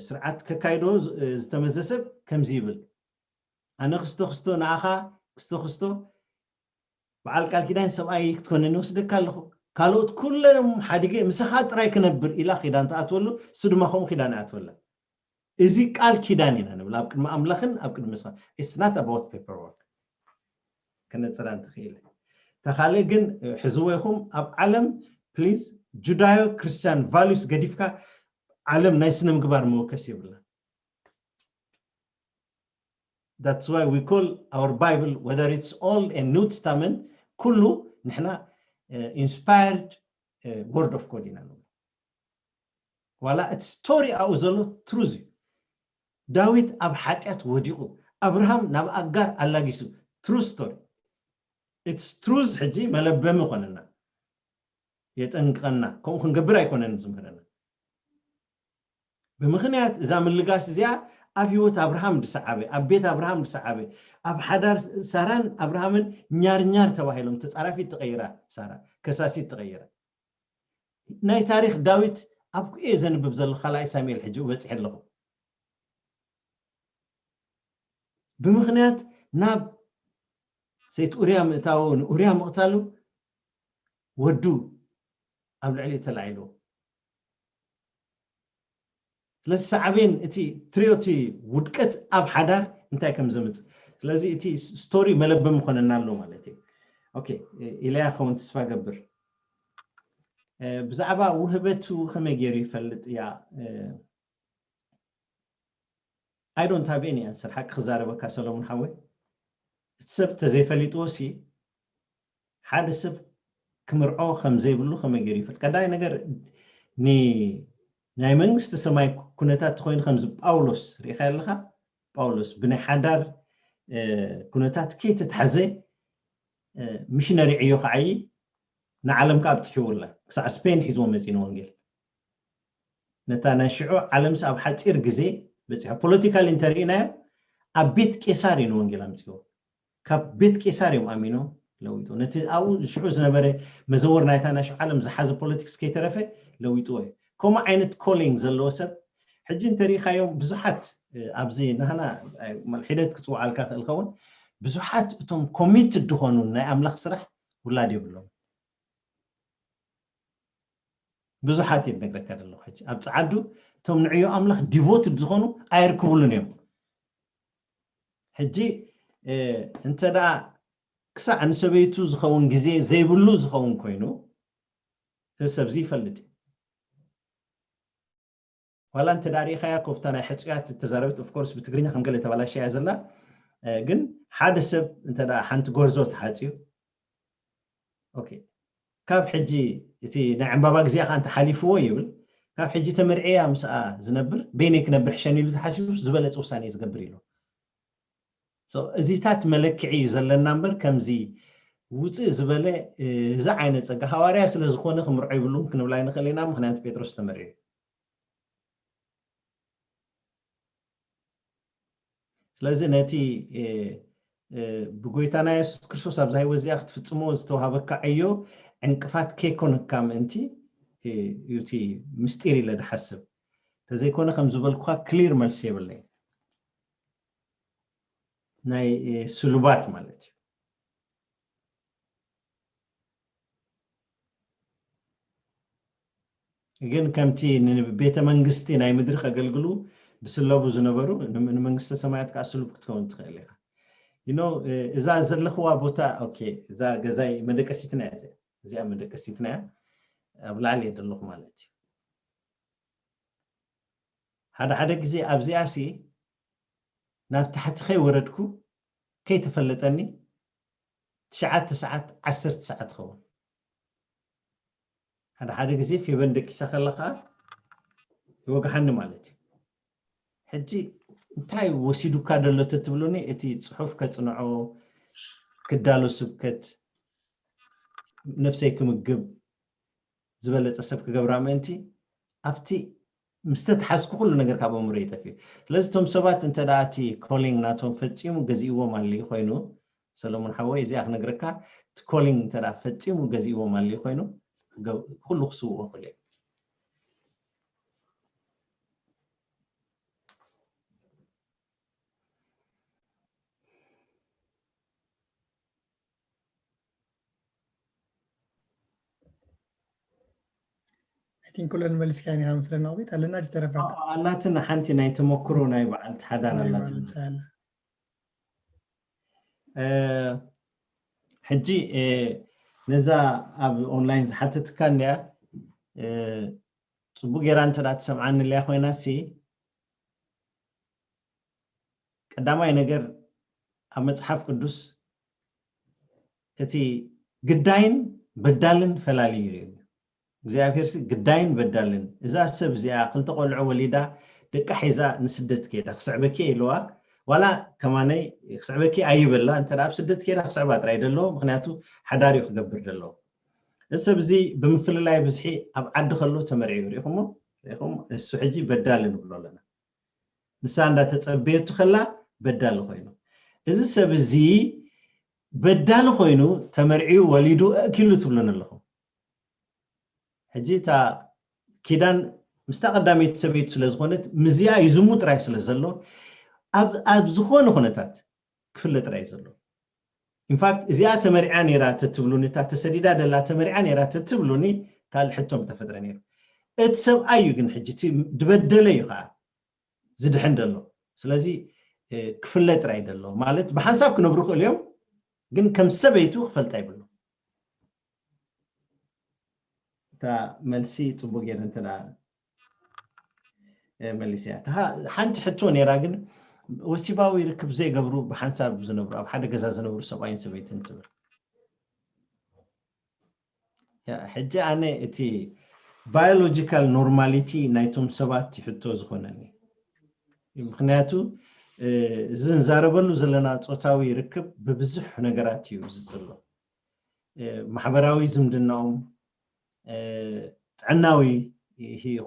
ስርዓት ከካይዶ ዝተመዘ ሰብ ከምዚ ይብል ኣነ ክስቶ ክስቶ ንኣኻ ክስቶ ክስቶ በዓል ቃል ኪዳን ሰብኣይ ክትኮነኒ ወስደካ ኣለኹ ካልኦት ኩሎም ሓዲገ ምሳኻ ጥራይ ክነብር ኢላ ኪዳን ትኣትወሉ እሱ ድማ ከምኡ ኪዳን ይኣትወላ እዚ ቃል ኪዳን ኢና ንብል ኣብ ቅድሚ ኣምላኽን ኣብ ቅድሚ ስኻ it's not about paperwork ክነፅራ እንትኽእል ተኻለ ግን ሕዝዎ ኢኹም ኣብ ዓለም please Judeo Christian values ገዲፍካ ዓለም ናይ ስነ ምግባር መወከስ የብላ That's why we call our Bible, whether it's Old and New Testament, ኩሉ ንሕና inspired word of God ኢና ንብሎ። ዋላ እቲ ስቶሪ ኣብኡ ዘሎ ትሩዝ እዩ። ዳዊት ኣብ ሓጢኣት ወዲቑ፣ ኣብርሃም ናብ ኣጋር ኣላጊሱ፣ ትሩ ስቶሪ። ኢትስ ትሩዝ ሕጂ መለበሚ ኮነና፣ የጠንቅቐና። ከምኡ ክንገብር ኣይኮነን ዝምህረና። ብምኽንያት እዛ ምልጋስ እዚኣ ኣብ ህይወት ኣብርሃም ዝሰዓበ ኣብ ቤት ኣብርሃም ዝሰዓበ ኣብ ሓዳር ሳራን ኣብርሃምን ኛርኛር ተባሂሎም ተፃራፊት ተቐይራ ሳራ ከሳሲት ተቐይራ ናይ ታሪክ ዳዊት ኣብ ኩኤ ዘንብብ ዘሎ ካልኣይ ሳሙኤል ሕጂ በፂሐ ኣለኹ ብምኽንያት ናብ ሰይቲ ኡርያ ምእታዉ ንኡርያ ምቕታሉ ወዱ ኣብ ልዕሊኡ ተላዒልዎ ስለዚ ሳዕቤን እቲ ትሪኦ እቲ ውድቀት ኣብ ሓዳር እንታይ ከም ዘምፅእ ስለዚ እቲ ስቶሪ መለበሚ ኮነና ኣሎ ማለት እዩ ኦኬ፣ ኢለያ ኸውን ተስፋ ገብር። ብዛዕባ ውህበቱ ከመይ ገይሩ ይፈልጥ? ያ I don't have any answer፣ ሓቂ ክዛረበካ ሰለሙን ሓወይ። እቲ ሰብ ተዘይፈሊጥዎ ሲ ሓደ ሰብ ክምርዖ ከም ዘይብሉ ከመይ ገይሩ ይፈልጥ? ቀዳይ ነገር ናይ መንግስቲ ሰማይ ኩነታት ተኮይኑ ከምዚ ጳውሎስ ሪኢኻ ኣለኻ። ጳውሎስ ብናይ ሓዳር ኩነታት ከይተታሕዘ ሚሽነሪ ዕዮ ክዓይ ንዓለም ከዓ ኣብፅሕውላ ክሳዕ ስፔን ሒዝዎ መፂ ንወንጌል። ነታ ናይ ሽዑ ዓለምስ ኣብ ሓፂር ግዜ በፂሖ። ፖለቲካል እንተርኢናዮ ኣብ ቤት ቄሳር እዩ ንወንጌል ኣምፅዎ። ካብ ቤት ቄሳር እዮም ኣሚኖም ለዊጡ። ነቲ ኣብኡ ሽዑ ዝነበረ መዘወር ናይታ ናይ ሽዑ ዓለም ዝሓዘ ፖለቲክስ ከይተረፈ ለዊጥዎ እዩ። ከምኡ ዓይነት ኮሊንግ ዘለዎ ሰብ ሕጂ እንተሪኢኻዮም ብዙሓት ኣብዚ ናህና ሒደት ክፅውዓልካ ክእል ኸውን ብዙሓት እቶም ኮሚትድ ዝኾኑ ናይ ኣምላኽ ስራሕ ውላድ የብሎም። ብዙሓት እየ ዝነግረካ ዘለኹ። ሕጂ ኣብ ፀዓዱ እቶም ንዕዮ ኣምላኽ ዲቮትድ ዝኾኑ ኣይርክብሉን እዮም። ሕጂ እንተ ደኣ ክሳዕ ንሰበይቱ ዝኸውን ግዜ ዘይብሉ ዝኸውን ኮይኑ እዚ ሰብዚ ይፈልጥ እዩ። ዋላ እንተ ደኣ ርኢኻያ ኮፍታ ናይ ሕፁያት እተዛረበት ኦፍኮርስ ብትግርኛ ከም ገለ ተባላሽያ እያ ዘላ። ግን ሓደ ሰብ እንተ ደኣ ሓንቲ ጎርዞ ተሓፅዩ ኦኬ ካብ ሕጂ እቲ ናይ ዕምባባ ግዜኣ ከዓ እንተሓሊፍዎ ይብል ካብ ሕጂ ተመርዕያ ምስኣ ዝነብር በይነይ ክነብር ሕሸኒ ኢሉ ተሓሲቡ ዝበለፀ ውሳኔ ዝገብር ኢሉ። እዚታት መለክዒ እዩ ዘለና እምበር ከምዚ ውፅእ ዝበለ እዚ ዓይነት ፀጋ ሃዋርያ ስለ ዝኾነ ክምርዖ ይብሉን ክንብል ኣይንኽእል ኢና። ምክንያቱ ጴጥሮስ ተመሪዑ። ስለዚ ነቲ ብጎይታና የሱስ ክርስቶስ ኣብዛ ህይወት እዚኣ ክትፍፅሞ ዝተዋሃበካ ዕዮ ዕንቅፋት ከይኮነካ ምእንቲ እዩ እቲ ምስጢር ኢለ ድሓስብ። ተዘይኮነ ከም ዝበልኩካ ክሊር መልሲ የብለይ ናይ ስሉባት ማለት እዩ። ግን ከምቲ ንቤተ መንግስቲ ናይ ምድሪ ከገልግሉ ዝስለቡ ዝነበሩ ንመንግስተ ሰማያት ከዓ ስሉብ ክትከውን ትኽእል ኢኻ። You know እዛ ዘለኽዋ ቦታ ኦኬ እዛ ገዛይ መደቀሲትና እያ እዚኣ መደቀሲትና እያ ኣብ ላዕሊ እየ ዘለኹ ማለት እዩ። ሓደ ሓደ ግዜ ኣብዚኣ ሲ ናብ ታሕቲ ከይወረድኩ ከይተፈለጠኒ ትሽዓተ ሰዓት ዓሰርተ ሰዓት ኸውን ሓደ ሓደ ግዜ ፌበን ደቂሳ ከለካ ይወግሓኒ ማለት እዩ። ሕጂ እንታይ ወሲዱካ ደሎ ተትብሉኒ እቲ ፅሑፍ ከፅንዖ ክዳሎ ስብከት ነፍሰይ ክምግብ ዝበለፀ ሰብ ክገብራ ምእንቲ ኣብቲ ምስ ተተሓዝኩ ኩሉ ነገር ካብ ኣእምሮ ይጠፍእ። ስለዚ እቶም ሰባት እንተ ደኣ እቲ ኮሊንግ ናቶም ፈፂሙ ገዚእዎም ኣልዩ ኮይኑ ሰሎሞን ሓወይ እዚኣ ክነግረካ እቲ ኮሊንግ እንተ ደኣ ፈፂሙ ገዚእዎም ኣልዩ ኮይኑ ኩሉ ክስውኦ ክእል እዮም። I think ኩለን መሊስካየን ኢኻ መስለኒ። ኣቕቢት ኣለና ድዩ ተረፋ? ኣላትና ሓንቲ ናይ ተመክሮ ናይ በዓልቲ ሓዳር ኣላትና። ሕጂ ነዛ ኣብ ኦንላይን ዝሓተትካ እንዲያ ፅቡቅ ጌራ እንተ ትሰምዓኒ ኣለያ ኮይና ሲ ቀዳማይ ነገር ኣብ መፅሓፍ ቅዱስ እቲ ግዳይን በዳልን ፈላልዩ ይርእዩ። እግዚኣብሔር ሲ ግዳይን በዳልን እዛ ሰብ እዚኣ ክልተ ቆልዑ ወሊዳ ደቃ ሒዛ ንስደት ከይዳ ክስዕበኪ ኢልዋ ዋላ ከማነይ ክስዕበኪ ኣይበላ እንተ ኣብ ስደት ከይዳ ክስዕባ ጥራይ ደለዎ ምክንያቱ ሓዳር እዩ ክገብር ደለዎ። እዚ ሰብ እዚ ብምፍልላይ ብዝሒ ኣብ ዓዲ ከሎ ተመርዒ ሪኢኹሞ ሪኢኹም እሱ ሕጂ በዳሊ ንብሎ ኣለና። ንሳ እንዳተጸበየቱ ከላ በዳሊ ኮይኑ እዚ ሰብ እዚ በዳሊ ኮይኑ ተመርዒዩ ወሊዱ ኣእኪሉ ትብሉን ኣለኹም። ሕጂ እታ ኪዳን ምስታ ቀዳመይቲ ሰበይቱ ስለ ዝኾነት ምስዚኣ ይዝሙ ጥራይ ስለ ዘሎ ኣብ ዝኾነ ኩነታት ክፍለ ጥራይ ዘሎ። ኢንፋክት እዚኣ ተመሪዓ ነይራ ተትብሉኒ እታ ተሰዲዳ ደላ ተመሪዓ ነይራ ተትብሉኒ ካልእ ሕቶ ምተፈጥረ ነይሩ። እቲ ሰብኣይ እዩ ግን ሕጂ እቲ ድበደለ እዩ ከዓ ዝድሕን ደሎ። ስለዚ ክፍለ ጥራይ ደሎ ማለት ብሓንሳብ ክነብሩ ክእል እዮም ግን ከም ሰበይቱ ክፈልጣ ይብሉ። እታ መልሲ ጽቡቅ ገይረ እንተ ደኣ መሊሰያ። ሓንቲ ሕቶ ነይራ ግን፣ ወሲባዊ ርክብ ዘይገብሩ ብሓንሳብ ዝነብሩ፣ ኣብ ሓደ ገዛ ዝነብሩ ሰብኣይን ሰበይትን ትብል። ሕጂ ኣነ እቲ ባዮሎጂካል ኖርማሊቲ ናይቶም ሰባት ሕቶ ዝኾነኒ፣ ምክንያቱ እዚ ንዛረበሉ ዘለና ፆታዊ ርክብ ብብዙሕ ነገራት እዩ ዝፅሎ። ማሕበራዊ ዝምድናኦም፣ ጥዕናዊ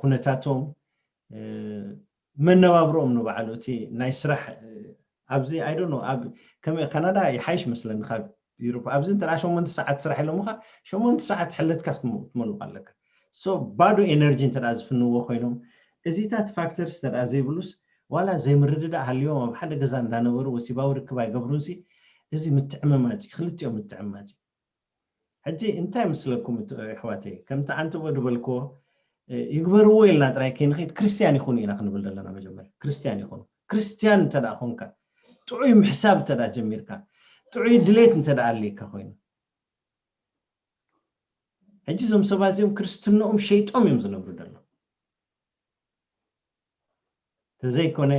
ኩነታቶም፣ መነባብሮኦም ንባዕሉ እቲ ናይ ስራሕ ኣብዚ ኣይ ዶንት ኖ ኣብ ከመይ ካናዳ ይሓይሽ መስለኒ ካብ ዩሮፕ። ኣብዚ እንተ ሸሞንተ ሰዓት ስራሕ ኢሎምኻ ሸሞንተ ሰዓት ሕለትካ ክትመልቕ ኣለካ። ሶ ባዶ ኤነርጂ እንተ ዝፍንዎ ኮይኖም እዚታት ፋክተርስ እንተ ዘይብሉስ ዋላ ዘይምርድዳእ ሃልዮም ኣብ ሓደ ገዛ እንዳነበሩ ወሲባዊ ርክብ ኣይገብሩንሲ እዚ ምትዕምማፅ እዩ፣ ክልቲኦም ምትዕምማፅ እዩ። ሕጂ እንታይ መስለኩም ኣሕዋተይ፣ ከምቲ ዓንተቦ ዝበልክዎ ይግበርዎ ኢልና ጥራይ ከይንኸይድ ክርስትያን ይኹኑ ኢና ክንብል ዘለና። መጀመርያ ክርስትያን ይኹኑ። ክርስትያን እንተ ኮንካ፣ ጥዑይ ምሕሳብ እንተ ጀሚርካ፣ ጥዑይ ድሌት እንተ ኣለካ ኮይኑ፣ ሕጂ እዞም ሰባት እዚኦም ክርስትንኦም ሸይጦም እዮም ዝነብሩ ዘለዉ። ተዘይኮነ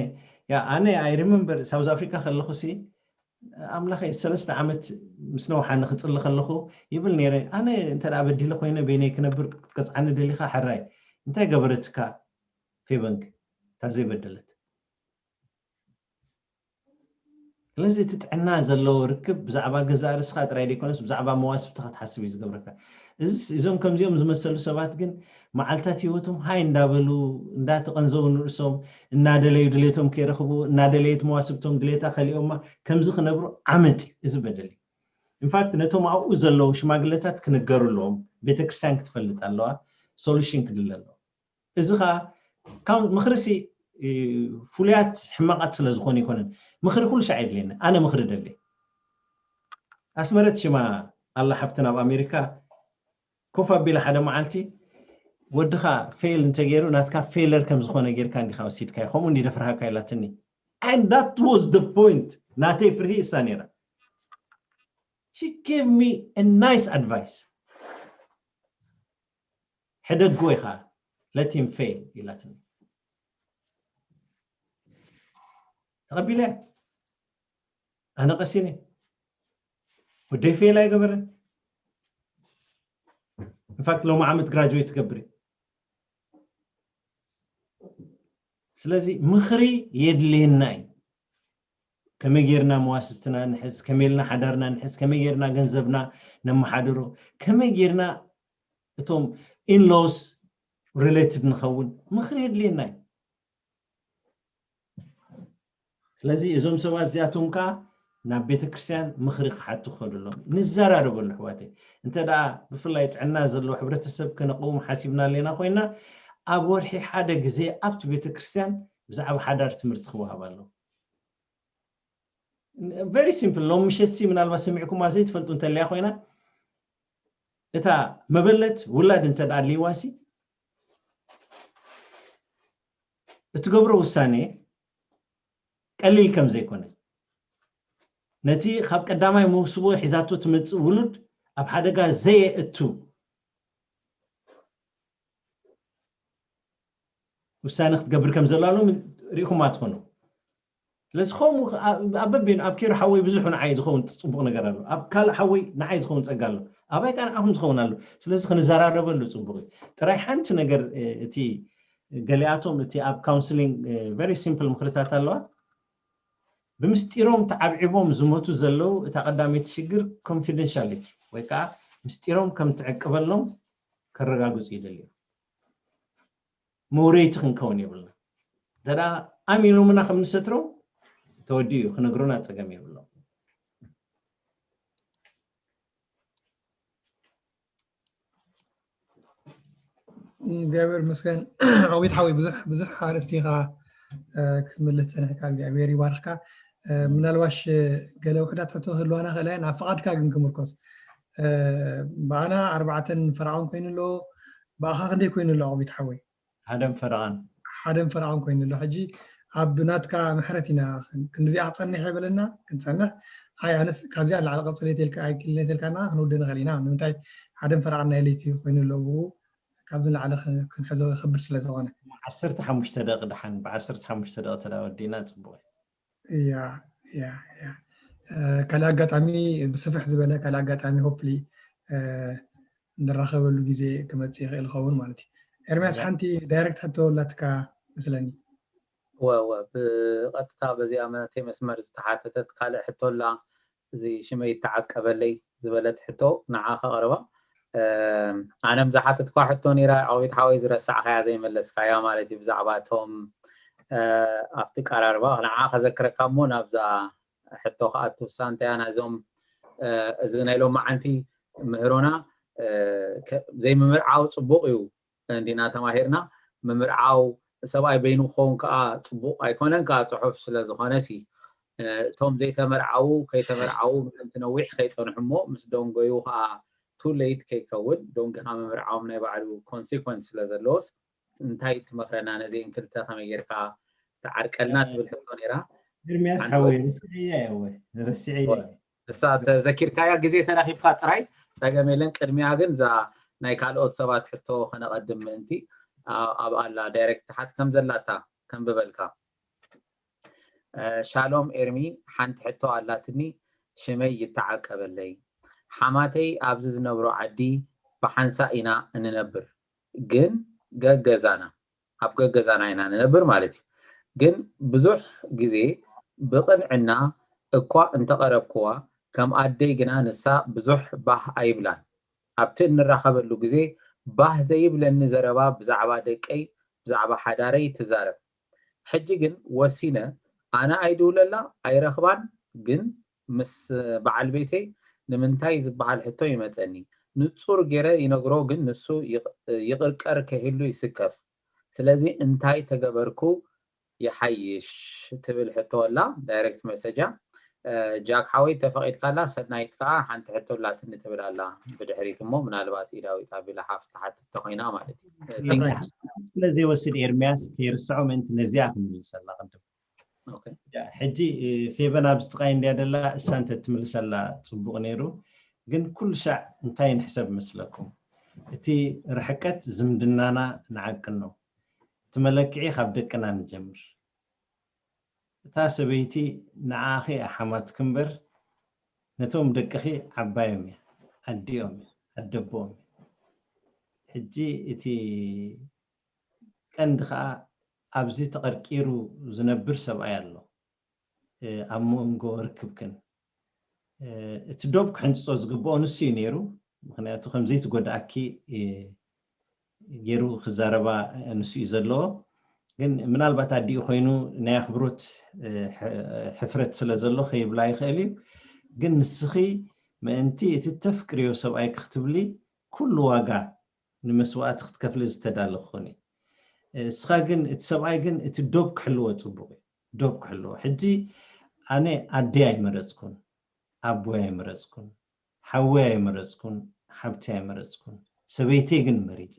ያ ኣነ ኣይ ሪመምበር ሳውዝ ኣፍሪካ ከለኹ ሲ ኣምላኸይ ሰለስተ ዓመት ምስ ነውሓኒ ክፅሊ ከለኹ ይብል ነይረ። ኣነ እንተ በዲለ ኮይነ በይነይ ክነብር ክትቀፅዓኒ ደሊኻ ሕራይ እንታይ ገበረትካ ፌበንክ እታ ዘይበደለት። ስለዚ እቲ ጥዕና ዘለዎ ርክብ ብዛዕባ ገዛእ ርእስኻ ጥራይ ዘይኮነስ ብዛዕባ መዋስብትኻ ክትሓስብ እዩ ዝገብረካ። እዚስ እዞም ከምዚኦም ዝመሰሉ ሰባት ግን መዓልታት ህይወቶም ሃይ እንዳበሉ እንዳተቐንዘቡ ንርእሶም እናደለዩ ድሌቶም ከይረኽቡ እናደለየት መዋስብቶም ድሌታ ከሊኦማ ከምዚ ክነብሩ ዓመፅ እዩ። እዚ በደል እዩ። ኢንፋክት ነቶም ኣብኡ ዘለዉ ሽማግለታት ክንገሩ ኣለዎም። ቤተክርስትያን ክትፈልጥ ኣለዋ። ሶሉሽን ክድለ ኣለዎ። እዚ ከዓ ካብ ምክርሲ ፍሉያት ሕማቃት ስለ ዝኾኑ ይኮነን። ምክሪ ኩሉ ሻዕ የድልየኒ። ኣነ ምክሪ ደሊ ኣስመረት ሽማ ኣላ ሓፍትን ኣብ ኣሜሪካ ኮፍ ኣቢላ ሓደ መዓልቲ ወድኻ ፌል እንተገይሩ ናትካ ፌለር ከም ዝኾነ ጌርካ እንዲኻ ወሲድካዮ፣ ከምኡ እንዲ ደፍርሃካ ኢላትኒ። And that was the point። ናተይ ፍርሂ እሳ ነይራ። She gave me a nice advice። ሕደጎ ኢኻ let him fail ኢላትኒ። ተቐቢለ ኣነ ቀሲነ ወደይ ፌል ኣይገበረን። ኢንፋክት ሎሚ ዓመት ግራጅዌት ትገብር። ስለዚ ምኽሪ የድልየና እዩ። ከመይ ጌርና መዋስብትና ንሕዝ፣ ከመይ ኢልና ሓዳርና ንሕዝ፣ ከመይ ጌርና ገንዘብና ነመሓድሮ፣ ከመይ ጌርና እቶም ኢንሎስ ሪሌትድ ንኸውን ምኽሪ የድልየና እዩ። ስለዚ እዞም ሰባት እዚኣቶም ከዓ ናብ ቤተ ክርስቲያን ምኽሪ ክሓቱ ክኸዱ ኣለዎም። ንዘራረበሉ ኣሕዋተይ። እንተ ደኣ ብፍላይ ጥዕና ዘለዎ ሕብረተሰብ ከነቕውም ሓሲብና ኣለና ኮይና ኣብ ወርሒ ሓደ ግዜ ኣብቲ ቤተ ክርስቲያን ብዛዕባ ሓዳር ትምህርቲ ክወሃብ ኣለዎ። ቨሪ ሲምፕል። ሎም ምሸት ሲ ምናልባት ሰሚዕኩማ ዘይትፈልጡ እንተለያ ኮይና እታ መበለት ውላድ እንተ ኣድልይዋ ሲ እትገብሮ ውሳኔ ቀሊል ከም ዘይኮነ ነቲ ካብ ቀዳማይ መውስቦ ሒዛቶ ትመጽእ ውሉድ ኣብ ሓደጋ ዘየእቱ ውሳነ ክትገብር ከም ዘላ ሎም ርኢኹማ ትኾኑ። ስለዚ ከምኡ ኣብ በቤን ኣብ ኬር ሓወይ ብዙሕ ንዓይ ዝኸውን ፅቡቅ ነገር ኣሎ፣ ኣብ ካልእ ሓወይ ንዓይ ዝኸውን ፀጋ ኣሎ፣ ኣባይ ከዓ ንዓኹም ዝኸውን ኣሎ። ስለዚ ክንዘራረበሉ ፅቡቅ እዩ። ጥራይ ሓንቲ ነገር እቲ ገሊኣቶም እቲ ኣብ ካውንስሊንግ ቨሪ ሲምፕል ምክርታት ኣለዋ። ብምስጢሮም ተዓብዒቦም ዝሞቱ ዘለዉ እታ ቀዳመይቲ ሽግር ኮንፊደንሻሊቲ ወይ ከዓ ምስጢሮም ከም ትዕቅበሎም ከረጋግፁ ይደልዩ። መውረይቲ ክንከውን የብልና። እንተ ኣሚኖምና ከም ንሰትሮም ተወዲኡ ክነግሩና ፀገም የብሎም። እግዚኣብሔር ይመስገን። ዓዊት ሓወይ ብዙሕ ብዙሕ ኣርእስቲ ኢኻ ክትምልስ ፀኒሕካ፣ እግዚኣብሔር ይባርኽካ። ምናልባሽ ገለ ውሕዳት ሕቶ ክህልዋና ክእለ፣ ናብ ፍቓድካ ግን ክምርኮስ። ብኣና ኣርባዕተን ፈረቓን ኮይኑ ኣሎ፣ ብኣኻ ክንደይ ኮይኑ ኣሎ ዓዊት ሓወይ? ሓደን ፈረቓን። ሓደን ፈረቓን ኮይኑ ኣሎ። ሕጂ ኣብ ናትካ ምሕረት ኢና ክንዲዚኣ ክፀንሕ የበለና ክንፀንሕ። ኣይ ኣነስ ካብዚኣ ንላዕሊ ቀፅል የትልካ ኣይክልነት የልካና ክንውደ ንኽእል ኢና። ንምንታይ ሓደን ፈረቓን ናይ ለይቲ ኮይኑ ኣሎ ብኡ ካብዚ ንላዕሊ ክ- ክንሕዞ ይኸብድ ስለ ዝኾነ። ዓሰርተ ሓሙሽተ ደቂ ደሓን፣ ብ ዓሰርተ ሓሙሽተ ደቂ ተዳወዲና ጽቡቕ እዩ። እያ እያ እያ። ካልእ ኣጋጣሚ ብስፍሕ ዝበለ ካልእ ኣጋጣሚ ሆፕሊ እንራኸበሉ ግዜ ክመፅእ ይኽእል ይኸውን ማለት እዩ። ኤርሚያስ ሓንቲ ዳይሬክት ሕቶ ኣላትካ መስለኒ። ወ ወ ብቐጥታ በዚኣ መቴ መስመር ዝተሓተተት ካልእ ሕቶ ኣላ። እዚ ሽመይ ይተዓቀበለይ ዝበለት ሕቶ ንዓ ከቕርባ። ኣነም ዝሓተትኳ ሕቶ ነይራ፣ ዓዊት ሓወይ ዝረሳዕካያ ዘይመለስካያ ማለት እዩ። ብዛዕባ እቶም ኣብቲ ቀራርባ ንዓ ከዘክረካ እሞ ናብዛ ሕቶ ከኣቱ ሳንታያ ናይዞም እዚ ናይ ሎማዓንቲ ምህሮና ዘይምምርዓው ፅቡቕ እዩ እንዲና ተማሂርና። ምምርዓው ሰብኣይ በይኑ ክኸውን ከዓ ፅቡቕ ኣይኮነን ከዓ ፅሑፍ ስለ ዝኾነ ሲ እቶም ዘይተመርዓው ከይተመርዓው ምእንቲ ነዊሕ ከይፀንሑ እሞ ምስ ደንጎዩ ከዓ too late ከይከውን ደንጊኻ ምምርዓዎም ናይ ባዕሉ consequence ስለ ዘለዎስ እንታይ ትመኽረና? ነዚአን ክልተ ከመይ ጌርካ ትዓርቀልና ትብል ሕቶ ነይራ። ኤርሚያስ ሓወይ ርስዕያ እየ ወይ ርስዕያ ንሳ ተዘኪርካያ ግዜ ተረኺብካ ጥራይ ፀገም የለን። ቅድሚያ ግን እዛ ናይ ካልኦት ሰባት ሕቶ ከነቐድም ምእንቲ ኣብ ኣላ ዳይሬክት ትሓት ከም ዘላታ ከንብበልካ። ሻሎም ኤርሚ፣ ሓንቲ ሕቶ ኣላትኒ ሽመይ ይተዓቀበለይ። ሓማተይ ኣብዚ ዝነብሮ ዓዲ ብሓንሳእ ኢና እንነብር፣ ግን ገገዛና ኣብ ገገዛና ኢና ንነብር ማለት እዩ። ግን ብዙሕ ግዜ ብቕንዕና እኳ እንተቐረብክዋ ከም ኣደይ ግና ንሳ ብዙሕ ባህ ኣይብላን። ኣብቲ እንራኸበሉ ግዜ ባህ ዘይብለኒ ዘረባ ብዛዕባ ደቀይ ብዛዕባ ሓዳረይ ትዛረብ። ሕጂ ግን ወሲነ ኣነ ኣይድውለላ ኣይረኽባን ግን ምስ በዓል ቤተይ ንምንታይ ዝበሃል ሕቶ ይመፀኒ። ንፁር ገይረ ይነግሮ ግን ንሱ ይቕርቀር ከይህሉ ይስከፍ። ስለዚ እንታይ ተገበርኩ ይሓይሽ ትብል ሕቶ ኣላ ዳይሬክት መሰጃ። ጃክ ሓወይ ተፈቒድካላ ሰናይት ከዓ ሓንቲ ሕቶ ኣላትኒ ትብል ኣላ ብድሕሪት እሞ ምናልባት ኢዳዊት ኣቢላ ሓፍ ትሓትት ተኮይና ማለት እዩ። ስለ ዘይወስድ ኤርሚያስ ከይርስዖ ምእንቲ ነዚኣ ክምልሰላ ቅድም። ሕጂ ፌቨን ኣብ ዝጥቃይ እንድያ ደላ እሳ እንተ ትምልሰላ ፅቡቅ ነይሩ። ግን ኩሉ ሻዕ እንታይ ንሕሰብ መስለኩም? እቲ ርሕቀት ዝምድናና ንዓቅኖ። እቲ መለክዒ ካብ ደቅና ንጀምር። እታ ሰበይቲ ንዓኺ ሓማትኪ እምበር ነቶም ደቅኺ ዓባዮም እያ፣ ኣዲኦም እያ፣ ኣደቦኦም እያ። ሕጂ እቲ ቀንዲ ከዓ ኣብዚ ተቐርቂሩ ዝነብር ሰብኣይ ኣሎ። ኣብ መንጎ ርክብክን እቲ ዶብ ክሕንፅፆ ዝግብኦ ንሱ እዩ ነይሩ። ምክንያቱ ከምዘይትጎድኣኪ ገይሩ ክዛረባ ንሱ እዩ ዘለዎ። ግን ምናልባት ኣዲኡ ኮይኑ ናይ ኣኽብሮት ሕፍረት ስለ ዘሎ ከይብላ ይኽእል እዩ። ግን ንስኺ ምእንቲ እቲ ተፍቅርዮ ሰብኣይ ክትብሊ ኩሉ ዋጋ ንመስዋእቲ ክትከፍሊ ዝተዳለኹ ኮኒ። እስኻ ግን እቲ ሰብኣይ ግን እቲ ዶብ ክሕልዎ ፅቡቅ እዩ። ዶብ ክሕልዎ። ሕጂ ኣነ ኣደይ ኣይመረፅኩን፣ ኣቦይ ኣይመረፅኩን፣ ሓወይ ኣይመረፅኩን፣ ሓብቲ ኣይመረፅኩን፣ ሰበይተይ ግን መሪፀ።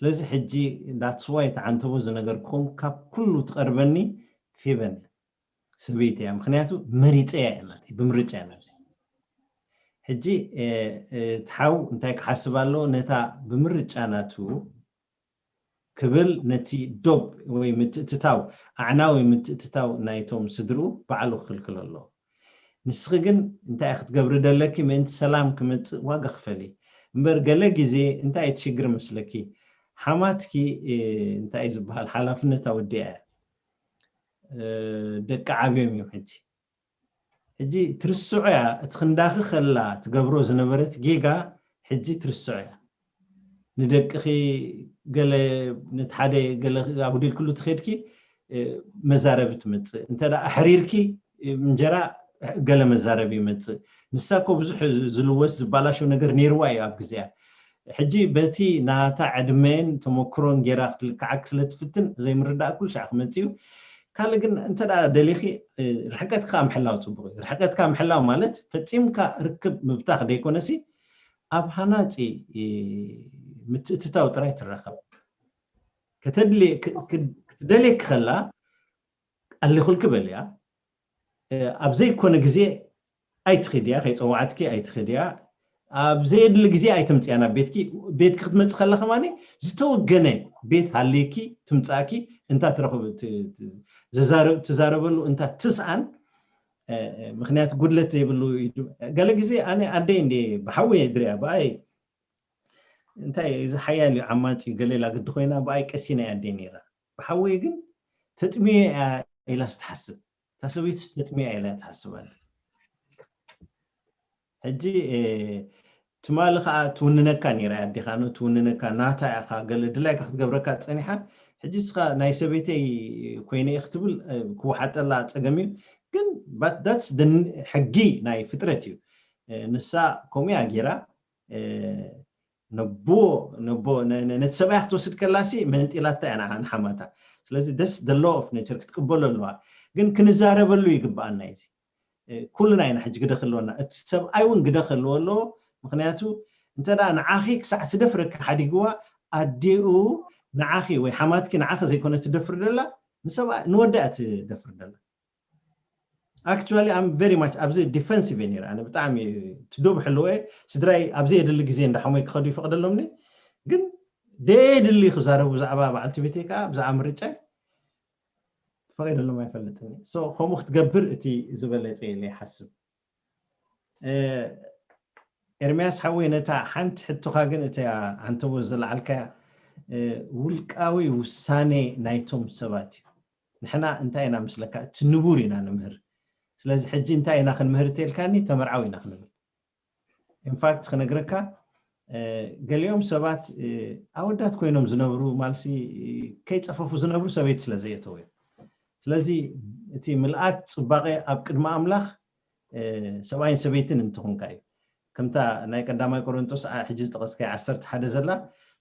ስለዚ ሕጂ that's why ተዓንተቦ ዝነገርኩም ካብ ኩሉ ትቐርበኒ ፌበን እያ። ሰበይቲ እያ። ምክንያቱ መሪፀ እያ ናተይ፣ ብምርጫ እያ ናተይ። ሕጂ እቲ ሓው እንታይ ክሓስብ ኣለዎ? ነታ ብምርጫ ናቱ ክብል ነቲ ዶብ ወይ ምትእትታው፣ ኣዕናዊ ምትእትታው ናይቶም ስድርኡ ባዕሉ ክኽልክሎ ኣለዎ። ንስኺ ግን እንታይ ክትገብሪ ደለኪ? ምእንቲ ሰላም ክመፅእ ዋጋ ክፈሊ እምበር ገለ ግዜ እንታይ ትሽግር መስለኪ? ሓማትኪ እንታይ ዝበሃል ሓላፍነት ኣወዲኣ እያ። ደቂ ዓብዮም እዮም ሕጂ። ሕጂ ትርስዖ እያ፣ እቲ ክንዳኺ ከላ ትገብሮ ዝነበረት ጌጋ ሕጂ ትርስዖ እያ። ንደቅኺ ገለ ነቲ ሓደ ገለ ኣጉዲልክሉ ትኸድኪ መዛረቢ ትመፅእ። እንተ ኣሕሪርኪ እንጀራ ገለ መዛረቢ ይመፅእ። ንሳ እኮ ብዙሕ ዝልወስ ዝባላሸው ነገር ነይርዋ እዩ ኣብ ግዜያ። ሕጂ በቲ ናታ ዕድመን ተመክሮን ጌራ ክትልክዓክ ስለ ትፍትን ዘይምርዳእ ኩሉ ሻዕ ክመፅእ እዩ። ካልእ ግን እንተ ደኣ ደሊኺ ርሕቀትካ ምሕላው ፅቡቅ እዩ። ርሕቀትካ ምሕላው ማለት ፈፂምካ ርክብ ምብታኽ ደይኮነሲ ኣብ ሃናፂ ምትእትታው ጥራይ ትራኸብ። ክትደልየኪ ከላ ኣሊኹልኪ በልያ። ኣብ ዘይኮነ ግዜ ኣይትኺድያ፣ ከይፀዋዕትኪ ኣይትኺድያ። ኣብ ዘየድሊ ግዜ ኣይትምፅያ ናብ ቤትኪ። ቤትኪ ክትመፅእ ከላ ከማኒ ዝተወገነ ቤት ሃልይኪ ትምፃእኪ። እንታ ትረኽብ ትዛረበሉ እንታ ትስኣን። ምክንያት ጉድለት ዘይብሉ ገለ ግዜ ኣነ ኣደይ እንደ ብሓወይ ድሪያ ብኣይ እንታይ እዚ ሓያል እዩ ዓማፂ ገሌላ ግዲ ኮይና ብኣይ ቀሲና ኣደይ ነይራ። ብሓወይ ግን ተጥሚየ እያ ኢላ ስትሓስብ፣ እታ ሰበይቱ ተጥሚያ ኢላ ትሓስብ ኣለ። ሕጂ ትማሊ ከዓ ትውንነካ ነይራ ኣዴኻ ኖ ትውንነካ ናታ ኢኻ ገለ ድላይካ ክትገብረካ ፀኒሓ። ሕጂ እስኻ ናይ ሰበይተይ ኮይነ እየ ክትብል ክወሓጠላ ፀገም እዩ። ግን that's ሕጊ ናይ ፍጥረት እዩ። ንሳ ከምኡ እያ ገይራ። ነቦ ነቦ ነቲ ሰብኣያ ክትወስድ ከላሲ መንጢላታ እያ ንሓማታ። ስለዚ ደስ the law of nature ክትቅበሎ ኣለዋ። ግን ክንዛረበሉ ይግብኣና እዚ። ኩልና ኢና ሕጂ ግደ ክህልወና፣ እቲ ሰብኣይ እውን ግደ ክህልዎ ኣለዎ። ምክንያቱ እንተ ንዓኺ ክሳዕ ትደፍረካ ሓዲግዋ ኣዴኡ ንዓኺ ወይ ሓማትኪ ንዓኺ ዘይኮነ ትደፍር ደላ ንሰብኣ ንወዳ እያ ትደፍር ደላ። Actually I'm very much ኣብዚ defensive እየ ነይረ። ኣነ ብጣዕሚ ትዶብ ሕልወ ስድራይ ኣብዚ የድሊ ግዜ እንዳሓሞይ ክኸዱ ይፈቅደሎምኒ። ግን ደየድሊ ክዛረቡ ብዛዕባ በዓልቲ ቤተይ ከዓ ብዛዕባ ምርጫይ ፈቂደሎም ኣይፈልጥን። ከምኡ ክትገብር እቲ ዝበለፀ ኢለ ይሓስብ። ኤርምያስ ሓወይ ነታ ሓንቲ ሕቶኻ ግን እቲ ዓንተቦ ዝለዓልካያ ውልቃዊ ውሳኔ ናይቶም ሰባት እዩ። ንሕና እንታይ ኢና ምስለካ እቲ ንቡር ኢና ንምህር። ስለዚ ሕጂ እንታይ ኢና ክንምህር እተልካኒ ተመርዓው ኢና ክንብል። ኢንፋክት ክነግረካ ገሊኦም ሰባት ኣወዳት ኮይኖም ዝነብሩ ማልሲ ከይፀፈፉ ዝነብሩ ሰበይቲ ስለ ዘየተው እዮም። ስለዚ እቲ ምልኣት ፅባቐ ኣብ ቅድሚ ኣምላኽ ሰብኣይን ሰበይትን እንትኾንካ እዩ። ከምታ ናይ ቀዳማይ ቆሮንጦስ ሕጂ ዝጠቐስካይ ዓሰርተ ሓደ ዘላ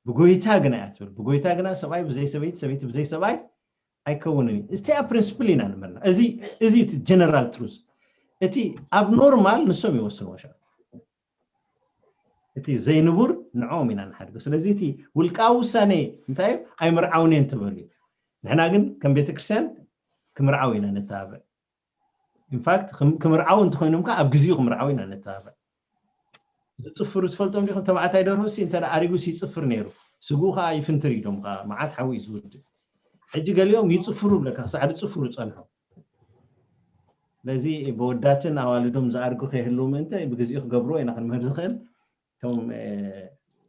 ብጎይታ ግና እያ ትብል። ብጎይታ ግና ሰብኣይ ብዘይ ሰበይቲ ሰበይቲ ብዘይ ሰብኣይ ኣይከውንን እዩ። እዚኣ ፕሪንስፕል ኢና ንመና። እዚ እዚ እቲ ጀነራል ትሩዝ እቲ ኣብ ኖርማል ንሶም ይወስንዎ ሻ እቲ ዘይንቡር ንዕኦም ኢና ንሓድጎ። ስለዚ እቲ ውልቃዊ ውሳኔ እንታይ እዩ? ኣይምርዓውን እየ እንትበሉ እዩ። ንሕና ግን ከም ቤተክርስትያን ክምርዓው ኢና ነተባብዕ። ኢንፋክት ክምርዓው እንተኮይኖም ከዓ ኣብ ግዜኡ ክምርዓው ኢና ነተባብዕ። ዝፅፍሩ ትፈልጦም ዲኹም? ተባዕታይ ደርሆ ሲ እንተ ኣሪጉ ሲ ይፅፍር ነይሩ፣ ስግኡ ከዓ ይፍንትር ኢሎም ከዓ መዓት ሓዊ እዩ ዝውድእ። ሕጂ ገሊኦም ይፅፍሩ ብለካ ክሳዕ ዝፅፍሩ ፀንሖም። ስለዚ ብወዳትን ኣዋልዶም ዝኣርጉ ከይህልው ምእንተ ብግዜኡ ክገብርዎ ኢና ክንምህር ዝኽእል። እቶም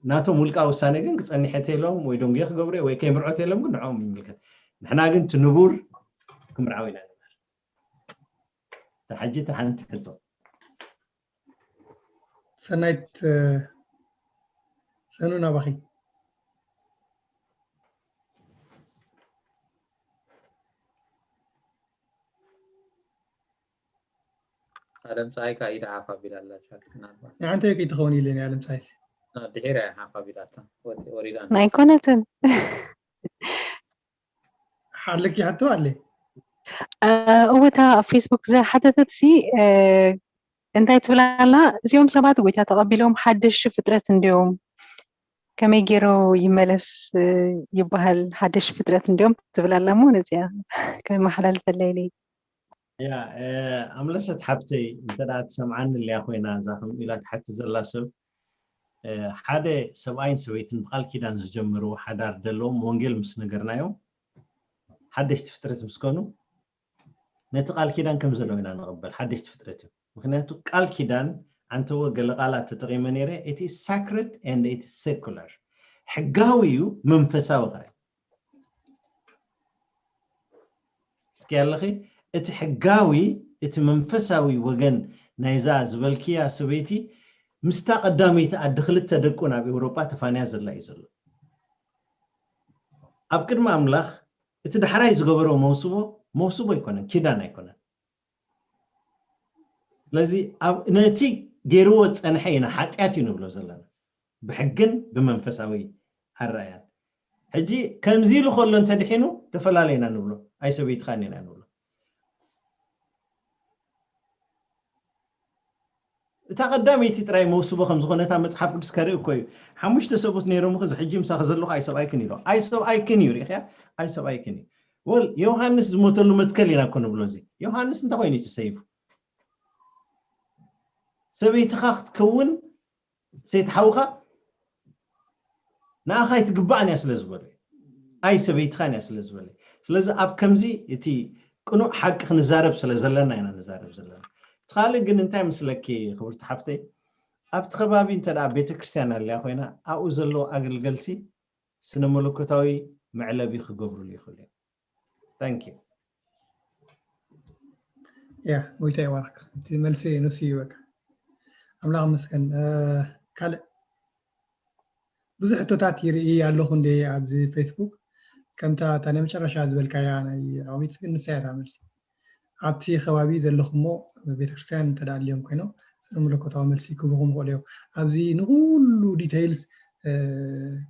ናቶም ውልቃ ውሳኔ ግን ክፀንሐ ተሎም ወይ ደንጉየ ክገብርዮ ወይ ከይምርዖ ተሎም ግን ንዕኦም ይምልከት። ንሕና ግን እቲ ንቡር ክምርዓው ኢና ንምህር። እታ ሕጂ እታ ሓንቲ ሕቶ። ሰናይት ሰኑ ናባኺ። ኣለም ፀሃይ ከዓ ኢዳ ሓፍ ኣቢላ ኣላ ቻት ምናልባት ንዓንተ ከይትኸውን ኢለን ኣለም ፀሃይ ድሒራ እያ ሓፍ ኣቢላታ ወሪዳ ኣይኮነትን ሓለኪ ሕቶ ኣለ እወታ ኣብ ፌስቡክ ዝሓተተት ሲ እንታይ ትብል ኣላ? እዚኦም ሰባት ጎይታ ተቐቢሎም ሓደሽ ፍጥረት እንዲዮም፣ ከመይ ገይሩ ይመለስ ይበሃል? ሓደሽ ፍጥረት እንዲዮም ትብል ኣላ እሞ ነዚኣ ከመሓላልፈላ ኢለ። ያ ኣምለሰት ሓብተይ እንተ ደኣ ትሰምዓኒ ኣለያ ኮይና እዛ ከምኡ ኢላ ትሓቲ ዘላ ሰብ ሓደ ሰብኣይን ሰበይትን ብቃል ኪዳን ዝጀመርዎ ሓዳር ደለዎም ወንጌል ምስ ነገርናዮም ሓደሽቲ ፍጥረት ምስ ኮኑ ነቲ ቃል ኪዳን ከም ዘለዎ ኢና ንቕበል ሓደሽቲ ፍጥረት እዮም። ምክንያቱ ቃል ኪዳን ኣንተወ ገለ ቃላት ተጠቂመ ነይረ እቲ sacred and እቲ secular ሕጋዊ እዩ መንፈሳዊ ከዓ እስኪ ኣለኺ እቲ ሕጋዊ እቲ መንፈሳዊ ወገን ናይዛ ዝበልክያ ሰበይቲ ምስታ ቀዳመይቲ ኣዲ ክልተ ደቁ ናብ ኤውሮጳ ተፋንያ ዘላ እዩ ዘሎ ኣብ ቅድሚ ኣምላኽ እቲ ዳሕራይ ዝገበሮ መውስቦ መውስቦ ኣይኮነን ኪዳን ኣይኮነን ስለዚ ነቲ ገይርዎ ዝፀንሐ ኢና ሓጢኣት እዩ ንብሎ ዘለና ብሕግን ብመንፈሳዊ ኣረኣያን ሕጂ ከምዚ ኢሉ ከሎ እንተድሒኑ ተፈላለይና ንብሎ ኣይሰበይትኻን ኢና ንብሎ እታ ቀዳመይቲ ጥራይ መውስቦ ከም ዝኾነ እታ መፅሓፍ ቅዱስ ከርኢ እኮ እዩ ሓሙሽተ ሰብኡት ነይሮም እዚ ሕጂ ምሳኺ ዘለኹ ኣይሰብኣይክን ኢሎ ኣይሰብኣይክን እዩ ሪኢኽያ ኣይሰብኣይክን እዩ ወል ዮሃንስ ዝሞተሉ መትከል ኢና እኮ ንብሎ እዚ ዮሃንስ እንታይ ኮይኑ እዩ ተሰይፉ ሰበይትኻ ክትከውን ሰይቲ ሓውኻ ንኣኻ ኣይትግባእን እያ ስለ ዝበለ፣ ኣይ ሰበይትኻን እያ ስለ ዝበለ። ስለዚ ኣብ ከምዚ እቲ ቅኑዕ ሓቂ ክንዛረብ ስለ ዘለና ኢና ንዛረብ ዘለና። እቲ ካልእ ግን እንታይ ምስለኪ ክብርቲ ሓፍተይ፣ ኣብቲ ከባቢ እንተ ደኣ ቤተክርስትያን ኣልያ ኮይና ኣብኡ ዘለዉ ኣገልገልቲ ስነ መለኮታዊ መዕለቢ ክገብሩሉ ይኽእሉ እዮም። Thank you። ያ ጎይታ ይባረክ። እቲ መልሲ ንሱ እዩ በቃ። ኣምላኽ መስገን። ካልእ ብዙሕ ሕቶታት ይርኢ ኣለኹ እንደ ኣብዚ ፌስቡክ ከምታ እታ ናይ መጨረሻ ዝበልካያ ናይ ኦሚት ግን ንሳያታ መልሲ ኣብቲ ከባቢ ዘለኹሞ ቤተክርስትያን እንተዳልዮም ኮይኖም ስነ መለኮታዊ መልሲ ክብኹም ይኽእሉ እዮም። ኣብዚ ንኩሉ ዲቴይልስ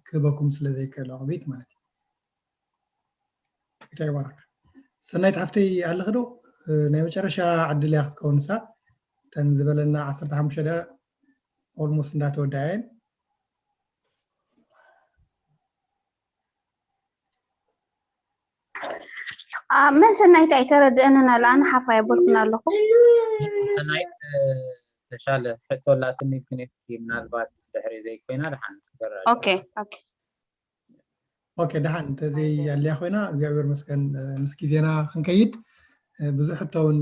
ክህበኩም ስለ ዘይክእል ኦሚት ማለት እዩ። እንታይ ይባረክ። ሰናይት ሓፍተይ ኣለኺ ዶ? ናይ መጨረሻ ዕድል እያ ክትከውን ንሳ። እተን ዝበለና ዓሰርተ ሓሙሽተ ደቂቃ ኦልሞስት እንዳተወዳእየን። መን ሰናይት ኣይተረድአንን ኣሎ። ኣነ ሓፋ የበልኩን ኣለኹ። ሰናይት ተሻለ ሕቶ ላትኒ ክኔት ምናልባት ድሕሪ ዘይኮይና ድሓን ትገራ ኦኬ ኦኬ ኦኬ ደሓን እንተዘይ ያለያ ኮይና እግዚኣብሔር መስገን ምስ ግዜና ክንከይድ ብዙሕ ሕቶ እውን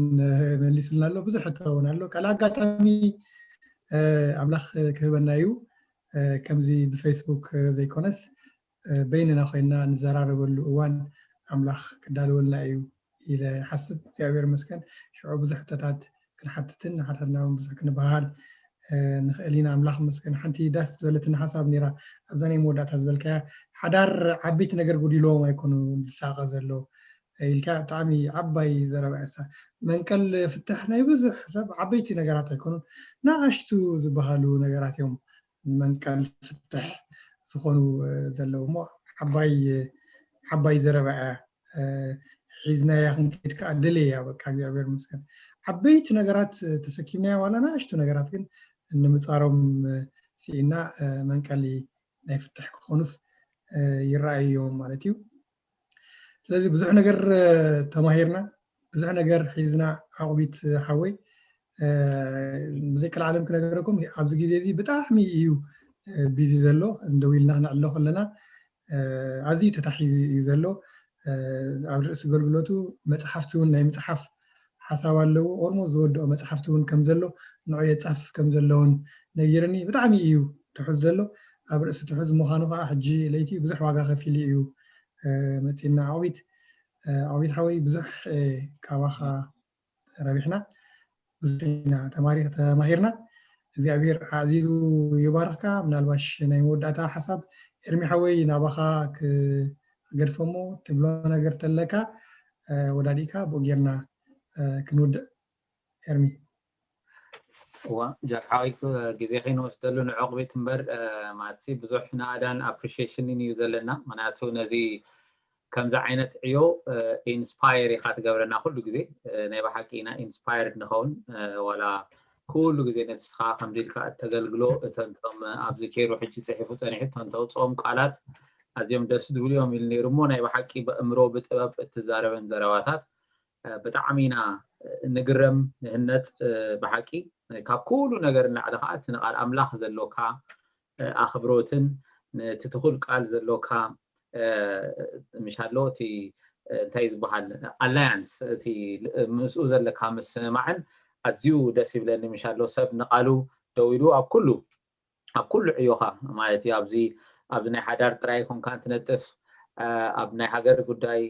መሊስልና ኣሎ ብዙሕ ሕቶ እውን ኣሎ ካልእ ኣጋጣሚ ኣምላኽ ክህበና እዩ ከምዚ ብፌስቡክ ዘይኮነስ በይንና ኮይና ንዘራረበሉ እዋን ኣምላኽ ክዳልወልና እዩ ኢለ ይሓስብ እግዚኣብሔር መስገን ሽዑ ብዙሕ ሕቶታት ክንሓትትን ንሓዳርና እውን ብዙሕ ክንበሃል ንኽእል ኢና ኣምላኽ መስገን ሓንቲ ዳስ ዝበለትን ሓሳብ ነራ ኣብዛ ናይ መወዳእታ ዝበልካያ ሓዳር ዓበይቲ ነገር ጉዲልዎም ኣይኮኑ ዝሳቐ ዘሎ ኢልካ ብጣዕሚ ዓባይ ዘረባ እሳ መንቀል ፍትሕ ናይ ብዙሕ ሰብ ዓበይቲ ነገራት ኣይኮኑን ንኣሽቱ ዝበሃሉ ነገራት እዮም መንቀል ፍትሕ ዝኾኑ ዘለዉ እሞ ዓባይ ዓባይ ዘረባ እያ ሒዝናያ ክንከይድ ከዓ ድልየ እያ በቃ እግዚኣብሔር መስገን ዓበይቲ ነገራት ተሰኪምናያ ዋላ ንኣሽቱ ነገራት ግን ንምፃሮም ስኢና መንቀሊ ናይ ፍትሕ ክኾኑስ ይረኣዩ እዮም ማለት እዩ ስለዚ ብዙሕ ነገር ተማሂርና ብዙሕ ነገር ሒዝና ዓቑቢት ሓወይ ብዘይቀልዓለም ክነገረኩም ኣብዚ ግዜ እዚ ብጣዕሚ እዩ ቢዚ ዘሎ እንደው ኢልና ክነዕሎ ከለና ኣዝዩ ተታሒዙ እዩ ዘሎ ኣብ ርእሲ ኣገልግሎቱ መፅሓፍቲ እውን ናይ ምፅሓፍ ሓሳብ ኣለዎ ኦልሞ ዝወድኦ መፅሓፍቲ እውን ከም ዘሎ ንዑ የፃፍ ከም ዘለውን ነጊርኒ ብጣዕሚ እዩ ትሑዝ ዘሎ ኣብ ርእሲ ትሑዝ ምዃኑ ከዓ ሕጂ ለይቲ ብዙሕ ዋጋ ከፊሉ እዩ መፂና ዓቑቢት ዓቑቢት ሓወይ ብዙሕ ካባኻ ረቢሕና ብዙሕ ኢና ተማሪ ተማሂርና እግዚኣብሔር ኣዕዚዙ ይባርኽካ ምናልባሽ ናይ መወዳእታ ሓሳብ ኤርሚ ሓወይ ናባኻ ክገድፈሞ ትብሎ ነገር ተለካ ወዳዲእካ ብኡ ጌርና ክንውድእ ኤርሚ እዋ ጃክ ሓወይ ግዜ ከይንወስደሉ ንዕቑቢት እምበር ማለት ብዙሕ ንኣዳን ኣፕሪሽሽንን እዩ ዘለና ምክንያቱ ነዚ ከምዚ ዓይነት ዕዮ ኢንስፓየር ኢካ ትገብረና ኩሉ ግዜ ናይ ብሓቂ ኢና ኢንስፓየርድ ንኸውን ዋላ ኩሉ ግዜ ነስኻ ከምዚ ኢልካ እተገልግሎ እተንቶም ኣብዚ ኬሩ ሕጂ ፅሒፉ ፀኒሑ እተንተውፅኦም ቃላት ኣዝዮም ደስ ዝብሉ እዮም ኢሉ ነይሩ እሞ ናይ ብሓቂ ብእምሮ ብጥበብ እትዛረበን ዘረባታት ብጣዕሚ ኢና ንግረም ንህነፅ ብሓቂ ካብ ኩሉ ነገር እናዕለ ከዓ እቲ ንቃል ኣምላኽ ዘሎካ ኣኽብሮትን ነቲ ትኹል ቃል ዘሎካ ምሻሎ እቲ እንታይ ዝበሃል ኣላያንስ እቲ ምስኡ ዘለካ ምስምማዕን ኣዝዩ ደስ ይብለኒ ምሻሎ ሰብ ንቃሉ ደው ኢሉ ኣብ ኩሉ ኣብ ኩሉ ዕዮኻ ማለት እዩ ኣብዚ ኣብዚ ናይ ሓዳር ጥራይ ኮንካ እንትነጥፍ ኣብ ናይ ሃገር ጉዳይ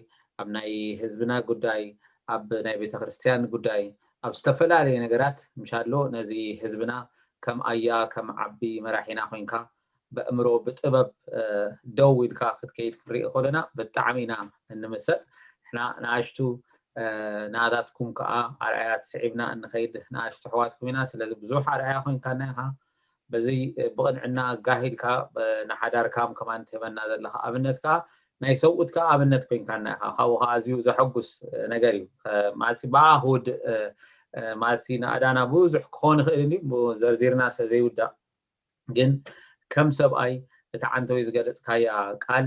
ኣብ ናይ ህዝብና ጉዳይ ኣብ ናይ ቤተክርስትያን ጉዳይ ኣብ ዝተፈላለዩ ነገራት ምሻሎ ነዚ ህዝብና ከም ኣያ ከም ዓቢ መራሒና ኮይንካ በእምሮ ብጥበብ ደው ኢልካ ክትከይድ ክንርኢ ከለና ብጣዕሚ ኢና እንምሰጥ ንሕና ንኣሽቱ ናታትኩም ከዓ ኣርኣያት ስዒብና እንኸይድ ንኣሽቱ ኣሕዋትኩም ኢና ስለዚ ብዙሕ ኣርኣያ ኮይንካና ኢኻ በዚ ብቕንዕና ጋሂድካ ንሓዳርካም ከማን ትህበና ዘለካ ኣብነት ከዓ ናይ ሰብኡት ከዓ ኣብነት ኮይንካና ኢኻ ካብኡ ከዓ ኣዝዩ ዘሐጉስ ነገር እዩ ማለት ብኣ ክውድእ ማለት ንኣዳና ብዙሕ ክኾን ይኽእል እዩ ዘርዚርና ስለ ዘይውዳእ ግን ከም ሰብኣይ እቲ ዓንተወይ ዝገለፅካያ ቃል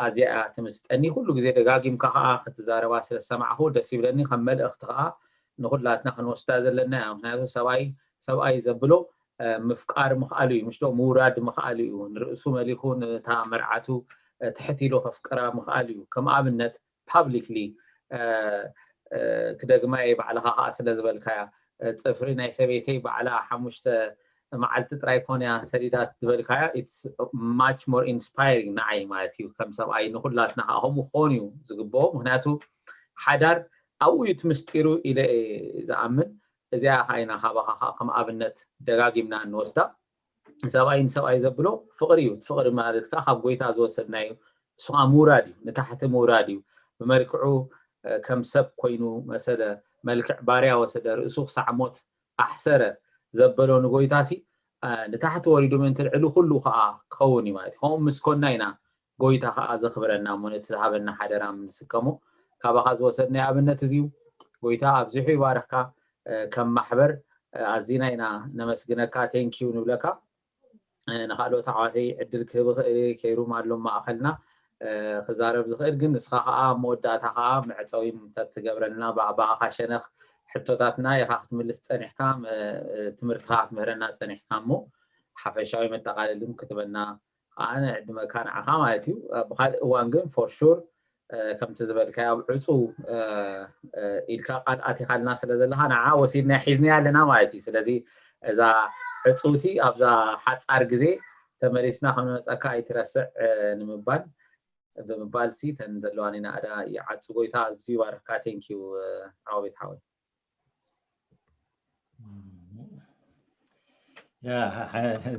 ኣዝያ እያ ትምስጠኒ ኩሉ ግዜ ደጋጊምካ ከዓ ክትዛረባ ስለ ዝሰማዕኹ ደስ ይብለኒ ከም መልእኽቲ ከዓ ንኩላትና ክንወስዳ ዘለና እያ ምክንያቱ ሰብኣይ ሰብኣይ ዘብሎ ምፍቃር ምኽኣሉ እዩ፣ ምሽዶ ምውራድ ምኽኣሉ እዩ። ንርእሱ መሊኹ ነታ መርዓቱ ትሕት ኢሉ ከፍቅራ ምኽኣሉ እዩ። ከም ኣብነት ፓብሊክሊ ክደግማ እየ፣ ባዕልኻ ከዓ ስለ ዝበልካያ፣ ጽፍሪ ናይ ሰበይተይ ባዕላ ሓሙሽተ መዓልቲ ጥራይ ኮንያ ሰዲዳ ዝበልካያ፣ it's much more inspiring ንዓይ ማለት እዩ። ከም ሰብኣይ ንኩላትና ከዓ ከምኡ ክኸውን እዩ ዝግብኦ። ምክንያቱ ሓዳር ኣብኡ እዩ እቲ ምስጢሩ ኢለ እየ ዝኣምን። እዚኣ ከዓ ኢና ካባኻ ከዓ ከም ኣብነት ደጋጊምና እንወስዳ። ሰብኣይ ንሰብኣይ ዘብሎ ፍቕሪ እዩ። ፍቕሪ ማለት ከዓ ካብ ጎይታ ዝወሰድናዩ፣ እሱ ከዓ ምውራድ እዩ፣ ንታሕቲ ምውራድ እዩ። ብመልክዑ ከም ሰብ ኮይኑ መሰለ፣ መልክዕ ባርያ ወሰደ፣ ርእሱ ክሳዕ ሞት ኣሕሰረ ዘበሎ ንጎይታ ሲ ንታሕቲ ወሪዱ ምእንቲ ልዕሊ ኩሉ ከዓ ክኸውን እዩ ማለት እዩ። ከምኡ ምስ ኮና ኢና ጎይታ ከዓ ዘኽብረና እሞ ነቲ ዝሃበና ሓደራ ንስከሞ። ካባኻ ዝወሰድናዮ ኣብነት እዚ እዩ። ጎይታ ኣብዚሑ ይባርኽካ። ከም ማሕበር ኣዚና ኢና ነመስግነካ፣ ቴንኪዩ ንብለካ። ንካልኦት ኣሕዋተይ ዕድል ክህብ ይኽእል እየ፣ ከይሩም ኣሎ ማእኸልና ክዛረብ ዝኽእል፣ ግን ንስኻ ከዓ መወዳእታ ከዓ መዕፀዊ ተትገብረልና፣ ብኣኻ ሸነኽ ሕቶታትና ኢኻ ክትምልስ ፀኒሕካ፣ ትምህርትኻ ክትምህረና ፀኒሕካ እሞ ሓፈሻዊ መጠቃለሊ ክትበና ከዓ ንዕድመካ ንዓኻ ማለት እዩ። ብካልእ እዋን ግን for sure ከምቲ ዝበልካዮ ኣብ ዕፁ ኢልካ ቃል ኣቲኻልና ስለ ዘለካ ንዓ ወሲድና ሒዝና ኣለና ማለት እዩ። ስለዚ እዛ ዕፁቲ ኣብዛ ሓፃር ግዜ ተመሊስና ከም ንመፀካ ኣይትረስዕ ንምባል ብምባል ሲ ተን ዘለዋኒ ናእዳ ይዓፁ። ጎይታ ኣዝዩ ይባርካ። ቴንኪዩ ዓወቤት ሓወይ።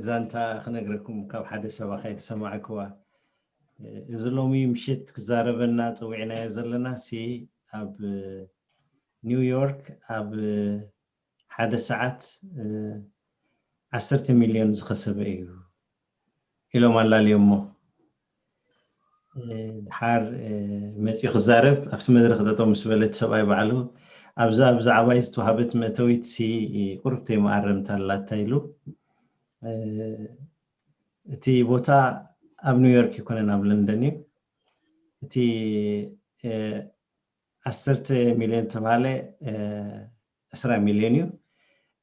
ዛንታ ክነግረኩም ካብ ሓደ ሰባ ከይድ ሰማዕክዋ። እዚ ሎሚ ምሽት ክዛረበና ፀዊዕናዮ ዘለና ሲ ኣብ ኒውዮርክ ኣብ ሓደ ሰዓት ዓሰርተ ሚልዮን ዝኸሰበ እዩ ኢሎም ኣላልዮሞ። ድሓር መፂኡ ክዛረብ ኣብቲ መድረክ ጠጠው ምስ በለ እቲ ሰብኣይ ባዕሉ ኣብዛ ብዛዕባይ ዝተዋሃበት መእተዊት ሲ ቁርብተይ መኣረምታ ኣላታ ኢሉ። እቲ ቦታ ኣብ ኒውዮርክ ይኮነን ኣብ ለንደን እዩ። እቲ ዓሰርተ ሚልዮን ተባሃለ ዕስራ ሚልዮን እዩ።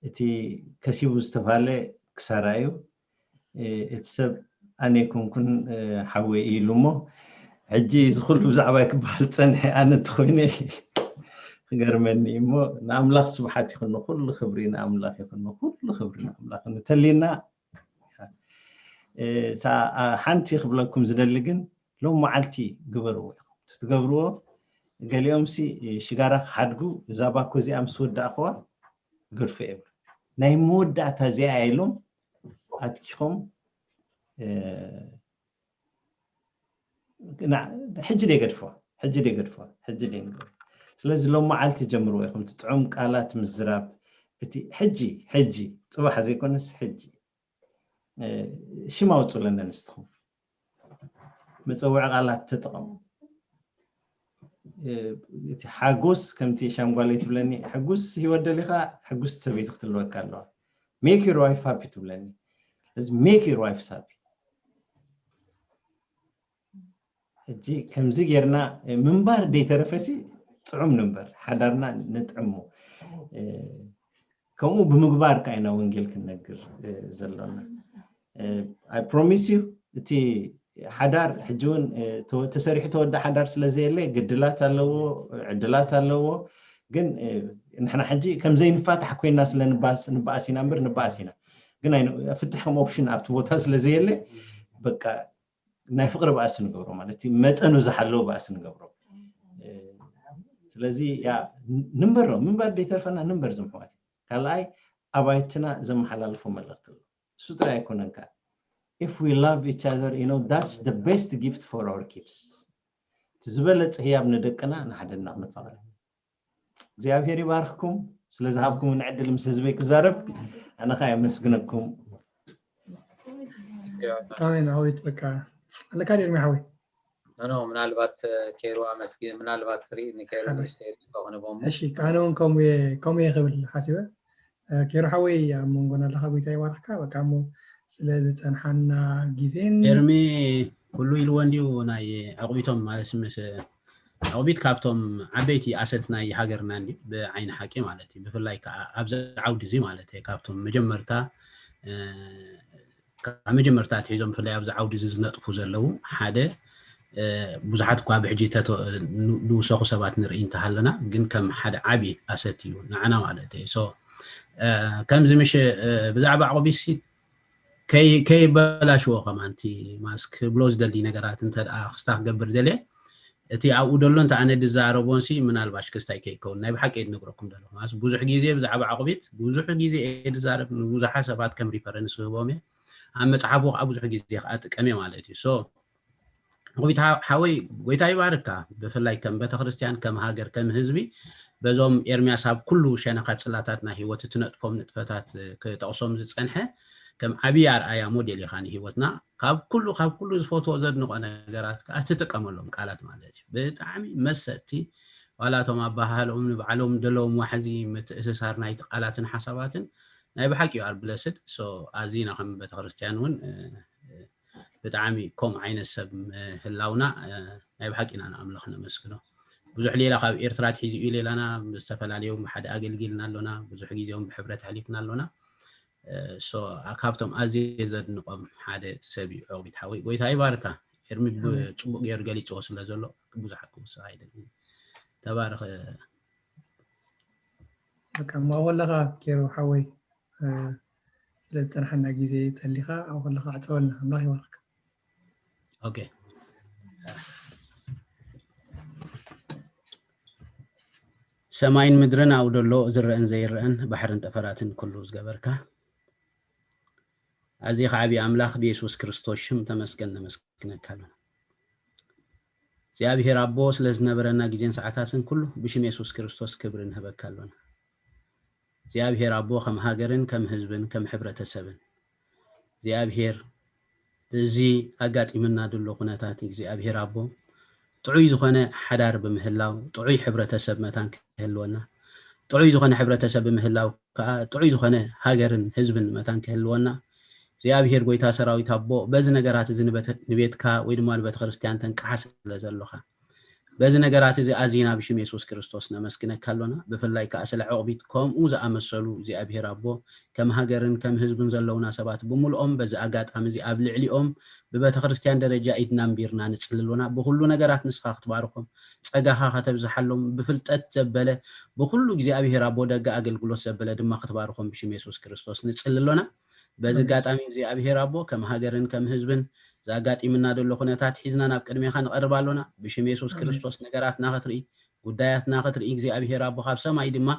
እቲ ከሲቡ ዝተባሃለ ክሳራ እዩ። እቲ ሰብ ኣነ ይኮንኩን ሓወይ እዩ ኢሉ እሞ ሕጂ እዚ ኩሉ ብዛዕባይ ክበሃል ፀንሐ ኣነ እንተኮይነ ክገርመኒ እዩ እሞ ንኣምላኽ ስብሓት ይኹን፣ ኩሉ ክብሪ ንኣምላኽ ይኹን፣ ኩሉ ክብሪ ንኣምላኽ ይኹን። እንተሊና እታ ሓንቲ ክብለኩም ዝደሊ ግን ሎም መዓልቲ ግበርዎ ኢኹም ትትገብርዎ። ገሊኦም ሲ ሽጋራ ክሓድጉ እዛ ባኮ እዚኣ ምስ ወዳእኽዋ ገድፎ የብሉ ናይ መወዳእታ እዚኣ ኢሎም ኣትኪኾም ሕጂ ደይ ገድፍዋ ሕጂ ደይ ገድፍዋ ሕጂ ደይ ንገሩ። ስለዚ ሎም መዓልቲ ጀምርዎ ኢኹም ትጥዑም ቃላት ምዝራብ እቲ ሕጂ ሕጂ ፅባሕ ዘይኮነስ ሕጂ ሽም ኣውፅለና ንስትኹም መፀውዒ ቃላት ተጠቐሙ። እቲ ሓጎስ ከምቲ ሻምጓለይ ትብለኒ ሕጉስ ህይወት ደሊኻ ሕጉስ ሰበይቲ ክትልወካ ኣለዋ። Make your wife happy ትብለኒ። እዚ make your wife happy። ሕጂ ከምዚ ጌርና ምንባር ደይተረፈሲ ፅዑም ንንበር ሓዳርና ንጥዕሞ። ከምኡ ብምግባር ከዓ ኢና ወንጌል ክንነግር ዘሎና። I promise you እቲ ሓዳር ሕጂ እውን ተሰሪሑ ተወዳ ሓዳር ስለ ዘየለ ግድላት ኣለዎ ዕድላት ኣለዎ። ግን ንሕና ሕጂ ከምዘይንፋታሕ ኮይና ስለ ንባኣስ ኢና እምበር ንባኣስ ኢና። ግን ፍትሕ ከም ኦፕሽን ኣብቲ ቦታ ስለ ዘየለ በቃ ናይ ፍቅሪ ባእሲ ንገብሮ ማለት እዩ። መጠኑ ዝሓለወ ባእሲ ንገብሮ። ስለዚ ያ ንንበሮ ምንባር ደይተርፈና ንንበር ዝምሕዋት እዩ። ካልኣይ ኣባይትና ዘመሓላልፎ መልእክቲ ኣሎ። እሱ ጥራይ ኣይኮነን ከዓ if we love each other you know that's the best gift for our kids። እቲ ዝበለፀ ህያብ ንደቅና ንሓደና ክንፋቀር። እግዚኣብሔር ይባርክኩም ስለ ዝሃብኩም ንዕድል ምስ ህዝበይ ክዛረብ ኣነ ከዓ የመስግነኩም። ኣሜን። ዓወት በቃ ኣለካ ዲርሚ ሓወይ ኖ ምናልባት ኬሩ ኣመስግን ምናልባት ርኢ ንኬሩ ንሽተይ ሪስቶ ክንቦም እሺ ኣነ እውን ከምኡ እየ ክብል ሓሲበ። ኬሩ ሓወይ ኣብ መንጎና ኣለካ ጎይታ ይባርክካ። በቃ እሞ ስለ ዝፀንሓና ግዜን ኤርሚ ኩሉ ኢልዎ እንዲዩ ናይ ዕቑቢቶም ማለት ምስ ዕቑቢት ካብቶም ዓበይቲ ኣሰት ናይ ሃገርና እንዲዩ ብዓይኒ ሓቂ ማለት እዩ። ብፍላይ ከዓ ኣብዚ ዓውዲ እዚ ማለት እዩ ካብቶም መጀመርታ ካብ መጀመርታ ኣትሒዞም ብፍላይ ኣብዚ ዓውዲ እዚ ዝነጥፉ ዘለዉ ሓደ ብዙሓት እኳ ብሕጂ ዝውሰኹ ሰባት ንርኢ እንተሃለና ግን ከም ሓደ ዓብዪ ኣሰት እዩ ንዓና ማለት እዩ። ከምዚ ምሽ ብዛዕባ ዕቑቢሲ ከይበላሽዎ ከማንቲ ማስ ክብሎ ዝደሊ ነገራት እንተ ክስታ ክገብር ደልየ እቲ ኣብኡ ደሎ እንተ ኣነ ድዛረቦን ሲ ምናልባሽ ክስታይ ከይከውን ናይ ብሓቂ እየ ዝነግረኩም ደለኹ። ማስ ብዙሕ ግዜ ብዛዕባ ዕቑቢት ብዙሕ ግዜ እየ ድዛረብ ንብዙሓት ሰባት ከም ሪፈረንስ ክህቦም እየ። ኣብ መፅሓፉ ከዓ ብዙሕ ግዜ ከዓ ጥቀም እየ ማለት እዩ። ሶ ዕቑቢት ሓወይ ጎይታ ይባርካ። ብፍላይ ከም ቤተክርስትያን ከም ሃገር ከም ህዝቢ በዞም ኤርምያስ ኣብ ኩሉ ሸነኻት ፅላታት ናይ ህይወት እትነጥፎም ንጥፈታት ክጠቕሶም ዝፀንሐ ከም ዓብዪ ኣርኣያ ሞዴል ኢኻ ንህይወትና። ካብ ኩሉ ካብ ኩሉ ዝፈትዎ ዘድንቆ ነገራት ከዓ ትጥቀመሎም ቃላት ማለት እዩ። ብጣዕሚ መሰጥቲ ዋላ እቶም ኣባሃህልኦም ንባዕሎም ደለዎም ዋሕዚ ምትእስሳር ናይቲ ቃላትን ሓሳባትን ናይ ብሓቂ you are blessed። ኣዚና ከም ቤተክርስትያን እውን ብጣዕሚ ከምኡ ዓይነት ሰብ ምህላውና ናይ ብሓቂ ኢና ንኣምላኽ ነመስግኖ። ብዙሕ ሌላ ካብ ኤርትራ ኣትሒዙ እዩ ሌላና ብዝተፈላለዩ ብሓደ ኣገልጊልና ኣሎና ብዙሕ ግዜውን ብሕብረት ኣሕሊፍና ኣሎና። ሶ ካብቶም ኣዝየ ዘድንቆም ሓደ ሰብ እዩ ዑቕቢት ሓወይ ጎይታ ይባርካ። ኤርሚ ብፅቡቅ ገይሩ ገሊፅዎ ስለ ዘሎ ብዙሕ ክውስኽ ኣይደልን። ተባረኸ። በቃ ማወለኻ ኬሮ ሓወይ ስለ ዝፀንሓና ግዜ ፀሊኻ ኣብኡ ከለኻ ዕፀወልና ኣምላኽ ይባርክ። ኦኬ ሰማይን ምድርን ኣብኡ ደሎ ዝረአን ዘይረአን ባሕርን ጠፈራትን ኩሉ ዝገበርካ ኣዚኻ ዓብዪ ኣምላኽ ብየሱስ ክርስቶስ ሽም ተመስገን ነመስግነካ ኣለና። እግዚኣብሔር ኣቦ ስለ ዝነበረና ግዜን ሰዓታትን ኩሉ ብሽም የሱስ ክርስቶስ ክብሪ ንህበካ ኣሎና። እግዚኣብሔር ኣቦ ከም ሃገርን ከም ህዝብን ከም ሕብረተሰብን እግዚኣብሔር እዚ ኣጋጢምና ድሎ ኩነታት እግዚኣብሔር ኣቦ ጥዑይ ዝኾነ ሓዳር ብምህላው ጥዑይ ሕብረተሰብ መታን ክህልወና ጥዑይ ዝኾነ ሕብረተሰብ ብምህላው ከዓ ጥዑይ ዝኾነ ሃገርን ህዝብን መታን ክህልወና እግዚኣብሔር ጎይታ ሰራዊት ኣቦ በዚ ነገራት እዚ ንቤትካ ወይ ድማ ንቤተክርስትያን ተንቅሓ ስለ ዘሎካ በዚ ነገራት እዚ ኣዚና ብሽም የሱስ ክርስቶስ ነመስግነካ ኣሎና። ብፍላይ ከዓ ስለ ዕቑቢት ከምኡ ዝኣመሰሉ እግዚኣብሔር ኣቦ ከም ሃገርን ከም ህዝብን ዘለውና ሰባት ብምልኦም በዚ ኣጋጣሚ እዚ ኣብ ልዕሊኦም ብቤተክርስትያን ደረጃ ኢድና ኣንቢርና ንጽሊ ኣሎና። ብኩሉ ነገራት ንስኻ ክትባርኾም ጸጋኻ ከተብዝሓሎም ብፍልጠት ዘበለ ብኩሉ እግዚኣብሔር ኣቦ ደገ ኣገልግሎት ዘበለ ድማ ክትባርኾም ብሽም የሱስ ክርስቶስ ንጽሊ ኣሎና። በዚ ኣጋጣሚ እግዚኣብሔር ኣቦ ከም ሃገርን ከም ህዝብን ዘጋጢምና ዘሎ ኩነታት ሒዝና ናብ ቅድሜኻ ንቐርብ ኣሎና። ብሽም የሱስ ክርስቶስ ነገራትና ክትርኢ ጉዳያትና ክትርኢ እግዚኣብሔር ኣቦ ካብ ሰማይ ድማ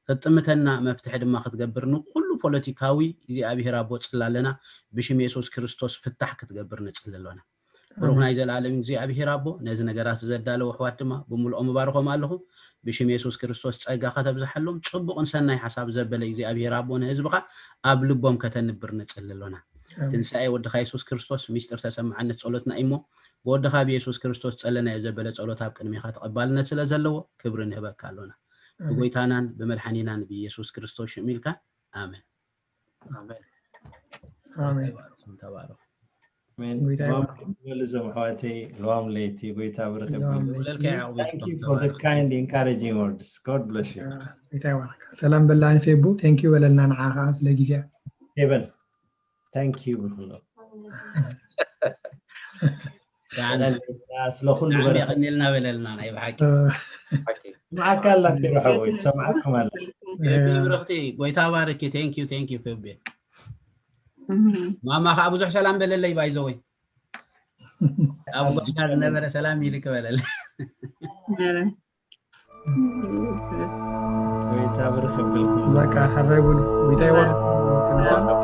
ክትጥምተና መፍትሒ ድማ ክትገብር ንኩሉ ፖለቲካዊ እግዚኣብሔር ኣቦ ጽላ ኣለና። ብሽም የሱስ ክርስቶስ ፍታሕ ክትገብር ንጽሊ ኣሎና። ብሩኽ ናይ ዘለኣለም እግዚኣብሔር ኣቦ ነዚ ነገራት ዘዳለዉ ኣሕዋት ድማ ብምልኦም እባርኾም ኣለኹ። ብሽም የሱስ ክርስቶስ ጸጋ ከተብዝሓሎም ጽቡቕን ሰናይ ሓሳብ ዘበለ እግዚኣብሔር ኣቦ ንህዝብኻ ኣብ ልቦም ከተንብር ንጽሊ ኣሎና። ትንሳኤ ወድኻ የሱስ ክርስቶስ ሚስጥር ተሰማዓነት ጸሎትና እሞ ብወድኻ ብየሱስ ክርስቶስ ጸለናዮ ዘበለ ጸሎት ኣብ ቅድሜኻ ተቐባልነት ስለ ዘለዎ ክብሪ ንህበካ ኣሎና። ብጎይታናን ብመድሓኒናን ብየሱስ ክርስቶስ ሽም ኢልካ ኣሜን። ኣሜን። ተባረኹ። በሉ እዞም ኣሕዋተይ ለዋም ለይቲ ጎይታ ብርክ kind encouraging words. God bless you. ጎይታ ይባርክ። ሰላም በላኒ ፌቡ thank you በለልና ንዓ ከዓ ስለ ግዜያ። ሄበን thank you ብሎ ስለ ኩሉ ቀኒልና በለልና ናይ ብሓቂ ሰማዓካ ኣላ ኪሮ ሓወይ ሰማዓኩም ኣላ። ብርክቲ ጎይታ ባርኪ thank you thank you ፌቤ ማማ ከዓ ብዙሕ ሰላም በለለይ ባይዘወይ ኣብ ጎይታ ዝነበረ ሰላም ይልክ በለለይ ጎይታ ብርክ ብልኩም በቃ ሕራይ በሉ ጎይታ ይባርክ።